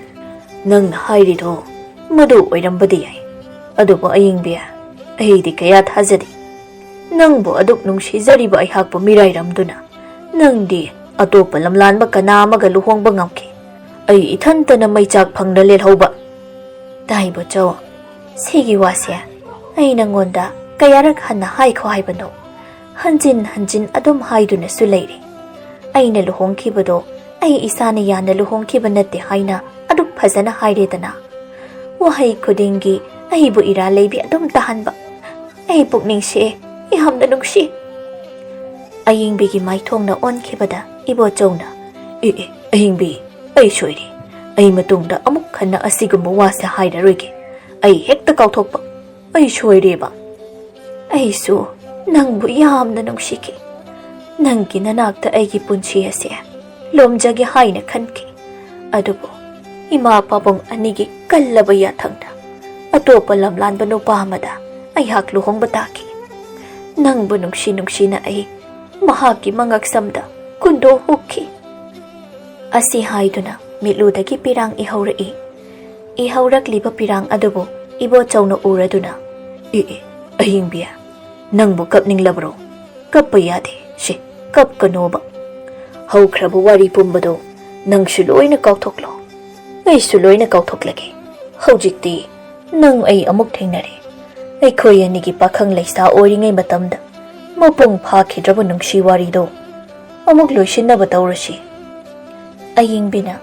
ꯅꯪꯅ ꯍꯥꯏꯔꯤꯗꯣ ꯃꯗꯨ ꯑꯣꯏꯔꯝꯕꯗꯤ ꯌꯥꯏ꯫ ꯑꯗꯨꯕꯨ ꯑꯌꯤꯡꯕꯤ, ꯑꯩꯗꯤ ꯀꯌꯥ ꯊꯥꯖꯗꯦ꯫ ꯅꯪꯕꯨ ꯑꯗꯨꯛ ꯅꯨꯡꯁꯤꯖꯔꯤꯕ ꯑꯩꯍꯥꯛꯄꯨ ꯃꯤꯔꯥꯏꯔꯝꯗꯨꯅ ꯅꯪꯗꯤ ꯑꯇꯣꯞꯄ ꯂꯝꯂꯥꯟꯕ ꯀꯅꯥ ꯑꯃꯒ ꯂꯨꯍꯣꯡꯕ ꯉꯝꯈꯤ꯫ ꯑꯩ ꯏꯊꯟꯇꯅ ꯃꯩꯆꯥꯛ ꯐꯪꯅ ꯂꯦꯜꯍꯧꯕ꯫ ꯇꯥꯏꯕꯣꯆꯧ, ꯁꯤꯒꯤ ꯋꯥꯁꯦ ꯑꯩ ꯅꯪꯉꯣꯟꯗ ꯀꯌꯥꯔꯛ ꯍꯟꯅ ꯍꯥꯏꯈꯣ ꯍꯥꯏꯕꯅꯣ? ꯍꯟꯖꯤꯟ ꯍꯟꯖꯤꯟ ꯑꯗꯨꯝ ꯍꯥꯏꯗꯨꯅꯁꯨ ꯂꯩꯔꯦ꯫ ꯑꯩꯅ ꯂꯨꯍꯣꯡꯈꯤꯕꯗꯣ ꯑꯩ ꯏꯁꯥꯅ ꯌꯥꯅ ꯂꯨꯍꯣꯡꯈꯤꯕ ꯅꯠꯇꯦ ꯍꯥꯏꯅ ꯑꯗꯨꯛ ꯐꯖꯅ ꯍꯥꯏꯔꯦꯗꯅ꯫ ꯋꯥꯍꯩ ꯈꯨꯗꯤꯡꯒꯤ ꯑꯩꯕꯨ ꯏꯔꯥ ꯂꯩꯕꯤ ꯑꯗꯨꯝ ꯇꯥꯍꯟꯕ꯫ ꯑꯩ ꯄꯨꯛꯅꯤꯡ ꯁꯤꯑꯦ, ꯌꯥꯝꯅ ꯅꯨꯡꯁꯤ꯫ ꯑꯌꯤꯡꯕꯤꯒꯤ ꯃꯥꯏꯊꯣꯡꯅ ꯑꯣꯟꯈꯤꯕꯗ ꯏꯕꯣꯆꯧꯅ, "ꯑꯦ, ꯑꯦ, ꯑꯍꯤꯡꯕꯤ, ꯑꯩ ꯁꯣꯏꯔꯦ꯫ ꯑꯩ ꯃꯇꯨꯡꯗ ꯑꯃꯨꯛ ꯍꯟꯅ ꯑꯁꯤꯒꯨꯝꯕ ꯋꯥꯁꯦ ꯍꯥꯏꯔꯔꯣꯏꯒꯦ꯫ ꯑꯩ ꯍꯦꯛꯇ ꯀꯥꯎꯊꯣꯛꯄ꯫ ꯑꯩ ꯁꯣꯏꯔꯦꯕ꯫ ꯑꯩꯁꯨ ꯅꯪꯕꯨ ꯌꯥꯝꯅ ꯅꯨꯡꯁꯤꯈꯤ꯫ ꯅꯪꯒꯤ ꯅꯅꯥꯛꯇ ꯑꯩꯒꯤ ꯄꯨꯟꯁꯤ ꯑꯁꯦ ꯂꯣꯝꯖꯒꯦ ꯍꯥꯏꯅ ꯈꯟꯈꯤ꯫ ꯑꯗꯨꯕꯨ ꯏꯃꯥ ꯄꯥꯕꯨꯡ ꯑꯅꯤꯒꯤ ꯀꯜꯂꯕ ꯌꯥꯊꯪꯗ ꯑꯇꯣꯞꯄ ꯂꯝꯂꯥꯟꯕ ꯅꯨꯄꯥ ꯑꯃꯗ ꯑꯩꯍꯥꯛ ꯂꯨꯍꯣꯡꯕ ꯇꯥꯈꯤ꯫ ꯅꯪꯕꯨ ꯅꯨꯡꯁꯤ ꯅꯨꯡꯁꯤꯅ ꯑꯩ ꯃꯍꯥꯛꯀꯤ ꯃꯉꯛꯁꯝꯗ ꯀꯨꯟꯗꯣ ꯍꯨꯛꯈꯤ꯫" ꯑꯁꯤ ꯍꯥꯏꯗꯨꯅ ꯃꯤꯠꯂꯨꯗꯒꯤ ꯄꯤꯔꯥꯡ ꯏꯍꯧꯔꯛꯏ꯫ ꯏꯍꯧꯔꯛꯂꯤꯕ ꯄꯤꯔꯥꯡ ꯑꯗꯨꯕꯨ ꯏꯕꯣꯆꯧꯅ ꯎꯔꯗꯨꯅ, "ꯑꯦ, ꯑꯦ, ꯑꯍꯤꯡꯕꯤ, ꯅꯪꯕꯨ ꯀꯞꯅꯤꯡꯂꯕ꯭ꯔꯣ? ꯀꯞꯄ ꯌꯥꯗꯦ꯫ ꯁꯤ, ꯀꯞꯀꯅꯣꯕ꯫ ꯍꯧꯈ꯭ꯔꯕ ꯋꯥꯔꯤ ꯄꯨꯝꯕꯗꯣ ꯅꯪꯁꯨ ꯂꯣꯏꯅ ꯀꯥꯎꯊꯣꯛꯂꯣ꯫ ꯑꯩꯁꯨ ꯂꯣꯏꯅ ꯀꯥꯎꯊꯣꯛꯂꯒꯦ꯫ ꯍꯧꯖꯤꯛꯇꯤ ꯅꯪ ꯑꯩ ꯑꯃꯨꯛ ꯊꯦꯡꯅꯔꯦ꯫ ꯑꯩꯈꯣꯏ ꯑꯅꯤꯒꯤ ꯄꯥꯈꯪ ꯂꯩꯁꯥ ꯑꯣꯏꯔꯤꯉꯩ ꯃꯇꯝꯗ ꯃꯄꯨꯡ ꯐꯥꯈꯤꯗ꯭ꯔꯕ ꯅꯨꯡꯁꯤ ꯋꯥꯔꯤꯗꯣ ꯑꯃꯨꯛ ꯂꯣꯏꯁꯤꯟꯅꯕ ꯇꯧꯔꯁꯤ꯫" ꯑꯌꯤꯡꯕꯤꯅ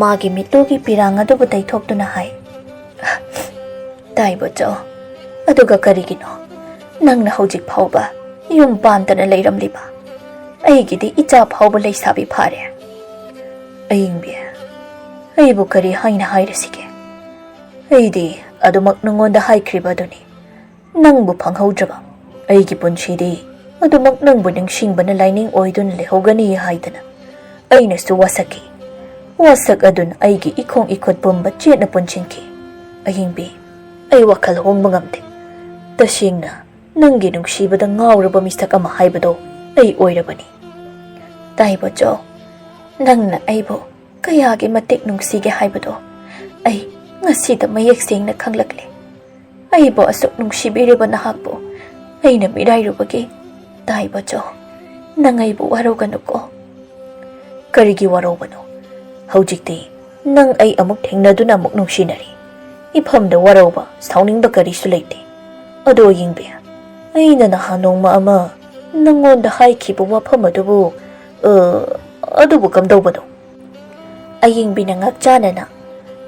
ꯃꯥꯒꯤ ꯃꯤꯠꯂꯨꯒꯤ ꯄꯤꯔꯥꯡ ꯑꯗꯨꯕꯨ ꯇꯩꯊꯣꯛꯇꯨꯅ ꯍꯥꯏ, "ꯇꯥꯏꯕꯣꯆꯧ, ꯑꯗꯨꯒ ꯀꯔꯤꯒꯤꯅꯣ ꯅꯪꯅ ꯍꯧꯖꯤꯛ ꯐꯥꯎꯕ ꯌꯨꯝ ꯄꯥꯟꯗꯅ ꯂꯩꯔꯝꯂꯤꯕ? ꯑꯩꯒꯤꯗꯤ ꯏꯆꯥ ꯐꯥꯎꯕ ꯂꯩꯁꯥꯕꯤ ꯐꯥꯔꯦ꯫" "ꯑꯌꯤꯡꯕꯤ, ꯑꯩꯕꯨ ꯀꯔꯤ ꯍꯥꯏꯅ ꯍꯥꯏꯔꯁꯤꯒꯦ? ꯑꯩꯗꯤ ꯑꯗꯨꯃꯛ ꯅꯉꯣꯟꯗ ꯍꯥꯏꯈ꯭ꯔꯤꯕ ꯑꯗꯨꯅꯤ꯫ ꯅꯪꯕꯨ ꯐꯪꯍꯧꯗ꯭ꯔꯕ ꯑꯩꯒꯤ ꯄꯨꯟꯁꯤꯗꯤ ꯑꯗꯨꯃꯛ ꯅꯪꯕꯨ ꯅꯤꯡꯁꯤꯡꯕꯅ ꯂꯥꯏꯅꯤꯡ ꯑꯣꯏꯗꯨꯅ ꯂꯩꯍꯧꯒꯅꯤ ꯍꯥꯏꯗꯅ ꯑꯩꯅꯁꯨ ꯋꯥꯁꯛꯈꯤ꯫ ꯋꯥꯁꯛ ꯑꯗꯨꯅ ꯑꯩꯒꯤ ꯏꯈꯣꯡ ꯏꯈꯨꯠ ꯄꯨꯝꯕ ꯆꯦꯠꯅ ꯄꯨꯟꯁꯤꯟꯈꯤ꯫ ꯑꯍꯤꯡꯕꯤ, ꯑꯩ ꯋꯥꯈꯜ ꯍꯣꯡꯕ ꯉꯝꯗꯦ꯫ ꯇꯁꯦꯡꯅ ꯅꯪꯒꯤ ꯅꯨꯡꯁꯤꯕꯗ ꯉꯥꯎꯔꯕ ꯃꯤꯁꯛ ꯑꯃ ꯍꯥꯏꯕꯗꯣ ꯑꯩ ꯑꯣꯏꯔꯕꯅꯤ꯫" "ꯇꯥꯏꯕꯣꯆꯧ, ꯅꯪꯅ ꯑꯩꯕꯨ ꯀꯌꯥꯒꯤ ꯃꯇꯤꯛ ꯅꯨꯡꯁꯤꯒꯦ ꯍꯥꯏꯕꯗꯣ ꯑꯩ ꯉꯁꯤꯗ ꯃꯌꯦꯛ ꯁꯦꯡꯅ ꯈꯪꯂꯛꯂꯦ꯫ ꯑꯩꯕꯨ ꯑꯁꯨꯛ ꯅꯨꯡꯁꯤꯕꯤꯔꯤꯕ ꯅꯍꯥꯛꯄꯨ ꯑꯩꯅ ꯃꯤꯔꯥꯏꯔꯨꯕꯒꯤ꯫ ꯇꯥꯏꯕꯆꯧ, ꯅꯪ ꯑꯩꯕꯨ ꯋꯥꯔꯧꯒꯅꯨꯀꯣ꯫ ꯀꯔꯤꯒꯤ ꯋꯥꯔꯧꯕꯅꯣ? ꯍꯧꯖꯤꯛꯇꯤ ꯅꯪ ꯑꯩ ꯑꯃꯨꯛ ꯊꯦꯡꯅꯗꯨꯅ ꯑꯃꯨꯛ ꯅꯨꯡꯁꯤꯅꯔꯤ꯫ ꯏꯐꯝꯗ ꯋꯥꯔꯧꯕ, ꯁꯥꯎꯅꯤꯡꯕ ꯀꯔꯤꯁꯨ ꯂꯩꯇꯦ꯫ ꯑꯗꯣ ꯌꯦꯡꯕꯤ, ꯑꯩꯅ ꯅꯍꯥꯟ ꯅꯣꯡꯃ ꯑꯃ ꯅꯪꯉꯣꯟꯗ ꯍꯥꯏꯈꯤꯕ ꯋꯥꯐꯝ ꯑꯗꯨꯕꯨ, ꯑ, ꯑꯗꯨꯕꯨ ꯀꯝꯗꯧꯕꯅꯣ? ꯑꯌꯤꯡꯕꯤꯅ ꯉꯥꯛꯆꯥꯅꯅ,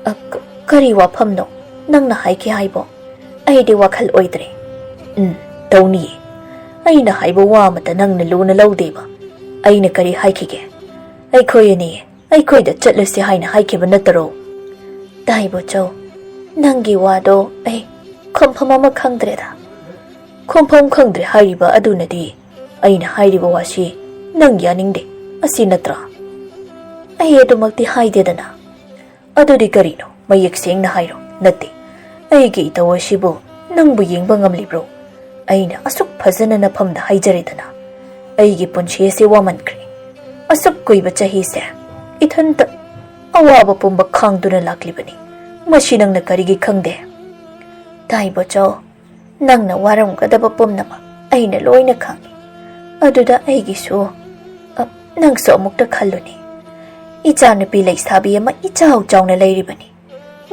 "ꯑ, ꯀ-, ꯀꯔꯤ ꯋꯥꯐꯝꯅꯣ ꯅꯪꯅ ꯍꯥꯏꯈꯤ ꯍꯥꯏꯕꯣ? ꯑꯩꯗꯤ ꯋꯥꯈꯜ ꯑꯣꯏꯗ꯭ꯔꯦ꯫" "ꯎꯝ, ꯇꯧꯅꯤꯌꯦ꯫ ꯑꯩꯅ ꯍꯥꯏꯕ ꯋꯥ ꯑꯃꯇ ꯅꯪꯅ ꯂꯨꯅ ꯂꯧꯗꯦꯕ꯫ ꯑꯩꯅ ꯀꯔꯤ ꯍꯥꯏꯈꯤꯒꯦ? ꯑꯩꯈꯣꯏ ꯑꯅꯤ ꯑꯩꯈꯣꯏꯗ ꯆꯠꯂꯁꯤ ꯍꯥꯏꯅ ꯍꯥꯏꯈꯤꯕ ꯅꯠꯇꯔꯣ?" "ꯇꯥꯏꯕꯣꯆꯧ, ꯅꯪꯒꯤ ꯋꯥꯗꯣ ꯑꯩ ꯈꯨꯝꯐꯝ ꯑꯃ ꯈꯪꯗ꯭ꯔꯦꯗ꯫" "ꯈꯨꯝꯐꯝ ꯈꯪꯗ꯭ꯔꯦ ꯍꯥꯏꯔꯤꯕ ꯑꯗꯨꯅꯗꯤ ꯑꯩꯅ ꯍꯥꯏꯔꯤꯕ ꯋꯥꯁꯤ ꯅꯪ ꯌꯥꯅꯤꯡꯗꯦ, ꯑꯁꯤ ꯅꯠꯇ꯭ꯔꯥ?" "ꯑꯩ ꯑꯗꯨꯃꯛꯇꯤ ꯍꯥꯏꯗꯦꯗꯅ꯫" "ꯑꯗꯨꯗꯤ ꯀꯔꯤꯅꯣ? ꯃꯌꯦꯛ ꯁꯦꯡꯅ ꯍꯥꯏꯔꯣ꯫" "ꯅꯠꯇꯦ, ꯑꯩꯒꯤ ꯏꯇꯧ ꯑꯁꯤꯕꯨ ꯅꯪꯕꯨ ꯌꯦꯡꯕ ꯉꯝꯂꯤꯕ꯭ꯔꯣ? ꯑꯩꯅ ꯑꯁꯨꯛ ꯐꯖꯅ ꯅꯐꯝꯗ ꯍꯥꯏꯖꯔꯦꯗꯅ꯫ ꯑꯩꯒꯤ ꯄꯨꯟꯁꯤ ꯑꯁꯤ ꯋꯥꯃꯟꯈ꯭ꯔꯦ꯫ ꯑꯁꯨꯛ ꯀꯨꯏꯕ ꯆꯍꯤꯁꯦ ꯏꯊꯟꯇ ꯑꯋꯥꯕ ꯄꯨꯝꯕ ꯈꯥꯡꯗꯨꯅ ꯂꯥꯛꯂꯤꯕꯅꯤ꯫ ꯃꯁꯤ ꯅꯪꯅ ꯀꯔꯤꯒꯤ ꯈꯪꯗꯦ?" "ꯇꯥꯏꯕꯣꯆꯧ, ꯅꯪꯅ ꯋꯥꯔꯝꯒꯗꯕ ꯄꯨꯝꯅꯃꯛ ꯑꯩꯅ ꯂꯣꯏꯅ ꯈꯪꯏ꯫ ꯑꯗꯨꯗ ꯑꯩꯒꯤꯁꯨ, ꯑ, ꯅꯪꯁꯨ ꯑꯃꯨꯛꯇ ꯈꯜꯂꯨꯅꯦ꯫ ꯏꯆꯥꯅꯨꯄꯤ ꯂꯩꯁꯥꯕꯤ ꯑꯃ ꯏꯆꯥꯎ ꯆꯥꯎꯅ ꯂꯩꯔꯤꯕꯅꯤ꯫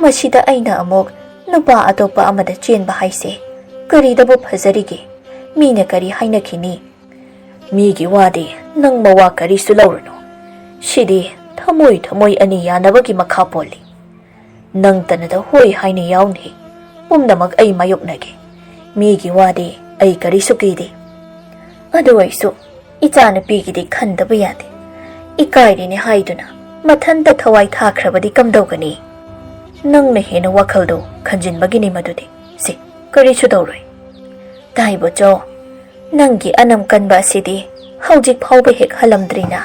ꯃꯁꯤꯗ ꯑꯩꯅ ꯑꯃꯨꯛ ꯅꯨꯄꯥ ꯑꯇꯣꯞꯄ ꯑꯃꯗ ꯆꯦꯟꯕ ꯍꯥꯏꯁꯦ ꯀꯔꯤꯗꯕꯨ ꯐꯖꯔꯤꯒꯦ? ꯃꯤꯅ ꯀꯔꯤ ꯍꯥꯏꯅꯈꯤꯅꯤ?" "ꯃꯤꯒꯤ ꯋꯥꯗꯤ ꯅꯪ ꯃꯋꯥ ꯀꯔꯤꯁꯨ ꯂꯧꯔꯨꯅꯨ꯫ ꯁꯤꯗꯤ ꯊꯃꯣꯏ ꯊꯃꯣꯏ ꯑꯅꯤ ꯌꯥꯅꯕꯒꯤ ꯃꯈꯥ ꯄꯣꯜꯂꯤ꯫ ꯅꯪꯇꯅꯗ ꯍꯣꯏ ꯍꯥꯏꯅ ꯌꯥꯎꯅꯤ꯫ ꯄꯨꯝꯅꯃꯛ ꯑꯩ ꯃꯥꯌꯣꯛꯅꯒꯦ꯫ ꯃꯤꯒꯤ ꯋꯥꯗꯤ ꯑꯩ ꯀꯔꯤꯁꯨ ꯀꯤꯗꯦ꯫ ꯑꯗꯨ ꯑꯣꯏꯁꯨ ꯏꯆꯥꯅꯨꯄꯤꯒꯤꯗꯤ ꯈꯟꯗꯕ ꯌꯥꯗꯦ꯫ ꯏꯀꯥꯏꯔꯤꯅꯦ ꯍꯥꯏꯗꯨꯅ ꯃꯊꯟꯇ ꯊꯋꯥꯏ ꯊꯥꯈ꯭ꯔꯕꯗꯤ ꯀꯝꯗꯧꯒꯅꯤ?" "ꯅꯪꯅ ꯍꯦꯟꯅ ꯋꯥꯈꯜꯗꯣ ꯈꯟꯖꯤꯟꯕꯒꯤꯅꯤ ꯃꯗꯨꯗꯤ꯫ ꯁꯤ ꯀꯔꯤꯁꯨ ꯇꯧꯔꯣꯏ꯫" "ꯇꯥꯏꯕꯣꯆꯧ, ꯅꯪꯒꯤ ꯑꯅꯝ ꯀꯟꯕ ꯑꯁꯤꯗꯤ ꯍꯧꯖꯤꯛ ꯐꯥꯎꯕ ꯍꯦꯛ ꯍꯜꯂꯝꯗ꯭ꯔꯤꯅ꯫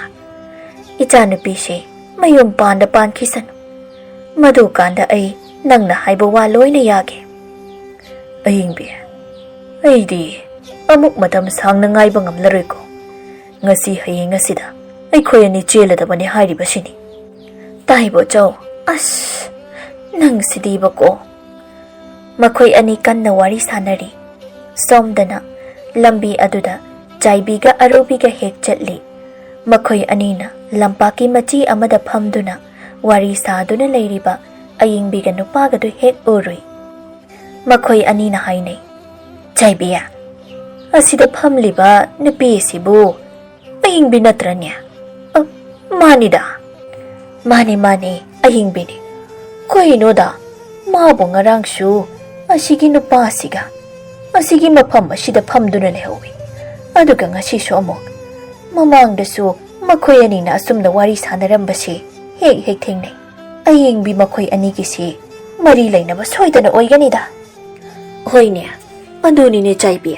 ꯏꯆꯥꯅꯨꯄꯤꯁꯤ ꯃꯌꯨꯝ ꯄꯥꯟꯗ ꯄꯥꯟꯈꯤꯁꯅꯨ꯫ ꯃꯗꯨꯀꯥꯟꯗ ꯑꯩ ꯅꯪꯅ ꯍꯥꯏꯕ ꯋꯥ ꯂꯣꯏꯅ ꯌꯥꯒꯦ꯫" "ꯑꯌꯤꯡꯕꯤ, ꯑꯩꯗꯤ ꯑꯃꯨꯛ ꯃꯇꯝ ꯁꯥꯡꯅ ꯉꯥꯏꯕ ꯉꯝꯂꯔꯣꯏꯀꯣ꯫ ꯉꯁꯤ ꯍꯌꯦꯡ ꯑꯁꯤꯗ ꯑꯩꯈꯣꯏ ꯑꯅꯤ ꯆꯦꯜꯂꯗꯕꯅꯤ ꯍꯥꯏꯔꯤꯕꯁꯤꯅꯤ꯫" "ꯇꯥꯏꯕꯣꯆꯧ, ꯑꯁ, ꯅꯪꯁꯤꯗꯤꯕꯀꯣ꯫" ꯃꯈꯣꯏ ꯑꯅꯤ ꯀꯟꯅ ꯋꯥꯔꯤ ꯁꯥꯅꯔꯤ꯫ ꯁꯣꯝꯗꯅ ꯂꯝꯕꯤ ꯑꯗꯨꯗ ꯆꯥꯏꯕꯤꯒ ꯑꯔꯨꯕꯤꯒ ꯍꯦꯛ ꯆꯠꯂꯤ꯫ ꯃꯈꯣꯏ ꯑꯅꯤꯅ ꯂꯝꯄꯥꯛꯀꯤ ꯃꯆꯤ ꯑꯃꯗ ꯐꯝꯗꯨꯅ ꯋꯥꯔꯤ ꯁꯥꯗꯨꯅ ꯂꯩꯔꯤꯕ ꯑꯌꯤꯡꯕꯤꯒ ꯅꯨꯄꯥꯒꯗꯨ ꯍꯦꯛ ꯎꯔꯨꯏ꯫ ꯃꯈꯣꯏ ꯑꯅꯤꯅ ꯍꯥꯏꯅꯩ, "ꯆꯥꯏꯕꯤ, ꯑꯁꯤꯗ ꯐꯝꯂꯤꯕ ꯅꯨꯄꯤ ꯑꯁꯤꯕꯨ ꯑꯍꯤꯡꯕꯤ ꯅꯠꯇ꯭ꯔꯅꯦ?" "ꯑ, ꯃꯥꯅꯤꯗ꯫" "ꯃꯥꯅꯦ, ꯃꯥꯅꯦ, ꯑꯍꯤꯡꯕꯤꯅꯤ꯫ ꯀꯩꯅꯣꯗ, ꯃꯥꯕꯨ ꯉꯔꯥꯡꯁꯨ ꯑꯁꯤꯒꯤ ꯅꯨꯄꯥꯁꯤꯒ ꯑꯁꯤꯒꯤ ꯃꯐꯝ ꯑꯁꯤꯗ ꯐꯝꯗꯨꯅ ꯂꯩꯍꯧꯏ꯫ ꯑꯗꯨꯒ ꯉꯁꯤꯁꯨ ꯑꯃꯨꯛ꯫ ꯃꯃꯥꯡꯗꯁꯨ ꯃꯈꯣꯏ ꯑꯅꯤꯅ ꯑꯁꯨꯝꯅ ꯋꯥꯔꯤ ꯁꯥꯟꯅꯔꯝꯕꯁꯤ ꯍꯦꯛ ꯍꯦꯛ ꯊꯦꯡꯅꯩ꯫ ꯑꯌꯤꯡꯕꯤ ꯃꯈꯣꯏ ꯑꯅꯤꯒꯤꯁꯤ ꯃꯔꯤ ꯂꯩꯅꯕ ꯁꯣꯏꯗꯅ ꯑꯣꯏꯒꯅꯤꯗ꯫" "ꯍꯣꯏꯅꯦ, ꯑꯗꯨꯅꯤꯅꯦ ꯆꯥꯏꯕꯤ꯫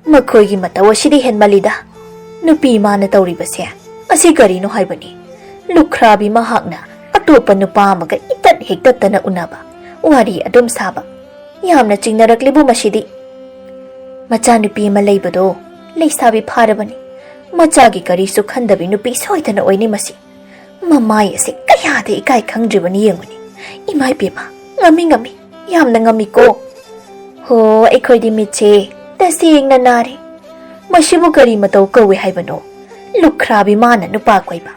ꯃꯈꯣꯏꯒꯤ ꯃꯇꯧ ꯑꯁꯤꯗꯤ ꯍꯦꯟꯃꯜꯂꯤꯗ꯫ ꯅꯨꯄꯤ ꯃꯥꯅ ꯇꯧꯔꯤꯕꯁꯦ ꯑꯁꯤ ꯀꯔꯤꯅꯣ ꯍꯥꯏꯕꯅꯤ? ꯂꯨꯈ꯭ꯔꯥꯕꯤ ꯃꯍꯥꯛꯅ ꯑꯇꯣꯞꯄ ꯅꯨꯄꯥ ꯑꯃꯒ ꯏꯇꯠ ꯍꯦꯛ ꯇꯠꯇꯅ ꯎꯅꯕ, ꯋꯥꯔꯤ ꯑꯗꯨꯝ ꯁꯥꯕ꯫ ꯌꯥꯝꯅ ꯆꯤꯡꯅꯔꯛꯂꯤꯕꯨ ꯃꯁꯤꯗꯤ꯫ ꯃꯆꯥꯅꯨꯄꯤ ꯑꯃ ꯂꯩꯕꯗꯣ ꯂꯩꯁꯥꯕꯤ ꯐꯥꯔꯕꯅꯤ꯫ ꯃꯆꯥꯒꯤ ꯀꯔꯤꯁꯨ ꯈꯟꯗꯕꯤ ꯅꯨꯄꯤ ꯁꯣꯏꯗꯅ ꯑꯣꯏꯅꯤ ꯃꯁꯤ꯫ ꯃꯃꯥꯏ ꯑꯁꯤ ꯀꯌꯥꯗ ꯏꯀꯥꯏ ꯈꯪꯗ꯭ꯔꯤꯕꯅꯤ ꯌꯦꯡꯉꯨꯅꯦ꯫ ꯏꯃꯥ ꯏꯕꯦꯝꯃ, ꯉꯝꯃꯤ, ꯉꯝꯃꯤ, ꯌꯥꯝꯅ ꯉꯝꯃꯤꯀꯣ꯫ ꯍꯣ, ꯑꯩꯈꯣꯏꯗꯤ ꯃꯤꯠꯁꯦ ꯇꯁꯦꯡꯅ ꯅꯥꯔꯦ꯫ ꯃꯁꯤꯕꯨ ꯀꯔꯤ ꯃꯇꯧ ꯀꯧꯏ ꯍꯥꯏꯕꯅꯣ? ꯂꯨꯈ꯭ꯔꯥꯕꯤ ꯃꯥꯅ ꯅꯨꯄꯥ ꯀꯣꯏꯕ꯫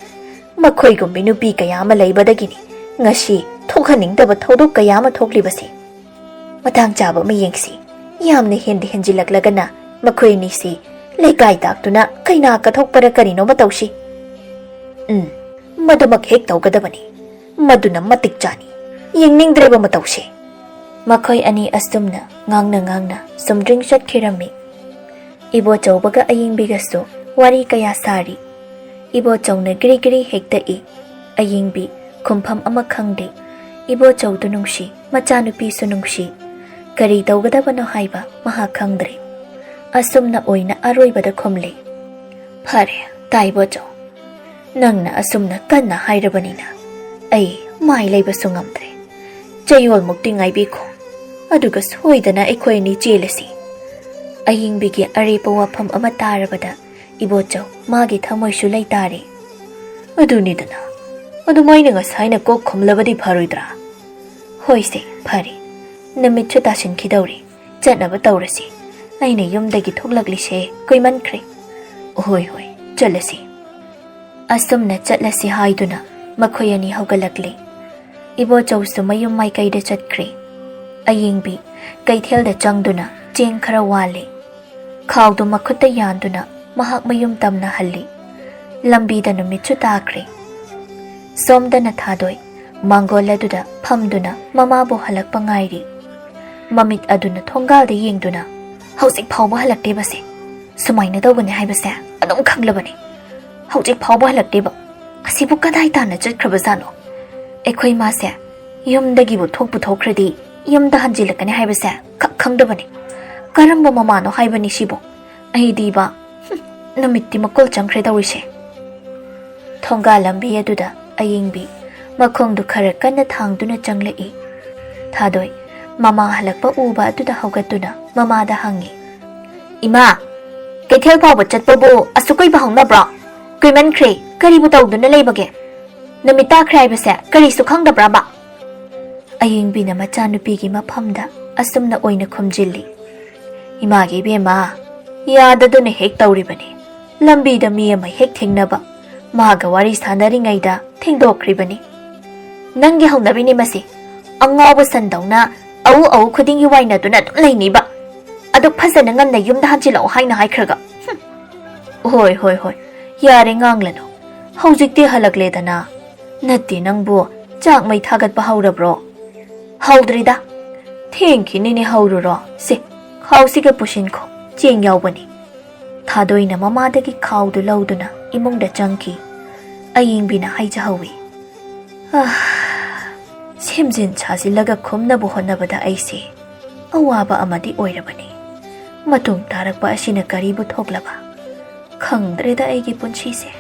ꯃꯈꯣꯏꯒꯨꯝꯕꯤ ꯅꯨꯄꯤ ꯀꯌꯥ ꯑꯃ ꯂꯩꯕꯗꯒꯤꯅꯤ ꯉꯁꯤ ꯊꯣꯛꯍꯟꯅꯤꯡꯗꯕ ꯊꯧꯗꯣꯛ ꯀꯌꯥ ꯑꯃ ꯊꯣꯛꯂꯤꯕꯁꯦ꯫ ꯃꯇꯥꯡ ꯆꯥꯕ ꯑꯃ ꯌꯦꯡꯁꯤ꯫ ꯌꯥꯝꯅ ꯍꯦꯟꯗꯤ ꯍꯦꯟꯖꯤꯜꯂꯛꯂꯒꯅ ꯃꯈꯣꯏ ꯑꯅꯤꯁꯤ ꯂꯩꯀꯥꯏ ꯇꯥꯛꯇꯨꯅ ꯀꯩꯅꯥ ꯀꯠꯊꯣꯛꯄꯔ ꯀꯔꯤꯅꯣꯃ ꯇꯧꯁꯤ꯫ ꯎꯝ, ꯃꯗꯨꯃꯛ ꯍꯦꯛ ꯇꯧꯒꯗꯕꯅꯤ꯫ ꯃꯗꯨꯅ ꯃꯇꯤꯛ ꯆꯥꯅꯤ꯫ ꯌꯦꯡꯅꯤꯡꯗ꯭ꯔꯦꯕ ꯃꯇꯧꯁꯦ꯫" ꯃꯈꯣꯏ ꯑꯅꯤ ꯑꯁꯨꯝꯅ ꯉꯥꯡꯅ ꯉꯥꯡꯅ ꯁꯨꯝꯗ꯭ꯔꯤꯡ ꯆꯠꯈꯤꯔꯝꯃꯤ꯫ ꯏꯕꯣꯆꯧꯕꯒ ꯑꯌꯤꯡꯕꯤꯒꯁꯨ ꯋꯥꯔꯤ ꯀꯌꯥ ꯁꯥꯔꯤ꯫ ꯏꯕꯣꯆꯧꯅ ꯒ꯭ꯔꯤ ꯒ꯭ꯔꯤ ꯍꯦꯛ ꯇꯛꯏ꯫ ꯑꯌꯤꯡꯕꯤ ꯈꯨꯝꯐꯝ ꯑꯃ ꯈꯪꯗꯦ꯫ ꯏꯕꯣꯆꯧꯗꯨ ꯅꯨꯡꯁꯤ, ꯃꯆꯥꯅꯨꯄꯤꯁꯨ ꯅꯨꯡꯁꯤ꯫ ꯀꯔꯤ ꯇꯧꯒꯗꯕꯅꯣ ꯍꯥꯏꯕ ꯃꯍꯥꯛ ꯈꯪꯗ꯭ꯔꯦ꯫ ꯑꯁꯨꯝꯅ ꯑꯣꯏꯅ ꯑꯔꯣꯏꯕꯗ ꯈꯨꯝꯂꯦ, "ꯐꯔꯦ, ꯇꯥ ꯏꯕꯣꯆꯧ, ꯅꯪꯅ ꯑꯁꯨꯝꯅ ꯀꯟꯅ ꯍꯥꯏꯔꯕꯅꯤꯅ ꯑꯩ ꯃꯥꯏ ꯂꯩꯕꯁꯨ ꯉꯝꯗ꯭ꯔꯦ꯫ ꯆꯌꯣꯜꯃꯨꯛꯇꯤ ꯉꯥꯏꯕꯤꯈꯣ, ꯑꯗꯨꯒ ꯁꯣꯏꯗꯅ ꯑꯩꯈꯣꯏ ꯑꯅꯤ ꯆꯦꯜꯂꯁꯤ꯫" ꯑꯌꯤꯡꯕꯤꯒꯤ ꯑꯔꯦꯞꯄ ꯋꯥꯐꯝ ꯑꯃ ꯇꯥꯔꯕꯗ ꯏꯕꯣꯆꯧ ꯃꯥꯒꯤ ꯊꯃꯣꯏꯁꯨ ꯂꯩꯇꯥꯔꯦ꯫ "ꯑꯗꯨꯅꯤꯗꯅ, ꯑꯗꯨꯃꯥꯏꯅ ꯉꯁꯥꯏꯅ ꯀꯣꯛ ꯈꯨꯝꯂꯕꯗꯤ ꯐꯔꯣꯏꯗ꯭ꯔꯥ?" "ꯍꯣꯏꯁꯦ, ꯐꯔꯦ꯫ ꯅꯨꯃꯤꯠꯁꯨ ꯇꯥꯁꯤꯟꯈꯤꯗꯧꯔꯦ꯫ ꯆꯠꯅꯕ ꯇꯧꯔꯁꯤ꯫ ꯑꯩꯅ ꯌꯨꯝꯗꯒꯤ ꯊꯣꯛꯂꯛꯂꯤꯁꯦ ꯀꯨꯏꯃꯟꯈ꯭ꯔꯦ꯫ ꯍꯣꯏ, ꯍꯣꯏ, ꯆꯠꯂꯁꯤ꯫ ꯑꯁꯨꯝꯅ ꯆꯠꯂꯁꯤ ꯍꯥꯏꯗꯨꯅ ꯃꯈꯣꯏ ꯑꯅꯤ ꯍꯧꯒꯠꯂꯛꯂꯦ꯫ ꯏꯕꯣꯆꯧꯁꯨ ꯃꯌꯨꯝ ꯃꯥꯏꯀꯩꯗ ꯆꯠꯈ꯭ꯔꯦ꯫ ꯑꯌꯤꯡꯕꯤ ꯀꯩꯊꯦꯜꯗ ꯆꯪꯗꯨꯅ ꯆꯦꯡ ꯈꯔ ꯋꯥꯜꯂꯦ꯫ ꯈꯥꯎꯗꯨ ꯃꯈꯨꯠꯇ ꯌꯥꯟꯗꯨꯅ ꯃꯍꯥꯛ ꯃꯌꯨꯝ ꯇꯝꯅ ꯍꯜꯂꯤ꯫ ꯂꯝꯕꯤꯗ ꯅꯨꯃꯤꯠꯁꯨ ꯇꯥꯈ꯭ꯔꯦ꯫ ꯁꯣꯝꯗꯅ ꯊꯥꯗꯣꯏ ꯃꯥꯡꯒꯣꯜ ꯑꯗꯨꯗ ꯐꯝꯗꯨꯅ ꯃꯃꯥꯕꯨ ꯍꯜꯂꯛꯄ ꯉꯥꯏꯔꯤ꯫ ꯃꯃꯤꯠ ꯑꯗꯨꯅ ꯊꯣꯡꯒꯥꯜꯗ ꯌꯦꯡꯗꯨꯅ, "ꯍꯧꯖꯤꯛ ꯐꯥꯎꯕ ꯍꯜꯂꯛꯇꯦꯕꯁꯦ꯫ ꯁꯨꯃꯥꯏꯅ ꯇꯧꯒꯅꯤ ꯍꯥꯏꯕꯁꯦ ꯑꯗꯨꯝ ꯈꯪꯂꯕꯅꯤ꯫ ꯍꯧꯖꯤꯛ ꯐꯥꯎꯕ ꯍꯜꯂꯛꯇꯦꯕ꯫ ꯑꯁꯤꯕꯨ ꯀꯗꯥꯏ ꯇꯥꯟꯅ ꯆꯠꯈ꯭ꯔꯕꯖꯥꯠꯅꯣ? ꯑꯩꯈꯣꯏ ꯃꯥꯁꯦ ꯌꯨꯝꯗꯒꯤꯕꯨ ꯊꯣꯛꯄꯨ ꯊꯣꯛꯈ꯭ꯔꯗꯤ ꯌꯨꯝꯗ ꯍꯟꯖꯤꯜꯂꯛꯀꯅꯤ ꯍꯥꯏꯕꯁꯦ ꯈꯛ ꯈꯪꯗꯕꯅꯤ꯫ ꯀꯔꯝꯕ ꯃꯃꯥꯅꯣ ꯍꯥꯏꯕꯅꯤ ꯁꯤꯕꯨ? ꯑꯩꯗꯤꯕ, ꯍꯨꯝ, ꯅꯨꯃꯤꯠꯇꯤ ꯃꯀꯣꯜ ꯆꯪꯈ꯭ꯔꯦ ꯇꯧꯔꯤꯁꯦ꯫" ꯊꯣꯡꯒꯥꯜ ꯂꯝꯕꯤ ꯑꯗꯨꯗ ꯑꯌꯤꯡꯕꯤ ꯃꯈꯣꯡꯗꯨ ꯈꯔ ꯀꯟꯅ ꯊꯥꯡꯗꯨꯅ ꯆꯪꯂꯛꯏ꯫ ꯊꯥꯗꯣꯏ ꯃꯃꯥ ꯍꯜꯂꯛꯄ ꯎꯕ ꯑꯗꯨꯗ ꯍꯧꯒꯠꯇꯨꯅ ꯃꯃꯥꯗ ꯍꯪꯉꯤ, "ꯏꯃꯥ, ꯀꯩꯊꯦꯜ ꯐꯥꯎꯕ ꯆꯠꯄꯕꯨ ꯑꯁꯨꯛ ꯀꯨꯏꯕ ꯍꯧꯅꯕ꯭ꯔꯣ? ꯀꯨꯏꯃꯟꯈ꯭ꯔꯦ, ꯀꯔꯤꯕꯨ ꯇꯧꯗꯨꯅ ꯂꯩꯕꯒꯦ? ꯅꯨꯃꯤꯠ ꯇꯥꯈ꯭ꯔꯦ ꯍꯥꯏꯕꯁꯦ ꯀꯔꯤꯁꯨ ꯈꯪꯗꯕ꯭ꯔꯕ?" ꯑꯌꯤꯡꯕꯤꯅ ꯃꯆꯥꯅꯨꯄꯤꯒꯤ ꯃꯐꯝꯗ ꯑꯁꯨꯝꯅ ꯑꯣꯏꯅ ꯈꯨꯝꯖꯤꯜꯂꯤ, "ꯏꯃꯥꯒꯤ ꯏꯕꯦꯝꯃ, ꯌꯥꯗꯗꯨꯅ ꯍꯦꯛ ꯇꯧꯔꯤꯕꯅꯤ꯫ ꯂꯝꯕꯤꯗ ꯃꯤ ꯑꯃ ꯍꯦꯛ ꯊꯦꯡꯅꯕ, ꯃꯥꯒ ꯋꯥꯔꯤ ꯁꯥꯟꯅꯔꯤꯉꯩꯗ ꯊꯦꯡꯗꯣꯛꯈ꯭ꯔꯤꯕꯅꯤ꯫ ꯅꯪꯒꯤ ꯍꯧꯅꯕꯤꯅꯤ ꯃꯁꯤ꯫ ꯑꯉꯥꯎꯕ ꯁꯟꯗꯧꯅ ꯑꯎ ꯑꯎ ꯈꯨꯗꯤꯡꯒꯤ ꯋꯥꯏꯅꯗꯨꯅ ꯑꯗꯨꯝ ꯂꯩꯅꯤꯕ꯫ ꯑꯗꯨꯛ ꯐꯖꯅ ꯉꯟꯅ ꯌꯨꯝꯗ ꯍꯟꯖꯤꯜꯂꯛꯑꯣ ꯍꯥꯏꯅ ꯍꯥꯏꯈ꯭ꯔꯒ꯫ ꯍꯨꯝ꯫ ꯍꯣꯏ, ꯍꯣꯏ, ꯍꯣꯏ꯫ ꯌꯥꯔꯦ ꯉꯥꯡꯂꯅꯨ꯫ ꯍꯧꯖꯤꯛꯇꯤ ꯍꯜꯂꯛꯂꯦꯗꯅ꯫ ꯅꯠꯇꯦ ꯅꯪꯕꯨ, ꯆꯥꯛ ꯃꯩ ꯊꯥꯒꯠꯄ ꯍꯧꯔꯕ꯭ꯔꯣ?" "ꯍꯧꯗ꯭ꯔꯤꯗ꯫ ꯊꯦꯡꯈꯤꯅꯤꯅꯦ, ꯍꯧꯔꯨꯔꯣ꯫ ꯁꯦ, ꯈꯥꯎꯁꯤꯒ ꯄꯨꯁꯤꯟꯈꯣ, ꯆꯦꯡ ꯌꯥꯎꯕꯅꯤ꯫" ꯊꯥꯗꯣꯏꯅ ꯃꯃꯥꯗꯒꯤ ꯈꯥꯎꯗꯨ ꯂꯧꯗꯨꯅ ꯏꯃꯨꯡꯗ ꯆꯪꯈꯤ꯫ ꯑꯌꯤꯡꯕꯤꯅ ꯍꯥꯏꯖꯍꯧꯏ, "ꯑꯥ, ꯁꯦꯝꯖꯤꯟ ꯁꯥꯖꯤꯜꯂꯒ ꯈꯨꯝꯅꯕ ꯍꯣꯠꯅꯕꯗ ꯑꯩꯁꯦ ꯑꯋꯥꯕ ꯑꯃꯗꯤ ꯑꯣꯏꯔꯕꯅꯤ꯫ ꯃꯇꯨꯡ ꯇꯥꯔꯛꯄ ꯑꯁꯤꯅ ꯀꯔꯤꯕꯨ ꯊꯣꯛꯂꯕ? ꯈꯪꯗ꯭ꯔꯦꯗ ꯑꯩꯒꯤ ꯄꯨꯟꯁꯤꯁꯦ꯫"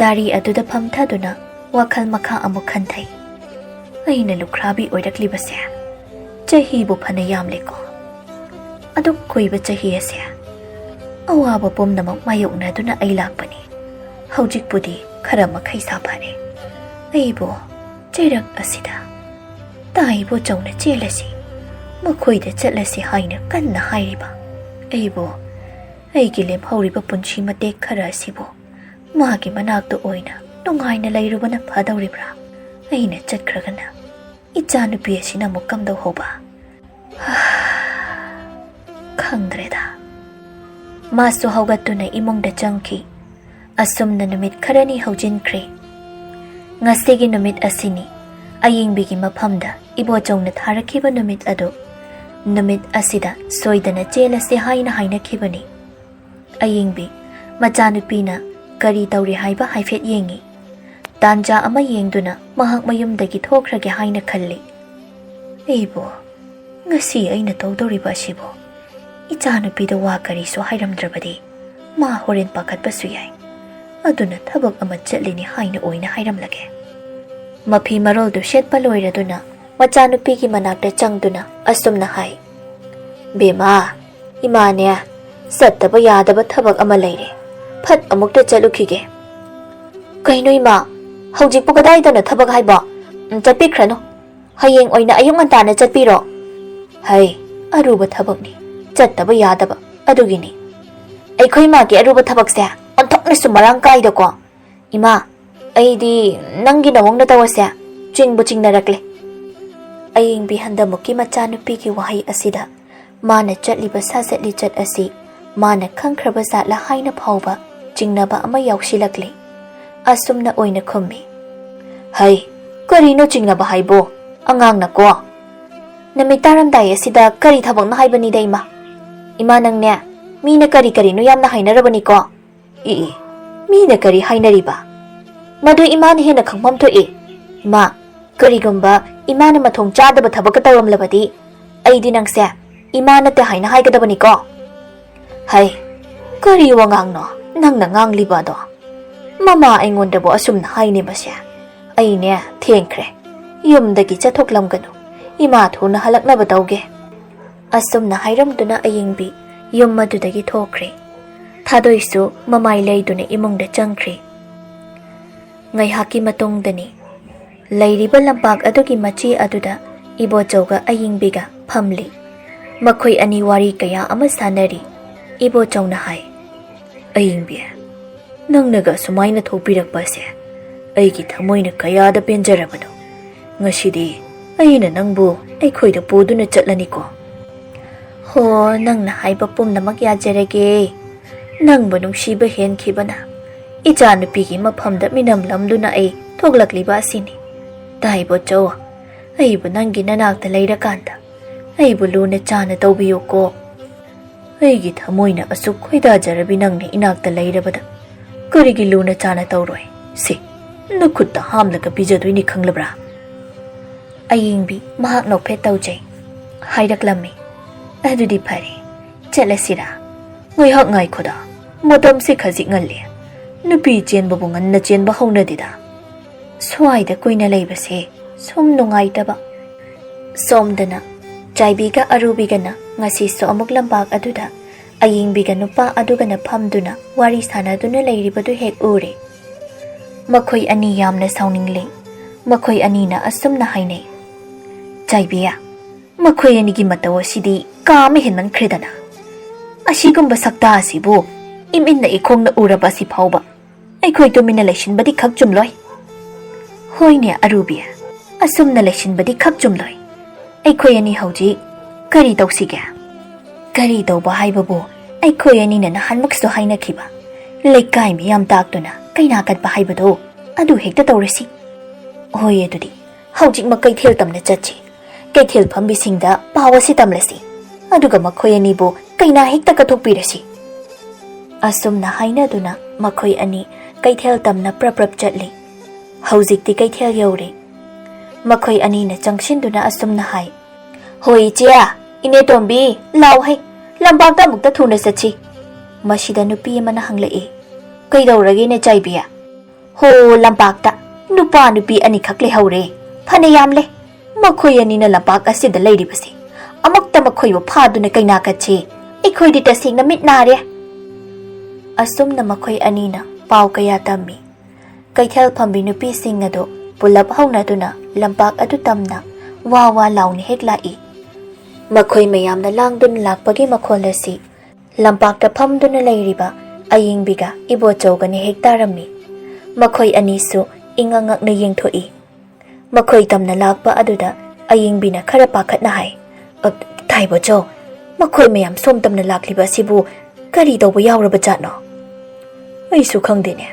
ꯗꯥꯔꯤ ꯑꯗꯨꯗ ꯐꯝꯊꯗꯨꯅ ꯋꯥꯈꯜ ꯃꯈꯥ ꯑꯃꯨꯛ ꯈꯟꯊꯩ꯫ ꯑꯩꯅ ꯂꯨꯈ꯭ꯔꯥꯕꯤ ꯑꯣꯏꯔꯛꯂꯤꯕꯁꯦ ꯆꯍꯤꯕꯨ ꯐꯅ ꯌꯥꯝꯂꯦꯀꯣ꯫ ꯑꯗꯨꯛ ꯀꯨꯏꯕ ꯆꯍꯤ ꯑꯁꯦ ꯑꯋꯥꯕ ꯄꯨꯝꯅꯃꯛ ꯃꯥꯌꯣꯛꯅꯗꯨꯅ ꯑꯩ ꯂꯥꯛꯄꯅꯤ꯫ ꯍꯧꯖꯤꯛꯄꯨꯗꯤ ꯈꯔ ꯃꯈꯩ ꯁꯥꯐꯔꯦ꯫ ꯑꯩꯕꯨ ꯆꯩꯔꯛ ꯑꯁꯤꯗ ꯇꯥꯏꯕꯣ ꯆꯧꯅ ꯆꯦꯜꯂꯁꯤ꯫ ꯃꯈꯣꯏꯗ ꯆꯠꯂꯁꯤ ꯍꯥꯏꯅ ꯀꯟꯅ ꯍꯥꯏꯔꯤꯕ ꯑꯩꯕꯨ, ꯑꯩꯒꯤ ꯂꯦꯝꯍꯧꯔꯤꯕ ꯄꯨꯟꯁꯤ ꯃꯇꯦꯛ ꯈꯔ ꯑꯁꯤꯕꯨ ꯃꯥꯒꯤ ꯃꯅꯥꯛꯇ ꯑꯣꯏꯅ ꯅꯨꯡꯉꯥꯏꯅ ꯂꯩꯔꯨꯕꯅ ꯐꯗꯧꯔꯤꯕ꯭ꯔꯥ? ꯑꯩꯅ ꯆꯠꯈ꯭ꯔꯒꯅ ꯏꯆꯥꯅꯨꯄꯤ ꯑꯁꯤꯅ ꯑꯃꯨꯛ ꯀꯝꯗꯧꯍꯧꯕ? ꯈꯪꯗ꯭ꯔꯦꯗ꯫ ꯃꯥꯁꯨ ꯍꯧꯒꯠꯇꯨꯅ ꯏꯃꯨꯡꯗ ꯆꯪꯈꯤ꯫ ꯑꯁꯨꯝꯅ ꯅꯨꯃꯤꯠ ꯈꯔꯅꯤ ꯍꯧꯖꯤꯟꯈ꯭ꯔꯦ꯫ ꯉꯁꯤꯒꯤ ꯅꯨꯃꯤꯠ ꯑꯁꯤꯅꯤ ꯑꯌꯦꯡꯕꯤꯒꯤ ꯃꯐꯝꯗ ꯏꯕꯣꯆꯧꯅ ꯊꯥꯔꯛꯈꯤꯕ ꯅꯨꯃꯤꯠ ꯑꯗꯨ꯫ ꯅꯨꯃꯤꯠ ꯑꯁꯤꯗ ꯁꯣꯏꯗꯅ ꯆꯦꯜꯂꯁꯦ ꯍꯥꯏꯅ ꯍꯥꯏꯅꯈꯤꯕꯅꯤ꯫ ꯑꯌꯦꯡꯕꯤ ꯃꯆꯥꯅꯨꯄꯤꯅ ꯀꯔꯤ ꯇꯧꯔꯤ ꯍꯥꯏꯕ ꯍꯥꯏꯐꯦꯠ ꯌꯦꯡꯉꯤ꯫ ꯇꯥꯟꯖꯥ ꯑꯃ ꯌꯦꯡꯗꯨꯅ ꯃꯍꯥꯛ ꯃꯌꯨꯝꯗꯒꯤ ꯊꯣꯛꯈ꯭ꯔꯒꯦ ꯍꯥꯏꯅ ꯈꯜꯂꯤ꯫ ꯑꯩꯕꯨ ꯉꯁꯤ ꯑꯩꯅ ꯇꯧꯗꯧꯔꯤꯕ ꯑꯁꯤꯕꯨ ꯏꯆꯥꯅꯨꯄꯤꯗ ꯋꯥ ꯀꯔꯤꯁꯨ ꯍꯥꯏꯔꯝꯗ꯭ꯔꯕꯗꯤ ꯃꯥ ꯍꯣꯔꯦꯟ ꯄꯥꯈꯠꯄꯁꯨ ꯌꯥꯏ꯫ ꯑꯗꯨꯅ ꯊꯕꯛ ꯑꯃ ꯆꯠꯂꯤꯅꯤ ꯍꯥꯏꯅ ꯑꯣꯏꯅ ꯍꯥꯏꯔꯝꯂꯒꯦ꯫ ꯃꯐꯤ ꯃꯔꯣꯜꯗꯨ ꯁꯦꯠꯄ ꯂꯣꯏꯔꯗꯨꯅ ꯃꯆꯥꯅꯨꯄꯤꯒꯤ ꯃꯅꯥꯛꯇ ꯆꯪꯗꯨꯅ ꯑꯁꯨꯝꯅ ꯍꯥꯏ, "ꯕꯦꯝꯃ, ꯏꯃꯥꯅꯦ, ꯆꯠꯇꯕ ꯌꯥꯗꯕ ꯊꯕꯛ ꯑꯃ ꯂꯩꯔꯦ꯫ ꯐꯠ ꯑꯃꯨꯛꯇ ꯆꯠꯂꯨꯈꯤꯒꯦ꯫" "ꯀꯩꯅꯣ ꯏꯃꯥ, ꯍꯧꯖꯤꯛꯄꯨ ꯀꯗꯥꯏꯗꯅꯣ ꯊꯕꯛ ꯍꯥꯏꯕꯣ? ꯎꯝ, ꯆꯠꯄꯤꯈ꯭ꯔꯅꯨ꯫ ꯍꯌꯦꯡ ꯑꯣꯏꯅ ꯑꯌꯨꯛ ꯉꯟꯇꯥꯅ ꯆꯠꯄꯤꯔꯣ꯫" "ꯍꯩ, ꯑꯔꯨꯕ ꯊꯕꯛꯅꯤ, ꯆꯠꯇꯕ ꯌꯥꯗꯕ, ꯑꯗꯨꯒꯤꯅꯤ꯫" "ꯑꯩꯈꯣꯏ ꯃꯥꯒꯤ ꯑꯔꯨꯕ ꯊꯕꯛꯁꯦ ꯑꯣꯟꯊꯣꯛꯅꯁꯨ ꯃꯔꯥꯡ ꯀꯥꯏꯗꯀꯣ꯫ ꯏꯃꯥ, ꯑꯩꯗꯤ ꯅꯪꯒꯤ ꯅꯋꯣꯡꯅ ꯇꯧꯔꯁꯦ, ꯆꯤꯡꯕꯨ ꯆꯤꯡꯅꯔꯛꯂꯦ꯫" ꯑꯌꯦꯡꯕꯤ ꯍꯟꯗꯃꯨꯛꯀꯤ ꯃꯆꯥꯅꯨꯄꯤꯒꯤ ꯋꯥꯍꯩ ꯑꯁꯤꯗ ꯃꯥꯅ ꯆꯠꯂꯤꯕ ꯁꯥꯖꯠ ꯂꯤꯆꯠ ꯑꯁꯤ ꯃꯥꯅ ꯈꯪꯈ꯭ꯔꯕ ꯖꯥꯠꯂ ꯍꯥꯏꯅ ꯐꯥꯎꯕ ꯆꯤꯡꯅꯕ ꯑꯃ ꯌꯥꯎꯁꯤꯜꯂꯛꯂꯦ꯫ ꯑꯁꯨꯝꯅ ꯑꯣꯏꯅ ꯈꯨꯝꯃꯤ, "ꯍꯩ, ꯀꯔꯤꯅꯣ ꯆꯤꯡꯅꯕ ꯍꯥꯏꯕꯣ? ꯑꯉꯥꯡꯅꯀꯣ꯫ ꯅꯨꯃꯤꯠ ꯇꯥꯔꯝꯗꯥꯏ ꯑꯁꯤꯗ ꯀꯔꯤ ꯊꯕꯛꯅꯣ ꯍꯥꯏꯕꯅꯤꯗ ꯏꯃꯥ꯫ ꯏꯃꯥ ꯅꯪꯅꯦ, ꯃꯤꯅ ꯀꯔꯤ ꯀꯔꯤꯅꯣ ꯌꯥꯝꯅ ꯍꯥꯏꯅꯔꯕꯅꯤꯀꯣ꯫" "ꯏ ꯏ, ꯃꯤꯅ ꯀꯔꯤ ꯍꯥꯏꯅꯔꯤꯕ? ꯃꯗꯨ ꯏꯃꯥꯅ ꯍꯦꯟꯅ ꯈꯪꯐꯝ ꯊꯣꯛꯏ꯫ ꯏꯃꯥ, ꯀꯔꯤꯒꯨꯝꯕ ꯏꯃꯥꯅ ꯃꯊꯣꯡ ꯆꯥꯗꯕ ꯊꯕꯛꯀ ꯇꯧꯔꯝꯂꯕꯗꯤ ꯑꯩꯗꯤ ꯅꯪꯁꯦ ꯏꯃꯥ ꯅꯠꯇꯦ ꯍꯥꯏꯅ ꯍꯥꯏꯒꯗꯕꯅꯤꯀꯣ꯫" "ꯍꯩ, ꯀꯔꯤ ꯋꯥꯉꯥꯡꯅꯣ ꯅꯪꯅ ꯉꯥꯡꯂꯤꯕ ꯑꯗꯣ? ꯃꯃꯥ ꯑꯩꯉꯣꯟꯗꯕꯨ ꯑꯁꯨꯝꯅ ꯍꯥꯏꯅꯦ ꯃꯁꯦ꯫ ꯑꯩꯅꯦ ꯊꯦꯡꯈ꯭ꯔꯦ꯫ ꯌꯨꯝꯗꯒꯤ ꯆꯠꯊꯣꯛꯂꯝꯒꯅꯨ꯫ ꯏꯃꯥ ꯊꯨꯅ ꯍꯜꯂꯛꯅꯕ ꯇꯧꯒꯦ꯫" ꯑꯁꯨꯝꯅ ꯍꯥꯏꯔꯝꯗꯨꯅ ꯑꯌꯦꯡꯕꯤ ꯌꯨꯝ ꯑꯗꯨꯗꯒꯤ ꯊꯣꯛꯈ꯭ꯔꯦ꯫ ꯊꯥꯗꯣꯏꯁꯨ ꯃꯃꯥꯏ ꯂꯩꯗꯨꯅ ꯏꯃꯨꯡꯗ ꯆꯪꯈ꯭ꯔꯦ꯫ ꯉꯥꯏꯍꯥꯛꯀꯤ ꯃꯇꯨꯡꯗꯅꯤ ꯂꯩꯔꯤꯕ ꯂꯝꯄꯥꯛ ꯑꯗꯨꯒꯤ ꯃꯆꯤ ꯑꯗꯨꯗ ꯏꯕꯣꯆꯧꯒ ꯑꯌꯤꯡꯕꯤꯒ ꯐꯝꯂꯤ꯫ ꯃꯈꯣꯏ ꯑꯅꯤ ꯋꯥꯔꯤ ꯀꯌꯥ ꯑꯃ ꯁꯥꯟꯅꯔꯤ꯫ ꯏꯕꯣꯆꯧꯅ ꯍꯥꯏ, "ꯑꯌꯤꯡꯕꯤ, ꯅꯪꯅꯒ ꯁꯨꯃꯥꯏꯅ ꯊꯣꯛꯄꯤꯔꯛꯄꯁꯦ ꯑꯩꯒꯤ ꯊꯃꯣꯏꯅ ꯀꯌꯥꯗ ꯄꯦꯟꯖꯔꯕꯅꯣ꯫ ꯉꯁꯤꯗꯤ ꯑꯩꯅ ꯅꯪꯕꯨ ꯑꯩꯈꯣꯏꯗ ꯄꯨꯗꯨꯅ ꯆꯠꯂꯅꯤꯀꯣ꯫" "ꯍꯣ, ꯅꯪꯅ ꯍꯥꯏꯕ ꯄꯨꯝꯅꯃꯛ ꯌꯥꯖꯔꯒꯦ꯫ ꯅꯪꯕꯨ ꯅꯨꯡꯁꯤꯕ ꯍꯦꯟꯈꯤꯕꯅ ꯏꯆꯥꯅꯨꯄꯤꯒꯤ ꯃꯐꯝꯗ ꯃꯤꯅꯝꯂꯝꯗꯨꯅ ꯑꯩ ꯊꯣꯛꯂꯛꯂꯤꯕ ꯑꯁꯤꯅꯤ꯫ ꯇꯥ ꯏꯕꯣꯆꯧ, ꯑꯩꯕꯨ ꯅꯪꯒꯤ ꯅꯅꯥꯛꯇ ꯂꯩꯔꯀꯥꯟꯗ ꯑꯩꯕꯨ ꯂꯨꯅ ꯆꯥꯅ ꯇꯧꯕꯤꯌꯨꯀꯣ꯫ ꯑꯩꯒꯤ ꯊꯃꯣꯏꯅ ꯑꯁꯨꯛ ꯈꯣꯏꯗꯥꯖꯔꯕꯤ ꯅꯪꯅ ꯏꯅꯥꯛꯇ ꯂꯩꯔꯕꯗ ꯀꯔꯤꯒꯤ ꯂꯨꯅ ꯆꯥꯅ ꯇꯧꯔꯣꯏ? ꯁꯤ, ꯅꯈꯨꯠꯇ ꯍꯥꯝꯂꯒ ꯄꯤꯖꯗꯣꯏꯅꯤ, ꯈꯪꯂꯕ꯭ꯔꯥ?" ꯑꯌꯤꯡꯕꯤ ꯃꯍꯥꯛ ꯅꯣꯛꯐꯦꯠ ꯇꯧꯖꯩ꯫ ꯍꯥꯏꯔꯛꯂꯝꯃꯤ, "ꯑꯗꯨꯗꯤ ꯐꯔꯦ, ꯆꯠꯂꯁꯤꯔꯥ?" "ꯉꯥꯏꯍꯥꯛ ꯉꯥꯏꯈꯣꯗ, ꯃꯇꯝꯁꯦ ꯈꯖꯤꯛ ꯉꯜꯂꯤ꯫ ꯅꯨꯄꯤ ꯆꯦꯟꯕꯕꯨ ꯉꯟꯅ ꯆꯦꯟꯕ ꯍꯧꯅꯗꯦꯗ꯫ ꯁ꯭ꯋꯥꯏꯗ ꯀꯨꯏꯅ ꯂꯩꯕꯁꯦ ꯁꯨꯝ ꯅꯨꯡꯉꯥꯏꯇꯕ꯫" ꯁꯣꯝꯗꯅ ꯆꯥꯏꯕꯤꯒ ꯑꯔꯨꯕꯤꯒꯅ ꯉꯁꯤꯁꯨ ꯑꯃꯨꯛ ꯂꯝꯄꯥꯛ ꯑꯗꯨꯗ ꯑꯌꯤꯡꯕꯤꯒ ꯅꯨꯄꯥ ꯑꯗꯨꯒꯅ ꯐꯝꯗꯨꯅ ꯋꯥꯔꯤ ꯁꯥꯟꯅꯗꯨꯅ ꯂꯩꯔꯤꯕꯗꯨ ꯍꯦꯛ ꯎꯔꯦ꯫ ꯃꯈꯣꯏ ꯑꯅꯤ ꯌꯥꯝꯅ ꯁꯥꯎꯅꯤꯡꯂꯦ꯫ ꯃꯈꯣꯏ ꯑꯅꯤꯅ ꯑꯁꯨꯝꯅ ꯍꯥꯏꯅꯩ, "ꯆꯥꯏꯕꯤꯌꯥ, ꯃꯈꯣꯏ ꯑꯅꯤꯒꯤ ꯃꯇꯧ ꯑꯁꯤꯗꯤ ꯀꯥ ꯑꯃ ꯍꯦꯟꯃꯟꯈ꯭ꯔꯦꯗꯅ꯫ ꯑꯁꯤꯒꯨꯝꯕ ꯁꯛꯇꯥ ꯑꯁꯤꯕꯨ ꯏꯃꯤꯠꯅ ꯏꯈꯣꯡꯅ ꯎꯔꯕ ꯑꯁꯤ ꯐꯥꯎꯕ ꯑꯩꯈꯣꯏ ꯇꯨꯃꯤꯟꯅ ꯂꯩꯁꯤꯟꯕꯗꯤ ꯈꯛ ꯆꯨꯝꯂꯣꯏ꯫" "ꯍꯣꯏꯅꯦ ꯑꯔꯨꯕꯤ, ꯑꯁꯨꯝꯅ ꯂꯩꯁꯤꯟꯕꯗꯤ ꯈꯛ ꯆꯨꯝꯂꯣꯏ꯫ ꯑꯩꯈꯣꯏ ꯑꯅꯤ ꯍꯧꯖꯤꯛ ꯀꯔꯤ ꯇꯧꯁꯤꯒꯦ?" "ꯀꯔꯤ ꯇꯧꯕ ꯍꯥꯏꯕꯕꯨ, ꯑꯩꯈꯣꯏ ꯑꯅꯤꯅ ꯅꯍꯥꯟꯃꯨꯛꯁꯨ ꯍꯥꯏꯅꯈꯤꯕ ꯂꯩꯀꯥꯏ ꯃꯤꯌꯥꯝ ꯇꯥꯛꯇꯨꯅ ꯀꯩꯅꯥ ꯀꯠꯄ ꯍꯥꯏꯕꯗꯣ, ꯑꯗꯨ ꯍꯦꯛꯇ ꯇꯧꯔꯁꯤ꯫" "ꯍꯣꯏ, ꯑꯗꯨꯗꯤ ꯍꯧꯖꯤꯛꯃꯛ ꯀꯩꯊꯦꯜ ꯇꯝꯅ ꯆꯠꯁꯤ꯫ ꯀꯩꯊꯦꯜ ꯐꯝꯕꯤꯁꯤꯡꯗ ꯄꯥꯎ ꯑꯁꯤ ꯇꯝꯂꯁꯤ꯫ ꯑꯗꯨꯒ ꯃꯈꯣꯏ ꯑꯅꯤꯕꯨ ꯀꯩꯅꯥ ꯍꯦꯛꯇ ꯀꯠꯊꯣꯛꯄꯤꯔꯁꯤ꯫" ꯑꯁꯨꯝꯅ ꯍꯥꯏꯅꯗꯨꯅ ꯃꯈꯣꯏ ꯑꯅꯤ ꯀꯩꯊꯦꯜ ꯇꯝꯅ ꯄ꯭ꯔꯞ ꯄ꯭ꯔꯞ ꯆꯠꯂꯤ꯫ ꯍꯧꯖꯤꯛꯇꯤ ꯀꯩꯊꯦꯜ ꯌꯧꯔꯦ꯫ ꯃꯈꯣꯏ ꯑꯅꯤꯅ ꯆꯪꯁꯤꯟꯗꯨꯅ ꯑꯁꯨꯝꯅ ꯍꯥꯏ, "ꯍꯣꯏ ꯏꯆꯦ, ꯏꯅꯦ ꯇꯣꯝꯕꯤ, ꯂꯥꯎ ꯍꯩ, ꯂꯝꯄꯥꯛꯇ ꯑꯃꯨꯛꯇ ꯊꯨꯅ ꯆꯠꯁꯤ꯫" ꯃꯁꯤꯗ ꯅꯨꯄꯤ ꯑꯃꯅ ꯍꯪꯂꯛꯏ, "ꯀꯩꯗꯧꯔꯒꯦꯅꯦ ꯆꯥꯏꯕꯤ?" "ꯍꯣ, ꯂꯝꯄꯥꯛꯇ ꯅꯨꯄꯥ ꯅꯨꯄꯤ ꯑꯅꯤꯈꯛ ꯂꯩꯍꯧꯔꯦ꯫ ꯐꯅ ꯌꯥꯝꯂꯦ꯫ ꯃꯈꯣꯏ ꯑꯅꯤꯅ ꯂꯝꯄꯥꯛ ꯑꯁꯤꯗ ꯂꯩꯔꯤꯕꯁꯦ꯫ ꯑꯃꯨꯛꯇ ꯃꯈꯣꯏꯕꯨ ꯐꯥꯗꯨꯅ ꯀꯩꯅꯥ ꯀꯠꯁꯤ꯫ ꯑꯩꯈꯣꯏꯗꯤ ꯇꯁꯦꯡꯅ ꯃꯤꯠ ꯅꯥꯔꯦ꯫" ꯑꯁꯨꯝꯅ ꯃꯈꯣꯏ ꯑꯅꯤꯅ ꯄꯥꯎ ꯀꯌꯥ ꯇꯝꯃꯤ꯫ ꯀꯩꯊꯦꯜ ꯐꯝꯕꯤ ꯅꯨꯄꯤꯁꯤꯡ ꯑꯗꯨ ꯄꯨꯂꯞ ꯍꯧꯅꯗꯨꯅ ꯂꯝꯄꯥꯛ ꯑꯗꯨ ꯇꯝꯅ ꯋꯥ ꯋꯥ ꯂꯥꯎꯅ ꯍꯦꯛ ꯂꯥꯛꯏ꯫ ꯃꯈꯣꯏ ꯃꯌꯥꯝꯅ ꯂꯥꯡꯗꯨꯅ ꯂꯥꯛꯄꯒꯤ ꯃꯈꯣꯜ ꯑꯁꯤ ꯂꯝꯄꯥꯛꯇ ꯐꯝꯗꯨꯅ ꯂꯩꯔꯤꯕ ꯑꯌꯤꯡꯕꯤꯒ ꯏꯕꯣꯆꯧꯒꯅ ꯍꯦꯛ ꯇꯥꯔꯝꯃꯤ꯫ ꯃꯈꯣꯏ ꯑꯅꯤꯁꯨ ꯏꯉꯛ ꯉꯛꯅ ꯌꯦꯡꯊꯣꯛꯏ꯫ ꯃꯈꯣꯏ ꯇꯝꯅ ꯂꯥꯛꯄ ꯑꯗꯨꯗ ꯑꯌꯤꯡꯕꯤꯅ ꯈꯔ ꯄꯥꯈꯠꯅ ꯍꯥꯏ, "ꯑ, ꯇꯥꯏꯕꯣꯆꯧ, ꯃꯈꯣꯏ ꯃꯌꯥꯝ ꯁꯣꯝ ꯇꯝꯅ ꯂꯥꯛꯂꯤꯕ ꯑꯁꯤꯕꯨ ꯀꯔꯤ ꯇꯧꯕ ꯌꯥꯎꯔꯕ ꯖꯥꯠꯅꯣ? ꯑꯩꯁꯨ ꯈꯪꯗꯦꯅꯦ꯫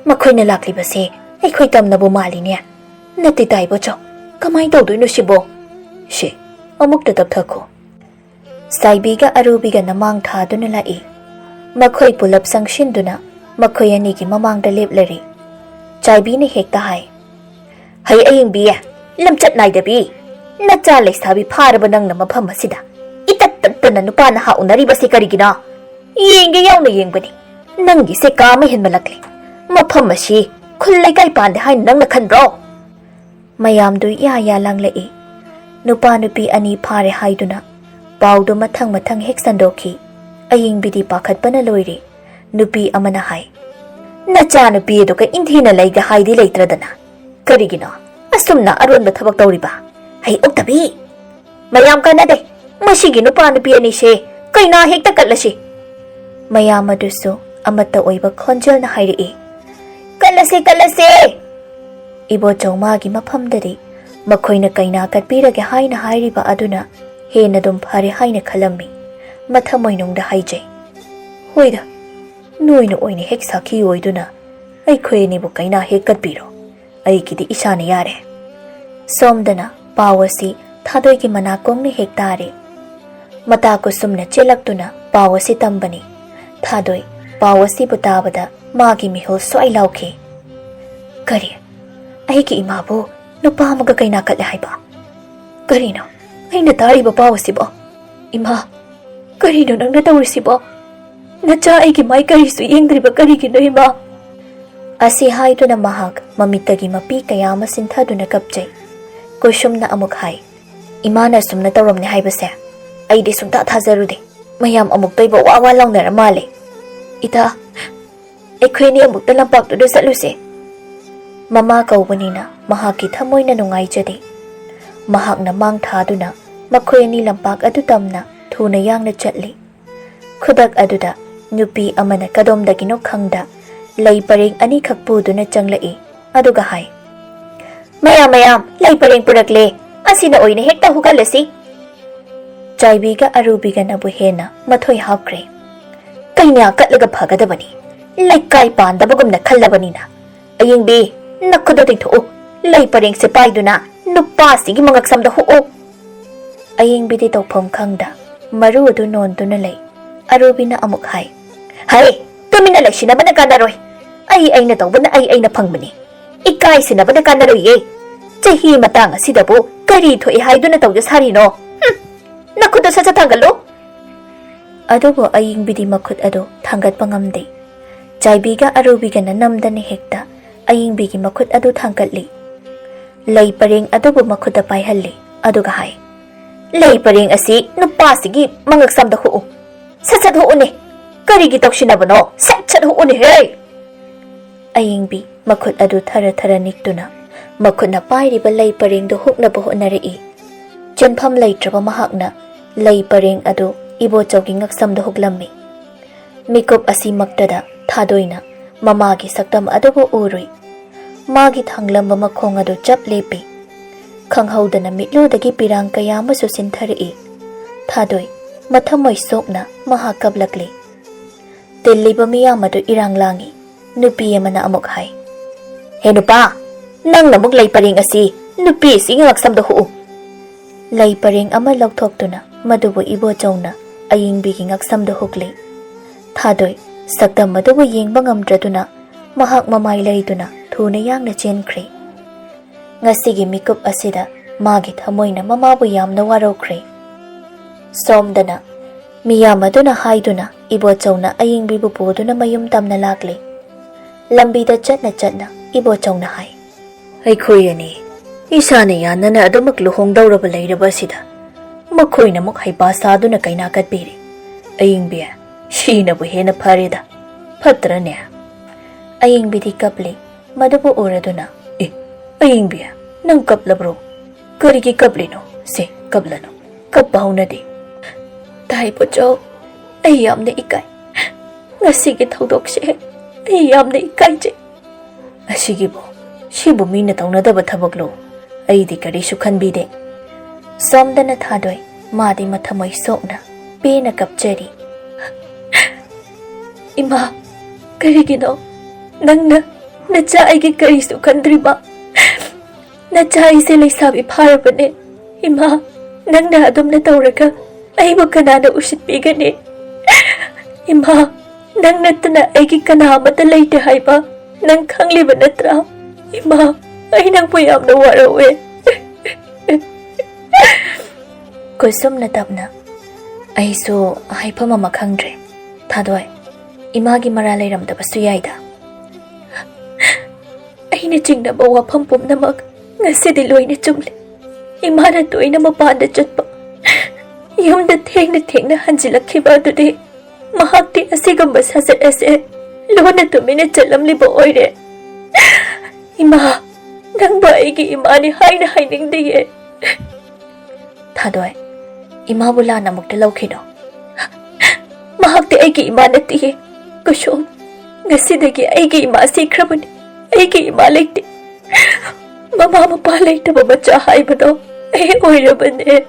ꯃꯈꯣꯏꯅ ꯂꯥꯛꯂꯤꯕꯁꯦ ꯑꯩꯈꯣꯏ ꯇꯝꯅꯕꯨ ꯃꯥꯜꯂꯤꯅꯦ꯫ ꯅꯠꯇꯦ ꯇꯥꯏꯕꯣꯆꯧ, ꯀꯃꯥꯏ ꯇꯧꯗꯣꯏꯅꯣ ꯁꯤꯕꯣ? ꯁꯦ, ꯑꯃꯨꯛꯇ ꯇꯞꯊꯈꯣ꯫" ꯆꯥꯏꯕꯤꯒ ꯑꯔꯨꯕꯤꯒ ꯅꯃꯥꯡ ꯊꯥꯗꯨꯅ ꯂꯥꯛꯏ꯫ ꯃꯈꯣꯏ ꯄꯨꯂꯞ ꯆꯪꯁꯤꯟꯗꯨꯅ ꯃꯈꯣꯏ ꯑꯅꯤꯒꯤ ꯃꯃꯥꯡꯗ ꯂꯦꯞꯂꯔꯤ꯫ ꯆꯥꯏꯕꯤꯅ ꯍꯦꯛꯇ ꯍꯥꯏ, "ꯍꯩ ꯑꯌꯤꯡꯕꯤ, ꯂꯝꯆꯠ ꯅꯥꯏꯗꯕꯤ, ꯅꯆꯥ ꯂꯩꯁꯥꯕꯤ ꯐꯥꯔꯕ ꯅꯪꯅ ꯃꯐꯝ ꯑꯁꯤꯗ ꯏꯇꯠ ꯇꯠꯇꯅ ꯅꯨꯄꯥ ꯅꯍꯥ ꯎꯅꯔꯤꯕꯁꯤ ꯀꯔꯤꯒꯤꯅꯣ? ꯌꯦꯡꯒꯦ ꯌꯥꯎꯅ ꯌꯦꯡꯕꯅꯤ꯫ ꯅꯪꯒꯤꯁꯦ ꯀꯥ ꯑꯃ ꯍꯦꯟꯃꯜꯂꯛꯂꯦ꯫ ꯃꯐꯝ ꯑꯁꯤ ꯈꯨꯜ ꯂꯩꯀꯥꯏ ꯄꯥꯟꯗꯦ ꯍꯥꯏꯅ ꯅꯪꯅ ꯈꯟꯕ꯭ꯔꯣ?" ꯃꯌꯥꯝꯗꯨ ꯏꯌꯥ ꯏꯌꯥ ꯂꯥꯡꯂꯛꯏ꯫ ꯅꯨꯄꯥ ꯅꯨꯄꯤ ꯑꯅꯤ ꯐꯥꯔꯦ ꯍꯥꯏꯗꯨꯅ ꯄꯥꯎꯗꯨ ꯃꯊꯪ ꯃꯊꯪ ꯍꯦꯛ ꯁꯟꯗꯣꯛꯈꯤ꯫ ꯑꯌꯤꯡꯕꯤꯗꯤ ꯄꯥꯈꯠꯄꯅ ꯂꯣꯏꯔꯦ꯫ ꯅꯨꯄꯤ ꯑꯃꯅ ꯍꯥꯏ, "ꯅꯆꯥꯅꯨꯄꯤ ꯑꯗꯨꯒ ꯏꯟꯊꯤꯅ ꯂꯩꯒ ꯍꯥꯏꯗꯤ ꯂꯩꯇ꯭ꯔꯗꯅ ꯀꯔꯤꯒꯤꯅꯣ ꯑꯁꯨꯝꯅ ꯑꯔꯣꯟꯕ ꯊꯕꯛ ꯇꯧꯔꯤꯕ? ꯍꯩ ꯑꯣꯛꯇꯕꯤ! ꯃꯌꯥꯝ ꯀꯥꯟꯅꯗꯦ꯫ ꯃꯁꯤꯒꯤ ꯅꯨꯄꯥ ꯅꯨꯄꯤ ꯑꯅꯤꯁꯦ ꯀꯩꯅꯥ ꯍꯦꯛꯇ ꯀꯠꯂꯁꯤ꯫" ꯃꯌꯥꯝ ꯑꯗꯨꯁꯨ ꯑꯃꯠꯇ ꯑꯣꯏꯕ ꯈꯣꯟꯖꯦꯜꯅ ꯍꯥꯏꯔꯛꯏ, "ꯀꯠꯂꯁꯦ, ꯀꯠꯂꯁꯦ!" ꯏꯕꯣꯆꯧ ꯃꯥꯒꯤ ꯃꯐꯝꯗꯗꯤ ꯃꯈꯣꯏꯅ ꯀꯩꯅꯥ ꯀꯠꯄꯤꯔꯒꯦ ꯍꯥꯏꯅ ꯍꯥꯏꯔꯤꯕ ꯑꯗꯨꯅ ꯍꯦꯟꯅ ꯑꯗꯨꯝ ꯐꯔꯦ ꯍꯥꯏꯅ ꯈꯜꯂꯝꯃꯤ꯫ ꯃꯊꯃꯣꯏꯅꯨꯡꯗ ꯍꯥꯏꯖꯩ, "ꯍꯣꯏꯗ, ꯅꯣꯏꯅ ꯑꯣꯏꯅ ꯍꯦꯛ ꯁꯥꯈꯤ ꯑꯣꯏꯗꯨꯅ ꯑꯩꯈꯣꯏ ꯑꯅꯤꯕꯨ ꯀꯩꯅꯥ ꯍꯦꯛ ꯀꯠꯄꯤꯔꯣ꯫ ꯑꯩꯒꯤꯗꯤ ꯏꯁꯥꯅ ꯌꯥꯔꯦ꯫" ꯁꯣꯝꯗꯅ ꯄꯥꯎ ꯑꯁꯤ ꯊꯥꯗꯣꯏꯒꯤ ꯃꯅꯥꯀꯣꯡꯅ ꯍꯦꯛ ꯇꯥꯔꯦ꯫ ꯃꯇꯥ ꯀꯨꯁꯨꯝꯅ ꯆꯦꯜꯂꯛꯇꯨꯅ ꯄꯥꯎ ꯑꯁꯤ ꯇꯝꯕꯅꯤ꯫ ꯊꯥꯗꯣꯏ ꯄꯥꯎ ꯑꯁꯤꯕꯨ ꯇꯥꯕꯗ ꯃꯥꯒꯤ ꯃꯤꯍꯨꯜ ꯁ꯭ꯋꯥꯏ ꯂꯥꯎꯈꯤ꯫ "ꯀꯔꯤ? ꯑꯩꯒꯤ ꯏꯃꯥꯕꯨ ꯅꯨꯄꯥ ꯑꯃꯒ ꯀꯩꯅꯥ ꯀꯠꯂꯦ ꯍꯥꯏꯕ? ꯀꯔꯤꯅꯣ ꯑꯩꯅ ꯇꯥꯔꯤꯕ ꯄꯥꯎ ꯑꯁꯤꯕꯣ? ꯏꯃꯥ, ꯀꯔꯤꯅꯣ ꯅꯪꯅ ꯇꯧꯔꯤꯁꯤꯕꯣ? ꯅꯆꯥ ꯑꯩꯒꯤ ꯃꯥꯏ ꯀꯔꯤꯁꯨ ꯌꯦꯡꯗ꯭ꯔꯤꯕ ꯀꯔꯤꯒꯤꯅꯣ, ꯏꯃꯥ?" ꯑꯁꯤ ꯍꯥꯏꯗꯨꯅ ꯃꯍꯥꯛ ꯃꯃꯤꯠꯇꯒꯤ ꯃꯄꯤ ꯀꯌꯥ ꯑꯃ ꯆꯤꯟꯊꯗꯨꯅ ꯀꯞꯆꯩ꯫ ꯀꯨꯁꯨꯝꯅ ꯑꯃꯨꯛ ꯍꯥꯏ, "ꯏꯃꯥꯅ ꯑꯁꯨꯝꯅ ꯇꯧꯔꯝꯅꯤ ꯍꯥꯏꯕꯁꯦ ꯑꯩꯗꯤ ꯁꯨꯡꯊꯥ ꯊꯥꯖꯔꯨꯗꯦ꯫ ꯃꯌꯥꯝ ꯑꯃꯨꯛꯇꯣꯏꯕ ꯋꯥ ꯋꯥ ꯂꯥꯎꯅꯔ ꯃꯥꯜꯂꯦ꯫ ꯏꯇꯥ, ꯑꯩꯈꯣꯏꯅꯤ ꯑꯃꯨꯛꯇ ꯂꯝꯄꯥꯛꯇꯨꯗ ꯆꯠꯂꯨꯁꯦ꯫" ꯃꯃꯥ ꯀꯧꯕꯅꯤꯅ ꯃꯍꯥꯛꯀꯤ ꯊꯃꯣꯏꯅ ꯅꯨꯡꯉꯥꯏꯖꯗꯦ꯫ ꯃꯍꯥꯛꯅ ꯃꯥꯡ ꯊꯥꯗꯨꯅ ꯃꯈꯣꯏ ꯑꯅꯤ ꯂꯝꯄꯥꯛ ꯑꯗꯨ ꯇꯝꯅ ꯊꯨꯅ ꯌꯥꯡꯅ ꯆꯠꯂꯤ꯫ ꯈꯨꯗꯛ ꯑꯗꯨꯗ ꯅꯨꯄꯤ ꯑꯃꯅ ꯀꯗꯣꯝꯗꯒꯤꯅꯣ ꯈꯪꯗ ꯂꯩ ꯄꯔꯦꯡ ꯑꯅꯤꯈꯛ ꯄꯨꯗꯨꯅ ꯆꯪꯂꯛꯏ꯫ ꯑꯗꯨꯒ ꯍꯥꯏ, "ꯃꯌꯥꯝ, ꯃꯌꯥꯝ, ꯂꯩ ꯄꯔꯦꯡ ꯄꯨꯔꯛꯂꯦ꯫ ꯑꯁꯤꯅ ꯑꯣꯏꯅ ꯍꯦꯛꯇ ꯍꯨꯒꯠꯂꯁꯤ꯫" ꯆꯥꯏꯕꯤꯒ ꯑꯔꯨꯕꯤꯒꯅꯕꯨ ꯍꯦꯟꯅ ꯃꯊꯣꯏ ꯍꯥꯞꯈ꯭ꯔꯦ꯫ "ꯀꯩꯅ꯭ꯌꯥ ꯀꯠꯂꯒ ꯐꯒꯗꯕꯅꯤ꯫ ꯂꯩꯀꯥꯏ ꯄꯥꯟꯗꯕꯒꯨꯝꯅ ꯈꯜꯂꯕꯅꯤꯅ꯫ ꯑꯌꯤꯡꯕꯤ, ꯅꯈꯨꯠꯇ ꯇꯤꯡꯊꯣꯛꯎ꯫ ꯂꯩ ꯄꯔꯦꯡꯁꯦ ꯄꯥꯏꯗꯨꯅ ꯅꯨꯄꯥꯁꯤꯒꯤ ꯃꯉꯛꯁꯝꯗ ꯍꯨꯛꯎ꯫" ꯑꯌꯤꯡꯕꯤꯗꯤ ꯇꯧꯐꯝ ꯈꯪꯗ ꯃꯔꯨ ꯑꯗꯨ ꯅꯣꯟꯗꯨꯅ ꯂꯩ꯫ ꯑꯔꯨꯕꯤꯅ ꯑꯃꯨꯛ ꯍꯥꯏ, "ꯍꯩ, ꯇꯨꯃꯤꯟꯅ ꯂꯩꯁꯤꯟꯅꯕꯅ ꯀꯥꯟꯅꯔꯣꯏ꯫ ꯑꯩ ꯑꯩꯅ ꯇꯧꯕꯅ ꯑꯩ ꯑꯩꯅ ꯐꯪꯕꯅꯤ꯫ ꯏꯀꯥꯏꯁꯤꯟꯅꯕꯅ ꯀꯥꯟꯅꯔꯣꯏꯌꯦ꯫ ꯆꯍꯤ ꯃꯇꯥꯡ ꯑꯁꯤꯗꯕꯨ ꯀꯔꯤ ꯊꯣꯛꯏ ꯍꯥꯏꯗꯨꯅ ꯇꯧꯖ ꯁꯥꯔꯤꯅꯣ? ꯍꯨꯝ! ꯅꯈꯨꯠꯇꯨ ꯁꯠ ꯁꯠ ꯊꯥꯡꯒꯠꯂꯨ꯫" ꯑꯗꯨꯕꯨ ꯑꯌꯤꯡꯕꯤꯗꯤ ꯃꯈꯨꯠ ꯑꯗꯨ ꯊꯥꯡꯒꯠꯄ ꯉꯝꯗꯦ꯫ ꯆꯥꯏꯕꯤꯒ ꯑꯔꯨꯕꯤꯒꯅ ꯅꯝꯗꯅ ꯍꯦꯛꯇ ꯑꯌꯤꯡꯕꯤꯒꯤ ꯃꯈꯨꯠ ꯑꯗꯨ ꯊꯥꯡꯒꯠꯂꯤ꯫ ꯂꯩ ꯄꯔꯦꯡ ꯑꯗꯨꯕꯨ ꯃꯈꯨꯠꯇ ꯄꯥꯏꯍꯜꯂꯤ꯫ ꯑꯗꯨꯒ ꯍꯥꯏ, "ꯂꯩ ꯄꯔꯦꯡ ꯑꯁꯤ ꯅꯨꯄꯥꯁꯤꯒꯤ ꯃꯉꯛꯁꯝꯗ ꯍꯨꯛꯎ꯫ ꯁꯠ ꯁꯠ ꯍꯨꯛꯎꯅꯦ꯫ ꯀꯔꯤꯒꯤ ꯇꯧꯁꯤꯟꯅꯕꯅꯣ? ꯁꯠ ꯁꯠ ꯍꯨꯛꯎꯅꯦꯍꯦ!" ꯑꯌꯤꯡꯕꯤ ꯃꯈꯨꯠ ꯑꯗꯨ ꯊꯔ ꯊꯔ ꯅꯤꯛꯇꯨꯅ ꯃꯈꯨꯠꯅ ꯄꯥꯏꯔꯤꯕ ꯂꯩ ꯄꯔꯦꯡꯗꯨ ꯍꯨꯛꯅꯕ ꯍꯣꯠꯅꯔꯛꯏ꯫ ꯆꯦꯟꯐꯝ ꯂꯩꯇ꯭ꯔꯕ ꯃꯍꯥꯛꯅ ꯂꯩ ꯄꯔꯦꯡ ꯑꯗꯨ ꯏꯕꯣꯆꯧꯒꯤ ꯉꯛꯁꯝꯗ ꯍꯨꯛꯂꯝꯃꯤ꯫ ꯃꯤꯀꯨꯞ ꯑꯁꯤꯃꯛꯇꯗ ꯊꯥꯗꯣꯏꯅ ꯃꯃꯥꯒꯤ ꯁꯛꯇꯝ ꯑꯗꯨꯕꯨ ꯎꯔꯨꯏ꯫ ꯃꯥꯒꯤ ꯊꯥꯡꯂꯝꯕ ꯃꯈꯣꯡ ꯑꯗꯨ ꯆꯞ ꯂꯦꯞꯄꯤ꯫ ꯈꯪꯍꯧꯗꯅ ꯃꯤꯠꯂꯨꯗꯒꯤ ꯄꯤꯔꯥꯡ ꯀꯌꯥ ꯑꯃꯁꯨ ꯆꯤꯟꯊꯔꯛꯏ꯫ ꯊꯥꯗꯣꯏ ꯃꯊꯃꯣꯏ ꯁꯣꯛꯅ ꯃꯍꯥꯛ ꯀꯞꯂꯛꯂꯤ꯫ ꯇꯤꯜꯂꯤꯕ ꯃꯤꯌꯥꯝ ꯑꯗꯨ ꯏꯔꯥꯡ ꯂꯥꯡꯏ꯫ ꯅꯨꯄꯤ ꯑꯃꯅ ꯑꯃꯨꯛ ꯍꯥꯏ, "ꯍꯦ ꯅꯨꯄꯥ, ꯅꯪꯅ ꯑꯃꯨꯛ ꯂꯩ ꯄꯔꯦꯡ ꯑꯁꯤ ꯅꯨꯄꯤ ꯑꯁꯤꯒꯤ ꯉꯛꯁꯝꯗ ꯍꯨꯛꯎ꯫" ꯂꯩ ꯄꯔꯦꯡ ꯑꯃ ꯂꯧꯊꯣꯛꯇꯨꯅ ꯃꯗꯨꯕꯨ ꯏꯕꯣꯆꯧꯅ ꯑꯌꯤꯡꯕꯤꯒꯤ ꯉꯛꯁꯝꯗ ꯍꯨꯛꯂꯤ꯫ ꯊꯥꯗꯣꯏ ꯁꯛꯇꯝ ꯑꯗꯨꯕꯨ ꯌꯦꯡꯕ ꯉꯝꯗ꯭ꯔꯗꯨꯅ ꯃꯍꯥꯛ ꯃꯃꯥꯏ ꯂꯩꯗꯨꯅ ꯊꯨꯅ ꯌꯥꯡꯅ ꯆꯦꯟꯈ꯭ꯔꯦ꯫ ꯉꯁꯤꯒꯤ ꯃꯤꯀꯨꯞ ꯑꯁꯤꯗ ꯃꯥꯒꯤ ꯊꯃꯣꯏꯅ ꯃꯃꯥꯕꯨ ꯌꯥꯝꯅ ꯋꯥꯔꯧꯈ꯭ꯔꯦ꯫ ꯁꯣꯝꯗꯅ ꯃꯤꯌꯥꯝ ꯑꯗꯨꯅ ꯍꯥꯏꯗꯨꯅ ꯏꯕꯣꯆꯧꯅ ꯑꯌꯤꯡꯕꯤꯕꯨ ꯄꯨꯗꯨꯅ ꯃꯌꯨꯝ ꯇꯝꯅ ꯂꯥꯛꯂꯤ꯫ ꯂꯝꯕꯤꯗ ꯆꯠꯅ ꯆꯠꯅ ꯏꯕꯣꯆꯧꯅ ꯍꯥꯏ, "ꯑꯩꯈꯣꯏ ꯑꯅꯤ ꯏꯁꯥꯅ ꯌꯥꯅꯅ ꯑꯗꯨꯃꯛ ꯂꯨꯍꯣꯡꯗꯧꯔꯕ ꯂꯩꯔꯕ ꯑꯁꯤꯗ ꯃꯈꯣꯏꯅ ꯑꯃꯨꯛ ꯍꯩꯄꯥ ꯁꯥꯗꯨꯅ ꯀꯩꯅꯥ ꯀꯠꯄꯤꯔꯤ꯫ ꯑꯌꯤꯡꯕꯤ, ꯁꯤꯅꯕꯨ ꯍꯦꯟꯅ ꯐꯔꯦꯗ, ꯐꯠꯇ꯭ꯔꯅꯦ?" ꯑꯌꯤꯡꯕꯤꯗꯤ ꯀꯞꯂꯤ꯫ ꯃꯗꯨꯕꯨ ꯎꯔꯗꯨꯅ, "ꯑꯦ, ꯑꯌꯤꯡꯕꯤ, ꯅꯪ ꯀꯞꯂꯕ꯭ꯔꯣ?" ꯀꯔꯤꯒꯤ ꯀꯞꯂꯤꯅꯣ? ꯁꯦ, ꯀꯞꯂꯅꯨ꯫ ꯀꯞꯄ ꯍꯧꯅꯗꯦ꯫ ꯇꯥꯏ ꯄꯣꯆꯧ, ꯑꯩ ꯌꯥꯝꯅ ꯏꯀꯥꯏ꯫ ꯉꯁꯤꯒꯤ ꯊꯧꯗꯣꯛꯁꯦ ꯑꯩ ꯌꯥꯝꯅ ꯏꯀꯥꯏꯖꯩ꯫ ꯑꯁꯤꯒꯤꯕꯨ, ꯁꯤꯕꯨ ꯃꯤꯅ ꯇꯧꯅꯗꯕ ꯊꯕꯛꯂꯣ? ꯑꯩꯗꯤ ꯀꯔꯤꯁꯨ ꯈꯟꯕꯤꯗꯦ꯫ ꯁꯣꯝꯗꯅ ꯊꯥꯗꯣꯏ, ꯃꯥꯗꯤ ꯃꯊꯃꯣꯏ ꯁꯣꯛꯅ ꯄꯦꯟꯅ ꯀꯞꯆꯔꯤ꯫ ꯏꯃꯥ, ꯀꯔꯤꯒꯤꯅꯣ ꯅꯪꯅ ꯅꯆꯥ ꯑꯩꯒꯤ ꯀꯔꯤꯁꯨ ꯈꯟꯗ꯭ꯔꯤꯕ? ꯅꯆꯥ ꯑꯩꯁꯦ ꯂꯩꯁꯥꯕꯤ ꯐꯥꯔꯕꯅꯦ꯫ ꯏꯃꯥ, ꯅꯪꯅ ꯑꯗꯨꯝꯅ ꯇꯧꯔꯒ ꯑꯩꯕꯨ ꯀꯅꯥꯅ ꯎꯁꯤꯠꯄꯤꯒꯅꯤ? ꯏꯃꯥ, ꯅꯪ ꯅꯠꯇꯅ ꯑꯩꯒꯤ ꯀꯅꯥ ꯑꯃꯠꯇ ꯂꯩꯇꯦ ꯍꯥꯏꯕ ꯅꯪ ꯈꯪꯂꯤꯕ ꯅꯠꯇ꯭ꯔꯥ? ꯏꯃꯥ, ꯑꯩ ꯅꯪꯕꯨ ꯌꯥꯝꯅ ꯋꯥꯔꯧꯋꯦ꯫ ꯀꯨꯁꯨꯝꯅ ꯇꯞꯅ, ꯑꯩꯁꯨ ꯍꯥꯏꯐꯝ ꯑꯃ ꯈꯪꯗ꯭ꯔꯦ꯫ ꯊꯥꯗꯣꯏ, ꯏꯃꯥꯒꯤ ꯃꯔꯥ ꯂꯩꯔꯝꯗꯕꯁꯨ ꯌꯥꯏꯗ꯫ ꯑꯩꯅ ꯆꯤꯡꯅꯕ ꯋꯥꯐꯝ ꯄꯨꯝꯅꯃꯛ ꯉꯁꯤꯗꯤ ꯂꯣꯏꯅ ꯆꯨꯝꯂꯦ꯫ ꯏꯃꯥꯅ ꯇꯣꯏꯅ ꯃꯄꯥꯟꯗ ꯆꯠꯄ, ꯌꯨꯝꯗ ꯊꯦꯡꯅ ꯊꯦꯡꯅ ꯍꯟꯖꯤꯜꯂꯛꯈꯤꯕ ꯑꯗꯨꯗꯤ ꯃꯍꯥꯛꯇꯤ ꯑꯁꯤꯒꯨꯝꯕ ꯁꯥꯖꯠ ꯑꯁꯦ ꯂꯣꯟꯅ ꯇꯨꯃꯤꯟꯅ ꯆꯠꯂꯝꯂꯤꯕ ꯑꯣꯏꯔꯦ꯫ ꯏꯃꯥ, ꯅꯪꯕꯨ ꯑꯩꯒꯤ ꯏꯃꯥꯅꯤ ꯍꯥꯏꯅ ꯍꯥꯏꯅꯤꯡꯗꯤꯌꯦ꯫ ꯊꯥꯗꯣꯏ, ꯏꯃꯥꯕꯨ ꯂꯥꯟꯅ ꯑꯃꯨꯛꯇ ꯂꯧꯈꯤꯅꯣ꯫ ꯃꯍꯥꯛꯇꯤ ꯑꯩꯒꯤ ꯏꯃꯥ ꯅꯠꯇꯤꯌꯦ꯫ ꯀꯨꯁꯨꯝ, ꯉꯁꯤꯗꯒꯤ ꯑꯩꯒꯤ ꯏꯃꯥ ꯁꯤꯈ꯭ꯔꯕꯅꯤ꯫ ꯑꯩꯒꯤ ꯏꯃꯥ ꯂꯩꯇꯦ꯫ ꯃꯃꯥ ꯃꯄꯥ ꯂꯩꯇꯕ ꯃꯆꯥ ꯍꯥꯏꯕꯗꯣ ꯑꯩ ꯑꯣꯏꯔꯕꯅꯦ꯫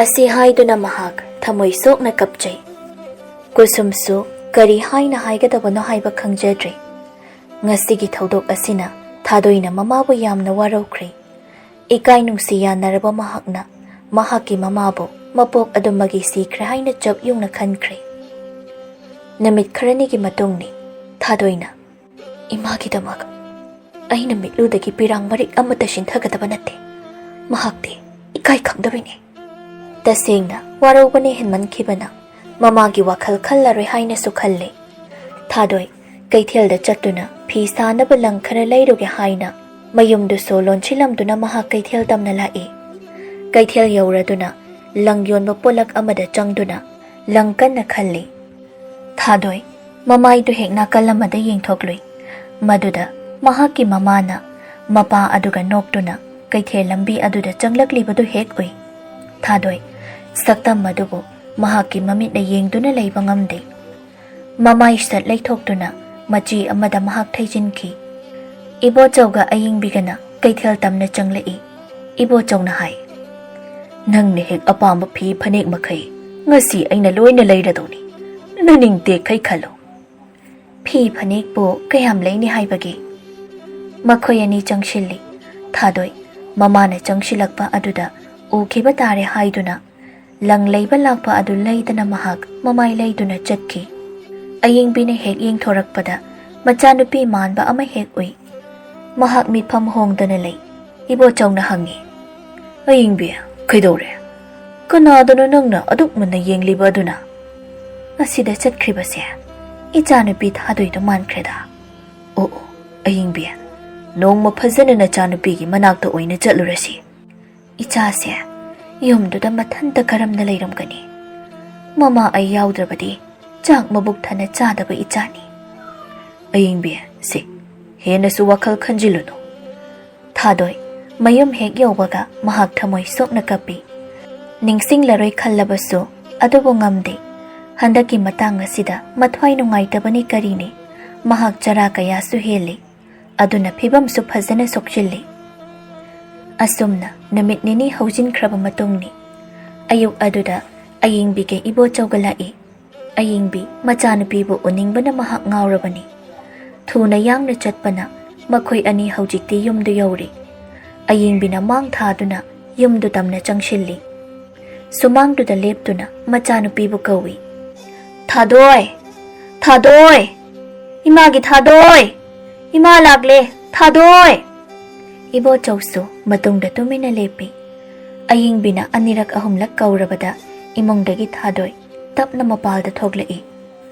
ꯑꯁꯤ ꯍꯥꯏꯗꯨꯅ ꯃꯍꯥꯛ ꯊꯃꯣꯏ ꯁꯣꯛꯅ ꯀꯞꯆꯩ꯫ ꯀꯨꯁꯨꯝꯁꯨ ꯀꯔꯤ ꯍꯥꯏꯅ ꯍꯥꯏꯒꯗꯕꯅꯣ ꯍꯥꯏꯕ ꯈꯪꯖꯗ꯭ꯔꯦ꯫ ꯉꯁꯤꯒꯤ ꯊꯧꯗꯣꯛ ꯑꯁꯤꯅ ꯊꯥꯗꯣꯏꯅ ꯃꯃꯥꯕꯨ ꯌꯥꯝꯅ ꯋꯥꯔꯧꯈ꯭ꯔꯦ꯫ ꯏꯀꯥꯏ ꯅꯨꯡꯁꯤ ꯌꯥꯅꯔꯕ ꯃꯍꯥꯛꯅ ꯃꯍꯥꯛꯀꯤ ꯃꯃꯥꯕꯨ ꯃꯄꯣꯛ ꯑꯗꯨꯃꯒꯤ ꯁꯤꯈ꯭ꯔꯦ ꯍꯥꯏꯅ ꯆꯞ ꯌꯨꯡꯅ ꯈꯟꯈ꯭ꯔꯦ꯫ ꯅꯨꯃꯤꯠ ꯈꯔꯅꯤꯒꯤ ꯃꯇꯨꯡꯅꯤ꯫ ꯊꯥꯗꯣꯏꯅ, "ꯏꯃꯥꯒꯤꯗꯃꯛ ꯑꯩꯅ ꯃꯤꯠꯂꯨꯗꯒꯤ ꯄꯤꯔꯥꯡ ꯃꯔꯤꯛ ꯑꯃꯠꯇ ꯆꯤꯟꯊꯒꯗꯕ ꯅꯠꯇꯦ꯫ ꯃꯍꯥꯛꯇꯤ ꯏꯀꯥꯏ ꯈꯪꯗꯕꯤꯅꯤ꯫" ꯇꯁꯦꯡꯅ ꯋꯥꯔꯧꯕꯅ ꯍꯦꯟꯃꯟꯈꯤꯕꯅ ꯃꯃꯥꯒꯤ ꯋꯥꯈꯜ ꯈꯜꯂꯔꯣꯏ ꯍꯥꯏꯅꯁꯨ ꯈꯜꯂꯦ꯫ ꯊꯥꯗꯣꯏ ꯀꯩꯊꯦꯜꯗ ꯆꯠꯇꯨꯅ ꯐꯤ ꯁꯥꯅꯕ ꯂꯪ ꯈꯔ ꯂꯩꯔꯨꯒꯦ ꯍꯥꯏꯅ ꯃꯌꯨꯝꯗꯨꯁꯨ ꯂꯣꯟꯁꯤꯜꯂꯝꯗꯨꯅ ꯃꯍꯥꯛ ꯀꯩꯊꯦꯜ ꯇꯝꯅ ꯂꯥꯛꯏ꯫ ꯀꯩꯊꯦꯜ ꯌꯧꯔꯗꯨꯅ ꯂꯪ ꯌꯣꯟꯕ ꯄꯣꯂꯛ ꯑꯃꯗ ꯆꯪꯗꯨꯅ ꯂꯪ ꯀꯟꯅ ꯈꯜꯂꯤ꯫ ꯊꯥꯗꯣꯏ ꯃꯃꯥꯏꯗꯨ ꯍꯦꯛ ꯅꯥꯀꯜ ꯑꯃꯗ ꯌꯦꯡꯊꯣꯛꯂꯨꯏ꯫ ꯃꯗꯨꯗ ꯃꯍꯥꯛꯀꯤ ꯃꯃꯥꯅ ꯃꯄꯥ ꯑꯗꯨꯒ ꯅꯣꯛꯇꯨꯅ ꯀꯩꯊꯦꯜ ꯂꯝꯕꯤ ꯑꯗꯨꯗ ꯆꯪꯂꯛꯂꯤꯕꯗꯨ ꯍꯦꯛ ꯎꯏ꯫ ꯊꯥꯗꯣꯏ ꯁꯛꯇꯝ ꯑꯗꯨꯕꯨ ꯃꯍꯥꯛꯀꯤ ꯃꯃꯤꯠꯅ ꯌꯦꯡꯗꯨꯅ ꯂꯩꯕ ꯉꯝꯗꯦ꯫ ꯃꯃꯥꯏ ꯁꯠ ꯂꯩꯊꯣꯛꯇꯨꯅ ꯃꯆꯤ ꯑꯃꯗ ꯃꯍꯥꯛ ꯊꯩꯖꯤꯟꯈꯤ꯫ ꯏꯕꯣꯆꯧꯒ ꯑꯌꯤꯡꯕꯤꯒꯅ ꯀꯩꯊꯦꯜ ꯇꯝꯅ ꯆꯪꯂꯛꯏ꯫ ꯏꯕꯣꯆꯧꯅ ꯍꯥꯏ, "ꯅꯪꯅ ꯍꯦꯛ ꯑꯄꯥꯝꯕ ꯐꯤ ꯐꯅꯦꯛ ꯃꯈꯩ ꯉꯁꯤ ꯑꯩꯅ ꯂꯣꯏꯅ ꯂꯩꯔꯗꯧꯅꯤ꯫ ꯅꯅꯤꯡ ꯇꯦꯛꯈꯩ ꯈꯜꯂꯣ꯫" "ꯐꯤ ꯐꯅꯦꯛꯄꯨ ꯀꯌꯥꯝ ꯂꯩꯅꯤ ꯍꯥꯏꯕꯒꯦ?" ꯃꯈꯣꯏ ꯑꯅꯤ ꯆꯪꯁꯤꯜꯂꯤ꯫ ꯊꯥꯗꯣꯏ ꯃꯃꯥꯅ ꯆꯪꯁꯤꯜꯂꯛꯄ ꯑꯗꯨꯗ ꯎꯈꯤꯕ ꯇꯥꯔꯦ ꯍꯥꯏꯗꯨꯅ ꯂꯪ ꯂꯩꯕ ꯂꯥꯛꯄ ꯑꯗꯨ ꯂꯩꯗꯅ ꯃꯍꯥꯛ ꯃꯃꯥꯏ ꯂꯩꯗꯨꯅ ꯆꯠꯈꯤ꯫ ꯑꯌꯤꯡꯕꯤꯅ ꯍꯦꯛ ꯌꯦꯡꯊꯣꯔꯛꯄꯗ ꯃꯆꯥꯅꯨꯄꯤ ꯃꯥꯟꯕ ꯑꯃ ꯍꯦꯛ ꯎꯏ꯫ ꯃꯍꯥꯛ ꯃꯤꯠꯐꯝ ꯍꯣꯡꯗꯅ ꯂꯩ꯫ ꯏꯕꯣꯆꯧꯅ ꯍꯪꯉꯤ, "ꯑꯌꯤꯡꯕꯤ, ꯀꯩꯗꯧꯔꯦ? ꯀꯅꯥꯗꯅꯣ ꯅꯪꯅ ꯑꯗꯨꯛ ꯃꯨꯟꯅ ꯌꯦꯡꯂꯤꯕ ꯑꯗꯨꯅ?" "ꯑꯁꯤꯗ ꯆꯠꯈ꯭ꯔꯤꯕꯁꯦ ꯏꯆꯥꯅꯨꯄꯤ ꯊꯥꯗꯣꯏꯗꯣ ꯃꯥꯟꯈ꯭ꯔꯦꯗ꯫ ꯑꯣ, ꯑꯣ, ꯑꯌꯤꯡꯕꯤ, ꯅꯣꯡꯃ ꯐꯖꯅ ꯅꯆꯥꯅꯨꯄꯤꯒꯤ ꯃꯅꯥꯛꯇ ꯑꯣꯏꯅ ꯆꯠꯂꯨꯔꯁꯤ꯫ ꯏꯆꯥꯁꯦ ꯌꯨꯝꯗꯨꯗ ꯃꯊꯟꯇ ꯀꯔꯝꯅ ꯂꯩꯔꯝꯒꯅꯤ? ꯃꯃꯥ ꯑꯩ ꯌꯥꯎꯗ꯭ꯔꯕꯗꯤ ꯆꯥꯛ ꯃꯕꯨꯛ ꯊꯟꯅ ꯆꯥꯗꯕ ꯏꯆꯥꯅꯤ꯫" "ꯑꯌꯤꯡꯕꯤ, ꯁꯤ, ꯍꯦꯟꯅꯁꯨ ꯋꯥꯈꯜ ꯈꯟꯖꯤꯜꯂꯨꯅꯨ꯫" ꯊꯥꯗꯣꯏ ꯃꯌꯨꯝ ꯍꯦꯛ ꯌꯧꯕꯒ ꯃꯍꯥꯛ ꯊꯃꯣꯏ ꯁꯣꯛꯅ ꯀꯞꯄꯤ꯫ ꯅꯤꯡꯁꯤꯡꯂꯔꯣꯏ ꯈꯜꯂꯕꯁꯨ ꯑꯗꯨꯕꯨ ꯉꯝꯗꯦ꯫ ꯍꯟꯗꯛꯀꯤ ꯃꯇꯥꯡ ꯑꯁꯤꯗ ꯃꯊ꯭ꯋꯥꯏ ꯅꯨꯡꯉꯥꯏꯇꯕꯅꯤ ꯀꯔꯤꯅꯤ, ꯃꯍꯥꯛ ꯆꯔꯥ ꯀꯌꯥꯁꯨ ꯍꯦꯜꯂꯤ꯫ ꯑꯗꯨꯅ ꯐꯤꯕꯝꯁꯨ ꯐꯖꯅ ꯁꯣꯛꯆꯤꯜꯂꯤ꯫ ꯑꯁꯨꯝꯅ ꯅꯨꯃꯤꯠ ꯅꯤꯅꯤ ꯍꯧꯖꯤꯟꯈ꯭ꯔꯕ ꯃꯇꯨꯡꯅꯤ꯫ ꯑꯌꯨꯛ ꯑꯗꯨꯗ ꯑꯌꯤꯡꯕꯤꯒ ꯏꯕꯣꯆꯧꯒ ꯂꯥꯛꯏ꯫ ꯑꯌꯤꯡꯕꯤ ꯃꯆꯥꯅꯨꯄꯤꯕꯨ ꯎꯅꯤꯡꯕꯅ ꯃꯍꯥꯛ ꯉꯥꯎꯔꯕꯅꯤ꯫ ꯊꯨꯅ ꯌꯥꯡꯅ ꯆꯠꯄꯅ ꯃꯈꯣꯏ ꯑꯅꯤ ꯍꯧꯖꯤꯛꯇꯤ ꯌꯨꯝꯗ ꯌꯧꯔꯦ꯫ ꯑꯌꯤꯡꯕꯤꯅ ꯃꯥꯡ ꯊꯥꯗꯨꯅ ꯌꯨꯝꯗꯨ ꯇꯝꯅ ꯆꯪꯁꯤꯜꯂꯤ꯫ ꯁꯨꯃꯥꯡꯗꯨꯗ ꯂꯦꯞꯇꯨꯅ ꯃꯆꯥꯅꯨꯄꯤꯕꯨ ꯀꯧꯏ꯫ "ꯊꯥꯗꯣꯏ! ꯊꯥꯗꯣꯏ! ꯏꯃꯥꯒꯤ ꯊꯥꯗꯣꯏ! ꯏꯃꯥ ꯂꯥꯛꯂꯦ! ꯊꯥꯗꯣꯏ!" ꯏꯕꯣꯆꯧꯁꯨ ꯃꯇꯨꯡꯗ ꯇꯨꯃꯤꯟꯅ ꯂꯦꯞꯄꯤ꯫ ꯑꯌꯤꯡꯕꯤꯅ ꯑꯅꯤꯔꯛ ꯑꯍꯨꯝꯂꯛ ꯀꯧꯔꯕꯗ ꯏꯃꯨꯡꯗꯒꯤ ꯊꯥꯗꯣꯏ ꯇꯞꯅ ꯃꯄꯥꯜꯗ ꯊꯣꯛꯂꯛꯏ꯫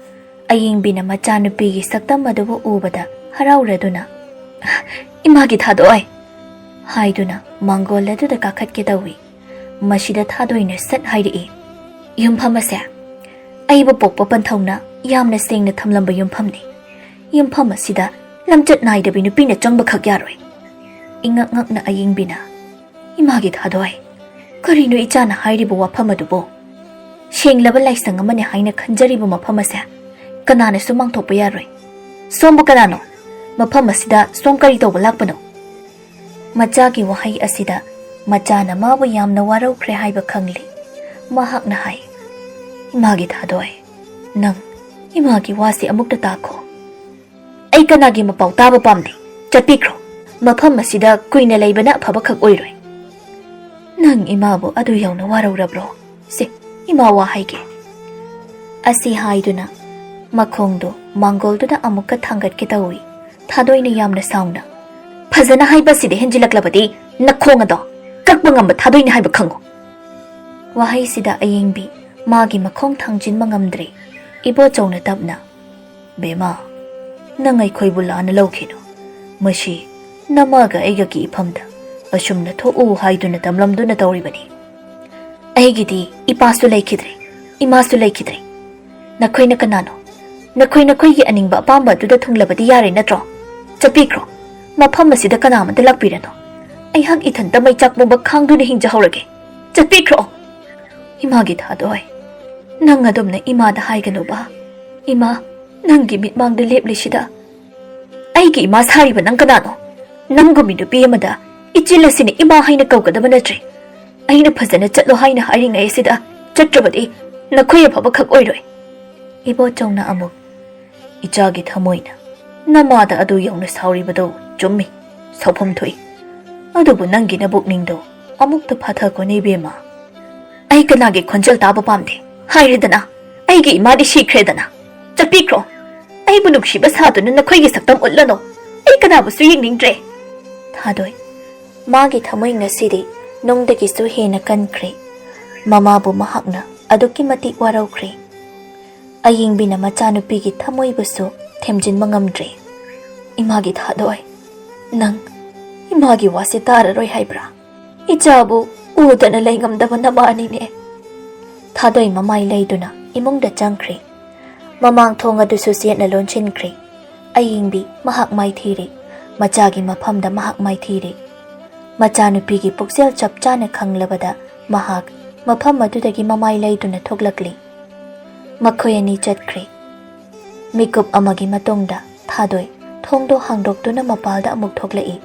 ꯑꯌꯤꯡꯕꯤꯅ ꯃꯆꯥꯅꯨꯄꯤꯒꯤ ꯁꯛꯇꯝ ꯑꯗꯨꯕꯨ ꯎꯕꯗ ꯍꯔꯥꯎꯔꯗꯨꯅ, "ꯏꯃꯥꯒꯤ ꯊꯥꯗꯣꯏ!" ꯍꯥꯏꯗꯨꯅ ꯃꯥꯡꯒꯣꯜ ꯑꯗꯨꯗ ꯀꯥꯈꯠꯀꯦ ꯇꯧꯏ꯫ ꯃꯁꯤꯗ ꯊꯥꯗꯣꯏꯅ ꯁꯠ ꯍꯥꯏꯔꯛꯏ, "ꯌꯨꯝꯐꯝ ꯑꯁꯦ ꯑꯩꯕꯨ ꯄꯣꯛꯄ ꯄꯟꯊꯧꯅ ꯌꯥꯝꯅ ꯁꯦꯡꯅ ꯊꯝꯂꯝꯕ ꯌꯨꯝꯐꯝꯅꯤ꯫ ꯌꯨꯝꯐꯝ ꯑꯁꯤꯗ ꯂꯝꯆꯠ ꯅꯥꯏꯗꯕꯤ ꯅꯨꯄꯤꯅ ꯆꯪꯕꯈꯛ ꯌꯥꯔꯣꯏ꯫" ꯏꯉꯛ ꯉꯛꯅ ꯑꯌꯤꯡꯕꯤꯅ, "ꯏꯃꯥꯒꯤ ꯊꯥꯗꯣꯏ, ꯀꯔꯤꯅꯣ ꯏꯆꯥꯅ ꯍꯥꯏꯔꯤꯕ ꯋꯥꯐꯝ ꯑꯗꯨꯕꯨ? ꯁꯦꯡꯂꯕ ꯂꯥꯏꯁꯪ ꯑꯃꯅꯤ ꯍꯥꯏꯅ ꯈꯟꯖꯔꯤꯕ ꯃꯐꯝ ꯑꯁꯦ ꯀꯅꯥꯅꯁꯨ ꯃꯥꯡꯊꯣꯛꯄ ꯌꯥꯔꯣꯏ꯫ ꯁꯣꯝꯕꯨ ꯀꯅꯥꯅꯣ? ꯃꯐꯝ ꯑꯁꯤꯗ ꯁꯣꯝ ꯀꯔꯤ ꯇꯧꯕ ꯂꯥꯛꯄꯅꯣ?" ꯃꯆꯥꯒꯤ ꯋꯥꯍꯩ ꯑꯁꯤꯗ ꯃꯆꯥꯅ ꯃꯥꯕꯨ ꯌꯥꯝꯅ ꯋꯥꯔꯧꯈ꯭ꯔꯦ ꯍꯥꯏꯕ ꯈꯪꯂꯤ꯫ ꯃꯍꯥꯛꯅ ꯍꯥꯏ, "ꯏꯃꯥꯒꯤ ꯊꯥꯗꯣꯏ, ꯅꯪ ꯏꯃꯥꯒꯤ ꯋꯥꯁꯤ ꯑꯃꯨꯛꯇ ꯇꯥꯈꯣ꯫ ꯑꯩ ꯀꯅꯥꯒꯤ ꯃꯄꯥꯎ ꯇꯥꯕ ꯄꯥꯝꯗꯦ꯫ ꯆꯠꯄꯤꯈ꯭ꯔꯣ꯫ ꯃꯐꯝ ꯑꯁꯤꯗ ꯀꯨꯏꯅ ꯂꯩꯕꯅ ꯑꯐꯕꯈꯛ ꯑꯣꯏꯔꯣꯏ꯫ ꯅꯪ ꯏꯃꯥꯕꯨ ꯑꯗꯨ ꯌꯧꯅ ꯋꯥꯔꯧꯔꯕ꯭ꯔꯣ? ꯁꯦ, ꯏꯃꯥ ꯋꯥ ꯍꯥꯏꯒꯦ꯫" ꯑꯁꯤ ꯍꯥꯏꯗꯨꯅ ꯃꯈꯣꯡꯗꯨ ꯃꯥꯡꯒꯣꯜꯗꯨꯗ ꯑꯃꯨꯛꯀ ꯊꯥꯡꯒꯠꯀꯦ ꯇꯧꯏ꯫ ꯊꯥꯗꯣꯏꯅ ꯌꯥꯝꯅ ꯁꯥꯎꯅ, "ꯐꯖꯅ ꯍꯥꯏꯕ ꯑꯁꯤꯗ ꯍꯦꯟꯖꯤꯜꯂꯛꯂꯕꯗꯤ ꯅꯈꯣꯡ ꯑꯗꯣ ꯀꯛꯄ ꯉꯝꯕ ꯊꯥꯗꯣꯏꯅꯤ ꯍꯥꯏꯕ ꯈꯪꯉꯨ꯫" ꯋꯥꯍꯩꯁꯤꯗ ꯑꯌꯤꯡꯕꯤ ꯃꯥꯒꯤ ꯃꯈꯣꯡ ꯊꯥꯡꯖꯤꯟꯕ ꯉꯝꯗ꯭ꯔꯦ꯫ ꯏꯕꯣꯆꯧꯅ ꯇꯞꯅ, "ꯕꯦꯃꯥ, ꯅꯪ ꯑꯩꯈꯣꯏꯕꯨ ꯂꯥꯟꯅ ꯂꯧꯈꯤꯅꯨ꯫ ꯃꯁꯤ ꯅꯃꯥꯒ ꯑꯩꯒꯒꯤ ꯏꯐꯝꯗ ꯑꯁꯨꯝꯅ ꯊꯣꯛꯎ ꯍꯥꯏꯗꯨꯅ ꯇꯝꯂꯝꯗꯨꯅ ꯇꯧꯔꯤꯕꯅꯤ꯫ ꯑꯩꯒꯤꯗꯤ ꯏꯄꯥꯁꯨ ꯂꯩꯈꯤꯗ꯭ꯔꯦ, ꯏꯃꯥꯁꯨ ꯂꯩꯈꯤꯗ꯭ꯔꯦ꯫ ꯅꯈꯣꯏꯅ ꯀꯅꯥꯅꯣ? ꯅꯈꯣꯏ ꯅꯈꯣꯏꯒꯤ ꯑꯅꯤꯡꯕ ꯑꯄꯥꯝꯕ ꯑꯗꯨꯗ ꯊꯨꯡꯂꯕꯗꯤ ꯌꯥꯔꯦ ꯅꯠꯇ꯭ꯔꯣ? ꯆꯠꯄꯤꯈ꯭ꯔꯣ꯫ ꯃꯐꯝ ꯑꯁꯤꯗ ꯀꯅꯥ ꯑꯃꯠꯇ ꯂꯥꯛꯄꯤꯔꯅꯨ꯫ ꯑꯩꯍꯥꯛ ꯏꯊꯟꯇ ꯃꯩꯆꯥꯛ ꯄꯨꯝꯕ ꯈꯥꯡꯗꯨꯅ ꯍꯤꯡꯖꯍꯧꯔꯒꯦ꯫ ꯆꯠꯄꯤꯈ꯭ꯔꯣ꯫" "ꯏꯃꯥꯒꯤ ꯊꯥꯗꯣꯏ, ꯅꯪ ꯑꯗꯨꯝꯅ ꯏꯃꯥꯗ ꯍꯥꯏꯒꯅꯨꯕ꯫ ꯏꯃꯥ, ꯅꯪꯒꯤ ꯃꯤꯠꯃꯥꯡꯗ ꯂꯦꯞꯂꯤꯁꯤꯗ ꯑꯩꯒꯤ ꯏꯃꯥ ꯁꯥꯔꯤꯕ ꯅꯪ ꯀꯅꯥꯅꯣ? ꯅꯪꯒꯨꯝꯕꯤ ꯅꯨꯄꯤ ꯑꯃꯗ ꯏꯆꯤꯜ ꯑꯁꯤꯅ ꯏꯃꯥ ꯍꯥꯏꯅ ꯀꯧꯒꯗꯕ ꯅꯠꯇ꯭ꯔꯦ꯫ ꯑꯩꯅ ꯐꯖꯅ ꯆꯠꯂꯣ ꯍꯥꯏꯅ ꯍꯥꯏꯔꯤꯉꯩ ꯑꯁꯤꯗ ꯆꯠꯇ꯭ꯔꯕꯗꯤ ꯅꯈꯣꯏ ꯑꯐꯕ ꯈꯛ ꯑꯣꯏꯔꯣꯏ꯫" ꯏꯕꯣꯆꯧꯅ ꯑꯃꯨꯛ, "ꯏꯆꯥꯒꯤ ꯊꯃꯣꯏꯅ ꯅꯃꯥꯗ ꯑꯗꯨ ꯌꯧꯅ ꯁꯥꯎꯔꯤꯕꯗꯣ ꯆꯨꯝꯃꯤ, ꯁꯥꯎꯐꯝ ꯊꯣꯛꯏ꯫ ꯑꯗꯨꯕꯨ ꯅꯪꯒꯤ ꯅꯕꯨꯛꯅꯤꯡꯗꯣ ꯑꯃꯨꯛꯇ ꯐꯥꯊꯈꯣꯅꯦ ꯏꯕꯦꯝꯃ꯫ ꯑꯩ ꯀꯅꯥꯒꯤ ꯈꯣꯟꯖꯦꯜ ꯇꯥꯕ ꯄꯥꯝꯗꯦ꯫ ꯍꯥꯏꯔꯦꯗꯅ, ꯑꯩꯒꯤ ꯏꯃꯥꯗꯤ ꯁꯤꯈ꯭ꯔꯦꯗꯅ꯫ ꯆꯠꯄꯤꯈ꯭ꯔꯣ꯫ ꯑꯩꯕꯨ ꯅꯨꯡꯁꯤꯕ ꯁꯥꯗꯨꯅ ꯅꯈꯣꯏꯒꯤ ꯁꯛꯇꯝ ꯎꯠꯂꯅꯨ꯫ ꯑꯩ ꯀꯅꯥꯕꯨꯁꯨ ꯌꯦꯡꯅꯤꯡꯗ꯭ꯔꯦ꯫" ꯊꯥꯗꯣꯏ, ꯃꯥꯒꯤ ꯊꯃꯣꯏ ꯉꯁꯤꯗꯤ ꯅꯨꯡꯗꯒꯤꯁꯨ ꯍꯦꯟꯅ ꯀꯟꯈ꯭ꯔꯦ꯫ ꯃꯃꯥꯕꯨ ꯃꯍꯥꯛꯅ ꯑꯗꯨꯛꯀꯤ ꯃꯇꯤꯛ ꯋꯥꯔꯧꯈ꯭ꯔꯦ꯫ ꯑꯌꯤꯡꯕꯤꯅ ꯃꯆꯥꯅꯨꯄꯤꯒꯤ ꯊꯃꯣꯏꯕꯨꯁꯨ ꯊꯦꯝꯖꯤꯟꯕ ꯉꯝꯗ꯭ꯔꯦ꯫ "ꯏꯃꯥꯒꯤ ꯊꯥꯗꯣꯏ, ꯅꯪ ꯏꯃꯥꯒꯤ ꯋꯥꯁꯦ ꯇꯥꯔꯔꯣꯏ ꯍꯥꯏꯕ꯭ꯔꯥ? ꯏꯆꯥꯕꯨ ꯎꯗꯅ ꯂꯩꯉꯝꯗꯕ ꯅꯃꯥꯅꯤꯅꯦ꯫" ꯊꯥꯗꯣꯏ ꯃꯃꯥꯏ ꯂꯩꯗꯨꯅ ꯏꯃꯨꯡꯗ ꯆꯪꯈ꯭ꯔꯦ꯫ ꯃꯃꯥꯡ ꯊꯣꯡ ꯑꯗꯨꯁꯨ ꯆꯦꯠꯅ ꯂꯣꯟꯁꯤꯟꯈ꯭ꯔꯦ꯫ ꯑꯌꯤꯡꯕꯤ ꯃꯍꯥꯛ ꯃꯥꯏꯊꯤꯔꯦ꯫ ꯃꯆꯥꯒꯤ ꯃꯐꯝꯗ ꯃꯍꯥꯛ ꯃꯥꯏꯊꯤꯔꯦ꯫ ꯃꯆꯥꯅꯨꯄꯤꯒꯤ ꯄꯨꯛꯆꯦꯜ ꯆꯞ ꯆꯥꯅ ꯈꯪꯂꯕꯗ ꯃꯍꯥꯛ ꯃꯐꯝ ꯑꯗꯨꯗꯒꯤ ꯃꯃꯥꯏ ꯂꯩꯗꯨꯅ ꯊꯣꯛꯂꯛꯂꯤ꯫ ꯃꯈꯣꯏ ꯑꯅꯤ ꯆꯠꯈ꯭ꯔꯦ꯫ ꯃꯤꯀꯨꯞ ꯑꯃꯒꯤ ꯃꯇꯨꯡꯗ ꯊꯥꯗꯣꯏ ꯊꯣꯡꯗꯣ ꯍꯥꯡꯗꯣꯛꯇꯨꯅ ꯃꯄꯥꯜꯗ ꯑꯃꯨꯛ ꯊꯣꯛꯂꯛꯏ꯫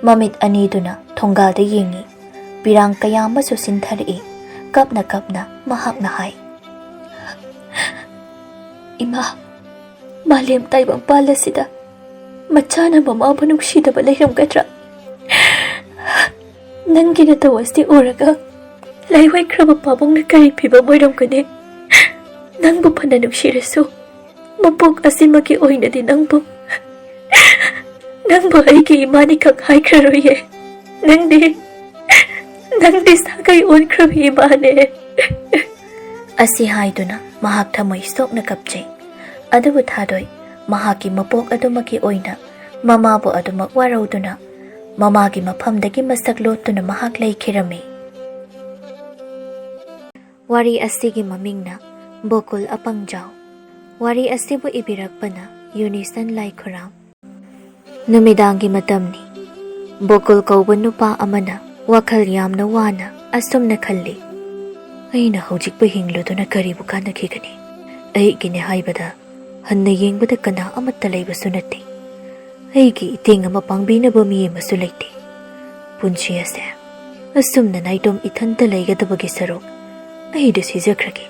ꯃꯃꯤꯠ ꯑꯅꯤꯗꯨꯅ ꯊꯣꯡꯒꯥꯜꯗ ꯌꯦꯡꯏ꯫ ꯄꯤꯔꯥꯡ ꯀꯌꯥ ꯑꯃꯁꯨ ꯁꯤꯟꯊꯔꯛꯏ꯫ ꯀꯞꯅ ꯀꯞꯅ ꯃꯍꯥꯛꯅ ꯍꯥꯏ, "ꯏꯃꯥ, ꯃꯥꯂꯦꯝ ꯇꯥꯏꯕꯪꯄꯥꯜ ꯑꯁꯤꯗ ꯃꯆꯥꯅ ꯃꯃꯥꯕꯨ ꯅꯨꯡꯁꯤꯗꯕ ꯂꯩꯔꯝꯒꯗ꯭ꯔꯥ? ꯅꯪꯒꯤ ꯅꯇꯧ ꯑꯁꯤ ꯎꯔꯒ ꯂꯥꯏꯋꯥꯏꯈ꯭ꯔꯕ ꯄꯥꯕꯨꯡꯅ ꯀꯔꯤ ꯐꯤꯕꯝ ꯑꯣꯏꯔꯝꯒꯅꯤ? ꯅꯪꯕꯨ ꯐꯅ ꯅꯨꯡꯁꯤꯔꯁꯨ, ꯃꯄꯣꯛ ꯑꯁꯤꯃꯛꯀꯤ ꯑꯣꯏꯅꯗꯤ ꯅꯪꯕꯨ, ꯅꯪꯕꯨ ꯑꯩꯒꯤ ꯏꯃꯥꯅꯤ ꯈꯛ ꯍꯥꯏꯈ꯭ꯔꯔꯣꯏꯌꯦ꯫ ꯅꯪꯗꯤ, ꯅꯪꯗꯤ ꯁꯥꯒꯩ ꯑꯣꯟꯈ꯭ꯔꯕ ꯏꯃꯥꯅꯦ"꯫ ꯑꯁꯤ ꯍꯥꯏꯗꯨꯅ ꯃꯍꯥꯛ ꯊꯃꯣꯏ ꯁꯣꯛꯅ ꯀꯞꯆꯩ꯫ ꯑꯗꯨꯕꯨ ꯊꯥꯗꯣꯏ ꯃꯍꯥꯛꯀꯤ ꯃꯄꯣꯛ ꯑꯗꯨꯃꯛꯀꯤ ꯑꯣꯏꯅ ꯃꯃꯥꯕꯨ ꯑꯗꯨꯃꯛ ꯋꯥꯔꯧꯗꯨꯅ ꯃꯃꯥꯒꯤ ꯃꯐꯝꯗꯒꯤ ꯃꯁꯛ ꯂꯣꯠꯇꯨꯅ ꯃꯍꯥꯛ ꯂꯩꯈꯤꯔꯝꯃꯤ꯫ ꯋꯥꯔꯤ ꯑꯁꯤꯒꯤ ꯃꯃꯤꯡꯅ ꯕꯣꯀꯨꯜ ꯑꯄꯪꯖꯥꯎ꯫ ꯋꯥꯔꯤ ꯑꯁꯤꯕꯨ ꯏꯕꯤꯔꯛꯄꯅ ꯌꯨꯅꯤꯁꯟ ꯂꯥꯏꯈꯨꯔꯥꯝ꯫ ꯅꯨꯃꯤꯗꯥꯡꯒꯤ ꯃꯇꯝꯅꯤ꯫ ꯕꯣꯀꯨꯜ ꯀꯧꯕ ꯅꯨꯄꯥ ꯑꯃꯅ ꯋꯥꯈꯜ ꯌꯥꯝꯅ ꯋꯥꯅ ꯑꯁꯨꯝꯅ ꯈꯜꯂꯤ, "ꯑꯩꯅ ꯍꯧꯖꯤꯛꯄꯨ ꯍꯤꯡꯂꯨꯗꯨꯅ ꯀꯔꯤꯕꯨ ꯀꯥꯟꯅꯈꯤꯒꯅꯤ? ꯑꯩꯒꯤꯅꯦ ꯍꯥꯏꯕꯗ ꯍꯟꯅ ꯌꯦꯡꯕꯗ ꯀꯅꯥ ꯑꯃꯠꯇ ꯂꯩꯕꯁꯨ ꯅꯠꯇꯦ꯫ ꯑꯩꯒꯤ ꯏꯇꯦꯡ ꯑꯃ ꯄꯥꯡꯕꯤꯅꯕ ꯃꯤ ꯑꯃꯁꯨ ꯂꯩꯇꯦ꯫ ꯄꯨꯟꯁꯤ ꯑꯁꯦ ꯑꯁꯨꯝꯅ ꯅꯥꯏꯇꯣꯝ ꯏꯊꯟꯇ ꯂꯩꯒꯗꯕꯒꯤ ꯁꯔꯨꯛ ꯑꯩꯗ ꯁꯤꯖꯈ꯭ꯔꯒꯦ꯫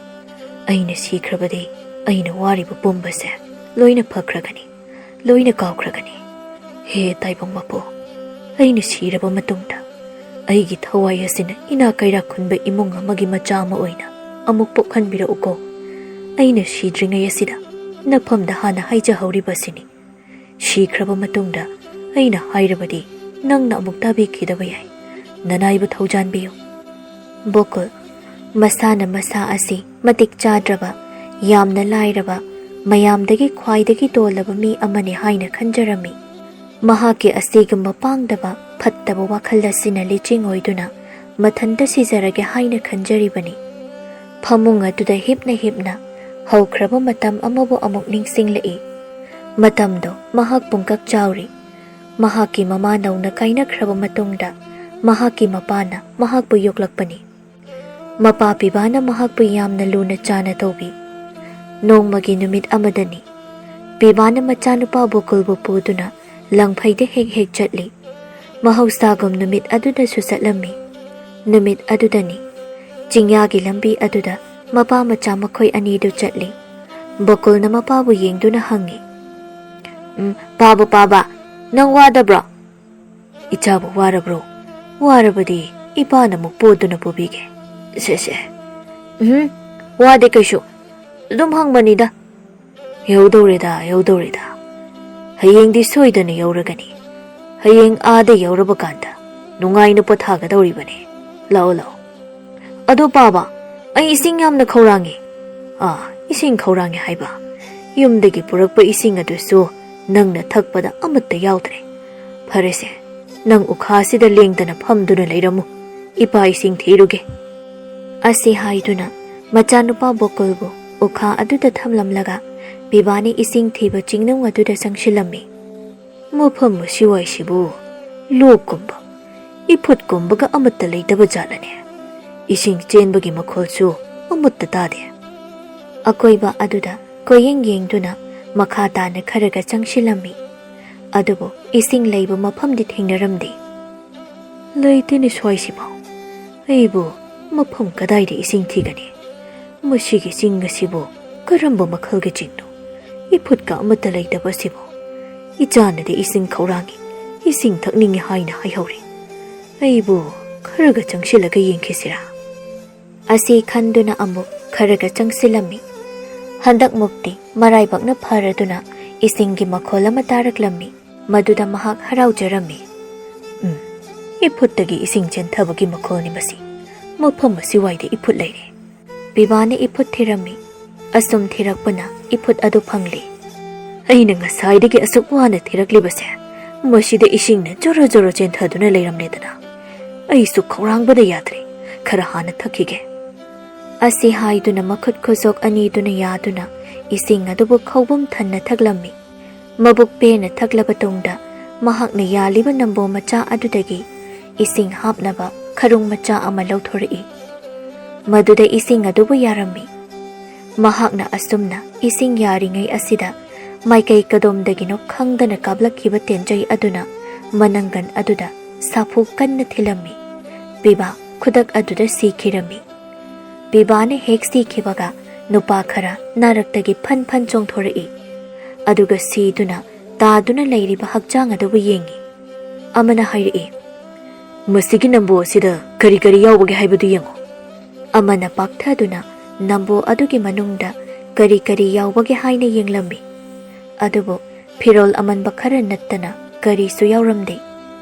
ꯑꯩꯅ ꯁꯤꯈ꯭ꯔꯕꯗꯤ ꯑꯩꯅ ꯋꯥꯔꯤꯕ ꯄꯨꯝꯕꯁꯦ ꯂꯣꯏꯅ ꯐꯈ꯭ꯔꯒꯅꯤ, ꯂꯣꯏꯅ ꯀꯥꯎꯈ꯭ꯔꯒꯅꯤ꯫ ꯍꯦ ꯇꯥꯏꯕꯪ ꯃꯄꯨ, ꯑꯩꯅ ꯁꯤꯔꯕ ꯃꯇꯨꯡꯗ ꯑꯩꯒꯤ ꯊꯋꯥꯏ ꯑꯁꯤꯅ ꯏꯅꯥ ꯀꯩꯔꯥꯛ ꯈꯨꯟꯕ ꯏꯃꯨꯡ ꯑꯃꯒꯤ ꯃꯆꯥ ꯑꯃ ꯑꯣꯏꯅ ꯑꯃꯨꯛ ꯄꯣꯛꯍꯟꯕꯤꯔꯛꯎꯀꯣ꯫ ꯑꯩꯅ ꯁꯤꯗ꯭ꯔꯤꯉꯩ ꯑꯁꯤꯗ ꯅꯐꯝꯗ ꯍꯥꯟꯅ ꯍꯥꯏꯖꯍꯧꯔꯤꯕꯁꯤꯅꯤ꯫ ꯁꯤꯈ꯭ꯔꯕ ꯃꯇꯨꯡꯗ ꯑꯩꯅ ꯍꯥꯏꯔꯕꯗꯤ ꯅꯪꯅ ꯑꯃꯨꯛ ꯇꯥꯕꯤꯈꯤꯗꯕ ꯌꯥꯏ꯫ ꯅꯅꯥꯏꯕ ꯊꯧꯖꯥꯟꯕꯤꯌꯨ"꯫ ꯕꯣꯀꯨꯜ, ꯃꯁꯥꯅ ꯃꯁꯥ ꯑꯁꯤ ꯃꯇꯤꯛ ꯆꯥꯗ꯭ꯔꯕ, ꯌꯥꯝꯅ ꯂꯥꯏꯔꯕ, ꯃꯌꯥꯝꯗꯒꯤ ꯈ꯭ꯋꯥꯏꯗꯒꯤ ꯇꯣꯜꯂꯕ ꯃꯤ ꯑꯃꯅꯤ ꯍꯥꯏꯅ ꯈꯟꯖꯔꯝꯃꯤ꯫ ꯃꯍꯥꯛꯀꯤ ꯑꯁꯤꯒꯨꯝꯕ ꯄꯥꯡꯗꯕ, ꯐꯠꯇꯕ ꯋꯥꯈꯜ ꯑꯁꯤꯅ ꯂꯤꯆꯤꯡ ꯑꯣꯏꯗꯨꯅ ꯃꯊꯟꯇ ꯁꯤꯖꯔꯒꯦ ꯍꯥꯏꯅ ꯈꯟꯖꯔꯤꯕꯅꯤ꯫ ꯐꯃꯨꯡ ꯑꯗꯨꯗ ꯍꯤꯞꯅ ꯍꯤꯞꯅ ꯍꯧꯈ꯭ꯔꯕ ꯃꯇꯝ ꯑꯃꯕꯨ ꯑꯃꯨꯛ ꯅꯤꯡꯁꯤꯡꯂꯛꯏ꯫ ꯃꯇꯝꯗꯣ ꯃꯍꯥꯛ ꯄꯨꯡꯀꯛ ꯆꯥꯎꯔꯤ꯫ ꯃꯍꯥꯛꯀꯤ ꯃꯃꯥ ꯅꯧꯅ ꯀꯥꯏꯅꯈ꯭ꯔꯕ ꯃꯇꯨꯡꯗ ꯃꯍꯥꯛꯀꯤ ꯃꯄꯥꯅ ꯃꯍꯥꯛꯄꯨ ꯌꯣꯛꯂꯛꯄꯅꯤ꯫ ꯃꯄꯥ ꯄꯤꯕꯥꯅ ꯃꯍꯥꯛꯄꯨ ꯌꯥꯝꯅ ꯂꯨꯅ ꯆꯥꯅ ꯇꯧꯕꯤ꯫ ꯅꯣꯡꯃꯒꯤ ꯅꯨꯃꯤꯠ ꯑꯃꯗꯅꯤ꯫ ꯄꯤꯕꯥꯅ ꯃꯆꯥꯅꯨꯄꯥ ꯕꯣꯀꯨꯜꯕꯨ ꯄꯨꯗꯨꯅ ꯂꯪꯐꯩꯗ ꯍꯦꯛ ꯍꯦꯛ ꯆꯠꯂꯤ꯫ ꯃꯍꯧꯁꯥꯒꯨꯝ ꯅꯨꯃꯤꯠ ꯑꯗꯨꯗꯁꯨ ꯆꯠꯂꯝꯃꯤ꯫ ꯅꯨꯃꯤꯠ ꯑꯗꯨꯗꯅꯤ꯫ ꯆꯤꯡꯌꯥꯒꯤ ꯂꯝꯕꯤ ꯑꯗꯨꯗ ꯃꯄꯥ ꯃꯆꯥ ꯃꯈꯣꯏ ꯑꯅꯤꯗꯨ ꯆꯠꯂꯤ꯫ ꯕꯣꯀꯨꯜꯅ ꯃꯄꯥꯕꯨ ꯌꯦꯡꯗꯨꯅ ꯍꯪꯉꯤ, "ꯎꯝ, ꯄꯥꯕ, ꯄꯥꯕ, ꯅꯪ ꯋꯥꯗꯕ꯭ꯔꯣ?" "ꯏꯆꯥꯕꯨ ꯋꯥꯔꯕ꯭ꯔꯣ? ꯋꯥꯔꯕꯗꯤ ꯏꯄꯥꯅ ꯑꯃꯨꯛ ꯄꯣꯗꯨꯅ ꯄꯨꯕꯤꯒꯦ꯫" "ꯁꯦ, ꯁꯦ꯫ ꯎꯝ, ꯋꯥꯗꯦ ꯀꯩꯁꯨ꯫ ꯑꯗꯨꯝ ꯍꯪꯕꯅꯤꯗ꯫" "ꯌꯧꯗꯧꯔꯦꯗ, ꯌꯧꯗꯧꯔꯦꯗ꯫ ꯍꯌꯦꯡꯗꯤ ꯁꯣꯏꯗꯅ ꯌꯧꯔꯒꯅꯤ꯫ ꯍꯌꯦꯡ ꯑꯥꯗ ꯌꯧꯔꯕ ꯀꯥꯟꯗ ꯅꯨꯡꯉꯥꯏꯅ ꯄꯣꯊꯥꯒꯗꯧꯔꯤꯕꯅꯤ꯫ ꯂꯥꯛꯑꯣ, ꯂꯥꯛꯑꯣ꯫ ꯑꯗꯣ ꯄꯥꯕ, ꯑꯩ ꯏꯁꯤꯡ ꯌꯥꯝꯅ ꯈꯧꯔꯥꯡꯉꯤ꯫" "ꯑꯥ, ꯏꯁꯤꯡ ꯈꯧꯔꯥꯡꯉꯤ ꯍꯥꯏꯕ? ꯌꯨꯝꯗꯒꯤ ꯄꯨꯔꯛꯄ ꯏꯁꯤꯡ ꯑꯗꯨꯁꯨ ꯅꯪꯅ ꯊꯛꯄꯗ ꯑꯃꯠꯇ ꯌꯥꯎꯗ꯭ꯔꯦ꯫ ꯐꯔꯦꯁꯦ, ꯅꯪ ꯎꯈꯥꯁꯤꯗ ꯂꯦꯡꯗꯅ ꯐꯝꯗꯨꯅ ꯂꯩꯔꯝꯃꯨ꯫ ꯏꯄꯥ ꯏꯁꯤꯡ ꯊꯤꯔꯨꯒꯦ꯫" ꯑꯁꯤ ꯍꯥꯏꯗꯨꯅ ꯃꯆꯥꯅꯨꯄꯥ ꯕꯣꯀꯨꯜꯕꯨ ꯎꯈꯥ ꯑꯗꯨꯗ ꯊꯝꯂꯝꯂꯒ ꯄꯤꯕꯥꯅꯤ ꯏꯁꯤꯡ ꯊꯤꯕ ꯆꯤꯡꯅꯨꯡ ꯑꯗꯨꯗ ꯆꯪꯁꯤꯜꯂꯝꯃꯤ꯫ "ꯃꯐꯝ ꯑꯁꯤꯋꯥꯏꯁꯤꯕꯨ ꯂꯣꯛꯀꯨꯝꯕ, ꯏꯐꯨꯠꯀꯨꯝꯕꯒ ꯑꯃꯠꯇ ꯂꯩꯇꯕ ꯖꯥꯠꯂꯅꯦ? ꯏꯁꯤꯡ ꯆꯦꯟꯕꯒꯤ ꯃꯈꯣꯜꯁꯨ ꯑꯃꯠꯇ ꯇꯥꯗꯦ꯫" ꯑꯀꯣꯏꯕ ꯑꯗꯨꯗ ꯀꯣꯏꯌꯦꯡ ꯌꯦꯡꯗꯨꯅ ꯃꯈꯥ ꯇꯥꯅ ꯈꯔꯒ ꯆꯪꯁꯤꯜꯂꯝꯃꯤ꯫ ꯑꯗꯨꯕꯨ ꯏꯁꯤꯡ ꯂꯩꯕ ꯃꯐꯝꯗꯤ ꯊꯦꯡꯅꯔꯝꯗꯦ꯫ "ꯂꯩꯇꯦꯅꯦ ꯁ꯭ꯋꯥꯏꯁꯤꯐꯥꯎ꯫ ꯑꯩꯕꯨ ꯃꯐꯝ ꯀꯗꯥꯏꯗ ꯏꯁꯤꯡ ꯊꯤꯒꯅꯤ? ꯃꯁꯤꯒꯤ ꯆꯤꯡ ꯑꯁꯤꯕꯨ ꯀꯔꯝꯕ ꯃꯈꯜꯒꯤ ꯆꯤꯡꯅꯣ? ꯏꯐꯨꯠꯀ ꯑꯃꯠꯇ ꯂꯩꯇꯕ ꯑꯁꯤꯕꯨ꯫ ꯏꯆꯥꯅꯗꯤ ꯏꯁꯤꯡ ꯈꯧꯔꯥꯡꯉꯤ, ꯏꯁꯤꯡ ꯊꯛꯅꯤꯡꯉꯤ ꯍꯥꯏꯅ ꯍꯥꯏꯍꯧꯔꯤ꯫ ꯑꯩꯕꯨ ꯈꯔꯒ ꯆꯪꯁꯤꯜꯂꯒ ꯌꯦꯡꯈꯤꯁꯤꯔꯥ?" ꯑꯁꯤ ꯈꯟꯗꯨꯅ ꯑꯃꯨꯛ ꯈꯔꯒ ꯆꯪꯁꯤꯜꯂꯝꯃꯤ꯫ ꯍꯟꯗꯛꯃꯨꯛꯇꯤ ꯃꯔꯥꯏꯕꯛꯅ ꯐꯔꯗꯨꯅ ꯏꯁꯤꯡꯒꯤ ꯃꯈꯣꯜ ꯑꯃ ꯇꯥꯔꯛꯂꯝꯃꯤ꯫ ꯃꯗꯨꯗ ꯃꯍꯥꯛ ꯍꯔꯥꯎꯖꯔꯝꯃꯤ꯫ "ꯎꯝ, ꯏꯐꯨꯠꯇꯒꯤ ꯏꯁꯤꯡ ꯆꯦꯟꯊꯕꯒꯤ ꯃꯈꯣꯜꯅꯤ ꯃꯁꯤ꯫ ꯃꯐꯝ ꯑꯁꯤꯋꯥꯏꯗ ꯏꯐꯨꯠ ꯂꯩꯔꯦ꯫" ꯄꯤꯕꯥꯅ ꯏꯐꯨꯠ ꯊꯤꯔꯝꯃꯤ꯫ ꯑꯁꯨꯝ ꯊꯤꯔꯛꯄꯅ ꯏꯐꯨꯠ ꯑꯗꯨ ꯐꯪꯂꯦ꯫ "ꯑꯩꯅ ꯉꯁꯥꯏꯗꯒꯤ ꯑꯁꯨꯛ ꯋꯥꯅ ꯊꯤꯔꯛꯂꯤꯕꯁꯦ, ꯃꯁꯤꯗ ꯏꯁꯤꯡꯅ ꯖꯣꯔꯣ ꯖꯣꯔꯣ ꯆꯦꯟꯊꯗꯨꯅ ꯂꯩꯔꯝꯂꯦꯗꯅ꯫ ꯑꯩꯁꯨ ꯈꯧꯔꯥꯡꯕꯅ ꯌꯥꯗ꯭ꯔꯦ꯫ ꯈꯔ ꯍꯥꯟꯅ ꯊꯛꯈꯤꯒꯦ꯫" ꯑꯁꯤ ꯍꯥꯏꯗꯨꯅ ꯃꯈꯨꯠ ꯈꯨꯖꯣꯛ ꯑꯅꯤꯗꯨꯅ ꯌꯥꯗꯨꯅ ꯏꯁꯤꯡ ꯑꯗꯨꯕꯨ ꯈꯧꯕꯨꯝ ꯊꯟꯅ ꯊꯛꯂꯝꯃꯤ꯫ ꯃꯕꯨꯛ ꯄꯦꯟꯅ ꯊꯛꯂꯕ ꯇꯨꯡꯗ ꯃꯍꯥꯛꯅ ꯌꯥꯜꯂꯤꯕ ꯅꯝꯕꯣ ꯃꯆꯥ ꯑꯗꯨꯗꯒꯤ ꯏꯁꯤꯡ ꯍꯥꯞꯅꯕ ꯈꯔꯨꯡ ꯃꯆꯥ ꯑꯃ ꯂꯧꯊꯣꯔꯛꯏ꯫ ꯃꯗꯨꯗ ꯏꯁꯤꯡ ꯑꯗꯨꯕꯨ ꯌꯥꯔꯝꯃꯤ꯫ ꯃꯍꯥꯛꯅ ꯑꯁꯨꯝꯅ ꯏꯁꯤꯡ ꯌꯥꯔꯤꯉꯩ ꯑꯁꯤꯗ ꯃꯥꯏꯀꯩ ꯀꯗꯣꯝꯗꯒꯤꯅꯣ ꯈꯪꯗꯅ ꯀꯥꯞꯂꯛꯈꯤꯕ ꯇꯦꯟꯖꯩ ꯑꯗꯨꯅ ꯃꯅꯪꯒꯟ ꯑꯗꯨꯗ ꯁꯥꯐꯨ ꯀꯟꯅ ꯊꯤꯜꯂꯝꯃꯤ꯫ ꯄꯤꯕꯥ ꯈꯨꯗꯛ ꯑꯗꯨꯗ ꯁꯤꯈꯤꯔꯝꯃꯤ꯫ ꯄꯤꯕꯥꯅ ꯍꯦꯛ ꯁꯤꯈꯤꯕꯒ ꯅꯨꯄꯥ ꯈꯔ ꯅꯥꯔꯛꯇꯒꯤ ꯐꯟ ꯐꯟ ꯆꯣꯡꯊꯣꯔꯛꯏ꯫ ꯑꯗꯨꯒ ꯁꯤꯗꯨꯅ ꯇꯥꯗꯨꯅ ꯂꯩꯔꯤꯕ ꯍꯛꯆꯥꯡ ꯑꯗꯨꯕꯨ ꯌꯦꯡꯏ꯫ ꯑꯃꯅ ꯍꯥꯏꯔꯛꯏ, "ꯃꯁꯤꯒꯤ ꯅꯝꯕꯣ ꯑꯁꯤꯗ ꯀꯔꯤ ꯀꯔꯤ ꯌꯥꯎꯕꯒꯦ ꯍꯥꯏꯕꯗꯨ ꯌꯦꯡꯉꯨ꯫" ꯑꯃꯅ ꯄꯥꯛꯊꯗꯨꯅ ꯅꯝꯕꯣ ꯑꯗꯨꯒꯤ ꯃꯅꯨꯡꯗ ꯀꯔꯤ ꯀꯔꯤ ꯌꯥꯎꯕꯒꯦ ꯍꯥꯏꯅ ꯌꯦꯡꯂꯝꯃꯤ꯫ ꯑꯗꯨꯕꯨ ꯐꯤꯔꯣꯜ ꯑꯃꯟꯕ ꯈꯔ ꯅꯠꯇꯅ ꯀꯔꯤꯁꯨ ꯌꯥꯎꯔꯝꯗꯦ꯫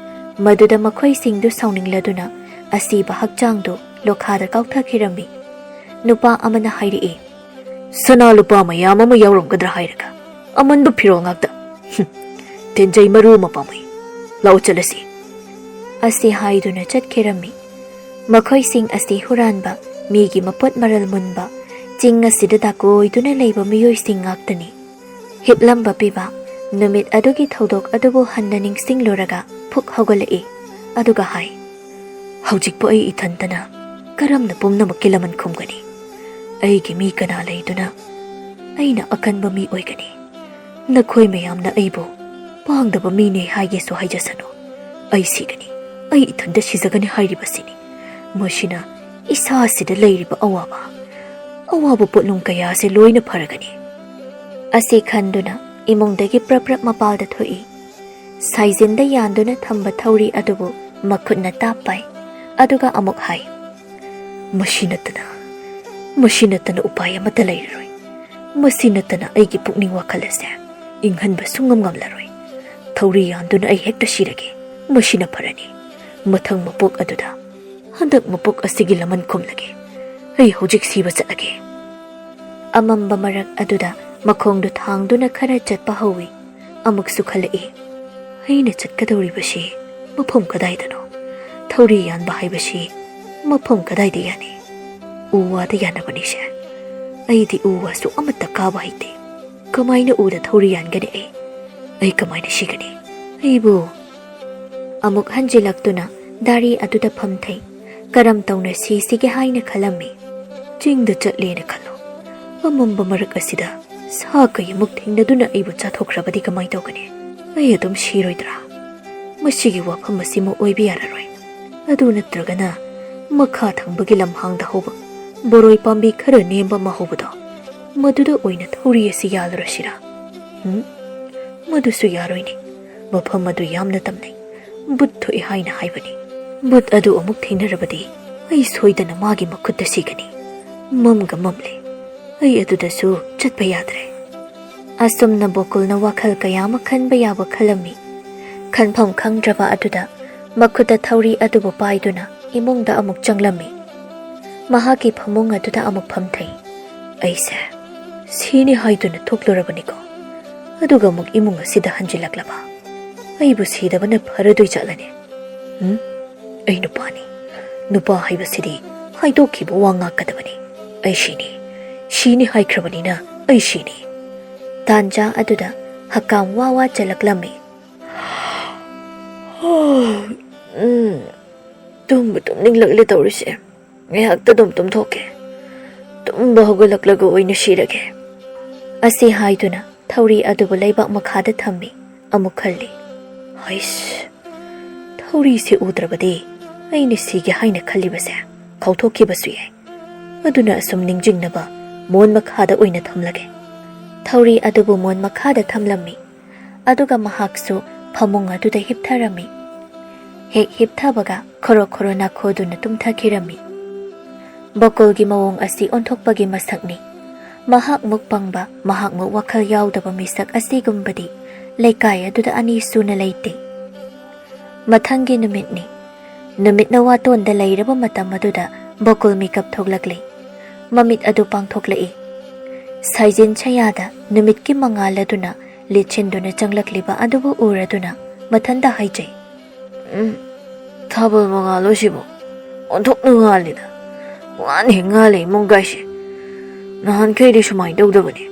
ꯃꯗꯨꯗ ꯃꯈꯣꯏꯁꯤꯡꯗꯨ ꯁꯥꯎꯅꯤꯡꯂꯗꯨꯅ ꯑꯁꯤꯕ ꯍꯛꯆꯥꯡꯗꯨ ꯂꯣꯈꯥꯗ ꯀꯥꯎꯊꯈꯤꯔꯝꯃꯤ꯫ ꯅꯨꯄꯥ ꯑꯃꯅ ꯍꯥꯏꯔꯛꯏ, "ꯁꯅꯥ ꯂꯨꯄꯥ ꯃꯌꯥꯝ ꯑꯃ ꯌꯥꯎꯔꯝꯒꯗ꯭ꯔꯥ ꯍꯥꯏꯔꯒ ꯑꯃꯟꯕ ꯐꯤꯔꯣꯜ ꯉꯥꯛꯇ꯫ ꯍꯨꯝ, ꯇꯦꯟꯖꯩ ꯃꯔꯨ ꯑꯃ ꯄꯥꯝꯃꯩ꯫ ꯂꯥꯛꯑꯣ ꯆꯠꯂꯁꯤ꯫" ꯑꯁꯤ ꯍꯥꯏꯗꯨꯅ ꯆꯠꯈꯤꯔꯝꯃꯤ꯫ ꯃꯈꯣꯏꯁꯤꯡ ꯑꯁꯤ ꯍꯨꯔꯥꯟꯕ, ꯃꯤꯒꯤ ꯃꯄꯣꯠ ꯃꯔꯜ ꯃꯨꯟꯕ, ꯆꯤꯡ ꯑꯁꯤꯗ ꯗꯥꯀꯣꯏꯗꯨꯅ ꯂꯩꯕ ꯃꯤꯑꯣꯏꯁꯤꯡ ꯉꯥꯛꯇꯅꯤ꯫ ꯍꯤꯞꯂꯝꯕ ꯄꯤꯕ ꯅꯨꯃꯤꯠ ꯑꯗꯨꯒꯤ ꯊꯧꯗꯣꯛ ꯑꯗꯨꯕꯨ ꯍꯟꯅ ꯅꯤꯡꯁꯤꯡꯂꯨꯔꯒ ꯐꯨꯛ ꯍꯧꯒꯠꯂꯛꯏ꯫ ꯑꯗꯨꯒ ꯍꯥꯏ, "ꯍꯧꯖꯤꯛꯄꯨ ꯑꯩ ꯏꯊꯟꯇꯅ ꯀꯔꯝꯅ ꯄꯨꯝꯅꯃꯛꯀꯤ ꯂꯃꯟ ꯈꯨꯝꯒꯅꯤ? ꯑꯩꯒꯤ ꯃꯤ ꯀꯅꯥ ꯂꯩꯗꯨꯅ ꯑꯩꯅ ꯑꯀꯟꯕ ꯃꯤ ꯑꯣꯏꯒꯅꯤ? ꯅꯈꯣꯏ ꯃꯌꯥꯝꯅ ꯑꯩꯕꯨ ꯄꯥꯡꯗꯕ ꯃꯤꯅꯦ ꯍꯥꯏꯒꯦꯁꯨ ꯍꯥꯏꯖꯁꯅꯨ꯫ ꯑꯩ ꯁꯤꯒꯅꯤ, ꯑꯩ ꯏꯊꯟꯇ ꯁꯤꯖꯒꯅꯤ ꯍꯥꯏꯔꯤꯕꯁꯤꯅꯤ꯫ ꯃꯁꯤꯅ ꯏꯁꯥꯁꯤꯗ ꯂꯩꯔꯤꯕ ꯑꯋꯥꯕ, ꯑꯋꯥꯕ ꯄꯣꯠꯂꯨꯝ ꯀꯌꯥꯁꯦ ꯂꯣꯏꯅ ꯐꯔꯒꯅꯤ꯫" ꯑꯁꯤ ꯈꯟꯗꯨꯅ ꯏꯃꯨꯡꯗꯒꯤ ꯄ꯭ꯔꯞ ꯄ꯭ꯔꯞ ꯃꯄꯥꯜꯗ ꯊꯣꯛꯏ꯫ ꯁꯥꯏꯖꯤꯟꯗ ꯌꯥꯟꯗꯨꯅ ꯊꯝꯕ ꯊꯧꯔꯤ ꯑꯗꯨꯕꯨ ꯃꯈꯨꯠꯅ ꯇꯥꯞ ꯄꯥꯏ꯫ ꯑꯗꯨꯒ ꯑꯃꯨꯛ ꯍꯥꯏ, "ꯃꯁꯤ ꯅꯠꯇꯅ, ꯃꯁꯤ ꯅꯠꯇꯅ ꯎꯄꯥꯏ ꯑꯃꯠꯇ ꯂꯩꯔꯔꯣꯏ꯫ ꯃꯁꯤ ꯅꯠꯇꯅ ꯑꯩꯒꯤ ꯄꯨꯛꯅꯤꯡ ꯋꯥꯈꯜ ꯑꯁꯦ ꯏꯪꯍꯟꯕ ꯁꯨꯡꯉꯝ ꯉꯝꯂꯔꯣꯏ꯫ ꯊꯧꯔꯤ ꯌꯥꯟꯗꯨꯅ ꯑꯩ ꯍꯦꯛꯇ ꯁꯤꯔꯒꯦ꯫ ꯃꯁꯤꯅ ꯐꯔꯅꯤ꯫ ꯃꯊꯪ ꯃꯄꯣꯛ ꯑꯗꯨꯗ ꯍꯟꯗꯛ ꯃꯄꯣꯛ ꯑꯁꯤꯒꯤ ꯂꯃꯟ ꯈꯨꯝꯂꯒꯦ꯫ ꯑꯩ ꯍꯧꯖꯤꯛ ꯁꯤꯕ ꯆꯠꯂꯒꯦ꯫" ꯑꯃꯝꯕ ꯃꯔꯛ ꯑꯗꯨꯗ ꯃꯈꯣꯡꯗꯨ ꯊꯥꯡꯗꯨꯅ ꯈꯔ ꯆꯠꯄ ꯍꯧꯏ꯫ ꯑꯃꯨꯛꯁꯨ ꯈꯜꯂꯛꯏ, "ꯑꯩꯅ ꯆꯠꯀꯗꯧꯔꯤꯕꯁꯤ ꯃꯐꯝ ꯀꯗꯥꯏꯗꯅꯣ? ꯊꯧꯔꯤ ꯌꯥꯟꯕ ꯍꯥꯏꯕꯁꯤ ꯃꯐꯝ ꯀꯗꯥꯏꯗ ꯌꯥꯅꯤ? ꯎ ꯋꯥꯗ ꯌꯥꯅꯕꯅꯤꯁꯦ꯫ ꯑꯩꯗꯤ ꯎ ꯋꯥꯁꯨ ꯑꯃꯠꯇ ꯀꯥꯕ ꯍꯩꯇꯦ꯫ ꯀꯃꯥꯏꯅ ꯎꯗ ꯊꯧꯔꯤ ꯌꯥꯟꯒꯅꯤ ꯑꯩ? ꯑꯩ ꯀꯃꯥꯏꯅ ꯁꯤꯒꯅꯤ? ꯑꯩꯕꯨ ꯑꯃꯨꯛ ꯍꯟꯖꯤꯜꯂꯛꯇꯨꯅ ꯗꯥꯔꯤ ꯑꯗꯨꯗ ꯐꯝꯊꯩ꯫ ꯀꯔꯝ ꯇꯧꯅ ꯁꯤꯁꯤꯒꯦ ꯍꯥꯏꯅ ꯈꯜꯂꯝꯃꯤ꯫ ꯆꯤꯡꯗ ꯆꯠꯂꯦꯅ ꯈꯜꯂꯣ, ꯑꯃꯝꯕ ꯃꯔꯛ ꯑꯁꯤꯗ ꯁꯥ ꯀꯩ ꯑꯃꯨꯛ ꯊꯦꯡꯅꯗꯨꯅ ꯑꯩꯕꯨ ꯆꯥꯊꯣꯛꯈ꯭ꯔꯕꯗꯤ ꯀꯃꯥꯏ ꯇꯧꯒꯅꯤ? ꯑꯩ ꯑꯗꯨꯝ ꯁꯤꯔꯣꯏꯗ꯭ꯔꯥ? ꯃꯁꯤꯒꯤ ꯋꯥꯐꯝ ꯑꯁꯤꯃꯨꯛ ꯑꯣꯏꯕ ꯌꯥꯔꯔꯣꯏ꯫ ꯑꯗꯨ ꯅꯠꯇ꯭ꯔꯒꯅ ꯃꯈꯥ ꯊꯪꯕꯒꯤ ꯂꯝꯍꯥꯡꯗ ꯍꯧꯕ ꯕꯣꯔꯣꯏ ꯄꯥꯝꯕꯤ ꯈꯔ ꯅꯦꯝꯕ ꯑꯃ ꯍꯧꯕꯗꯣ, ꯃꯗꯨꯗ ꯑꯣꯏꯅ ꯊꯧꯔꯤ ꯑꯁꯤ ꯌꯥꯜꯂꯨꯔꯁꯤꯔꯥ? ꯎꯝ, ꯃꯗꯨꯁꯨ ꯌꯥꯔꯣꯏꯅꯦ꯫ ꯃꯐꯝ ꯑꯗꯨ ꯌꯥꯝꯅ ꯇꯝꯅꯩ꯫ ꯕꯨꯠ ꯊꯣꯛꯏ ꯍꯥꯏꯅ ꯍꯥꯏꯕꯅꯤ꯫ ꯕꯨꯠ ꯑꯗꯨ ꯑꯃꯨꯛ ꯊꯦꯡꯅꯔꯕꯗꯤ ꯑꯩ ꯁꯣꯏꯗꯅ ꯃꯥꯒꯤ ꯃꯈꯨꯠꯇ ꯁꯤꯒꯅꯤ꯫ ꯃꯝꯒ ꯃꯝꯂꯦ꯫ ꯑꯩ ꯑꯗꯨꯗꯁꯨ ꯆꯠꯄ ꯌꯥꯗ꯭ꯔꯦ꯫ ꯑꯁꯨꯝꯅ ꯕꯣꯀꯨꯜꯅ ꯋꯥꯈꯜ ꯀꯌꯥ ꯑꯃ ꯈꯟꯕ ꯌꯥꯕ ꯈꯜꯂꯝꯃꯤ꯫ ꯈꯟꯐꯝ ꯈꯪꯗ꯭ꯔꯕ ꯑꯗꯨꯗ ꯃꯈꯨꯠꯇ ꯊꯧꯔꯤ ꯑꯗꯨꯕꯨ ꯄꯥꯏꯗꯨꯅ ꯏꯃꯨꯡꯗ ꯑꯃꯨꯛ ꯆꯪꯂꯝꯃꯤ꯫ ꯃꯍꯥꯛꯀꯤ ꯐꯃꯨꯡ ꯑꯗꯨꯗ ꯑꯃꯨꯛ ꯐꯝꯊꯩ꯫ ꯑꯩꯁꯦ ꯁꯤꯅꯤ ꯍꯥꯏꯗꯨꯅ ꯊꯣꯛꯂꯨꯔꯕꯅꯤꯀꯣ, ꯑꯗꯨꯒ ꯑꯃꯨꯛ ꯏꯃꯨꯡ ꯑꯁꯤꯗ ꯍꯟꯖꯤꯜꯂꯛꯂꯕ꯫ ꯑꯩꯕꯨ ꯁꯤꯗꯕꯅ ꯐꯔꯗꯣꯏ ꯆꯠꯂꯅꯤ꯫ ꯎꯝ? ꯑꯩ ꯅꯨꯄꯥꯅꯤ꯫ ꯅꯨꯄꯥ ꯍꯥꯏꯕꯁꯤꯗꯤ ꯍꯥꯏꯗꯣꯛꯈꯤꯕ ꯋꯥ ꯉꯥꯛꯀꯗꯕꯅꯤ꯫ ꯑꯩ ꯁꯤꯅꯤ, ꯁꯤꯅꯤ ꯍꯥꯏꯈ꯭ꯔꯕꯅꯤꯅ ꯑꯩ ꯁꯤꯅꯤ꯫ ꯇꯥꯟꯖꯥ ꯑꯗꯨꯗ ꯍꯛꯀꯥꯝ ꯋꯥ ꯋꯥ ꯆꯜꯂꯛꯂꯝꯃꯤ꯫ ꯎꯝ, ꯇꯨꯝꯕ ꯇꯨꯝꯅꯤꯡꯂꯛꯂꯦ ꯇꯧꯔꯤꯁꯦ꯫ ꯉꯥꯏꯍꯥꯛꯇ ꯑꯗꯨꯝ ꯇꯨꯝꯊꯣꯛꯀꯦ꯫ ꯇꯨꯝꯕ ꯍꯧꯒꯠꯂꯛꯂꯒ ꯑꯣꯏꯅ ꯁꯤꯔꯒꯦ꯫ ꯑꯁꯤ ꯍꯥꯏꯗꯨꯅ ꯊꯧꯔꯤ ꯑꯗꯨꯕꯨ ꯂꯩꯕꯥꯛ ꯃꯈꯥꯗ ꯊꯝꯃꯤ꯫ ꯑꯃꯨꯛ ꯈꯜꯂꯤ, "ꯍꯩꯁ, ꯊꯧꯔꯤꯁꯦ ꯎꯗ꯭ꯔꯕꯗꯤ ꯑꯩꯅ ꯁꯤꯒꯦ ꯍꯥꯏꯅ ꯈꯜꯂꯤꯕꯁꯦ ꯀꯥꯎꯊꯣꯛꯈꯤꯕꯁꯨ ꯌꯥꯏ꯫ ꯑꯗꯨꯅ ꯑꯁꯨꯝ ꯅꯤꯡꯁꯤꯡꯅꯕ ꯃꯣꯟ ꯃꯈꯥꯗ ꯑꯣꯏꯅ ꯊꯝꯂꯒꯦ"꯫ ꯊꯧꯔꯤ ꯑꯗꯨꯕꯨ ꯃꯣꯟ ꯃꯈꯥꯗ ꯊꯝꯂꯝꯃꯤ꯫ ꯑꯗꯨꯒ ꯃꯍꯥꯛꯁꯨ ꯐꯃꯨꯡ ꯑꯗꯨꯗ ꯍꯤꯞꯊꯔꯝꯃꯤ꯫ ꯍꯦꯛ ꯍꯤꯞꯊꯕꯒ ꯈꯣꯔꯣ ꯈꯣꯔꯣ ꯅꯥꯈꯣꯗꯨꯅ ꯇꯨꯝꯊꯈꯤꯔꯝꯃꯤ꯫ ꯕꯀꯨꯜꯒꯤ ꯃꯑꯣꯡ ꯑꯁꯤ ꯑꯣꯟꯊꯣꯛꯄꯒꯤ ꯃꯁꯛꯅꯤ꯫ ꯃꯍꯥꯛꯃꯨꯛ ꯄꯪꯕ, ꯃꯍꯥꯛꯃꯨꯛ ꯋꯥꯈꯜ ꯌꯥꯎꯗꯕ ꯃꯤꯁꯛ ꯑꯁꯤꯒꯨꯝꯕꯗꯤ ꯂꯩꯀꯥꯏ ꯑꯗꯨꯗ ꯑꯅꯤ ꯁꯨꯅ ꯂꯩꯇꯦ꯫ ꯃꯊꯪꯒꯤ ꯅꯨꯃꯤꯠꯅꯤ꯫ ꯅꯨꯃꯤꯠꯅ ꯋꯥꯇꯣꯟꯗ ꯂꯩꯔꯕ ꯃꯇꯝ ꯑꯗꯨꯗ ꯕꯀꯨꯜ ꯃꯤꯀꯞ ꯊꯣꯛꯂꯛꯂꯤ꯫ ꯃꯃꯤꯠ ꯑꯗꯨ ꯄꯥꯡꯊꯣꯛꯂꯛꯏ꯫ ꯁꯥꯏꯖꯤꯟ ꯁꯌꯥꯗ ꯅꯨꯃꯤꯠꯀꯤ ꯃꯉꯥꯜ ꯑꯗꯨꯅ ꯂꯤꯠꯁꯤꯟꯗꯨꯅ ꯆꯪꯂꯛꯂꯤꯕ ꯑꯗꯨꯕꯨ ꯎꯔꯗꯨꯅ ꯃꯊꯟꯇ ꯍꯥꯏꯖꯩ, "ꯎꯝ, ꯊꯥꯕꯜ ꯃꯉꯥꯜꯂꯣ ꯁꯤꯕꯨ? ꯑꯣꯟꯊꯣꯛꯅ ꯉꯥꯜꯂꯤꯗ꯫ ꯋꯥꯅ ꯍꯦꯛ ꯉꯥꯜꯂꯦ ꯏꯃꯨꯡ ꯀꯥꯏꯁꯦ꯫ ꯅꯍꯥꯟꯈꯩꯗꯤ ꯁꯨꯃꯥꯏꯅ ꯇꯧꯗꯕꯅꯤ꯫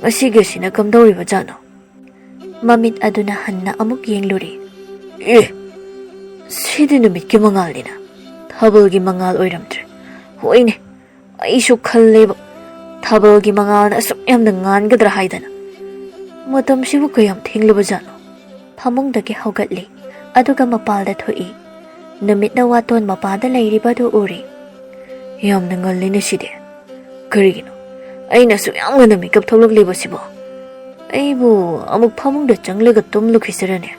ꯉꯁꯤꯒꯤ ꯑꯁꯤꯅ ꯀꯝꯗꯧꯔꯤꯕ ꯖꯥꯠꯅꯣ?" ꯃꯃꯤꯠ ꯑꯗꯨꯅ ꯍꯟꯅ ꯑꯃꯨꯛ ꯌꯦꯡꯂꯨꯔꯦ꯫ ꯑꯦ, ꯁꯤꯗꯤ ꯅꯨꯃꯤꯠꯀꯤ ꯃꯉꯥꯜꯅꯤꯅ, ꯊꯥꯕꯜꯒꯤ ꯃꯉꯥꯜ ꯑꯣꯏꯔꯝꯗ꯭ꯔꯦ꯫ ꯍꯣꯏꯅꯦ, ꯑꯩꯁꯨ ꯈꯜꯂꯦꯕ, ꯊꯥꯕꯜꯒꯤ ꯃꯉꯥꯜꯅ ꯑꯁꯨꯛ ꯌꯥꯝꯅ ꯉꯥꯟꯒꯗ꯭ꯔꯥ ꯍꯥꯏꯗꯅ꯫ ꯃꯇꯝꯁꯤꯕꯨ ꯀꯌꯥꯝ ꯊꯦꯡꯂꯕꯖꯥꯠꯅꯣ? ꯐꯃꯨꯡꯗꯒꯤ ꯍꯧꯒꯠꯂꯤ, ꯑꯗꯨꯒ ꯃꯄꯥꯜꯗ ꯊꯣꯛꯏ꯫ ꯅꯨꯃꯤꯠꯅ ꯋꯥꯇꯣꯟ ꯃꯄꯥꯗ ꯂꯩꯔꯤꯕꯗꯨ ꯎꯔꯦ꯫ ꯌꯥꯝꯅ ꯉꯜꯂꯤꯅꯦ ꯁꯤꯗꯤ꯫ ꯀꯔꯤꯒꯤꯅꯣ ꯑꯩꯅ ꯑꯁꯨꯛ ꯌꯥꯝ ꯉꯟꯅ ꯃꯤꯀꯞ ꯊꯣꯛꯂꯛꯂꯤꯕꯁꯤꯕꯣ? ꯑꯩꯕꯨ ꯑꯃꯨꯛ ꯐꯃꯨꯡꯗ ꯆꯪꯂꯒ ꯇꯨꯝꯂꯨꯈꯤꯁꯤꯔꯅꯦ?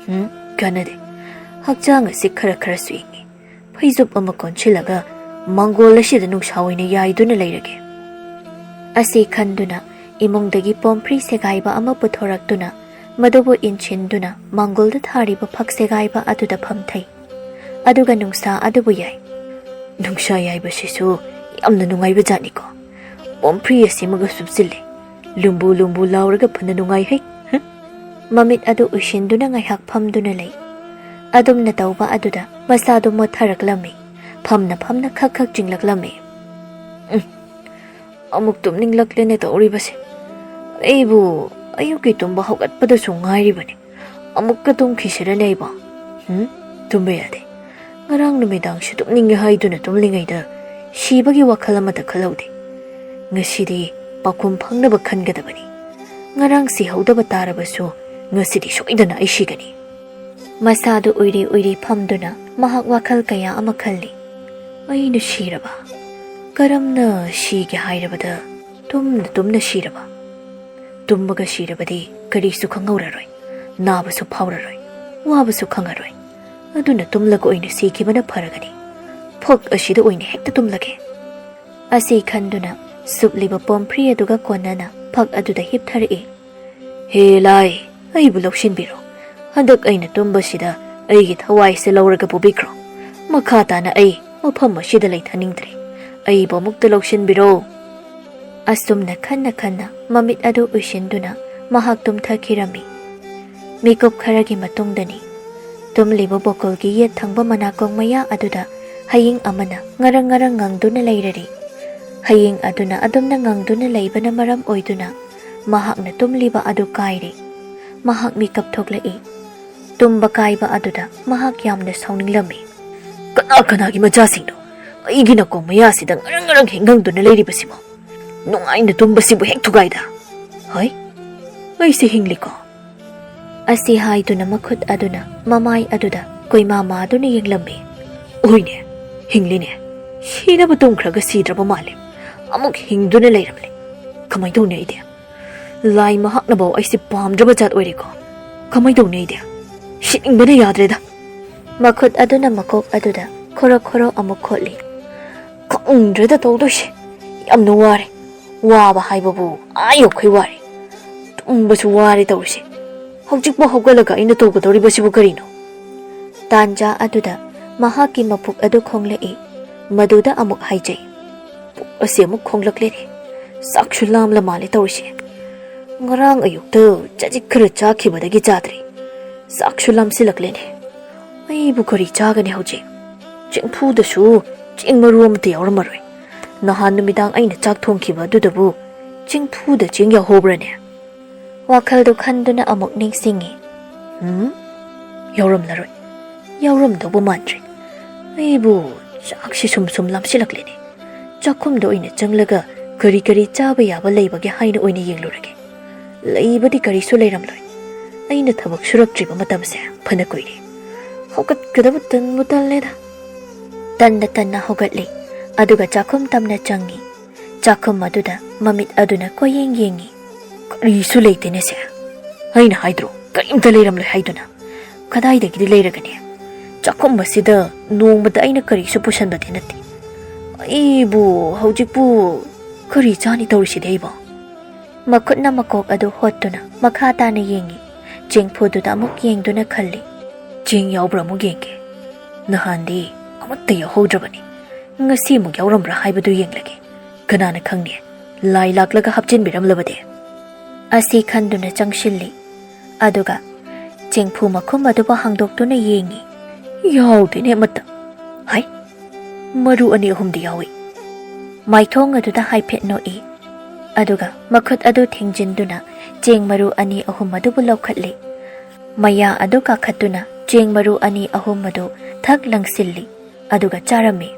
ꯍꯨꯝ, ꯀꯥꯟꯅꯗꯦ꯫ ꯍꯛꯆꯥꯡ ꯑꯁꯤ ꯈꯔ ꯈꯔꯁꯨ ꯏꯪꯉꯤ꯫ ꯐꯩꯖꯨꯞ ꯑꯃ ꯀꯣꯟꯁꯤꯜꯂꯒ ꯃꯥꯡꯒꯣꯜ ꯑꯁꯤꯗ ꯅꯨꯡꯁꯥ ꯑꯣꯏꯅ ꯌꯥꯏꯗꯨꯅ ꯂꯩꯔꯒꯦ꯫ ꯑꯁꯤ ꯈꯟꯗꯨꯅ ꯏꯃꯨꯡꯗꯒꯤ ꯄꯣꯝꯐ꯭ꯔꯤ ꯁꯦꯒꯥꯏꯕ ꯑꯃ ꯄꯨꯊꯣꯔꯛꯇꯨꯅ ꯃꯗꯨꯕꯨ ꯏꯟꯁꯤꯟꯗꯨꯅ ꯃꯥꯡꯒꯣꯜꯗ ꯊꯥꯔꯤꯕ ꯐꯛ ꯁꯦꯒꯥꯏꯕ ꯑꯗꯨꯗ ꯐꯝꯊꯩ꯫ ꯑꯗꯨꯒ ꯅꯨꯡꯁꯥ ꯑꯗꯨꯕꯨ ꯌꯥꯏ꯫ ꯅꯨꯡꯁꯥ ꯌꯥꯏꯕꯁꯤꯁꯨ ꯌꯥꯝꯅ ꯅꯨꯡꯉꯥꯏꯕ ꯖꯥꯠꯅꯤꯀꯣ꯫ ꯄꯣꯝꯐ꯭ꯔꯤ ꯑꯁꯤꯃꯒ ꯁꯨꯞꯆꯤꯜꯂꯦ꯫ ꯂꯨꯝꯕꯨ ꯂꯨꯝꯕꯨ ꯂꯥꯎꯔꯒ ꯐꯅ ꯅꯨꯡꯉꯥꯏꯍꯩ꯫ ꯍꯝ꯫ ꯃꯃꯤꯠ ꯑꯗꯨ ꯎꯏꯁꯤꯟꯗꯨꯅ ꯉꯥꯏꯍꯥꯛ ꯐꯝꯗꯨꯅ ꯂꯩ꯫ ꯑꯗꯨꯝꯅ ꯇꯧꯕ ꯑꯗꯨꯗ ꯃꯁꯥꯗꯨ ꯃꯣꯠꯊꯔꯛꯂꯝꯃꯤ꯫ ꯐꯝꯅ ꯐꯝꯅ ꯈꯛ ꯈꯛ ꯆꯤꯡꯂꯛꯂꯝꯃꯤ꯫ ꯎꯝ꯫ ꯑꯃꯨꯛ ꯇꯨꯝꯅꯤꯡꯂꯛꯂꯦꯅꯦ ꯇꯧꯔꯤꯕꯁꯦ꯫ ꯑꯩꯕꯨ ꯑꯌꯨꯛꯀꯤ ꯇꯨꯝꯕ ꯍꯧꯒꯠꯄꯗꯁꯨ ꯉꯥꯏꯔꯤꯕꯅꯤ꯫ ꯑꯃꯨꯛꯀ ꯇꯨꯝꯈꯤꯁꯤꯔꯅꯦ ꯑꯩꯕꯣ? ꯍꯨꯝ? ꯇꯨꯝꯕ ꯌꯥꯗꯦ꯫ ꯉꯔꯥꯡ ꯅꯨꯃꯤꯗꯥꯡꯁꯨ ꯇꯨꯝꯅꯤꯡꯉꯦ ꯍꯥꯏꯗꯨꯅ ꯇꯨꯝꯂꯤꯉꯩꯗ ꯁꯤꯕꯒꯤ ꯋꯥꯈꯜ ꯑꯃꯠꯇ ꯈꯜꯍꯧꯗꯦ꯫ ꯉꯁꯤꯗꯤ ꯄꯥꯎꯈꯨꯝ ꯐꯪꯅꯕ ꯈꯟꯒꯗꯕꯅꯤ꯫ ꯉꯔꯥꯡ ꯁꯤꯍꯧꯗꯕ ꯇꯥꯔꯕꯁꯨ ꯉꯁꯤꯗꯤ ꯁꯣꯏꯗꯅ ꯑꯩ ꯁꯤꯒꯅꯤ꯫ ꯃꯁꯥꯗꯨ ꯎꯏꯔꯤ ꯎꯏꯔꯤ ꯐꯝꯗꯨꯅ ꯃꯍꯥꯛ ꯋꯥꯈꯜ ꯀꯌꯥ ꯑꯃ ꯈꯜꯂꯤ꯫ ꯑꯩꯅ ꯁꯤꯔꯕ? ꯀꯔꯝꯅ ꯁꯤꯒꯦ ꯍꯥꯏꯔꯕꯗ ꯇꯨꯝꯅ ꯇꯨꯝꯅ ꯁꯤꯔꯕ? ꯇꯨꯝꯃꯒ ꯁꯤꯔꯕꯗꯤ ꯀꯔꯤꯁꯨ ꯈꯪꯍꯧꯔꯔꯣꯏ, ꯅꯥꯕꯁꯨ ꯐꯥꯎꯔꯔꯣꯏ, ꯋꯥꯕꯁꯨ ꯈꯪꯉꯔꯣꯏ꯫ ꯑꯗꯨꯅ ꯇꯨꯝꯂꯒ ꯑꯣꯏꯅ ꯁꯤꯈꯤꯕꯅ ꯐꯔꯒꯅꯤ꯫ ꯐꯛ ꯑꯁꯤꯗ ꯑꯣꯏꯅ ꯍꯦꯛꯇ ꯇꯨꯝꯂꯒꯦ꯫ ꯑꯁꯤ ꯈꯟꯗꯨꯅ ꯁꯨꯞꯂꯤꯕ ꯄꯣꯝꯐ꯭ꯔꯤ ꯑꯗꯨꯒ ꯀꯣꯟꯅꯅ ꯐꯛ ꯑꯗꯨꯗ ꯍꯤꯞꯊꯔꯛꯏ꯫ ꯍꯦ ꯂꯥꯏ, ꯑꯩꯕꯨ ꯂꯧꯁꯤꯟꯕꯤꯔꯣ꯫ ꯍꯟꯗꯛ ꯑꯩꯅ ꯇꯨꯝꯕꯁꯤꯗ ꯑꯩꯒꯤ ꯊꯋꯥꯏꯁꯦ ꯂꯧꯔꯒ ꯄꯨꯕꯤꯈ꯭ꯔꯣ꯫ ꯃꯈꯥ ꯇꯥꯅ ꯑꯩ ꯃꯐꯝ ꯑꯁꯤꯗ ꯂꯩꯊꯅꯤꯡꯗ꯭ꯔꯦ꯫ ꯑꯩꯕꯨ ꯑꯃꯨꯛꯇ ꯂꯧꯁꯤꯟꯕꯤꯔꯣ꯫ ꯑꯁꯨꯝꯅ ꯈꯟꯅ ꯈꯟꯅ ꯃꯃꯤꯠ ꯑꯗꯨ ꯎꯏꯁꯤꯟꯗꯨꯅ ꯃꯍꯥꯛ ꯇꯨꯝꯊꯈꯤꯔꯝꯃꯤ꯫ ꯃꯤꯀꯨꯞ ꯈꯔꯒꯤ ꯃꯇꯨꯡꯗꯅꯤ꯫ ꯇꯨꯝꯂꯤꯕ ꯕꯣꯀꯨꯜꯒꯤ ꯌꯦꯠ ꯊꯪꯕ ꯃꯅꯥꯀꯣꯡ ꯃꯌꯥ ꯑꯗꯨꯗ ꯍꯌꯤꯡ ꯑꯃꯅ ꯉꯔꯪ ꯉꯔꯪ ꯉꯪꯗꯨꯅ ꯂꯩꯔꯔꯤ꯫ ꯍꯌꯤꯡ ꯑꯗꯨꯅ ꯑꯗꯨꯝꯅ ꯉꯪꯗꯨꯅ ꯂꯩꯕꯅ ꯃꯔꯝ ꯑꯣꯏꯗꯨꯅ ꯃꯍꯥꯛꯅ ꯇꯨꯝꯂꯤꯕ ꯑꯗꯨ ꯀꯥꯏꯔꯦ꯫ ꯃꯍꯥꯛ ꯃꯤꯀꯞ ꯊꯣꯛꯂꯛꯏ꯫ ꯇꯨꯝꯕ ꯀꯥꯏꯕ ꯑꯗꯨꯗ ꯃꯍꯥꯛ ꯌꯥꯝꯅ ꯁꯥꯎꯅꯤꯡꯂꯝꯃꯤ꯫ "ꯀꯅꯥ ꯀꯅꯥꯒꯤ ꯃꯆꯥꯁꯤꯡꯅꯣ ꯑꯩꯒꯤ ꯅꯥꯀꯣꯡ ꯃꯌꯥꯁꯤꯗ ꯉꯔꯪ ꯉꯔꯪ ꯍꯦꯛ ꯉꯪꯗꯨꯅ ꯂꯩꯔꯤꯕꯁꯤꯕꯣ? ꯅꯨꯡꯉꯥꯏꯅ ꯇꯨꯝꯕꯁꯤꯕꯨ ꯍꯦꯛ ꯊꯨꯒꯥꯏꯗ꯫ ꯍꯣꯏ, ꯑꯩꯁꯦ ꯍꯤꯡꯂꯤꯀꯣ?" ꯑꯁꯤ ꯍꯥꯏꯗꯨꯅ ꯃꯈꯨꯠ ꯑꯗꯨꯅ ꯃꯃꯥꯏ ꯑꯗꯨꯗ ꯀꯣꯏꯃꯥ ꯃꯥꯗꯨꯅ ꯌꯦꯡꯂꯝꯃꯤ꯫ "ꯍꯣꯏꯅꯦ, ꯍꯤꯡꯂꯤꯅꯦ꯫ ꯁꯤꯅꯕ ꯇꯨꯝꯈ꯭ꯔꯒ ꯁꯤꯗ꯭ꯔꯕ ꯃꯥꯜꯂꯦ꯫ ꯑꯃꯨꯛ ꯍꯤꯡꯗꯨꯅ ꯂꯩꯔꯝꯂꯦ꯫ ꯀꯃꯥꯏ ꯇꯧꯅꯤ ꯑꯩꯗꯤ? ꯂꯥꯏ ꯃꯍꯥꯛꯅꯐꯥꯎ ꯑꯩꯁꯦ ꯄꯥꯝꯗ꯭ꯔꯕ ꯖꯥꯠ ꯑꯣꯏꯔꯦꯀꯣ꯫ ꯀꯃꯥꯏ ꯇꯧꯅꯤ ꯑꯩꯗꯤ? ꯁꯤꯅꯤꯡꯕꯅ ꯌꯥꯗ꯭ꯔꯦꯗ꯫" ꯃꯈꯨꯠ ꯑꯗꯨꯅ ꯃꯀꯣꯛ ꯑꯗꯨꯗ ꯈꯣꯔꯣ ꯈꯣꯔꯣ ꯑꯃꯨꯛ ꯈꯣꯠꯂꯤ꯫ "ꯈꯪꯗ꯭ꯔꯦꯗ ꯇꯧꯗꯣꯏꯁꯦ꯫ ꯌꯥꯝꯅ ꯋꯥꯔꯦ꯫ ꯋꯥꯕ ꯍꯥꯏꯕꯕꯨ ꯑꯥ ꯌꯧꯈꯩ ꯋꯥꯔꯦ꯫ ꯇꯨꯝꯕꯁꯨ ꯋꯥꯔꯦ ꯇꯧꯔꯤꯁꯦ꯫ ꯍꯧꯖꯤꯛꯄꯨ ꯍꯧꯒꯠꯂꯒ ꯑꯩꯅ ꯇꯧꯒꯗꯧꯔꯤꯕꯁꯤꯕꯨ ꯀꯔꯤꯅꯣ?" ꯇꯥꯟꯖꯥ ꯑꯗꯨꯗ ꯃꯍꯥꯛꯀꯤ ꯃꯄꯨꯛ ꯑꯗꯨ ꯈꯣꯡꯂꯛꯏ꯫ ꯃꯗꯨꯗ ꯑꯃꯨꯛ ꯍꯥꯏꯖꯩ꯫ "ꯄꯨꯛ ꯑꯁꯤ ꯑꯃꯨꯛ ꯈꯣꯡꯂꯛꯂꯦꯅꯦ꯫ ꯆꯥꯛꯁꯨ ꯂꯥꯝꯂ ꯃꯥꯜꯂꯦ ꯇꯧꯔꯤꯁꯦ꯫ ꯉꯔꯥꯡ ꯑꯌꯨꯛꯇ ꯆꯖꯤꯛ ꯈꯔ ꯆꯥꯈꯤꯕꯗꯒꯤ ꯆꯥꯗ꯭ꯔꯤ꯫ ꯆꯥꯛꯁꯨ ꯂꯥꯝꯁꯤꯜꯂꯛꯂꯦꯅꯦ꯫ ꯑꯩꯕꯨ ꯀꯔꯤ ꯆꯥꯒꯅꯤ ꯍꯧꯖꯤꯛ? ꯆꯦꯡꯐꯨꯗꯁꯨ ꯆꯦꯡ ꯃꯔꯨ ꯑꯃꯠꯇ ꯌꯥꯎꯔꯝꯃꯔꯣꯏ꯫ ꯅꯍꯥꯟ ꯅꯨꯃꯤꯗꯥꯡ ꯑꯩꯅ ꯆꯥꯛ ꯊꯣꯡꯈꯤꯕ ꯑꯗꯨꯗꯕꯨ ꯆꯦꯡꯐꯨꯗ ꯆꯦꯡ ꯌꯥꯎꯍꯧꯕ꯭ꯔꯅꯦ?" ꯋꯥꯈꯜꯗꯨ ꯈꯟꯗꯨꯅ ꯑꯃꯨꯛ ꯅꯤꯡꯁꯤꯡꯉꯤ꯫ "ꯎꯝ, ꯌꯥꯎꯔꯝꯂꯔꯣꯏ꯫ ꯌꯥꯎꯔꯝꯗꯧꯕ ꯃꯥꯟꯗ꯭ꯔꯦ꯫ ꯑꯩꯕꯨ ꯆꯥꯛꯁꯤ ꯁꯨꯝ ꯁꯨꯝ ꯂꯥꯝꯁꯤꯜꯂꯛꯂꯦꯅꯦ꯫ ꯆꯥꯛꯈꯨꯝꯗ ꯑꯣꯏꯅ ꯆꯪꯂꯒ ꯀꯔꯤ ꯀꯔꯤ ꯆꯥꯕ ꯌꯥꯕ ꯂꯩꯕꯒꯦ ꯍꯥꯏꯅ ꯑꯣꯏꯅ ꯌꯦꯡꯂꯨꯔꯒꯦ꯫ ꯂꯩꯕꯗꯤ ꯀꯔꯤꯁꯨ ꯂꯩꯔꯝꯂꯣꯏ꯫ ꯑꯩꯅ ꯊꯕꯛ ꯁꯨꯔꯛꯇ꯭ꯔꯤꯕ ꯃꯇꯝꯁꯦ ꯐꯅ ꯀꯨꯏꯔꯦ꯫ ꯍꯧꯒꯠꯀꯗꯕ ꯇꯟꯕꯨ ꯇꯜꯂꯦꯗ꯫" ꯇꯟꯅ ꯇꯟꯅ ꯍꯧꯒꯠꯂꯤ꯫ ꯑꯗꯨꯒ ꯆꯥꯛꯈꯨꯝ ꯇꯝꯅ ꯆꯪꯉꯤ꯫ ꯆꯥꯛꯈꯨꯝ ꯑꯗꯨꯗ ꯃꯃꯤꯠ ꯑꯗꯨꯅ ꯀꯣꯏꯌꯦꯡ ꯌꯦꯡꯉꯤ꯫ "ꯀꯔꯤꯁꯨ ꯂꯩꯇꯦꯅꯦ ꯁꯦ꯫ ꯑꯩꯅ ꯍꯥꯏꯗ꯭ꯔꯣ, ꯀꯔꯤꯝꯇ ꯂꯩꯔꯝꯂꯣꯏ ꯍꯥꯏꯗꯨꯅ꯫ ꯀꯗꯥꯏꯗꯒꯤꯗꯤ ꯂꯩꯔꯒꯅꯤ? ꯆꯥꯛꯈꯨꯝ ꯑꯁꯤꯗ ꯅꯣꯡꯃꯇ ꯑꯩꯅ ꯀꯔꯤꯁꯨ ꯄꯨꯁꯟꯕꯗꯤ ꯅꯠꯇꯦ꯫ ꯑꯩꯕꯨ ꯍꯧꯖꯤꯛꯄꯨ ꯀꯔꯤ ꯆꯥꯅꯤ ꯇꯧꯔꯤꯁꯤꯗꯤ ꯑꯩꯕꯣ?" ꯃꯈꯨꯠꯅ ꯃꯀꯣꯛ ꯑꯗꯨ ꯍꯣꯠꯇꯨꯅ ꯃꯈꯥ ꯇꯥꯅ ꯌꯦꯡꯉꯤ꯫ ꯆꯦꯡꯐꯨꯗꯨꯗ ꯑꯃꯨꯛ ꯌꯦꯡꯗꯨꯅ ꯈꯜꯂꯤ꯫ "ꯆꯦꯡ ꯌꯥꯎꯕ꯭ꯔꯥ ꯑꯃꯨꯛ ꯌꯦꯡꯒꯦ꯫ ꯅꯍꯥꯟꯗꯤ ꯑꯃꯠꯇ ꯌꯥꯎꯍꯧꯗ꯭ꯔꯕꯅꯤ꯫ ꯉꯁꯤ ꯑꯃꯨꯛ ꯌꯥꯎꯔꯝꯕ꯭ꯔꯥ ꯍꯥꯏꯕꯗꯨ ꯌꯦꯡꯂꯒꯦ꯫ ꯀꯅꯥꯅ ꯈꯪꯅꯤ, ꯂꯥꯏ ꯂꯥꯛꯂꯒ ꯍꯥꯞꯆꯤꯟꯕꯤꯔꯝꯂꯕꯗꯤ?" ꯑꯁꯤ ꯈꯟꯗꯨꯅ ꯆꯪꯁꯤꯜꯂꯤ꯫ ꯑꯗꯨꯒ ꯆꯦꯡꯐꯨ ꯃꯈꯨꯝ ꯑꯗꯨꯕꯨ ꯍꯥꯡꯗꯣꯛꯇꯨꯅ ꯌꯦꯡꯉꯤ꯫ ꯌꯥꯎꯗꯦꯅꯦ ꯑꯃꯠꯇ꯫ ꯍꯥꯏ, ꯃꯔꯨ ꯑꯅꯤ ꯑꯍꯨꯝꯗꯤ ꯌꯥꯎꯏ꯫ ꯃꯥꯏꯊꯣꯡ ꯑꯗꯨꯗ ꯍꯥꯏꯐꯦꯠ ꯅꯣꯛꯏ꯫ ꯑꯗꯨꯒ ꯃꯈꯨꯠ ꯑꯗꯨ ꯊꯤꯡꯖꯤꯟꯗꯨꯅ ꯆꯦꯡ ꯃꯔꯨ ꯑꯅꯤ ꯑꯍꯨꯝ ꯑꯗꯨꯕꯨ ꯂꯧꯈꯠꯂꯤ꯫ ꯃꯌꯥ ꯑꯗꯨ ꯀꯥꯈꯠꯇꯨꯅ ꯆꯦꯡ ꯃꯔꯨ ꯑꯅꯤ ꯑꯍꯨꯝ ꯑꯗꯨ ꯊꯛ ꯂꯪꯁꯤꯜꯂꯤ, ꯑꯗꯨꯒ ꯆꯥꯔꯝꯃꯤ꯫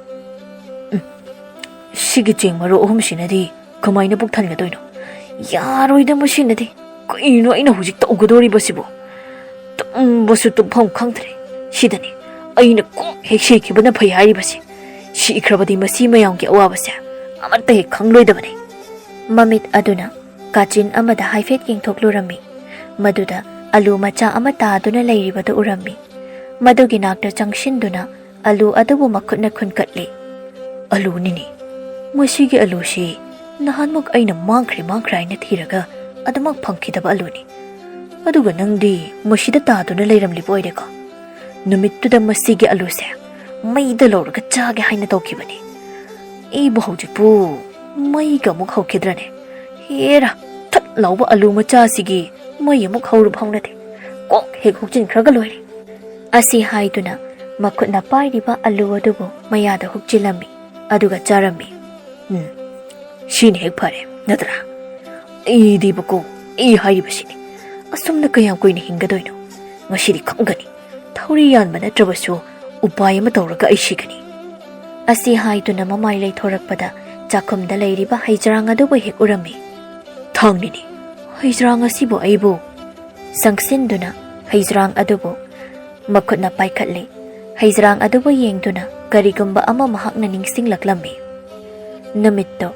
"ꯎꯝ, ꯁꯤꯒꯤ ꯆꯦꯡ ꯃꯔꯨ ꯑꯍꯨꯝꯁꯤꯅꯗꯤ ꯀꯃꯥꯏꯅ ꯄꯨꯛ ꯊꯟꯒꯗꯣꯏꯅꯣ? ꯌꯥꯔꯣꯏꯗ ꯃꯁꯤꯅꯗꯤ꯫ ꯀꯩꯅꯣ ꯑꯩꯅ ꯍꯧꯖꯤꯛ ꯇꯧꯒꯗꯧꯔꯤꯕꯁꯤꯕꯨ? ꯇꯨꯝꯕꯁꯨ ꯇꯨꯝꯐꯝ ꯈꯪꯗ꯭ꯔꯦ꯫ ꯁꯤꯗꯅꯤ ꯑꯩꯅ ꯀꯣꯛ ꯍꯦꯛ ꯁꯤꯈꯤꯕꯅ ꯐꯩ ꯍꯥꯏꯔꯤꯕꯁꯦ꯫ ꯁꯤꯈ꯭ꯔꯕꯗꯤ ꯃꯁꯤ ꯃꯌꯥꯝꯒꯤ ꯑꯋꯥꯕꯁꯦ ꯑꯃꯠꯇ ꯍꯦꯛ ꯈꯪꯂꯣꯏꯗꯕꯅꯤ꯫" ꯃꯃꯤꯠ ꯑꯗꯨꯅ ꯀꯥꯆꯤꯟ ꯑꯃꯗ ꯍꯥꯏꯐꯦꯠ ꯌꯦꯡꯊꯣꯛꯂꯨꯔꯝꯃꯤ꯫ ꯃꯗꯨꯗ ꯑꯂꯨ ꯃꯆꯥ ꯑꯃ ꯇꯥꯗꯨꯅ ꯂꯩꯔꯤꯕꯗꯨ ꯎꯔꯝꯃꯤ꯫ ꯃꯗꯨꯒꯤ ꯅꯥꯛꯇ ꯆꯪꯁꯤꯟꯗꯨꯅ ꯑꯂꯨ ꯑꯗꯨꯕꯨ ꯃꯈꯨꯠꯅ ꯈꯨꯟꯀꯠꯂꯤ꯫ "ꯑꯂꯨꯅꯤꯅꯦ꯫ ꯃꯁꯤꯒꯤ ꯑꯂꯨꯁꯤ ꯅꯍꯥꯟꯃꯨꯛ ꯑꯩꯅ ꯃꯥꯡꯈ꯭ꯔꯦ ꯃꯥꯡꯈ꯭ꯔꯦ ꯍꯥꯏꯅ ꯊꯤꯔꯒ ꯑꯗꯨꯃꯛ ꯐꯪꯈꯤꯗꯕ ꯑꯂꯨꯅꯤ꯫ ꯑꯗꯨꯒ ꯅꯪꯗꯤ ꯃꯁꯤꯗ ꯇꯥꯗꯨꯅ ꯂꯩꯔꯝꯂꯤꯕ ꯑꯣꯏꯔꯦꯀꯣ? ꯅꯨꯃꯤꯠꯇꯨꯗ ꯃꯁꯤꯒꯤ ꯑꯂꯨꯁꯦ ꯃꯩꯗ ꯂꯧꯔꯒ ꯆꯥꯒꯦ ꯍꯥꯏꯅ ꯇꯧꯈꯤꯕꯅꯤ꯫ ꯑꯩꯕꯨ ꯍꯧꯖꯤꯛꯄꯨ ꯃꯩꯒ ꯑꯃꯨꯛ ꯍꯧꯈꯤꯗ꯭ꯔꯅꯦ? ꯍꯦꯔꯥ, ꯊꯨꯠ ꯂꯥꯎꯕ ꯑꯂꯨ ꯃꯆꯥꯁꯤꯒꯤ ꯃꯩ ꯑꯃꯨꯛ ꯍꯧꯔꯨꯕ ꯍꯧꯅꯗꯦ꯫ ꯀꯣꯛ ꯍꯦꯛ ꯍꯨꯛꯆꯤꯟꯈ꯭ꯔꯒ ꯂꯣꯏꯔꯦ꯫" ꯑꯁꯤ ꯍꯥꯏꯗꯨꯅ ꯃꯈꯨꯠꯅ ꯄꯥꯏꯔꯤꯕ ꯑꯂꯨ ꯑꯗꯨꯕꯨ ꯃꯌꯥꯗ ꯍꯨꯛꯆꯤꯜꯂꯝꯃꯤ, ꯑꯗꯨꯒ ꯆꯥꯔꯝꯃꯤ꯫ "ꯎꯝ, ꯁꯤꯅ ꯍꯦꯛ ꯐꯔꯦ, ꯅꯠꯇ꯭ꯔꯥ? ꯑꯩꯗꯤꯕꯀꯣ, ꯑꯩ ꯍꯥꯏꯔꯤꯕꯁꯤꯅꯤ, ꯑꯁꯨꯝꯅ ꯀꯌꯥꯝ ꯀꯨꯏꯅ ꯍꯤꯡꯒꯗꯣꯏꯅꯣ? ꯉꯁꯤꯗꯤ ꯈꯪꯒꯅꯤ꯫ ꯊꯧꯔꯤ ꯌꯥꯟꯕ ꯅꯠꯇ꯭ꯔꯕꯁꯨ ꯎꯄꯥꯏ ꯑꯃ ꯇꯧꯔꯒ ꯑꯩ ꯁꯤꯒꯅꯤ꯫" ꯑꯁꯤ ꯍꯥꯏꯗꯨꯅ ꯃꯃꯥꯏ ꯂꯩꯊꯣꯔꯛꯄꯗ ꯆꯥꯛꯈꯨꯝꯗ ꯂꯩꯔꯤꯕ ꯍꯩꯖ꯭ꯔꯥꯡ ꯑꯗꯨꯕꯨ ꯍꯦꯛ ꯎꯔꯝꯃꯤ꯫ "ꯊꯥꯡꯅꯤꯅꯦ, ꯍꯩꯖ꯭ꯔꯥꯡ ꯑꯁꯤꯕꯨ ꯑꯩꯕꯨ!" ꯆꯪꯁꯤꯟꯗꯨꯅ ꯍꯩꯖ꯭ꯔꯥꯡ ꯑꯗꯨꯕꯨ ꯃꯈꯨꯠꯅ ꯄꯥꯏꯈꯠꯂꯤ꯫ ꯍꯩꯖ꯭ꯔꯥꯡ ꯑꯗꯨꯕꯨ ꯌꯦꯡꯗꯨꯅ ꯀꯔꯤꯒꯨꯝꯕ ꯑꯃ ꯃꯍꯥꯛꯅ ꯅꯤꯡꯁꯤꯡꯂꯛꯂꯝꯃꯤ꯫ ꯅꯨꯃꯤꯠꯇꯣ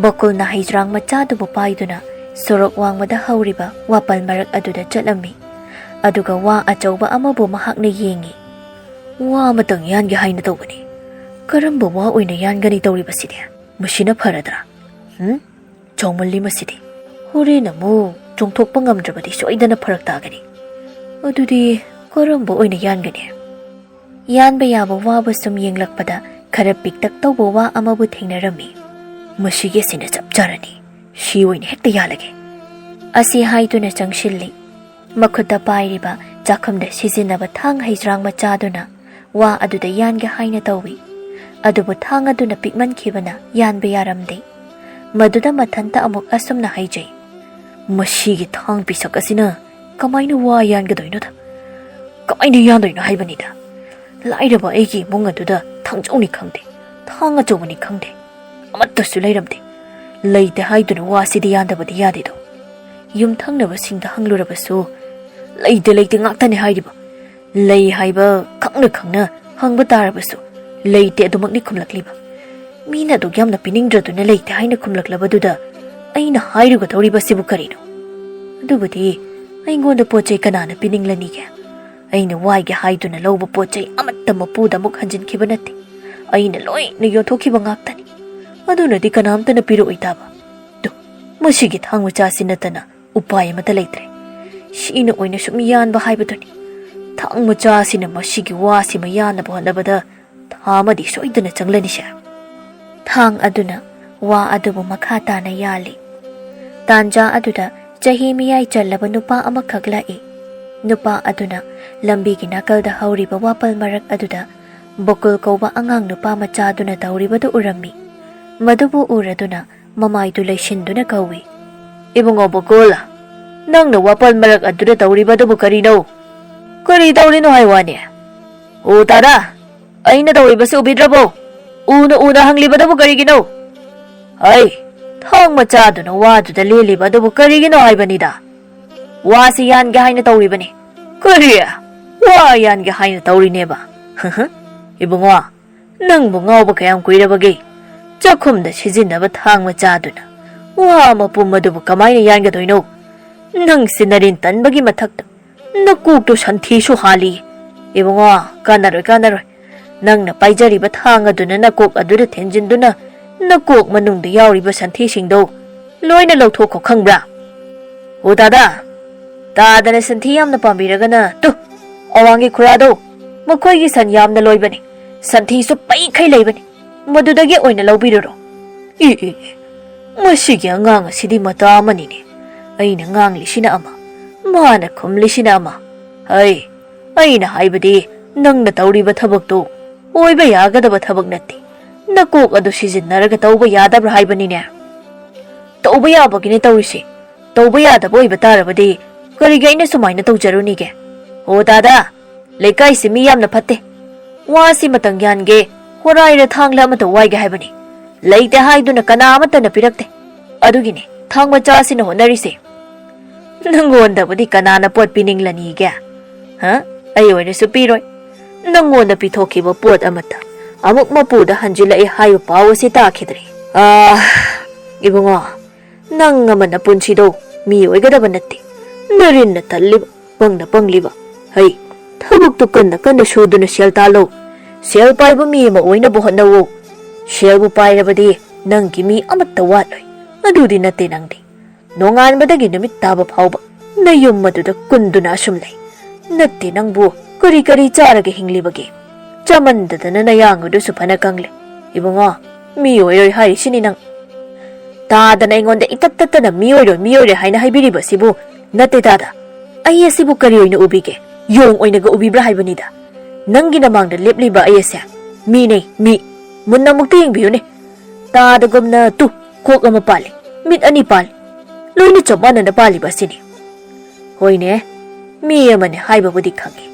ꯕꯀꯨꯜꯅ ꯍꯩꯖ꯭ꯔꯥꯡ ꯃꯆꯥꯗꯨꯕꯨ ꯄꯥꯏꯗꯨꯅ ꯁꯣꯔꯣꯛ ꯋꯥꯡꯃꯗ ꯍꯧꯔꯤꯕ ꯋꯥꯄꯜ ꯃꯔꯛ ꯑꯗꯨꯗ ꯆꯠꯂꯝꯃꯤ꯫ ꯑꯗꯨꯒ ꯋꯥ ꯑꯆꯧꯕ ꯑꯃꯕꯨ ꯃꯍꯥꯛꯅ ꯌꯦꯡꯉꯤ꯫ "ꯋꯥ ꯑꯃꯇꯪ ꯌꯥꯟꯒꯦ ꯍꯥꯏꯅ ꯇꯧꯕꯅꯤ꯫ ꯀꯔꯝꯕ ꯋꯥ ꯑꯣꯏꯅ ꯌꯥꯟꯒꯅꯤ ꯇꯧꯔꯤꯕꯁꯤꯗꯤ? ꯃꯁꯤꯅ ꯐꯔꯗ꯭ꯔꯥ? ꯎꯝ? ꯆꯥꯎꯃꯜꯂꯤ ꯃꯁꯤꯗꯤ꯫ ꯍꯣꯔꯦꯟ ꯑꯃꯨꯛ ꯆꯣꯡꯊꯣꯛꯄ ꯉꯝꯗ꯭ꯔꯕꯗꯤ ꯁꯣꯏꯗꯅ ꯐꯔꯛ ꯇꯥꯒꯅꯤ꯫ ꯑꯗꯨꯗꯤ ꯀꯔꯝꯕ ꯑꯣꯏꯅ ꯌꯥꯟꯒꯅꯤ?" ꯌꯥꯟꯕ ꯌꯥꯕ ꯋꯥꯕꯨ ꯁꯨꯝ ꯌꯦꯡꯂꯛꯄꯗ ꯈꯔ ꯄꯤꯛꯇꯛ ꯇꯧꯕ ꯋꯥ ꯑꯃꯕꯨ ꯊꯦꯡꯅꯔꯝꯃꯤ꯫ "ꯃꯁꯤꯒꯤ ꯑꯁꯤꯅ ꯆꯞ ꯆꯥꯔꯅꯤ꯫ ꯁꯤ ꯑꯣꯏꯅ ꯍꯦꯛꯇ ꯌꯥꯜꯂꯒꯦ꯫" ꯑꯁꯤ ꯍꯥꯏꯗꯨꯅ ꯆꯪꯁꯤꯜꯂꯤ꯫ ꯃꯈꯨꯠꯇ ꯄꯥꯏꯔꯤꯕ ꯆꯥꯛꯈꯨꯝꯗ ꯁꯤꯖꯤꯟꯅꯕ ꯊꯥꯡ ꯍꯩꯖ꯭ꯔꯥꯡ ꯃꯆꯥꯗꯨꯅ ꯋꯥ ꯑꯗꯨꯗ ꯌꯥꯟꯒꯦ ꯍꯥꯏꯅ ꯇꯧꯏ꯫ ꯑꯗꯨꯕꯨ ꯊꯥꯡ ꯑꯗꯨꯅ ꯄꯤꯛꯃꯟꯈꯤꯕꯅ ꯌꯥꯟꯕ ꯌꯥꯔꯝꯗꯦ꯫ ꯃꯗꯨꯗ ꯃꯊꯟꯇ ꯑꯃꯨꯛ ꯑꯁꯨꯝꯅ ꯍꯥꯏꯖꯩ, "ꯃꯁꯤꯒꯤ ꯊꯥꯡ ꯄꯤꯁꯛ ꯑꯁꯤꯅ ꯀꯃꯥꯏꯅ ꯋꯥ ꯌꯥꯟꯒꯗꯣꯏꯅꯣꯗ? ꯀꯃꯥꯏꯅ ꯌꯥꯟꯗꯣꯏꯅꯣ ꯍꯥꯏꯕꯅꯤꯗ? ꯂꯥꯏꯔꯕ ꯑꯩꯒꯤ ꯏꯃꯨꯡ ꯑꯗꯨꯗ ꯊꯥꯡꯖꯧꯅꯤ ꯈꯪꯗꯦ, ꯊꯥꯡ ꯑꯆꯧꯕꯅꯤ ꯈꯪꯗꯦ, ꯑꯃꯠꯇꯁꯨ ꯂꯩꯔꯝꯗꯦ꯫ ꯂꯩꯇꯦ ꯍꯥꯏꯗꯨꯅ ꯋꯥꯁꯤꯗꯤ ꯌꯥꯟꯗꯕꯗꯤ ꯌꯥꯗꯦꯗꯣ꯫" ꯌꯨꯝꯊꯪꯅꯕꯁꯤꯡꯗ ꯍꯪꯂꯨꯔꯕꯁꯨ, "ꯂꯩꯇꯦ, ꯂꯩꯇꯦ ꯉꯥꯛꯇꯅꯤ ꯍꯥꯏꯔꯤꯕ꯫ ꯂꯩ ꯍꯥꯏꯕ ꯈꯪꯅ ꯈꯪꯅ ꯍꯪꯕ ꯇꯥꯔꯕꯁꯨ, ꯂꯩꯇꯦ ꯑꯗꯨꯃꯛꯅꯤ ꯈꯨꯝꯂꯛꯂꯤꯕ꯫ ꯃꯤꯅ ꯑꯗꯨꯛ ꯌꯥꯝꯅ ꯄꯤꯅꯤꯡꯗ꯭ꯔꯗꯨꯅ ꯂꯩꯇꯦ ꯍꯥꯏꯅ ꯈꯨꯝꯂꯛꯂꯕꯗꯨꯗ ꯑꯩꯅ ꯍꯥꯏꯔꯨꯒꯗꯧꯔꯤꯕꯁꯤꯕꯨ ꯀꯔꯤꯅꯣ? ꯑꯗꯨꯕꯨꯗꯤ ꯑꯩꯉꯣꯟꯗ ꯄꯣꯠ ꯆꯩ ꯀꯅꯥꯅ ꯄꯤꯅꯤꯡꯂꯅꯤꯒꯦ? ꯑꯩꯅ ꯋꯥꯏꯒꯦ ꯍꯥꯏꯗꯨꯅ ꯂꯧꯕ ꯄꯣꯠ ꯆꯩ ꯑꯃꯠꯇ ꯃꯄꯨꯗ ꯑꯃꯨꯛ ꯍꯟꯖꯤꯟꯈꯤꯕ ꯅꯠꯇꯦ꯫ ꯑꯩꯅ ꯂꯣꯏꯅ ꯌꯣꯟꯊꯣꯛꯈꯤꯕ ꯉꯥꯛꯇꯅꯤ꯫ ꯑꯗꯨꯅꯗꯤ ꯀꯅꯥꯝꯇꯅ ꯄꯤꯔꯛꯑꯣꯏ ꯇꯥꯕ꯫ ꯇꯨ, ꯃꯁꯤꯒꯤ ꯊꯥꯡ ꯃꯆꯥꯁꯤ ꯅꯠꯇꯅ ꯎꯄꯥꯏ ꯑꯃꯠꯇ ꯂꯩꯇ꯭ꯔꯦ꯫ ꯁꯤꯅ ꯑꯣꯏꯅ ꯁꯨꯝ ꯌꯥꯟꯕ ꯍꯥꯏꯕꯗꯨꯅꯤ꯫ ꯊꯥꯡ ꯃꯆꯥꯁꯤꯅ ꯃꯁꯤꯒꯤ ꯋꯥꯁꯤꯃ ꯌꯥꯟꯅꯕ ꯍꯣꯠꯅꯕꯗ ꯊꯥ ꯑꯃꯗꯤ ꯁꯣꯏꯗꯅ ꯆꯪꯂꯅꯤꯁꯦ꯫" ꯊꯥꯡ ꯑꯗꯨꯅ ꯋꯥ ꯑꯗꯨꯕꯨ ꯃꯈꯥ ꯇꯥꯅ ꯌꯥꯜꯂꯤ꯫ ꯇꯥꯟꯖꯥ ꯑꯗꯨꯗ ꯆꯍꯤ ꯃꯤꯌꯥꯏ ꯆꯜꯂꯕ ꯅꯨꯄꯥ ꯑꯃꯈꯛ ꯂꯥꯛꯏ꯫ ꯅꯨꯄꯥ ꯑꯗꯨꯅ ꯂꯝꯕꯤꯒꯤ ꯅꯥꯀꯜꯗ ꯍꯧꯔꯤꯕ ꯋꯥꯄꯜ ꯃꯔꯛ ꯑꯗꯨꯗ ꯕꯀꯨꯜ ꯀꯧꯕ ꯑꯉꯥꯡ ꯅꯨꯄꯥ ꯃꯆꯥꯗꯨꯅ ꯇꯧꯔꯤꯕꯗꯨ ꯎꯔꯝꯃꯤ꯫ ꯃꯗꯨꯕꯨ ꯎꯔꯗꯨꯅ ꯃꯃꯥꯏꯗꯨ ꯂꯩꯁꯤꯟꯗꯨꯅ ꯀꯧꯏ, "ꯏꯕꯨꯡꯉꯣ ꯕꯀꯨꯜ, ꯅꯪꯅ ꯋꯥꯄꯜ ꯃꯔꯛ ꯑꯗꯨꯗ ꯇꯧꯔꯤꯕꯗꯨꯕꯨ ꯀꯔꯤꯅꯣ? ꯀꯔꯤ ꯇꯧꯔꯤꯅꯣ ꯍꯥꯏ ꯋꯥꯅꯤ? ꯑꯣ ꯇꯥꯗ, ꯑꯩꯅ ꯇꯧꯔꯤꯕꯁꯤ ꯎꯕꯤꯗ꯭ꯔꯕꯣ? ꯎꯅ ꯎꯅ ꯍꯪꯂꯤꯕꯗꯨꯕꯨ ꯀꯔꯤꯒꯤꯅꯣ? ꯍꯩ, ꯊꯥꯡ ꯃꯆꯥꯗꯨꯅ ꯋꯥꯗꯨꯗ ꯂꯦꯜꯂꯤꯕ ꯑꯗꯨꯕꯨ ꯀꯔꯤꯒꯤꯅꯣ ꯍꯥꯏꯕꯅꯤꯗ꯫ ꯋꯥꯁꯤ ꯌꯥꯟꯒꯦ ꯍꯥꯏꯅ ꯇꯧꯔꯤꯕꯅꯤ꯫" "ꯀꯔꯤ? ꯋꯥ ꯌꯥꯟꯒꯦ ꯍꯥꯏꯅ ꯇꯧꯔꯤꯅꯦꯕ? ꯏꯕꯨꯡꯉꯣ, ꯅꯪꯕꯨ ꯉꯥꯎꯕ ꯀꯌꯥꯝ ꯀꯨꯏꯔꯕꯒꯦ? ꯆꯥꯛꯈꯨꯝꯗ ꯁꯤꯖꯤꯟꯅꯕ ꯊꯥꯡ ꯃꯆꯥꯗꯨꯅ ꯋꯥ ꯃꯄꯨꯝ ꯑꯗꯨꯕꯨ ꯀꯃꯥꯏꯅ ꯌꯥꯟꯒꯗꯣꯏꯅꯣ? ꯅꯪꯁꯤ ꯅꯔꯤꯟ ꯇꯟꯕꯒꯤ ꯃꯊꯛꯇ ꯅꯀꯣꯛꯇꯨ ꯁꯟꯊꯤꯁꯨ ꯍꯥꯜꯂꯤ꯫ ꯏꯕꯨꯡꯉꯣ, ꯀꯥꯟꯅꯔꯣꯏ, ꯀꯥꯟꯅꯔꯣꯏ꯫ ꯅꯪꯅ ꯄꯥꯏꯖꯔꯤꯕ ꯊꯥꯡ ꯑꯗꯨꯅ ꯅꯀꯣꯛ ꯑꯗꯨꯗ ꯊꯤꯟꯖꯤꯟꯗꯨꯅ ꯅꯀꯣꯛ ꯃꯅꯨꯡꯗ ꯌꯥꯎꯔꯤꯕ ꯁꯟꯊꯤꯁꯤꯡꯗꯣ ꯂꯣꯏꯅ ꯂꯧꯊꯣꯛꯈꯣ, ꯈꯪꯕ꯭ꯔꯥ?" "ꯑꯣ ꯇꯥꯗ, ꯇꯥꯗꯅ ꯁꯟꯊꯤ ꯌꯥꯝꯅ ꯄꯥꯝꯕꯤꯔꯒꯅ ꯇꯨ, ꯑꯋꯥꯡꯒꯤ ꯈꯨꯔꯥꯗꯣ, ꯃꯈꯣꯏꯒꯤ ꯁꯟ ꯌꯥꯝꯅ ꯂꯣꯏꯕꯅꯤ, ꯁꯟꯊꯤꯁꯨ ꯄꯩꯈꯩ ꯂꯩꯕꯅꯤ, ꯃꯗꯨꯗꯒꯤ ꯑꯣꯏꯅ ꯂꯧꯕꯤꯔꯨꯔꯣ꯫" ꯏ, ꯏ, ꯏ, ꯃꯁꯤꯒꯤ ꯑꯉꯥꯡ ꯑꯁꯤꯗꯤ ꯃꯇꯥ ꯑꯃꯅꯤꯅꯦ꯫ ꯑꯩꯅ ꯉꯥꯡꯂꯤꯁꯤꯅ ꯑꯃ, ꯃꯥꯅ ꯈꯨꯝꯂꯤꯁꯤꯅ ꯑꯃ꯫ ꯍꯩ, ꯑꯩꯅ ꯍꯥꯏꯕꯗꯤ ꯅꯪꯅ ꯇꯧꯔꯤꯕ ꯊꯕꯛꯇꯨ ꯑꯣꯏꯕ ꯌꯥꯒꯗꯕ ꯊꯕꯛ ꯅꯠꯇꯦ꯫ ꯅꯀꯣꯛ ꯑꯗꯨ ꯁꯤꯖꯤꯟꯅꯔꯒ ꯇꯧꯕ ꯌꯥꯗꯕ꯭ꯔꯥ ꯍꯥꯏꯕꯅꯤꯅꯦ꯫ ꯇꯧꯕ ꯌꯥꯕꯒꯤꯅꯦ ꯇꯧꯔꯤꯁꯦ꯫ ꯇꯧꯕ ꯌꯥꯗꯕ ꯑꯣꯏꯕ ꯇꯥꯔꯕꯗꯤ ꯀꯔꯤꯒꯤ ꯑꯩꯅ ꯁꯨꯃꯥꯏꯅ ꯇꯧꯖꯔꯨꯅꯤꯒꯦ? ꯑꯣ ꯗꯥꯗꯥ, ꯂꯩꯀꯥꯏꯁꯤ ꯃꯤ ꯌꯥꯝꯅ ꯐꯠꯇꯦ꯫ ꯋꯥꯁꯤ ꯃꯇꯪ ꯌꯥꯟꯒꯦ, ꯍꯣꯔꯥꯏꯔ ꯊꯥꯡꯂ ꯑꯃꯠꯇ ꯋꯥꯏꯒꯦ ꯍꯥꯏꯕꯅꯤ꯫ ꯂꯩꯇꯦ ꯍꯥꯏꯗꯨꯅ ꯀꯅꯥ ꯑꯃꯠꯇꯅ ꯄꯤꯔꯛꯇꯦ꯫ ꯑꯗꯨꯒꯤꯅꯦ ꯊꯥꯡ ꯃꯆꯥ ꯑꯁꯤꯅ ꯍꯣꯠꯅꯔꯤꯁꯦ꯫ ꯅꯪꯉꯣꯟꯗꯕꯨꯗꯤ ꯀꯅꯥꯅ ꯄꯣꯠ ꯄꯤꯅꯤꯡꯂꯅꯤꯒꯦ? ꯍꯥ? ꯑꯩ ꯑꯣꯏꯔꯁꯨ ꯄꯤꯔꯣꯏ꯫ ꯅꯪꯉꯣꯟꯗ ꯄꯤꯊꯣꯛꯈꯤꯕ ꯄꯣꯠ ꯑꯃꯠꯇ ꯑꯃꯨꯛ ꯃꯄꯨꯗ ꯍꯟꯖꯤꯜꯂꯛꯏ ꯍꯥꯏꯕ ꯄꯥꯎ ꯑꯁꯤ ꯇꯥꯈꯤꯗ꯭ꯔꯦ꯫ ꯑꯥ, ꯏꯕꯨꯡꯉꯣ, ꯅꯪ ꯑꯃ ꯅꯄꯨꯟꯁꯤꯗꯣ ꯃꯤ ꯑꯣꯏꯒꯗꯕ ꯅꯠꯇꯦ꯫ ꯅꯔꯤꯟꯅ ꯇꯜꯂꯤꯕ, ꯄꯪꯅ ꯄꯪꯂꯤꯕ꯫ ꯍꯩ, ꯊꯕꯛꯇꯨ ꯀꯟꯅ ꯀꯟꯅ ꯁꯨꯗꯨꯅ ꯁꯦꯜ ꯇꯥꯜꯂꯣ꯫ ꯁꯦꯜ ꯄꯥꯏꯕ ꯃꯤ ꯑꯃ ꯑꯣꯏꯅꯕ ꯍꯣꯠꯅꯧꯋꯣ꯫ ꯁꯦꯜꯕꯨ ꯄꯥꯏꯔꯕꯗꯤ ꯅꯪꯒꯤ ꯃꯤ ꯑꯃꯠꯇ ꯋꯥꯠꯂꯣꯏ꯫ ꯑꯗꯨꯗꯤ ꯅꯠꯇꯦ ꯅꯪꯗꯤ꯫ ꯅꯣꯡꯉꯥꯟꯕꯗꯒꯤ ꯅꯨꯃꯤꯠ ꯇꯥꯕ ꯐꯥꯎꯕ ꯅꯌꯨꯝ ꯑꯗꯨꯗ ꯀꯨꯟꯗꯨꯅ ꯑꯁꯨꯝ ꯂꯩ꯫ ꯅꯠꯇꯦ ꯅꯪꯕꯨ ꯀꯔꯤ ꯀꯔꯤ ꯆꯥꯔꯒ ꯍꯤꯡꯂꯤꯕꯒꯦ? ꯆꯥꯃꯟꯗꯗꯅ ꯅꯌꯥꯡ ꯑꯗꯨꯁꯨ ꯐꯅ ꯀꯪꯂꯦ꯫ ꯏꯕꯨꯡꯉꯣ, ꯃꯤ ꯑꯣꯏꯔꯣꯏ ꯍꯥꯏꯔꯤꯁꯤꯅꯤ ꯅꯪ꯫ ꯇꯥꯗꯅ ꯑꯩꯉꯣꯟꯗ ꯏꯇꯠ ꯇꯠꯇꯅ ꯃꯤ ꯑꯣꯏꯔꯣꯏ, ꯃꯤ ꯑꯣꯏꯔꯣꯏ ꯍꯥꯏꯅ ꯍꯥꯏꯕꯤꯔꯤꯕꯁꯤꯕꯨ? ꯅꯠꯇꯦ ꯇꯥꯗ, ꯑꯩ ꯑꯁꯤꯕꯨ ꯀꯔꯤ ꯑꯣꯏꯅ ꯎꯕꯤꯒꯦ? ꯌꯣꯡ ꯑꯣꯏꯅꯒ ꯎꯕꯤꯕ꯭ꯔꯥ ꯍꯥꯏꯕꯅꯤꯗ꯫ ꯅꯪꯒꯤ ꯅꯃꯥꯡꯗ ꯂꯦꯞꯂꯤꯕ ꯑꯩ ꯑꯁꯦ ꯃꯤꯅꯦ, ꯃꯤ꯫ ꯃꯨꯟꯅ ꯑꯃꯨꯛꯇ ꯌꯦꯡꯕꯤꯌꯨꯅꯦ꯫ ꯇꯥꯗꯒꯨꯝꯅ ꯇꯨ, ꯀꯣꯛ ꯑꯃ ꯄꯥꯜꯂꯤ, ꯃꯤꯠ ꯑꯅꯤ ꯄꯥꯜꯂꯤ, ꯂꯣꯏꯅ ꯆꯞ ꯃꯥꯟꯅꯅ ꯄꯥꯜꯂꯤꯕ ꯑꯁꯤꯅꯤ꯫ ꯍꯣꯏꯅꯦ, ꯃꯤ ꯑꯃꯅꯤ ꯍꯥꯏꯕꯕꯨꯗꯤ ꯈꯪꯉꯤ꯫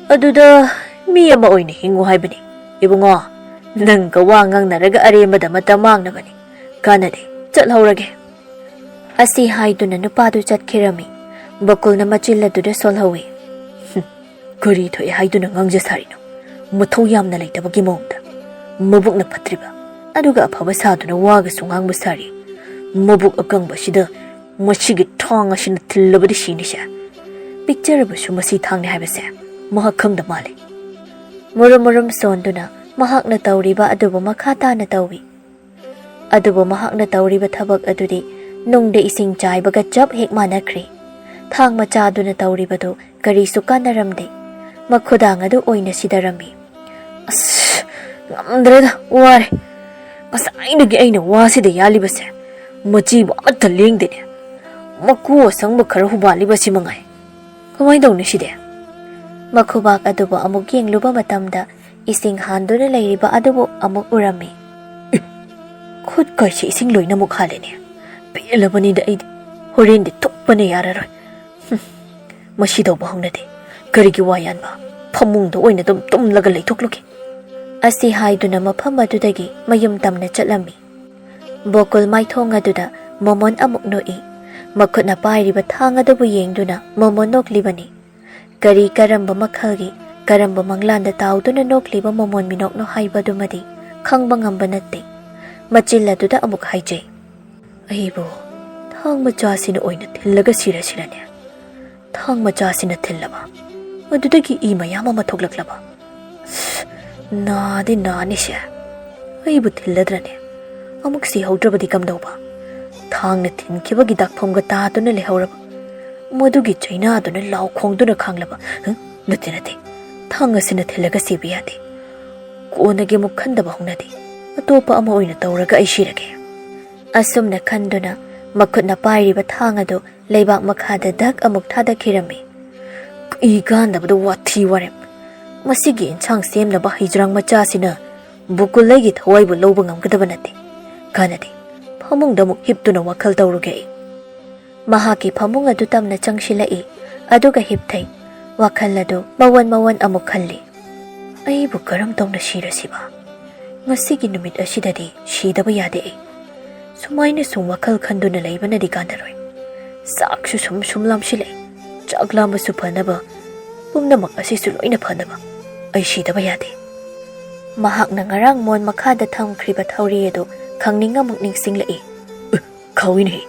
ꯑꯗꯨꯗ ꯃꯤ ꯑꯃ ꯑꯣꯏꯅ ꯍꯤꯡꯉꯨ ꯍꯥꯏꯕꯅꯤ꯫ ꯏꯕꯨꯡꯉꯣ, ꯅꯪꯒ ꯋꯥ ꯉꯥꯡꯅꯔꯒ ꯑꯔꯦꯝꯕꯗ ꯃꯇꯝ ꯃꯥꯡꯅꯕꯅꯤ꯫ ꯀꯥꯟꯅꯗꯦ, ꯆꯠꯍꯧꯔꯒꯦ꯫ ꯑꯁꯤ ꯍꯥꯏꯗꯨꯅ ꯅꯨꯄꯥꯗꯨ ꯆꯠꯈꯤꯔꯝꯃꯤ꯫ ꯕꯀꯨꯜꯅ ꯃꯆꯤꯜ ꯑꯗꯨꯗ ꯁꯣꯜꯍꯧꯏ꯫ "ꯍꯨꯝ, ꯀꯔꯤ ꯊꯣꯛꯑꯦ ꯍꯥꯏꯗꯨꯅ ꯉꯥꯡꯖ ꯁꯥꯔꯤꯅꯣ? ꯃꯊꯧ ꯌꯥꯝꯅ ꯂꯩꯇꯕꯒꯤ ꯃꯑꯣꯡꯗ꯫ ꯃꯕꯨꯛꯅ ꯐꯠꯇ꯭ꯔꯤꯕ, ꯑꯗꯨꯒ ꯑꯐꯕ ꯁꯥꯗꯨꯅ ꯋꯥꯒꯁꯨ ꯉꯥꯡꯕ ꯁꯥꯔꯤ꯫ ꯃꯕꯨꯛ ꯑꯀꯪꯕꯁꯤꯗ ꯃꯁꯤꯒꯤ ꯊꯥꯡ ꯑꯁꯤꯅ ꯊꯤꯜꯂꯕꯗꯤ ꯁꯤꯅꯤꯁꯦ꯫ ꯄꯤꯛꯆꯔꯕꯁꯨ ꯃꯁꯤ ꯊꯥꯡꯅꯤ ꯍꯥꯏꯕꯁꯦ ꯃꯍꯥꯛ ꯈꯪꯗ ꯃꯥꯜꯂꯦ꯫" ꯃꯨꯔꯨꯝ ꯃꯨꯔꯨꯝ ꯁꯣꯟꯗꯨꯅ ꯃꯍꯥꯛꯅ ꯇꯧꯔꯤꯕ ꯑꯗꯨꯕꯨ ꯃꯈꯥ ꯇꯥꯅ ꯇꯧꯏ꯫ ꯑꯗꯨꯕꯨ ꯃꯍꯥꯛꯅ ꯇꯧꯔꯤꯕ ꯊꯕꯛ ꯑꯗꯨꯗꯤ ꯅꯨꯡꯗ ꯏꯁꯤꯡ ꯆꯥꯏꯕꯒ ꯆꯞ ꯍꯦꯛ ꯃꯥꯟꯅꯈ꯭ꯔꯦ꯫ ꯊꯥꯡ ꯃꯆꯥꯗꯨꯅ ꯇꯧꯔꯤꯕꯗꯨ ꯀꯔꯤꯁꯨ ꯀꯥꯟꯅꯔꯝꯗꯦ꯫ ꯃꯈꯨꯗꯥꯡ ꯑꯗꯨ ꯑꯣꯏꯅ ꯁꯤꯗꯔꯝꯃꯤ꯫ "ꯑꯁ, ꯉꯝꯗ꯭ꯔꯦꯗ, ꯋꯥꯔꯦ꯫ ꯉꯁꯥꯏꯗꯒꯤ ꯑꯩꯅ ꯋꯥꯁꯤꯗ ꯌꯥꯜꯂꯤꯕꯁꯦ ꯃꯆꯤꯕꯨ ꯑꯃꯠꯇ ꯂꯦꯡꯗꯦꯅꯦ꯫ ꯃꯀꯨ ꯑꯁꯪꯕ ꯈꯔ ꯍꯨꯕꯥꯜꯂꯤꯕꯁꯤ ꯃꯉꯥꯏ꯫ ꯀꯃꯥꯏꯅ ꯇꯧꯅꯤ ꯁꯤꯗꯤ?" ꯃꯈꯨꯕꯥꯛ ꯑꯗꯨꯕꯨ ꯑꯃꯨꯛ ꯌꯦꯡꯂꯨꯕ ꯃꯇꯝꯗ ꯏꯁꯤꯡ ꯍꯥꯟꯗꯨꯅ ꯂꯩꯔꯤꯕ ꯑꯗꯨꯕꯨ ꯑꯃꯨꯛ ꯎꯔꯝꯃꯤ꯫ "ꯑꯦ, ꯈꯨꯠ ꯀꯩꯁꯦ ꯏꯁꯤꯡ ꯂꯣꯏꯅꯃꯛ ꯍꯥꯜꯂꯦꯅꯦ꯫ ꯄꯦꯜꯂꯕꯅꯤꯗ ꯑꯩꯗꯤ꯫ ꯍꯣꯔꯦꯟꯗꯤ ꯊꯨꯞꯄꯅ ꯌꯥꯔꯔꯣꯏ꯫ ꯍꯨꯝ, ꯃꯁꯤ ꯇꯧꯕ ꯍꯧꯅꯗꯦ꯫ ꯀꯔꯤꯒꯤ ꯋꯥ ꯌꯥꯟꯕ? ꯐꯃꯨꯡꯗ ꯑꯣꯏꯅ ꯑꯗꯨꯝ ꯇꯨꯝꯂꯒ ꯂꯩꯊꯣꯛꯂꯨꯒꯦ꯫ ꯑꯁꯤ ꯍꯥꯏꯗꯨꯅ ꯃꯐꯝ ꯑꯗꯨꯗꯒꯤ ꯃꯌꯨꯝ ꯇꯝꯅ ꯆꯠꯂꯝꯃꯤ꯫ ꯕꯣꯀꯨꯜ ꯃꯥꯏꯊꯣꯡ ꯑꯗꯨꯗ ꯃꯣꯃꯣꯟ ꯑꯃꯨꯛ ꯅꯣꯛꯏ꯫ ꯃꯈꯨꯠꯅ ꯄꯥꯏꯔꯤꯕ ꯊꯥꯡ ꯑꯗꯨꯕꯨ ꯌꯦꯡꯗꯨꯅ ꯃꯣꯃꯣꯟ ꯅꯣꯛꯂꯤꯕꯅꯤ꯫ ꯀꯔꯤ, ꯀꯔꯝꯕ ꯃꯈꯜꯒꯤ, ꯀꯔꯝꯕ ꯃꯪꯂꯥꯟꯗ ꯇꯥꯎꯗꯨꯅ ꯅꯣꯛꯂꯤꯕ ꯃꯣꯃꯣꯟ ꯃꯤꯅꯣꯛꯅꯣ ꯍꯥꯏꯕꯗꯨꯃꯗꯤ ꯈꯪꯕ ꯉꯝꯕ ꯅꯠꯇꯦ꯫ ꯃꯆꯤꯜ ꯑꯗꯨꯗ ꯑꯃꯨꯛ ꯍꯥꯏꯖꯩ, "ꯑꯩꯕꯨ ꯊꯥꯡ ꯃꯆꯥꯁꯤꯅ ꯑꯣꯏꯅ ꯊꯤꯜꯂꯒ ꯁꯤꯔꯁꯤꯔꯅꯦ? ꯊꯥꯡ ꯃꯆꯥꯁꯤꯅ ꯊꯤꯜꯂꯕ, ꯑꯗꯨꯗꯒꯤ ꯏ ꯃꯌꯥꯝ ꯑꯃ ꯊꯣꯛꯂꯛꯂꯕ? ꯅꯥꯗꯤ ꯅꯥꯅꯤꯁꯦ꯫ ꯑꯩꯕꯨ ꯊꯤꯜꯂꯗ꯭ꯔꯅꯦ? ꯑꯃꯨꯛ ꯁꯤꯍꯧꯗ꯭ꯔꯕꯗꯤ ꯀꯝꯗꯧꯕ? ꯊꯥꯡꯅ ꯊꯤꯟꯈꯤꯕꯒꯤ ꯗꯥꯛꯐꯝꯒ ꯇꯥꯗꯨꯅ ꯂꯩꯍꯧꯔꯕ? ꯃꯗꯨꯒꯤ ꯆꯩꯅꯥꯗꯨꯅ ꯂꯥꯎ ꯈꯣꯡꯗꯨꯅ ꯈꯥꯡꯂꯕ? ꯍ? ꯅꯠꯇꯦ, ꯅꯠꯇꯦ꯫ ꯊꯥꯡ ꯑꯁꯤꯅ ꯊꯤꯜꯂꯒ ꯁꯤꯕ ꯌꯥꯗꯦ꯫ ꯀꯣꯟꯅꯒꯤ ꯑꯃꯨꯛ ꯈꯟꯗꯕ ꯍꯧꯅꯗꯦ꯫ ꯑꯇꯣꯞꯄ ꯑꯃ ꯑꯣꯏꯅ ꯇꯧꯔꯒ ꯑꯩ ꯁꯤꯔꯒꯦ꯫" ꯑꯁꯨꯝꯅ ꯈꯟꯗꯨꯅ ꯃꯈꯨꯠꯅ ꯄꯥꯏꯔꯤꯕ ꯊꯥꯡ ꯑꯗꯨ ꯂꯩꯕꯥꯛ ꯃꯈꯥꯗ ꯙꯛ ꯑꯃꯨꯛ ꯊꯥꯗꯈꯤꯔꯝꯃꯤ꯫ ꯏ ꯀꯥꯟꯗꯕꯗ ꯋꯥꯊꯤ ꯋꯥꯔꯦꯝ꯫ ꯃꯁꯤꯒꯤ ꯏꯟꯁꯥꯡ ꯁꯦꯝꯅꯕ ꯍꯩꯖ꯭ꯔꯥꯡ ꯃꯆꯥꯁꯤꯅ ꯕꯨꯀꯨꯜ ꯑꯩꯒꯤ ꯊꯋꯥꯏꯕꯨ ꯂꯧꯕ ꯉꯝꯒꯗꯕ ꯅꯠꯇꯦ꯫ ꯀꯥꯟꯅꯗꯦ꯫ ꯐꯃꯨꯡꯗ ꯑꯃꯨꯛ ꯍꯤꯞꯇꯨꯅ ꯋꯥꯈꯜ ꯇꯧꯔꯨꯒꯦ ꯑꯩ꯫ ꯃꯍꯥꯛꯀꯤ ꯐꯃꯨꯡ ꯑꯗꯨ ꯇꯝꯅ ꯆꯪꯁꯤꯜꯂꯛꯏ, ꯑꯗꯨꯒ ꯍꯤꯞꯊꯩ꯫ ꯋꯥꯈꯜ ꯑꯗꯨ ꯃꯋꯟ ꯃꯋꯟ ꯑꯃꯨꯛ ꯈꯜꯂꯤ꯫ "ꯑꯩꯕꯨ ꯀꯔꯝ ꯇꯧꯅ ꯁꯤꯔꯁꯤꯕ? ꯉꯁꯤꯒꯤ ꯅꯨꯃꯤꯠ ꯑꯁꯤꯗꯗꯤ ꯁꯤꯗꯕ ꯌꯥꯗꯦ ꯑꯩ꯫ ꯁꯨꯃꯥꯏꯅ ꯁꯨꯝ ꯋꯥꯈꯜ ꯈꯟꯗꯨꯅ ꯂꯩꯕꯅꯗꯤ ꯀꯥꯟꯅꯔꯣꯏ꯫ ꯆꯥꯛꯁꯨ ꯁꯨꯝ ꯁꯨꯝ ꯂꯥꯝꯁꯤꯜꯂꯛꯏ꯫ ꯆꯥꯛ ꯂꯥꯝꯕꯁꯨ ꯐꯅꯕ, ꯄꯨꯝꯅꯃꯛ ꯑꯁꯤꯁꯨ ꯂꯣꯏꯅ ꯐꯅꯕ꯫ ꯑꯩ ꯁꯤꯗꯕ ꯌꯥꯗꯦ꯫" ꯃꯍꯥꯛꯅ ꯉꯔꯥꯡ ꯃꯣꯟ ꯃꯈꯥꯗ ꯊꯝꯈ꯭ꯔꯤꯕ ꯊꯧꯔꯤ ꯑꯗꯨ ꯈꯪꯅꯤꯡ ꯑꯃꯨꯛ ꯅꯤꯡꯁꯤꯡꯂꯛꯏ꯫ "ꯎ, ꯈꯥꯎꯏꯅꯦꯍꯦ꯫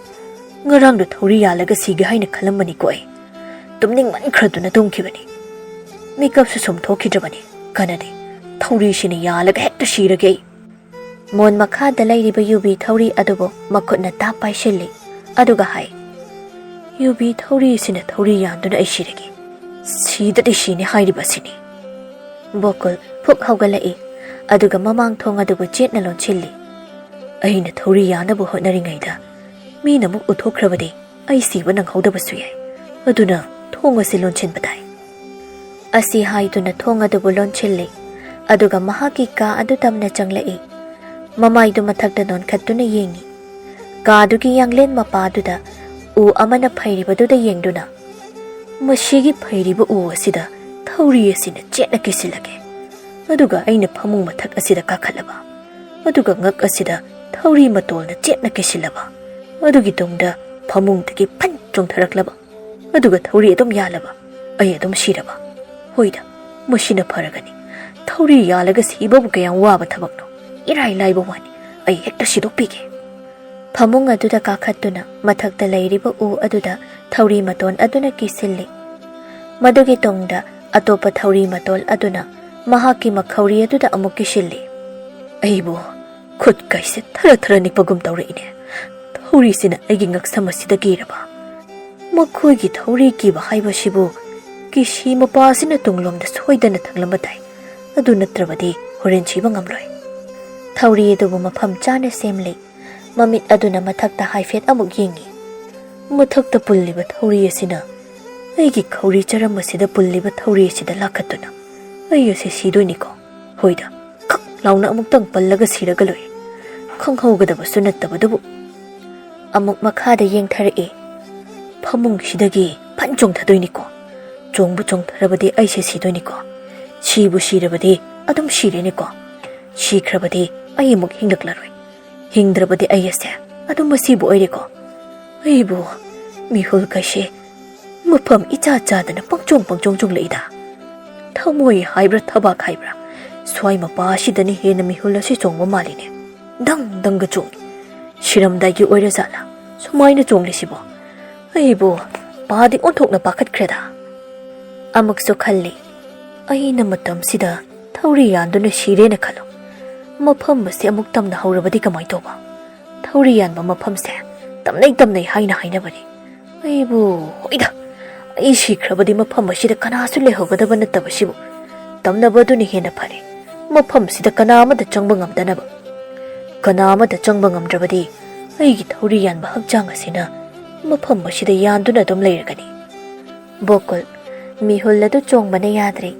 ꯉꯔꯥꯡꯗꯣ ꯊꯧꯔꯤ ꯌꯥꯜꯂꯒ ꯁꯤꯒꯦ ꯍꯥꯏꯅ ꯈꯜꯂꯝꯕꯅꯤꯀꯣ ꯑꯩ꯫ ꯇꯨꯝꯅꯤꯡꯃꯟꯈ꯭ꯔꯗꯨꯅ ꯇꯨꯝꯈꯤꯕꯅꯤ꯫ ꯃꯤꯀꯞꯁꯨ ꯁꯨꯝ ꯊꯣꯛꯈꯤꯗ꯭ꯔꯕꯅꯤ꯫ ꯀꯥꯟꯅꯗꯦ꯫ ꯊꯧꯔꯤꯁꯤꯅ ꯌꯥꯜꯂꯒ ꯍꯦꯛꯇ ꯁꯤꯔꯒꯦ ꯑꯩ꯫" ꯃꯣꯟ ꯃꯈꯥꯗ ꯂꯩꯔꯤꯕ ꯌꯨꯕꯤ ꯊꯧꯔꯤ ꯑꯗꯨꯕꯨ ꯃꯈꯨꯠꯅ ꯇꯥꯞ ꯄꯥꯏꯁꯤꯜꯂꯤ꯫ ꯑꯗꯨꯒ ꯍꯥꯏ, "ꯌꯨꯕꯤ ꯊꯧꯔꯤꯁꯤꯅ ꯊꯧꯔꯤ ꯌꯥꯟꯗꯨꯅ ꯑꯩ ꯁꯤꯔꯒꯦ꯫ ꯁꯤꯗꯗꯤ ꯁꯤꯅꯤ ꯍꯥꯏꯔꯤꯕ ꯑꯁꯤꯅꯤ꯫" ꯕꯣꯀꯨꯜ ꯐꯨꯛ ꯍꯧꯒꯠꯂꯛꯏ꯫ ꯑꯗꯨꯒ ꯃꯃꯥꯡ ꯊꯣꯡ ꯑꯗꯨꯕꯨ ꯆꯦꯠꯅ ꯂꯣꯟꯁꯤꯜꯂꯤ꯫ "ꯑꯩꯅ ꯊꯧꯔꯤ ꯌꯥꯟꯅꯕ ꯍꯣꯠꯅꯔꯤꯉꯩꯗ ꯃꯤꯅ ꯑꯃꯨꯛ ꯎꯊꯣꯛꯈ꯭ꯔꯕꯗꯤ ꯑꯩ ꯁꯤꯕ ꯅꯪꯍꯧꯗꯕꯁꯨ ꯌꯥꯏ꯫ ꯑꯗꯨꯅ ꯊꯣꯡ ꯑꯁꯤ ꯂꯣꯟꯁꯤꯟꯕ ꯇꯥꯏ꯫" ꯑꯁꯤ ꯍꯥꯏꯗꯨꯅ ꯊꯣꯡ ꯑꯗꯨꯕꯨ ꯂꯣꯟꯁꯤꯜꯂꯤ꯫ ꯑꯗꯨꯒ ꯃꯍꯥꯛꯀꯤ ꯀꯥ ꯑꯗꯨ ꯇꯝꯅ ꯆꯪꯂꯛꯏ꯫ ꯃꯃꯥꯏꯗꯨ ꯃꯊꯛꯇ ꯅꯣꯟꯈꯠꯇꯨꯅ ꯌꯦꯡꯏ꯫ ꯀꯥꯗꯨꯒꯤ ꯌꯥꯡꯂꯦꯟ ꯃꯄꯥꯗꯨꯗ ꯎ ꯑꯃꯅ ꯐꯩꯔꯤꯕꯗꯨꯗ ꯌꯦꯡꯗꯨꯅ, "ꯃꯁꯤꯒꯤ ꯐꯩꯔꯤꯕ ꯎ ꯑꯁꯤꯗ ꯊꯧꯔꯤ ꯑꯁꯤꯅ ꯆꯦꯠꯅ ꯀꯤꯁꯤꯜꯂꯒꯦ, ꯑꯗꯨꯒ ꯑꯩꯅ ꯐꯃꯨꯡ ꯃꯊꯛ ꯑꯁꯤꯗ ꯀꯥꯈꯠꯂꯕ, ꯑꯗꯨꯒ ꯉꯛ ꯑꯁꯤꯗ ꯊꯧꯔꯤ ꯃꯇꯣꯜꯅ ꯆꯦꯠꯅ ꯀꯤꯁꯤꯜꯂꯕ, ꯑꯗꯨꯒꯤ ꯇꯨꯡꯗ ꯐꯃꯨꯡꯗꯒꯤ ꯐꯟ ꯆꯣꯡꯊꯔꯛꯂꯕ, ꯑꯗꯨꯒ ꯊꯧꯔꯤ ꯑꯗꯨꯝ ꯌꯥꯜꯂꯕ, ꯑꯩ ꯑꯗꯨꯝ ꯁꯤꯔꯕ? ꯍꯣꯏꯗ, ꯃꯁꯤꯅ ꯐꯔꯒꯅꯤ꯫ ꯊꯧꯔꯤ ꯌꯥꯜꯂꯒ ꯁꯤꯕꯕꯨ ꯀꯌꯥꯝ ꯋꯥꯕ ꯊꯕꯛꯅꯣ? ꯏꯔꯥꯏ ꯂꯥꯏꯕ ꯋꯥꯅꯤ꯫ ꯑꯩ ꯍꯦꯛꯇ ꯁꯤꯗꯣꯛꯄꯤꯒꯦ꯫" ꯐꯃꯨꯡ ꯑꯗꯨꯗ ꯀꯥꯈꯠꯇꯨꯅ ꯃꯊꯛꯇ ꯂꯩꯔꯤꯕ ꯎ ꯑꯗꯨꯗ ꯊꯧꯔꯤ ꯃꯇꯣꯟ ꯑꯗꯨꯅ ꯀꯤꯁꯤꯜꯂꯤ꯫ ꯃꯗꯨꯒꯤ ꯇꯨꯡꯗ ꯑꯇꯣꯞꯄ ꯊꯧꯔꯤ ꯃꯇꯣꯜ ꯑꯗꯨꯅ ꯃꯍꯥꯛꯀꯤ ꯃꯈꯧꯔꯤ ꯑꯗꯨꯗ ꯑꯃꯨꯛ ꯀꯤꯁꯤꯜꯂꯤ꯫ ꯑꯩꯕꯨ ꯈꯨꯠ ꯀꯩꯁꯦ ꯊꯔ ꯊꯔ ꯅꯤꯛꯄꯒꯨꯝ ꯇꯧꯔꯛꯏꯅꯦ꯫ ꯊꯧꯔꯤꯁꯤꯅ ꯑꯩꯒꯤ ꯉꯛꯁꯝ ꯑꯁꯤꯗ ꯀꯤꯔꯕ꯫ ꯃꯈꯣꯏꯒꯤ ꯊꯧꯔꯤ ꯀꯤꯕ ꯍꯥꯏꯕꯁꯤꯕꯨ ꯀꯤꯁꯤ ꯃꯄꯥ ꯑꯁꯤꯅ ꯇꯨꯡꯂꯣꯝꯗ ꯁꯣꯏꯗꯅ ꯊꯛꯂꯝꯕ ꯇꯥꯏ꯫ ꯑꯗꯨ ꯅꯠꯇ꯭ꯔꯕꯗꯤ ꯍꯣꯔꯦꯟ ꯁꯤꯕ ꯉꯝꯂꯣꯏ꯫ ꯊꯧꯔꯤ ꯑꯗꯨꯕꯨ ꯃꯐꯝ ꯆꯥꯅ ꯁꯦꯝꯂꯤ꯫ ꯃꯃꯤꯠ ꯑꯗꯨꯅ ꯃꯊꯛꯇ ꯍꯥꯏꯐꯦꯠ ꯑꯃꯨꯛ ꯌꯦꯡꯉꯤ꯫ ꯃꯊꯛꯇ ꯄꯨꯜꯂꯤꯕ ꯊꯧꯔꯤ ꯑꯁꯤꯅ ꯑꯩꯒꯤ ꯈꯧꯔꯤ ꯆꯔꯝ ꯑꯁꯤꯗ ꯄꯨꯜꯂꯤꯕ ꯊꯧꯔꯤ ꯑꯁꯤꯗ ꯂꯥꯈꯠꯇꯨꯅ ꯑꯩ ꯑꯁꯤ ꯁꯤꯗꯣꯏꯅꯤꯀꯣ? ꯍꯣꯏꯗ, ꯈꯛ ꯂꯥꯎꯅ ꯑꯃꯨꯛꯇꯪ ꯄꯜꯂꯒ ꯁꯤꯔꯒ ꯂꯣꯏꯔꯦ꯫ ꯈꯪꯍꯧꯒꯗꯕꯁꯨ ꯅꯠꯇꯕꯗꯨꯕꯨ꯫ ꯑꯃꯨꯛ ꯃꯈꯥꯗ ꯌꯦꯡꯊꯔꯛꯏ꯫ ꯐꯃꯨꯡꯁꯤꯗꯒꯤ ꯐꯟ ꯆꯣꯡꯊꯗꯣꯏꯅꯤꯀꯣ꯫ ꯆꯣꯡꯕꯨ ꯆꯣꯡꯊꯔꯕꯗꯤ ꯑꯩꯁꯦ ꯁꯤꯗꯣꯏꯅꯤꯀꯣ꯫ ꯁꯤꯕꯨ ꯁꯤꯔꯕꯗꯤ ꯑꯗꯨꯝ ꯁꯤꯔꯦꯅꯤꯀꯣ꯫ ꯁꯤꯈ꯭ꯔꯕꯗꯤ ꯑꯩ ꯑꯃꯨꯛ ꯍꯤꯡꯂꯛꯂꯔꯣꯏ꯫ ꯍꯤꯡꯗ꯭ꯔꯕꯗꯤ ꯑꯩ ꯑꯁꯦ ꯑꯗꯨꯝ ꯃꯁꯤꯕꯨ ꯑꯣꯏꯔꯦꯀꯣ꯫ ꯑꯩꯕꯨ ꯃꯤꯍꯨꯜ ꯀꯩꯁꯦ ꯃꯐꯝ ꯏꯆꯥ ꯆꯥꯗꯅ ꯄꯪꯆꯣꯡ ꯄꯪꯆꯣꯡ ꯆꯣꯡꯂꯛꯏꯗ꯫ ꯊꯃꯣꯏ ꯍꯥꯏꯕ꯭ꯔꯥ ꯊꯕꯥꯛ ꯍꯥꯏꯕ꯭ꯔꯥ, ꯁ꯭ꯋꯥꯏ ꯃꯄꯥ ꯑꯁꯤꯗꯅ ꯍꯦꯟꯅ ꯃꯤꯍꯨꯜ ꯑꯁꯤ ꯆꯣꯡꯕ ꯃꯥꯜꯂꯤꯅꯦ꯫ ꯗꯪ ꯗꯪꯒ ꯆꯣꯡꯉꯤ꯫ ꯁꯤꯔꯝꯗꯥꯏꯒꯤ ꯑꯣꯏꯔꯖꯥꯠꯂꯥ ꯁꯨꯃꯥꯏꯅ ꯆꯣꯡꯂꯤꯁꯤꯕꯣ? ꯑꯩꯕꯨ ꯄꯥꯗꯤ ꯑꯣꯟꯊꯣꯛꯅ ꯄꯥꯈꯠꯈ꯭ꯔꯦꯗ꯫ ꯑꯃꯨꯛꯁꯨ ꯈꯜꯂꯤ, ꯑꯩꯅ ꯃꯇꯝꯁꯤꯗ ꯊꯧꯔꯤ ꯌꯥꯟꯗꯨꯅ ꯁꯤꯔꯦꯅ ꯈꯜꯂꯣ꯫ ꯃꯐꯝ ꯑꯁꯤ ꯑꯃꯨꯛ ꯇꯝꯅ ꯍꯧꯔꯕꯗꯤ ꯀꯃꯥꯏ ꯇꯧꯕ? ꯊꯧꯔꯤ ꯌꯥꯟꯕ ꯃꯐꯝꯁꯦ ꯇꯝꯅꯩ ꯇꯝꯅꯩ ꯍꯥꯏꯅ ꯍꯥꯏꯅꯕꯅꯤ꯫ ꯑꯩꯕꯨ, ꯍꯣꯏꯗ, ꯑꯩ ꯁꯤꯈ꯭ꯔꯕꯗꯤ ꯃꯐꯝ ꯑꯁꯤꯗ ꯀꯅꯥꯁꯨ ꯂꯩꯍꯧꯒꯗꯕ ꯅꯠꯇꯕꯁꯤꯕꯨ ꯇꯝꯅꯕ ꯑꯗꯨꯅ ꯍꯦꯟꯅ ꯐꯔꯦ꯫ ꯃꯐꯝꯁꯤꯗ ꯀꯅꯥ ꯑꯃꯠꯇ ꯆꯪꯕ ꯉꯝꯗꯅꯕ꯫ ꯀꯅꯥ ꯑꯃꯠꯇ ꯆꯪꯕ ꯉꯝꯗ꯭ꯔꯕꯗꯤ ꯑꯩꯒꯤ ꯊꯧꯔꯤ ꯌꯥꯟꯕ ꯍꯛꯆꯥꯡ ꯑꯁꯤꯅ ꯃꯐꯝ ꯑꯁꯤꯗ ꯌꯥꯟꯗꯨꯅ ꯑꯗꯨꯝ ꯂꯩꯔꯒꯅꯤ꯫ ꯕꯣꯀꯨꯜ, ꯃꯤꯍꯨꯜ ꯑꯗꯨ ꯆꯣꯡꯕꯅ ꯌꯥꯗ꯭ꯔꯦ꯫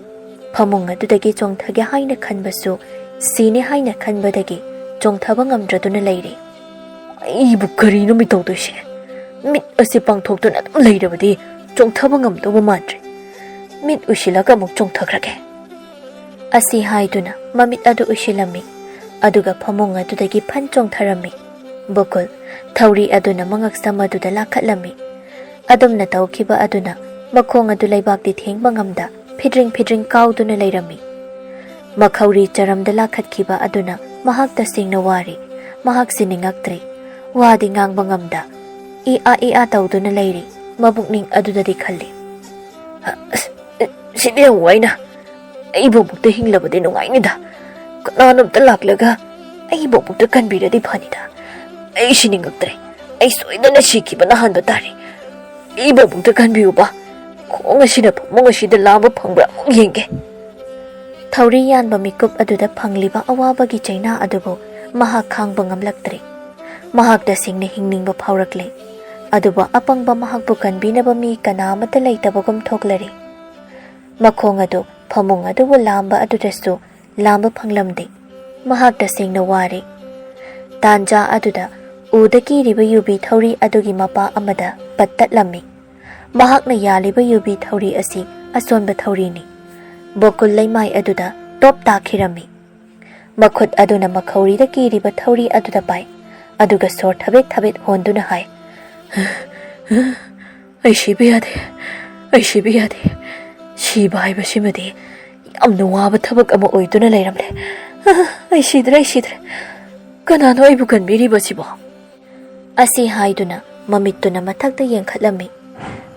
ꯐꯃꯨꯡ ꯑꯗꯨꯗꯒꯤ ꯆꯣꯡꯊꯒꯦ ꯍꯥꯏꯅ ꯈꯟꯕꯁꯨ, ꯁꯤꯅꯦ ꯍꯥꯏꯅ ꯈꯟꯕꯗꯒꯤ ꯆꯣꯡꯊꯕ ꯉꯝꯗ꯭ꯔꯗꯨꯅ ꯂꯩꯔꯦ꯫ ꯑꯩꯕꯨ ꯀꯔꯤꯅꯣ ꯃꯤ ꯇꯧꯗꯣꯏꯁꯦ? ꯃꯤꯠ ꯑꯁꯤ ꯄꯥꯡꯊꯣꯛꯇꯨꯅ ꯑꯗꯨꯝ ꯂꯩꯔꯕꯗꯤ ꯆꯣꯡꯊꯕ ꯉꯝꯗꯧꯕ ꯃꯥꯟꯗ꯭ꯔꯦ꯫ ꯃꯤꯠ ꯎꯏꯁꯤꯜꯂꯒ ꯑꯃꯨꯛ ꯆꯣꯡꯊꯈ꯭ꯔꯒꯦ꯫ ꯑꯁꯤ ꯍꯥꯏꯗꯨꯅ ꯃꯃꯤꯠ ꯑꯗꯨ ꯎꯏꯁꯤꯜꯂꯝꯃꯤ, ꯑꯗꯨꯒ ꯐꯃꯨꯡ ꯑꯗꯨꯗꯒꯤ ꯐꯟ ꯆꯣꯡꯊꯔꯝꯃꯤ꯫ ꯕꯣꯀꯨꯜ, ꯊꯧꯔꯤ ꯑꯗꯨꯅ ꯃꯉꯛꯁꯝ ꯑꯗꯨꯗ ꯂꯥꯈꯠꯂꯝꯃꯤ꯫ ꯑꯗꯨꯝꯅ ꯇꯧꯈꯤꯕ ꯑꯗꯨꯅ ꯃꯈꯣꯡ ꯑꯗꯨ ꯂꯩꯕꯥꯛꯇꯤ ꯊꯦꯡꯕ ꯉꯝꯗ ꯐꯤꯗ꯭ꯔꯤꯡ ꯐꯤꯗ꯭ꯔꯤꯡ ꯀꯥꯎꯗꯨꯅ ꯂꯩꯔꯝꯃꯤ꯫ ꯃꯈꯧꯔꯤ ꯆꯔꯝꯗ ꯂꯥꯈꯠꯈꯤꯕ ꯑꯗꯨꯅ ꯃꯍꯥꯛ ꯇꯁꯦꯡꯅ ꯋꯥꯔꯦ꯫ ꯃꯍꯥꯛꯁꯤ ꯅꯤꯡꯉꯛꯇ꯭ꯔꯦ꯫ ꯋꯥꯗꯤ ꯉꯥꯡꯕ ꯉꯝꯗ ꯏ ꯑꯥ ꯏ ꯑꯥ ꯇꯧꯗꯨꯅ ꯂꯩꯔꯤ꯫ ꯃꯕꯨꯛꯅꯤꯡ ꯑꯗꯨꯗꯗꯤ ꯈꯜꯂꯤ, "ꯑꯁ, ꯁꯤꯗꯤ ꯌꯥꯝ ꯋꯥꯏꯅ꯫ ꯑꯩꯕꯨ ꯑꯃꯨꯛꯇ ꯍꯤꯡꯂꯕꯗꯤ ꯅꯨꯡꯉꯥꯏꯅꯤꯗ꯫ ꯀꯅꯥꯅꯣꯝꯇ ꯂꯥꯛꯂꯒ ꯑꯩꯕꯨ ꯑꯃꯨꯛꯇ ꯀꯟꯕꯤꯔꯗꯤ ꯐꯅꯤꯗ꯫ ꯑꯩ ꯁꯤꯅꯤꯡꯉꯛꯇ꯭ꯔꯦ꯫ ꯑꯩ ꯁꯣꯏꯗꯅ ꯁꯤꯈꯤꯕꯅ ꯍꯥꯟꯕ ꯇꯥꯔꯦ꯫ ꯑꯩꯕꯨ ꯑꯃꯨꯛꯇ ꯀꯟꯕꯤꯌꯨꯕ꯫ ꯈꯣꯡ ꯑꯁꯤꯅ ꯐꯃꯨꯡ ꯑꯁꯤꯗ ꯂꯥꯝꯕ ꯐꯪꯕ꯭ꯔꯥ ꯑꯃꯨꯛ ꯌꯦꯡꯒꯦ꯫" ꯊꯧꯔꯤ ꯌꯥꯟꯕ ꯃꯤꯀꯨꯞ ꯑꯗꯨꯗ ꯐꯪꯂꯤꯕ ꯑꯋꯥꯕꯒꯤ ꯆꯩꯅꯥ ꯑꯗꯨꯕꯨ ꯃꯍꯥꯛ ꯈꯥꯡꯕ ꯉꯝꯂꯛꯇ꯭ꯔꯦ꯫ ꯃꯍꯥꯛ ꯇꯁꯦꯡꯅ ꯍꯤꯡꯅꯤꯡꯕ ꯐꯥꯎꯔꯛꯂꯦ꯫ ꯑꯗꯨꯕꯨ ꯑꯄꯪꯕ ꯃꯍꯥꯛꯄꯨ ꯀꯟꯕꯤꯅꯕ ꯃꯤ ꯀꯅꯥ ꯑꯃꯠꯇ ꯂꯩꯇꯕꯒꯨꯝ ꯊꯣꯛꯂꯔꯦ꯫ ꯃꯈꯣꯡ ꯑꯗꯨ ꯐꯃꯨꯡ ꯑꯗꯨꯕꯨ ꯂꯥꯝꯕ ꯑꯗꯨꯗꯁꯨ ꯂꯥꯝꯕ ꯐꯪꯂꯝꯗꯦ꯫ ꯃꯍꯥꯛ ꯇꯁꯦꯡꯅ ꯋꯥꯔꯦ꯫ ꯇꯥꯟꯖꯥ ꯑꯗꯨꯗ ꯎꯗ ꯀꯤꯔꯤꯕ ꯌꯨꯕꯤ ꯊꯧꯔꯤ ꯑꯗꯨꯒꯤ ꯃꯄꯥ ꯑꯃꯗ ꯄꯠ ꯇꯠꯂꯝꯃꯤ꯫ ꯃꯍꯥꯛꯅ ꯌꯥꯜꯂꯤꯕ ꯌꯨꯕꯤ ꯊꯧꯔꯤ ꯑꯁꯤ ꯑꯁꯣꯟꯕ ꯊꯧꯔꯤꯅꯤ꯫ ꯕꯣꯀꯨꯜ ꯂꯩꯃꯥꯏ ꯑꯗꯨꯗ ꯇꯣꯞ ꯇꯥꯈꯤꯔꯝꯃꯤ꯫ ꯃꯈꯨꯠ ꯑꯗꯨꯅ ꯃꯈꯧꯔꯤꯗ ꯀꯤꯔꯤꯕ ꯊꯧꯔꯤ ꯑꯗꯨꯗ ꯄꯥꯏ, ꯑꯗꯨꯒ ꯁꯣꯔ ꯊꯕꯦꯠ ꯊꯕꯦꯠ ꯍꯣꯟꯗꯨꯅ ꯍꯥꯏ, "ꯑꯩ ꯁꯤꯕ ꯌꯥꯗꯦ, ꯑꯩ ꯁꯤꯕ ꯌꯥꯗꯦ꯫ ꯁꯤꯕ ꯍꯥꯏꯕꯁꯤꯃꯗꯤ ꯌꯥꯝꯅ ꯋꯥꯕ ꯊꯕꯛ ꯑꯃ ꯑꯣꯏꯗꯨꯅ ꯂꯩꯔꯝꯂꯦ꯫ ꯑꯩ ꯁꯤꯗ꯭ꯔꯦ, ꯑꯩ ꯁꯤꯗ꯭ꯔꯦ꯫ ꯀꯅꯥꯅꯣ ꯑꯩꯕꯨ ꯀꯟꯕꯤꯔꯤꯕꯁꯤꯕꯣ?" ꯑꯁꯤ ꯍꯥꯏꯗꯨꯅ ꯃꯃꯤꯠꯇꯨꯅ ꯃꯊꯛꯇ ꯌꯦꯡꯈꯠꯂꯝꯃꯤ꯫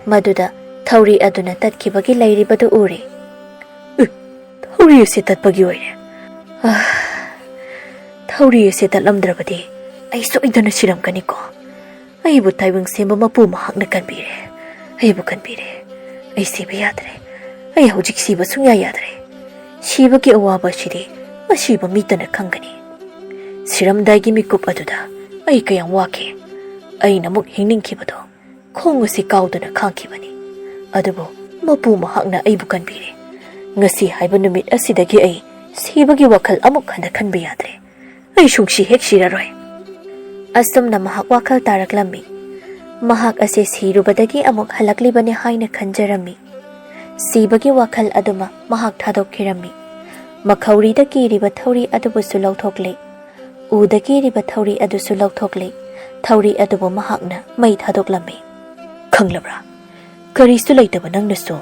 ꯃꯗꯨꯗ ꯊꯧꯔꯤ ꯑꯗꯨꯅ ꯇꯠꯈꯤꯕꯒꯤ ꯂꯩꯔꯤꯕꯗꯨ ꯎꯔꯦ꯫ "ꯎ, ꯊꯧꯔꯤ ꯑꯁꯤ ꯇꯠꯄꯒꯤ ꯑꯣꯏꯔꯦ꯫ ꯑꯥ, ꯊꯧꯔꯤ ꯑꯁꯤ ꯇꯠꯂꯝꯗ꯭ꯔꯕꯗꯤ ꯑꯩ ꯁꯣꯏꯗꯅ ꯁꯤꯔꯝꯒꯅꯤꯀꯣ꯫ ꯑꯩꯕꯨ ꯇꯥꯏꯕꯪ ꯁꯦꯝꯕ ꯃꯄꯨ ꯃꯍꯥꯛꯅ ꯀꯟꯕꯤꯔꯦ꯫ ꯑꯩꯕꯨ ꯀꯟꯕꯤꯔꯦ꯫ ꯑꯩ ꯁꯤꯕ ꯌꯥꯗ꯭ꯔꯦ꯫ ꯑꯩ ꯍꯧꯖꯤꯛ ꯁꯤꯕ ꯁꯨꯡꯌꯥ ꯌꯥꯗ꯭ꯔꯦ꯫ ꯁꯤꯕꯒꯤ ꯑꯋꯥꯕ ꯑꯁꯤꯗꯤ ꯑꯁꯤꯕ ꯃꯤꯇꯅ ꯈꯪꯒꯅꯤ꯫ ꯁꯤꯔꯝꯗꯥꯏꯒꯤ ꯃꯤꯀꯨꯞ ꯑꯗꯨꯗ ꯑꯩ ꯀꯌꯥꯝ ꯋꯥꯈꯤ꯫ ꯑꯩꯅ ꯑꯃꯨꯛ ꯍꯤꯡꯅꯤꯡꯈꯤꯕꯗꯣ ꯈꯣꯡ ꯑꯁꯤ ꯀꯥꯎꯗꯨꯅ ꯈꯥꯡꯈꯤꯕꯅꯤ꯫ ꯑꯗꯨꯕꯨ ꯃꯄꯨ ꯃꯍꯥꯛꯅ ꯑꯩꯕꯨ ꯀꯟꯕꯤꯔꯦ꯫ ꯉꯁꯤ ꯍꯥꯏꯕ ꯅꯨꯃꯤꯠ ꯑꯁꯤꯗꯒꯤ ꯑꯩ ꯁꯤꯕꯒꯤ ꯋꯥꯈꯜ ꯑꯃꯨꯛ ꯍꯟꯅ ꯈꯟꯕ ꯌꯥꯗ꯭ꯔꯦ꯫ ꯑꯩ ꯁꯨꯡꯁꯤ ꯍꯦꯛ ꯁꯤꯔꯔꯣꯏ꯫" ꯑꯁꯨꯝꯅ ꯃꯍꯥꯛ ꯋꯥꯈꯜ ꯇꯥꯔꯛꯂꯝꯃꯤ꯫ ꯃꯍꯥꯛ ꯑꯁꯤ ꯁꯤꯔꯨꯕꯗꯒꯤ ꯑꯃꯨꯛ ꯍꯜꯂꯛꯂꯤꯕꯅꯤ ꯍꯥꯏꯅ ꯈꯟꯖꯔꯝꯃꯤ꯫ ꯁꯤꯕꯒꯤ ꯋꯥꯈꯜ ꯑꯗꯨꯃ ꯃꯍꯥꯛ ꯊꯥꯗꯣꯛꯈꯤꯔꯝꯃꯤ꯫ ꯃꯈꯧꯔꯤꯗ ꯀꯤꯔꯤꯕ ꯊꯧꯔꯤ ꯑꯗꯨꯕꯨꯁꯨ ꯂꯧꯊꯣꯛꯂꯦ꯫ ꯎꯗ ꯀꯤꯔꯤꯕ ꯊꯧꯔꯤ ꯑꯗꯨꯁꯨ ꯂꯧꯊꯣꯛꯂꯦ꯫ ꯊꯧꯔꯤ ꯑꯗꯨꯕꯨ ꯃꯍꯥꯛꯅ ꯃꯩ ꯊꯥꯗꯣꯛꯂꯝꯃꯤ꯫ "ꯈꯪꯂꯕ꯭ꯔꯥ? ꯀꯔꯤꯁꯨ ꯂꯩꯇꯕ ꯅꯪꯅꯁꯨ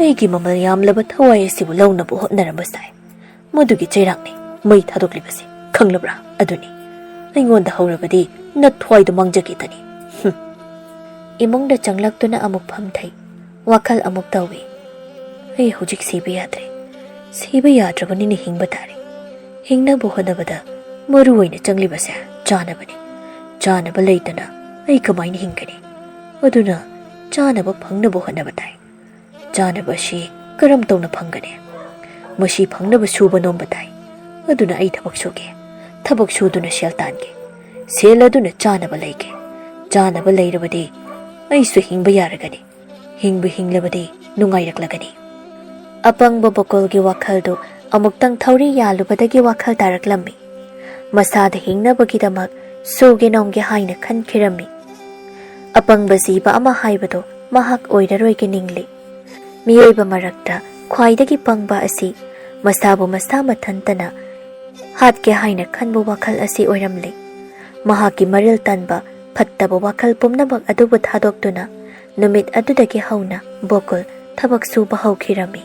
ꯑꯩꯒꯤ ꯃꯃꯜ ꯌꯥꯝꯂꯕ ꯊꯋꯥꯏ ꯑꯁꯤꯕꯨ ꯂꯧꯅꯕ ꯍꯣꯠꯅꯔꯝꯕ ꯁꯥꯏ꯫ ꯃꯗꯨꯒꯤ ꯆꯩꯔꯥꯛꯅꯤ ꯃꯩ ꯊꯥꯗꯣꯛꯂꯤꯕꯁꯤ, ꯈꯪꯂꯕ꯭ꯔꯥ? ꯑꯗꯨꯅꯤ, ꯑꯩꯉꯣꯟꯗ ꯍꯧꯔꯕꯗꯤ ꯅꯊ꯭ꯋꯥꯏꯗꯨ ꯃꯥꯡꯖꯒꯦꯇꯅꯤ꯫" ꯍꯨꯝ꯫ ꯏꯃꯨꯡꯗ ꯆꯪꯂꯛꯇꯨꯅ ꯑꯃꯨꯛ ꯐꯝꯊꯩ꯫ ꯋꯥꯈꯜ ꯑꯃꯨꯛ ꯇꯧꯏ꯫ "ꯑꯩ ꯍꯧꯖꯤꯛ ꯁꯤꯕ ꯌꯥꯗ꯭ꯔꯦ꯫ ꯁꯤꯕ ꯌꯥꯗ꯭ꯔꯕꯅꯤꯅ ꯍꯤꯡꯕ ꯇꯥꯔꯦ꯫ ꯍꯤꯡꯅꯕ ꯍꯣꯠꯅꯕꯗ ꯃꯔꯨ ꯑꯣꯏꯅ ꯆꯪꯂꯤꯕꯁꯦ ꯆꯥꯅꯕꯅꯤ꯫ ꯆꯥꯅꯕ ꯂꯩꯇꯅ ꯑꯩ ꯀꯃꯥꯏꯅ ꯍꯤꯡꯒꯅꯤ? ꯑꯗꯨꯅ ꯆꯥꯅꯕ ꯐꯪꯅꯕ ꯍꯣꯠꯅꯕ ꯇꯥꯏ꯫ ꯆꯥꯅꯕ ꯑꯁꯤ ꯀꯔꯝ ꯇꯧꯅ ꯐꯪꯒꯅꯤ? ꯃꯁꯤ ꯐꯪꯅꯕ ꯁꯨꯕ ꯅꯣꯝꯕ ꯇꯥꯏ꯫ ꯑꯗꯨꯅ ꯑꯩ ꯊꯕꯛ ꯁꯨꯒꯦ꯫ ꯊꯕꯛ ꯁꯨꯗꯨꯅ ꯁꯦꯜ ꯇꯥꯟꯒꯦ꯫ ꯁꯦꯜ ꯑꯗꯨꯅ ꯆꯥꯅꯕ ꯂꯩꯒꯦ꯫ ꯆꯥꯅꯕ ꯂꯩꯔꯕꯗꯤ ꯑꯩꯁꯨ ꯍꯤꯡꯕ ꯌꯥꯔꯒꯅꯤ꯫ ꯍꯤꯡꯕꯨ ꯍꯤꯡꯂꯕꯗꯤ ꯅꯨꯡꯉꯥꯏꯔꯛꯂꯒꯅꯤ꯫" ꯑꯄꯪꯕ ꯕꯣꯀꯣꯜꯒꯤ ꯋꯥꯈꯜꯗꯨ ꯑꯃꯨꯛꯇꯪ ꯊꯧꯔꯤ ꯌꯥꯜꯂꯨꯕꯗꯒꯤ ꯋꯥꯈꯜ ꯇꯥꯔꯛꯂꯝꯃꯤ꯫ ꯃꯁꯥꯗ ꯍꯤꯡꯅꯕꯒꯤꯗꯃꯛ ꯁꯨꯒꯦ ꯅꯣꯝꯒꯦ ꯍꯥꯏꯅ ꯈꯟꯈꯤꯔꯝꯃꯤ꯫ ꯑꯄꯪꯕ ꯖꯤꯕ ꯑꯃ ꯍꯥꯏꯕꯗꯨ ꯃꯍꯥꯛ ꯑꯣꯏꯔꯔꯣꯏꯒꯦ ꯅꯤꯡꯂꯤ꯫ ꯃꯤꯑꯣꯏꯕ ꯃꯔꯛꯇ ꯈ꯭ꯋꯥꯏꯗꯒꯤ ꯄꯪꯕ ꯑꯁꯤ ꯃꯁꯥꯕꯨ ꯃꯁꯥ ꯃꯊꯟꯇꯅ ꯍꯥꯠꯀꯦ ꯍꯥꯏꯅ ꯈꯟꯕ ꯋꯥꯈꯜ ꯑꯁꯤ ꯑꯣꯏꯔꯝꯂꯦ꯫ ꯃꯍꯥꯛꯀꯤ ꯃꯔꯤꯜ ꯇꯥꯟꯕ ꯐꯠꯇꯕ ꯋꯥꯈꯜ ꯄꯨꯝꯅꯃꯛ ꯑꯗꯨꯕꯨ ꯊꯥꯗꯣꯛꯇꯨꯅ ꯅꯨꯃꯤꯠ ꯑꯗꯨꯗꯒꯤ ꯍꯧꯅ ꯕꯣꯀꯨꯜ ꯊꯕꯛ ꯁꯨꯕ ꯍꯧꯈꯤꯔꯝꯃꯤ꯫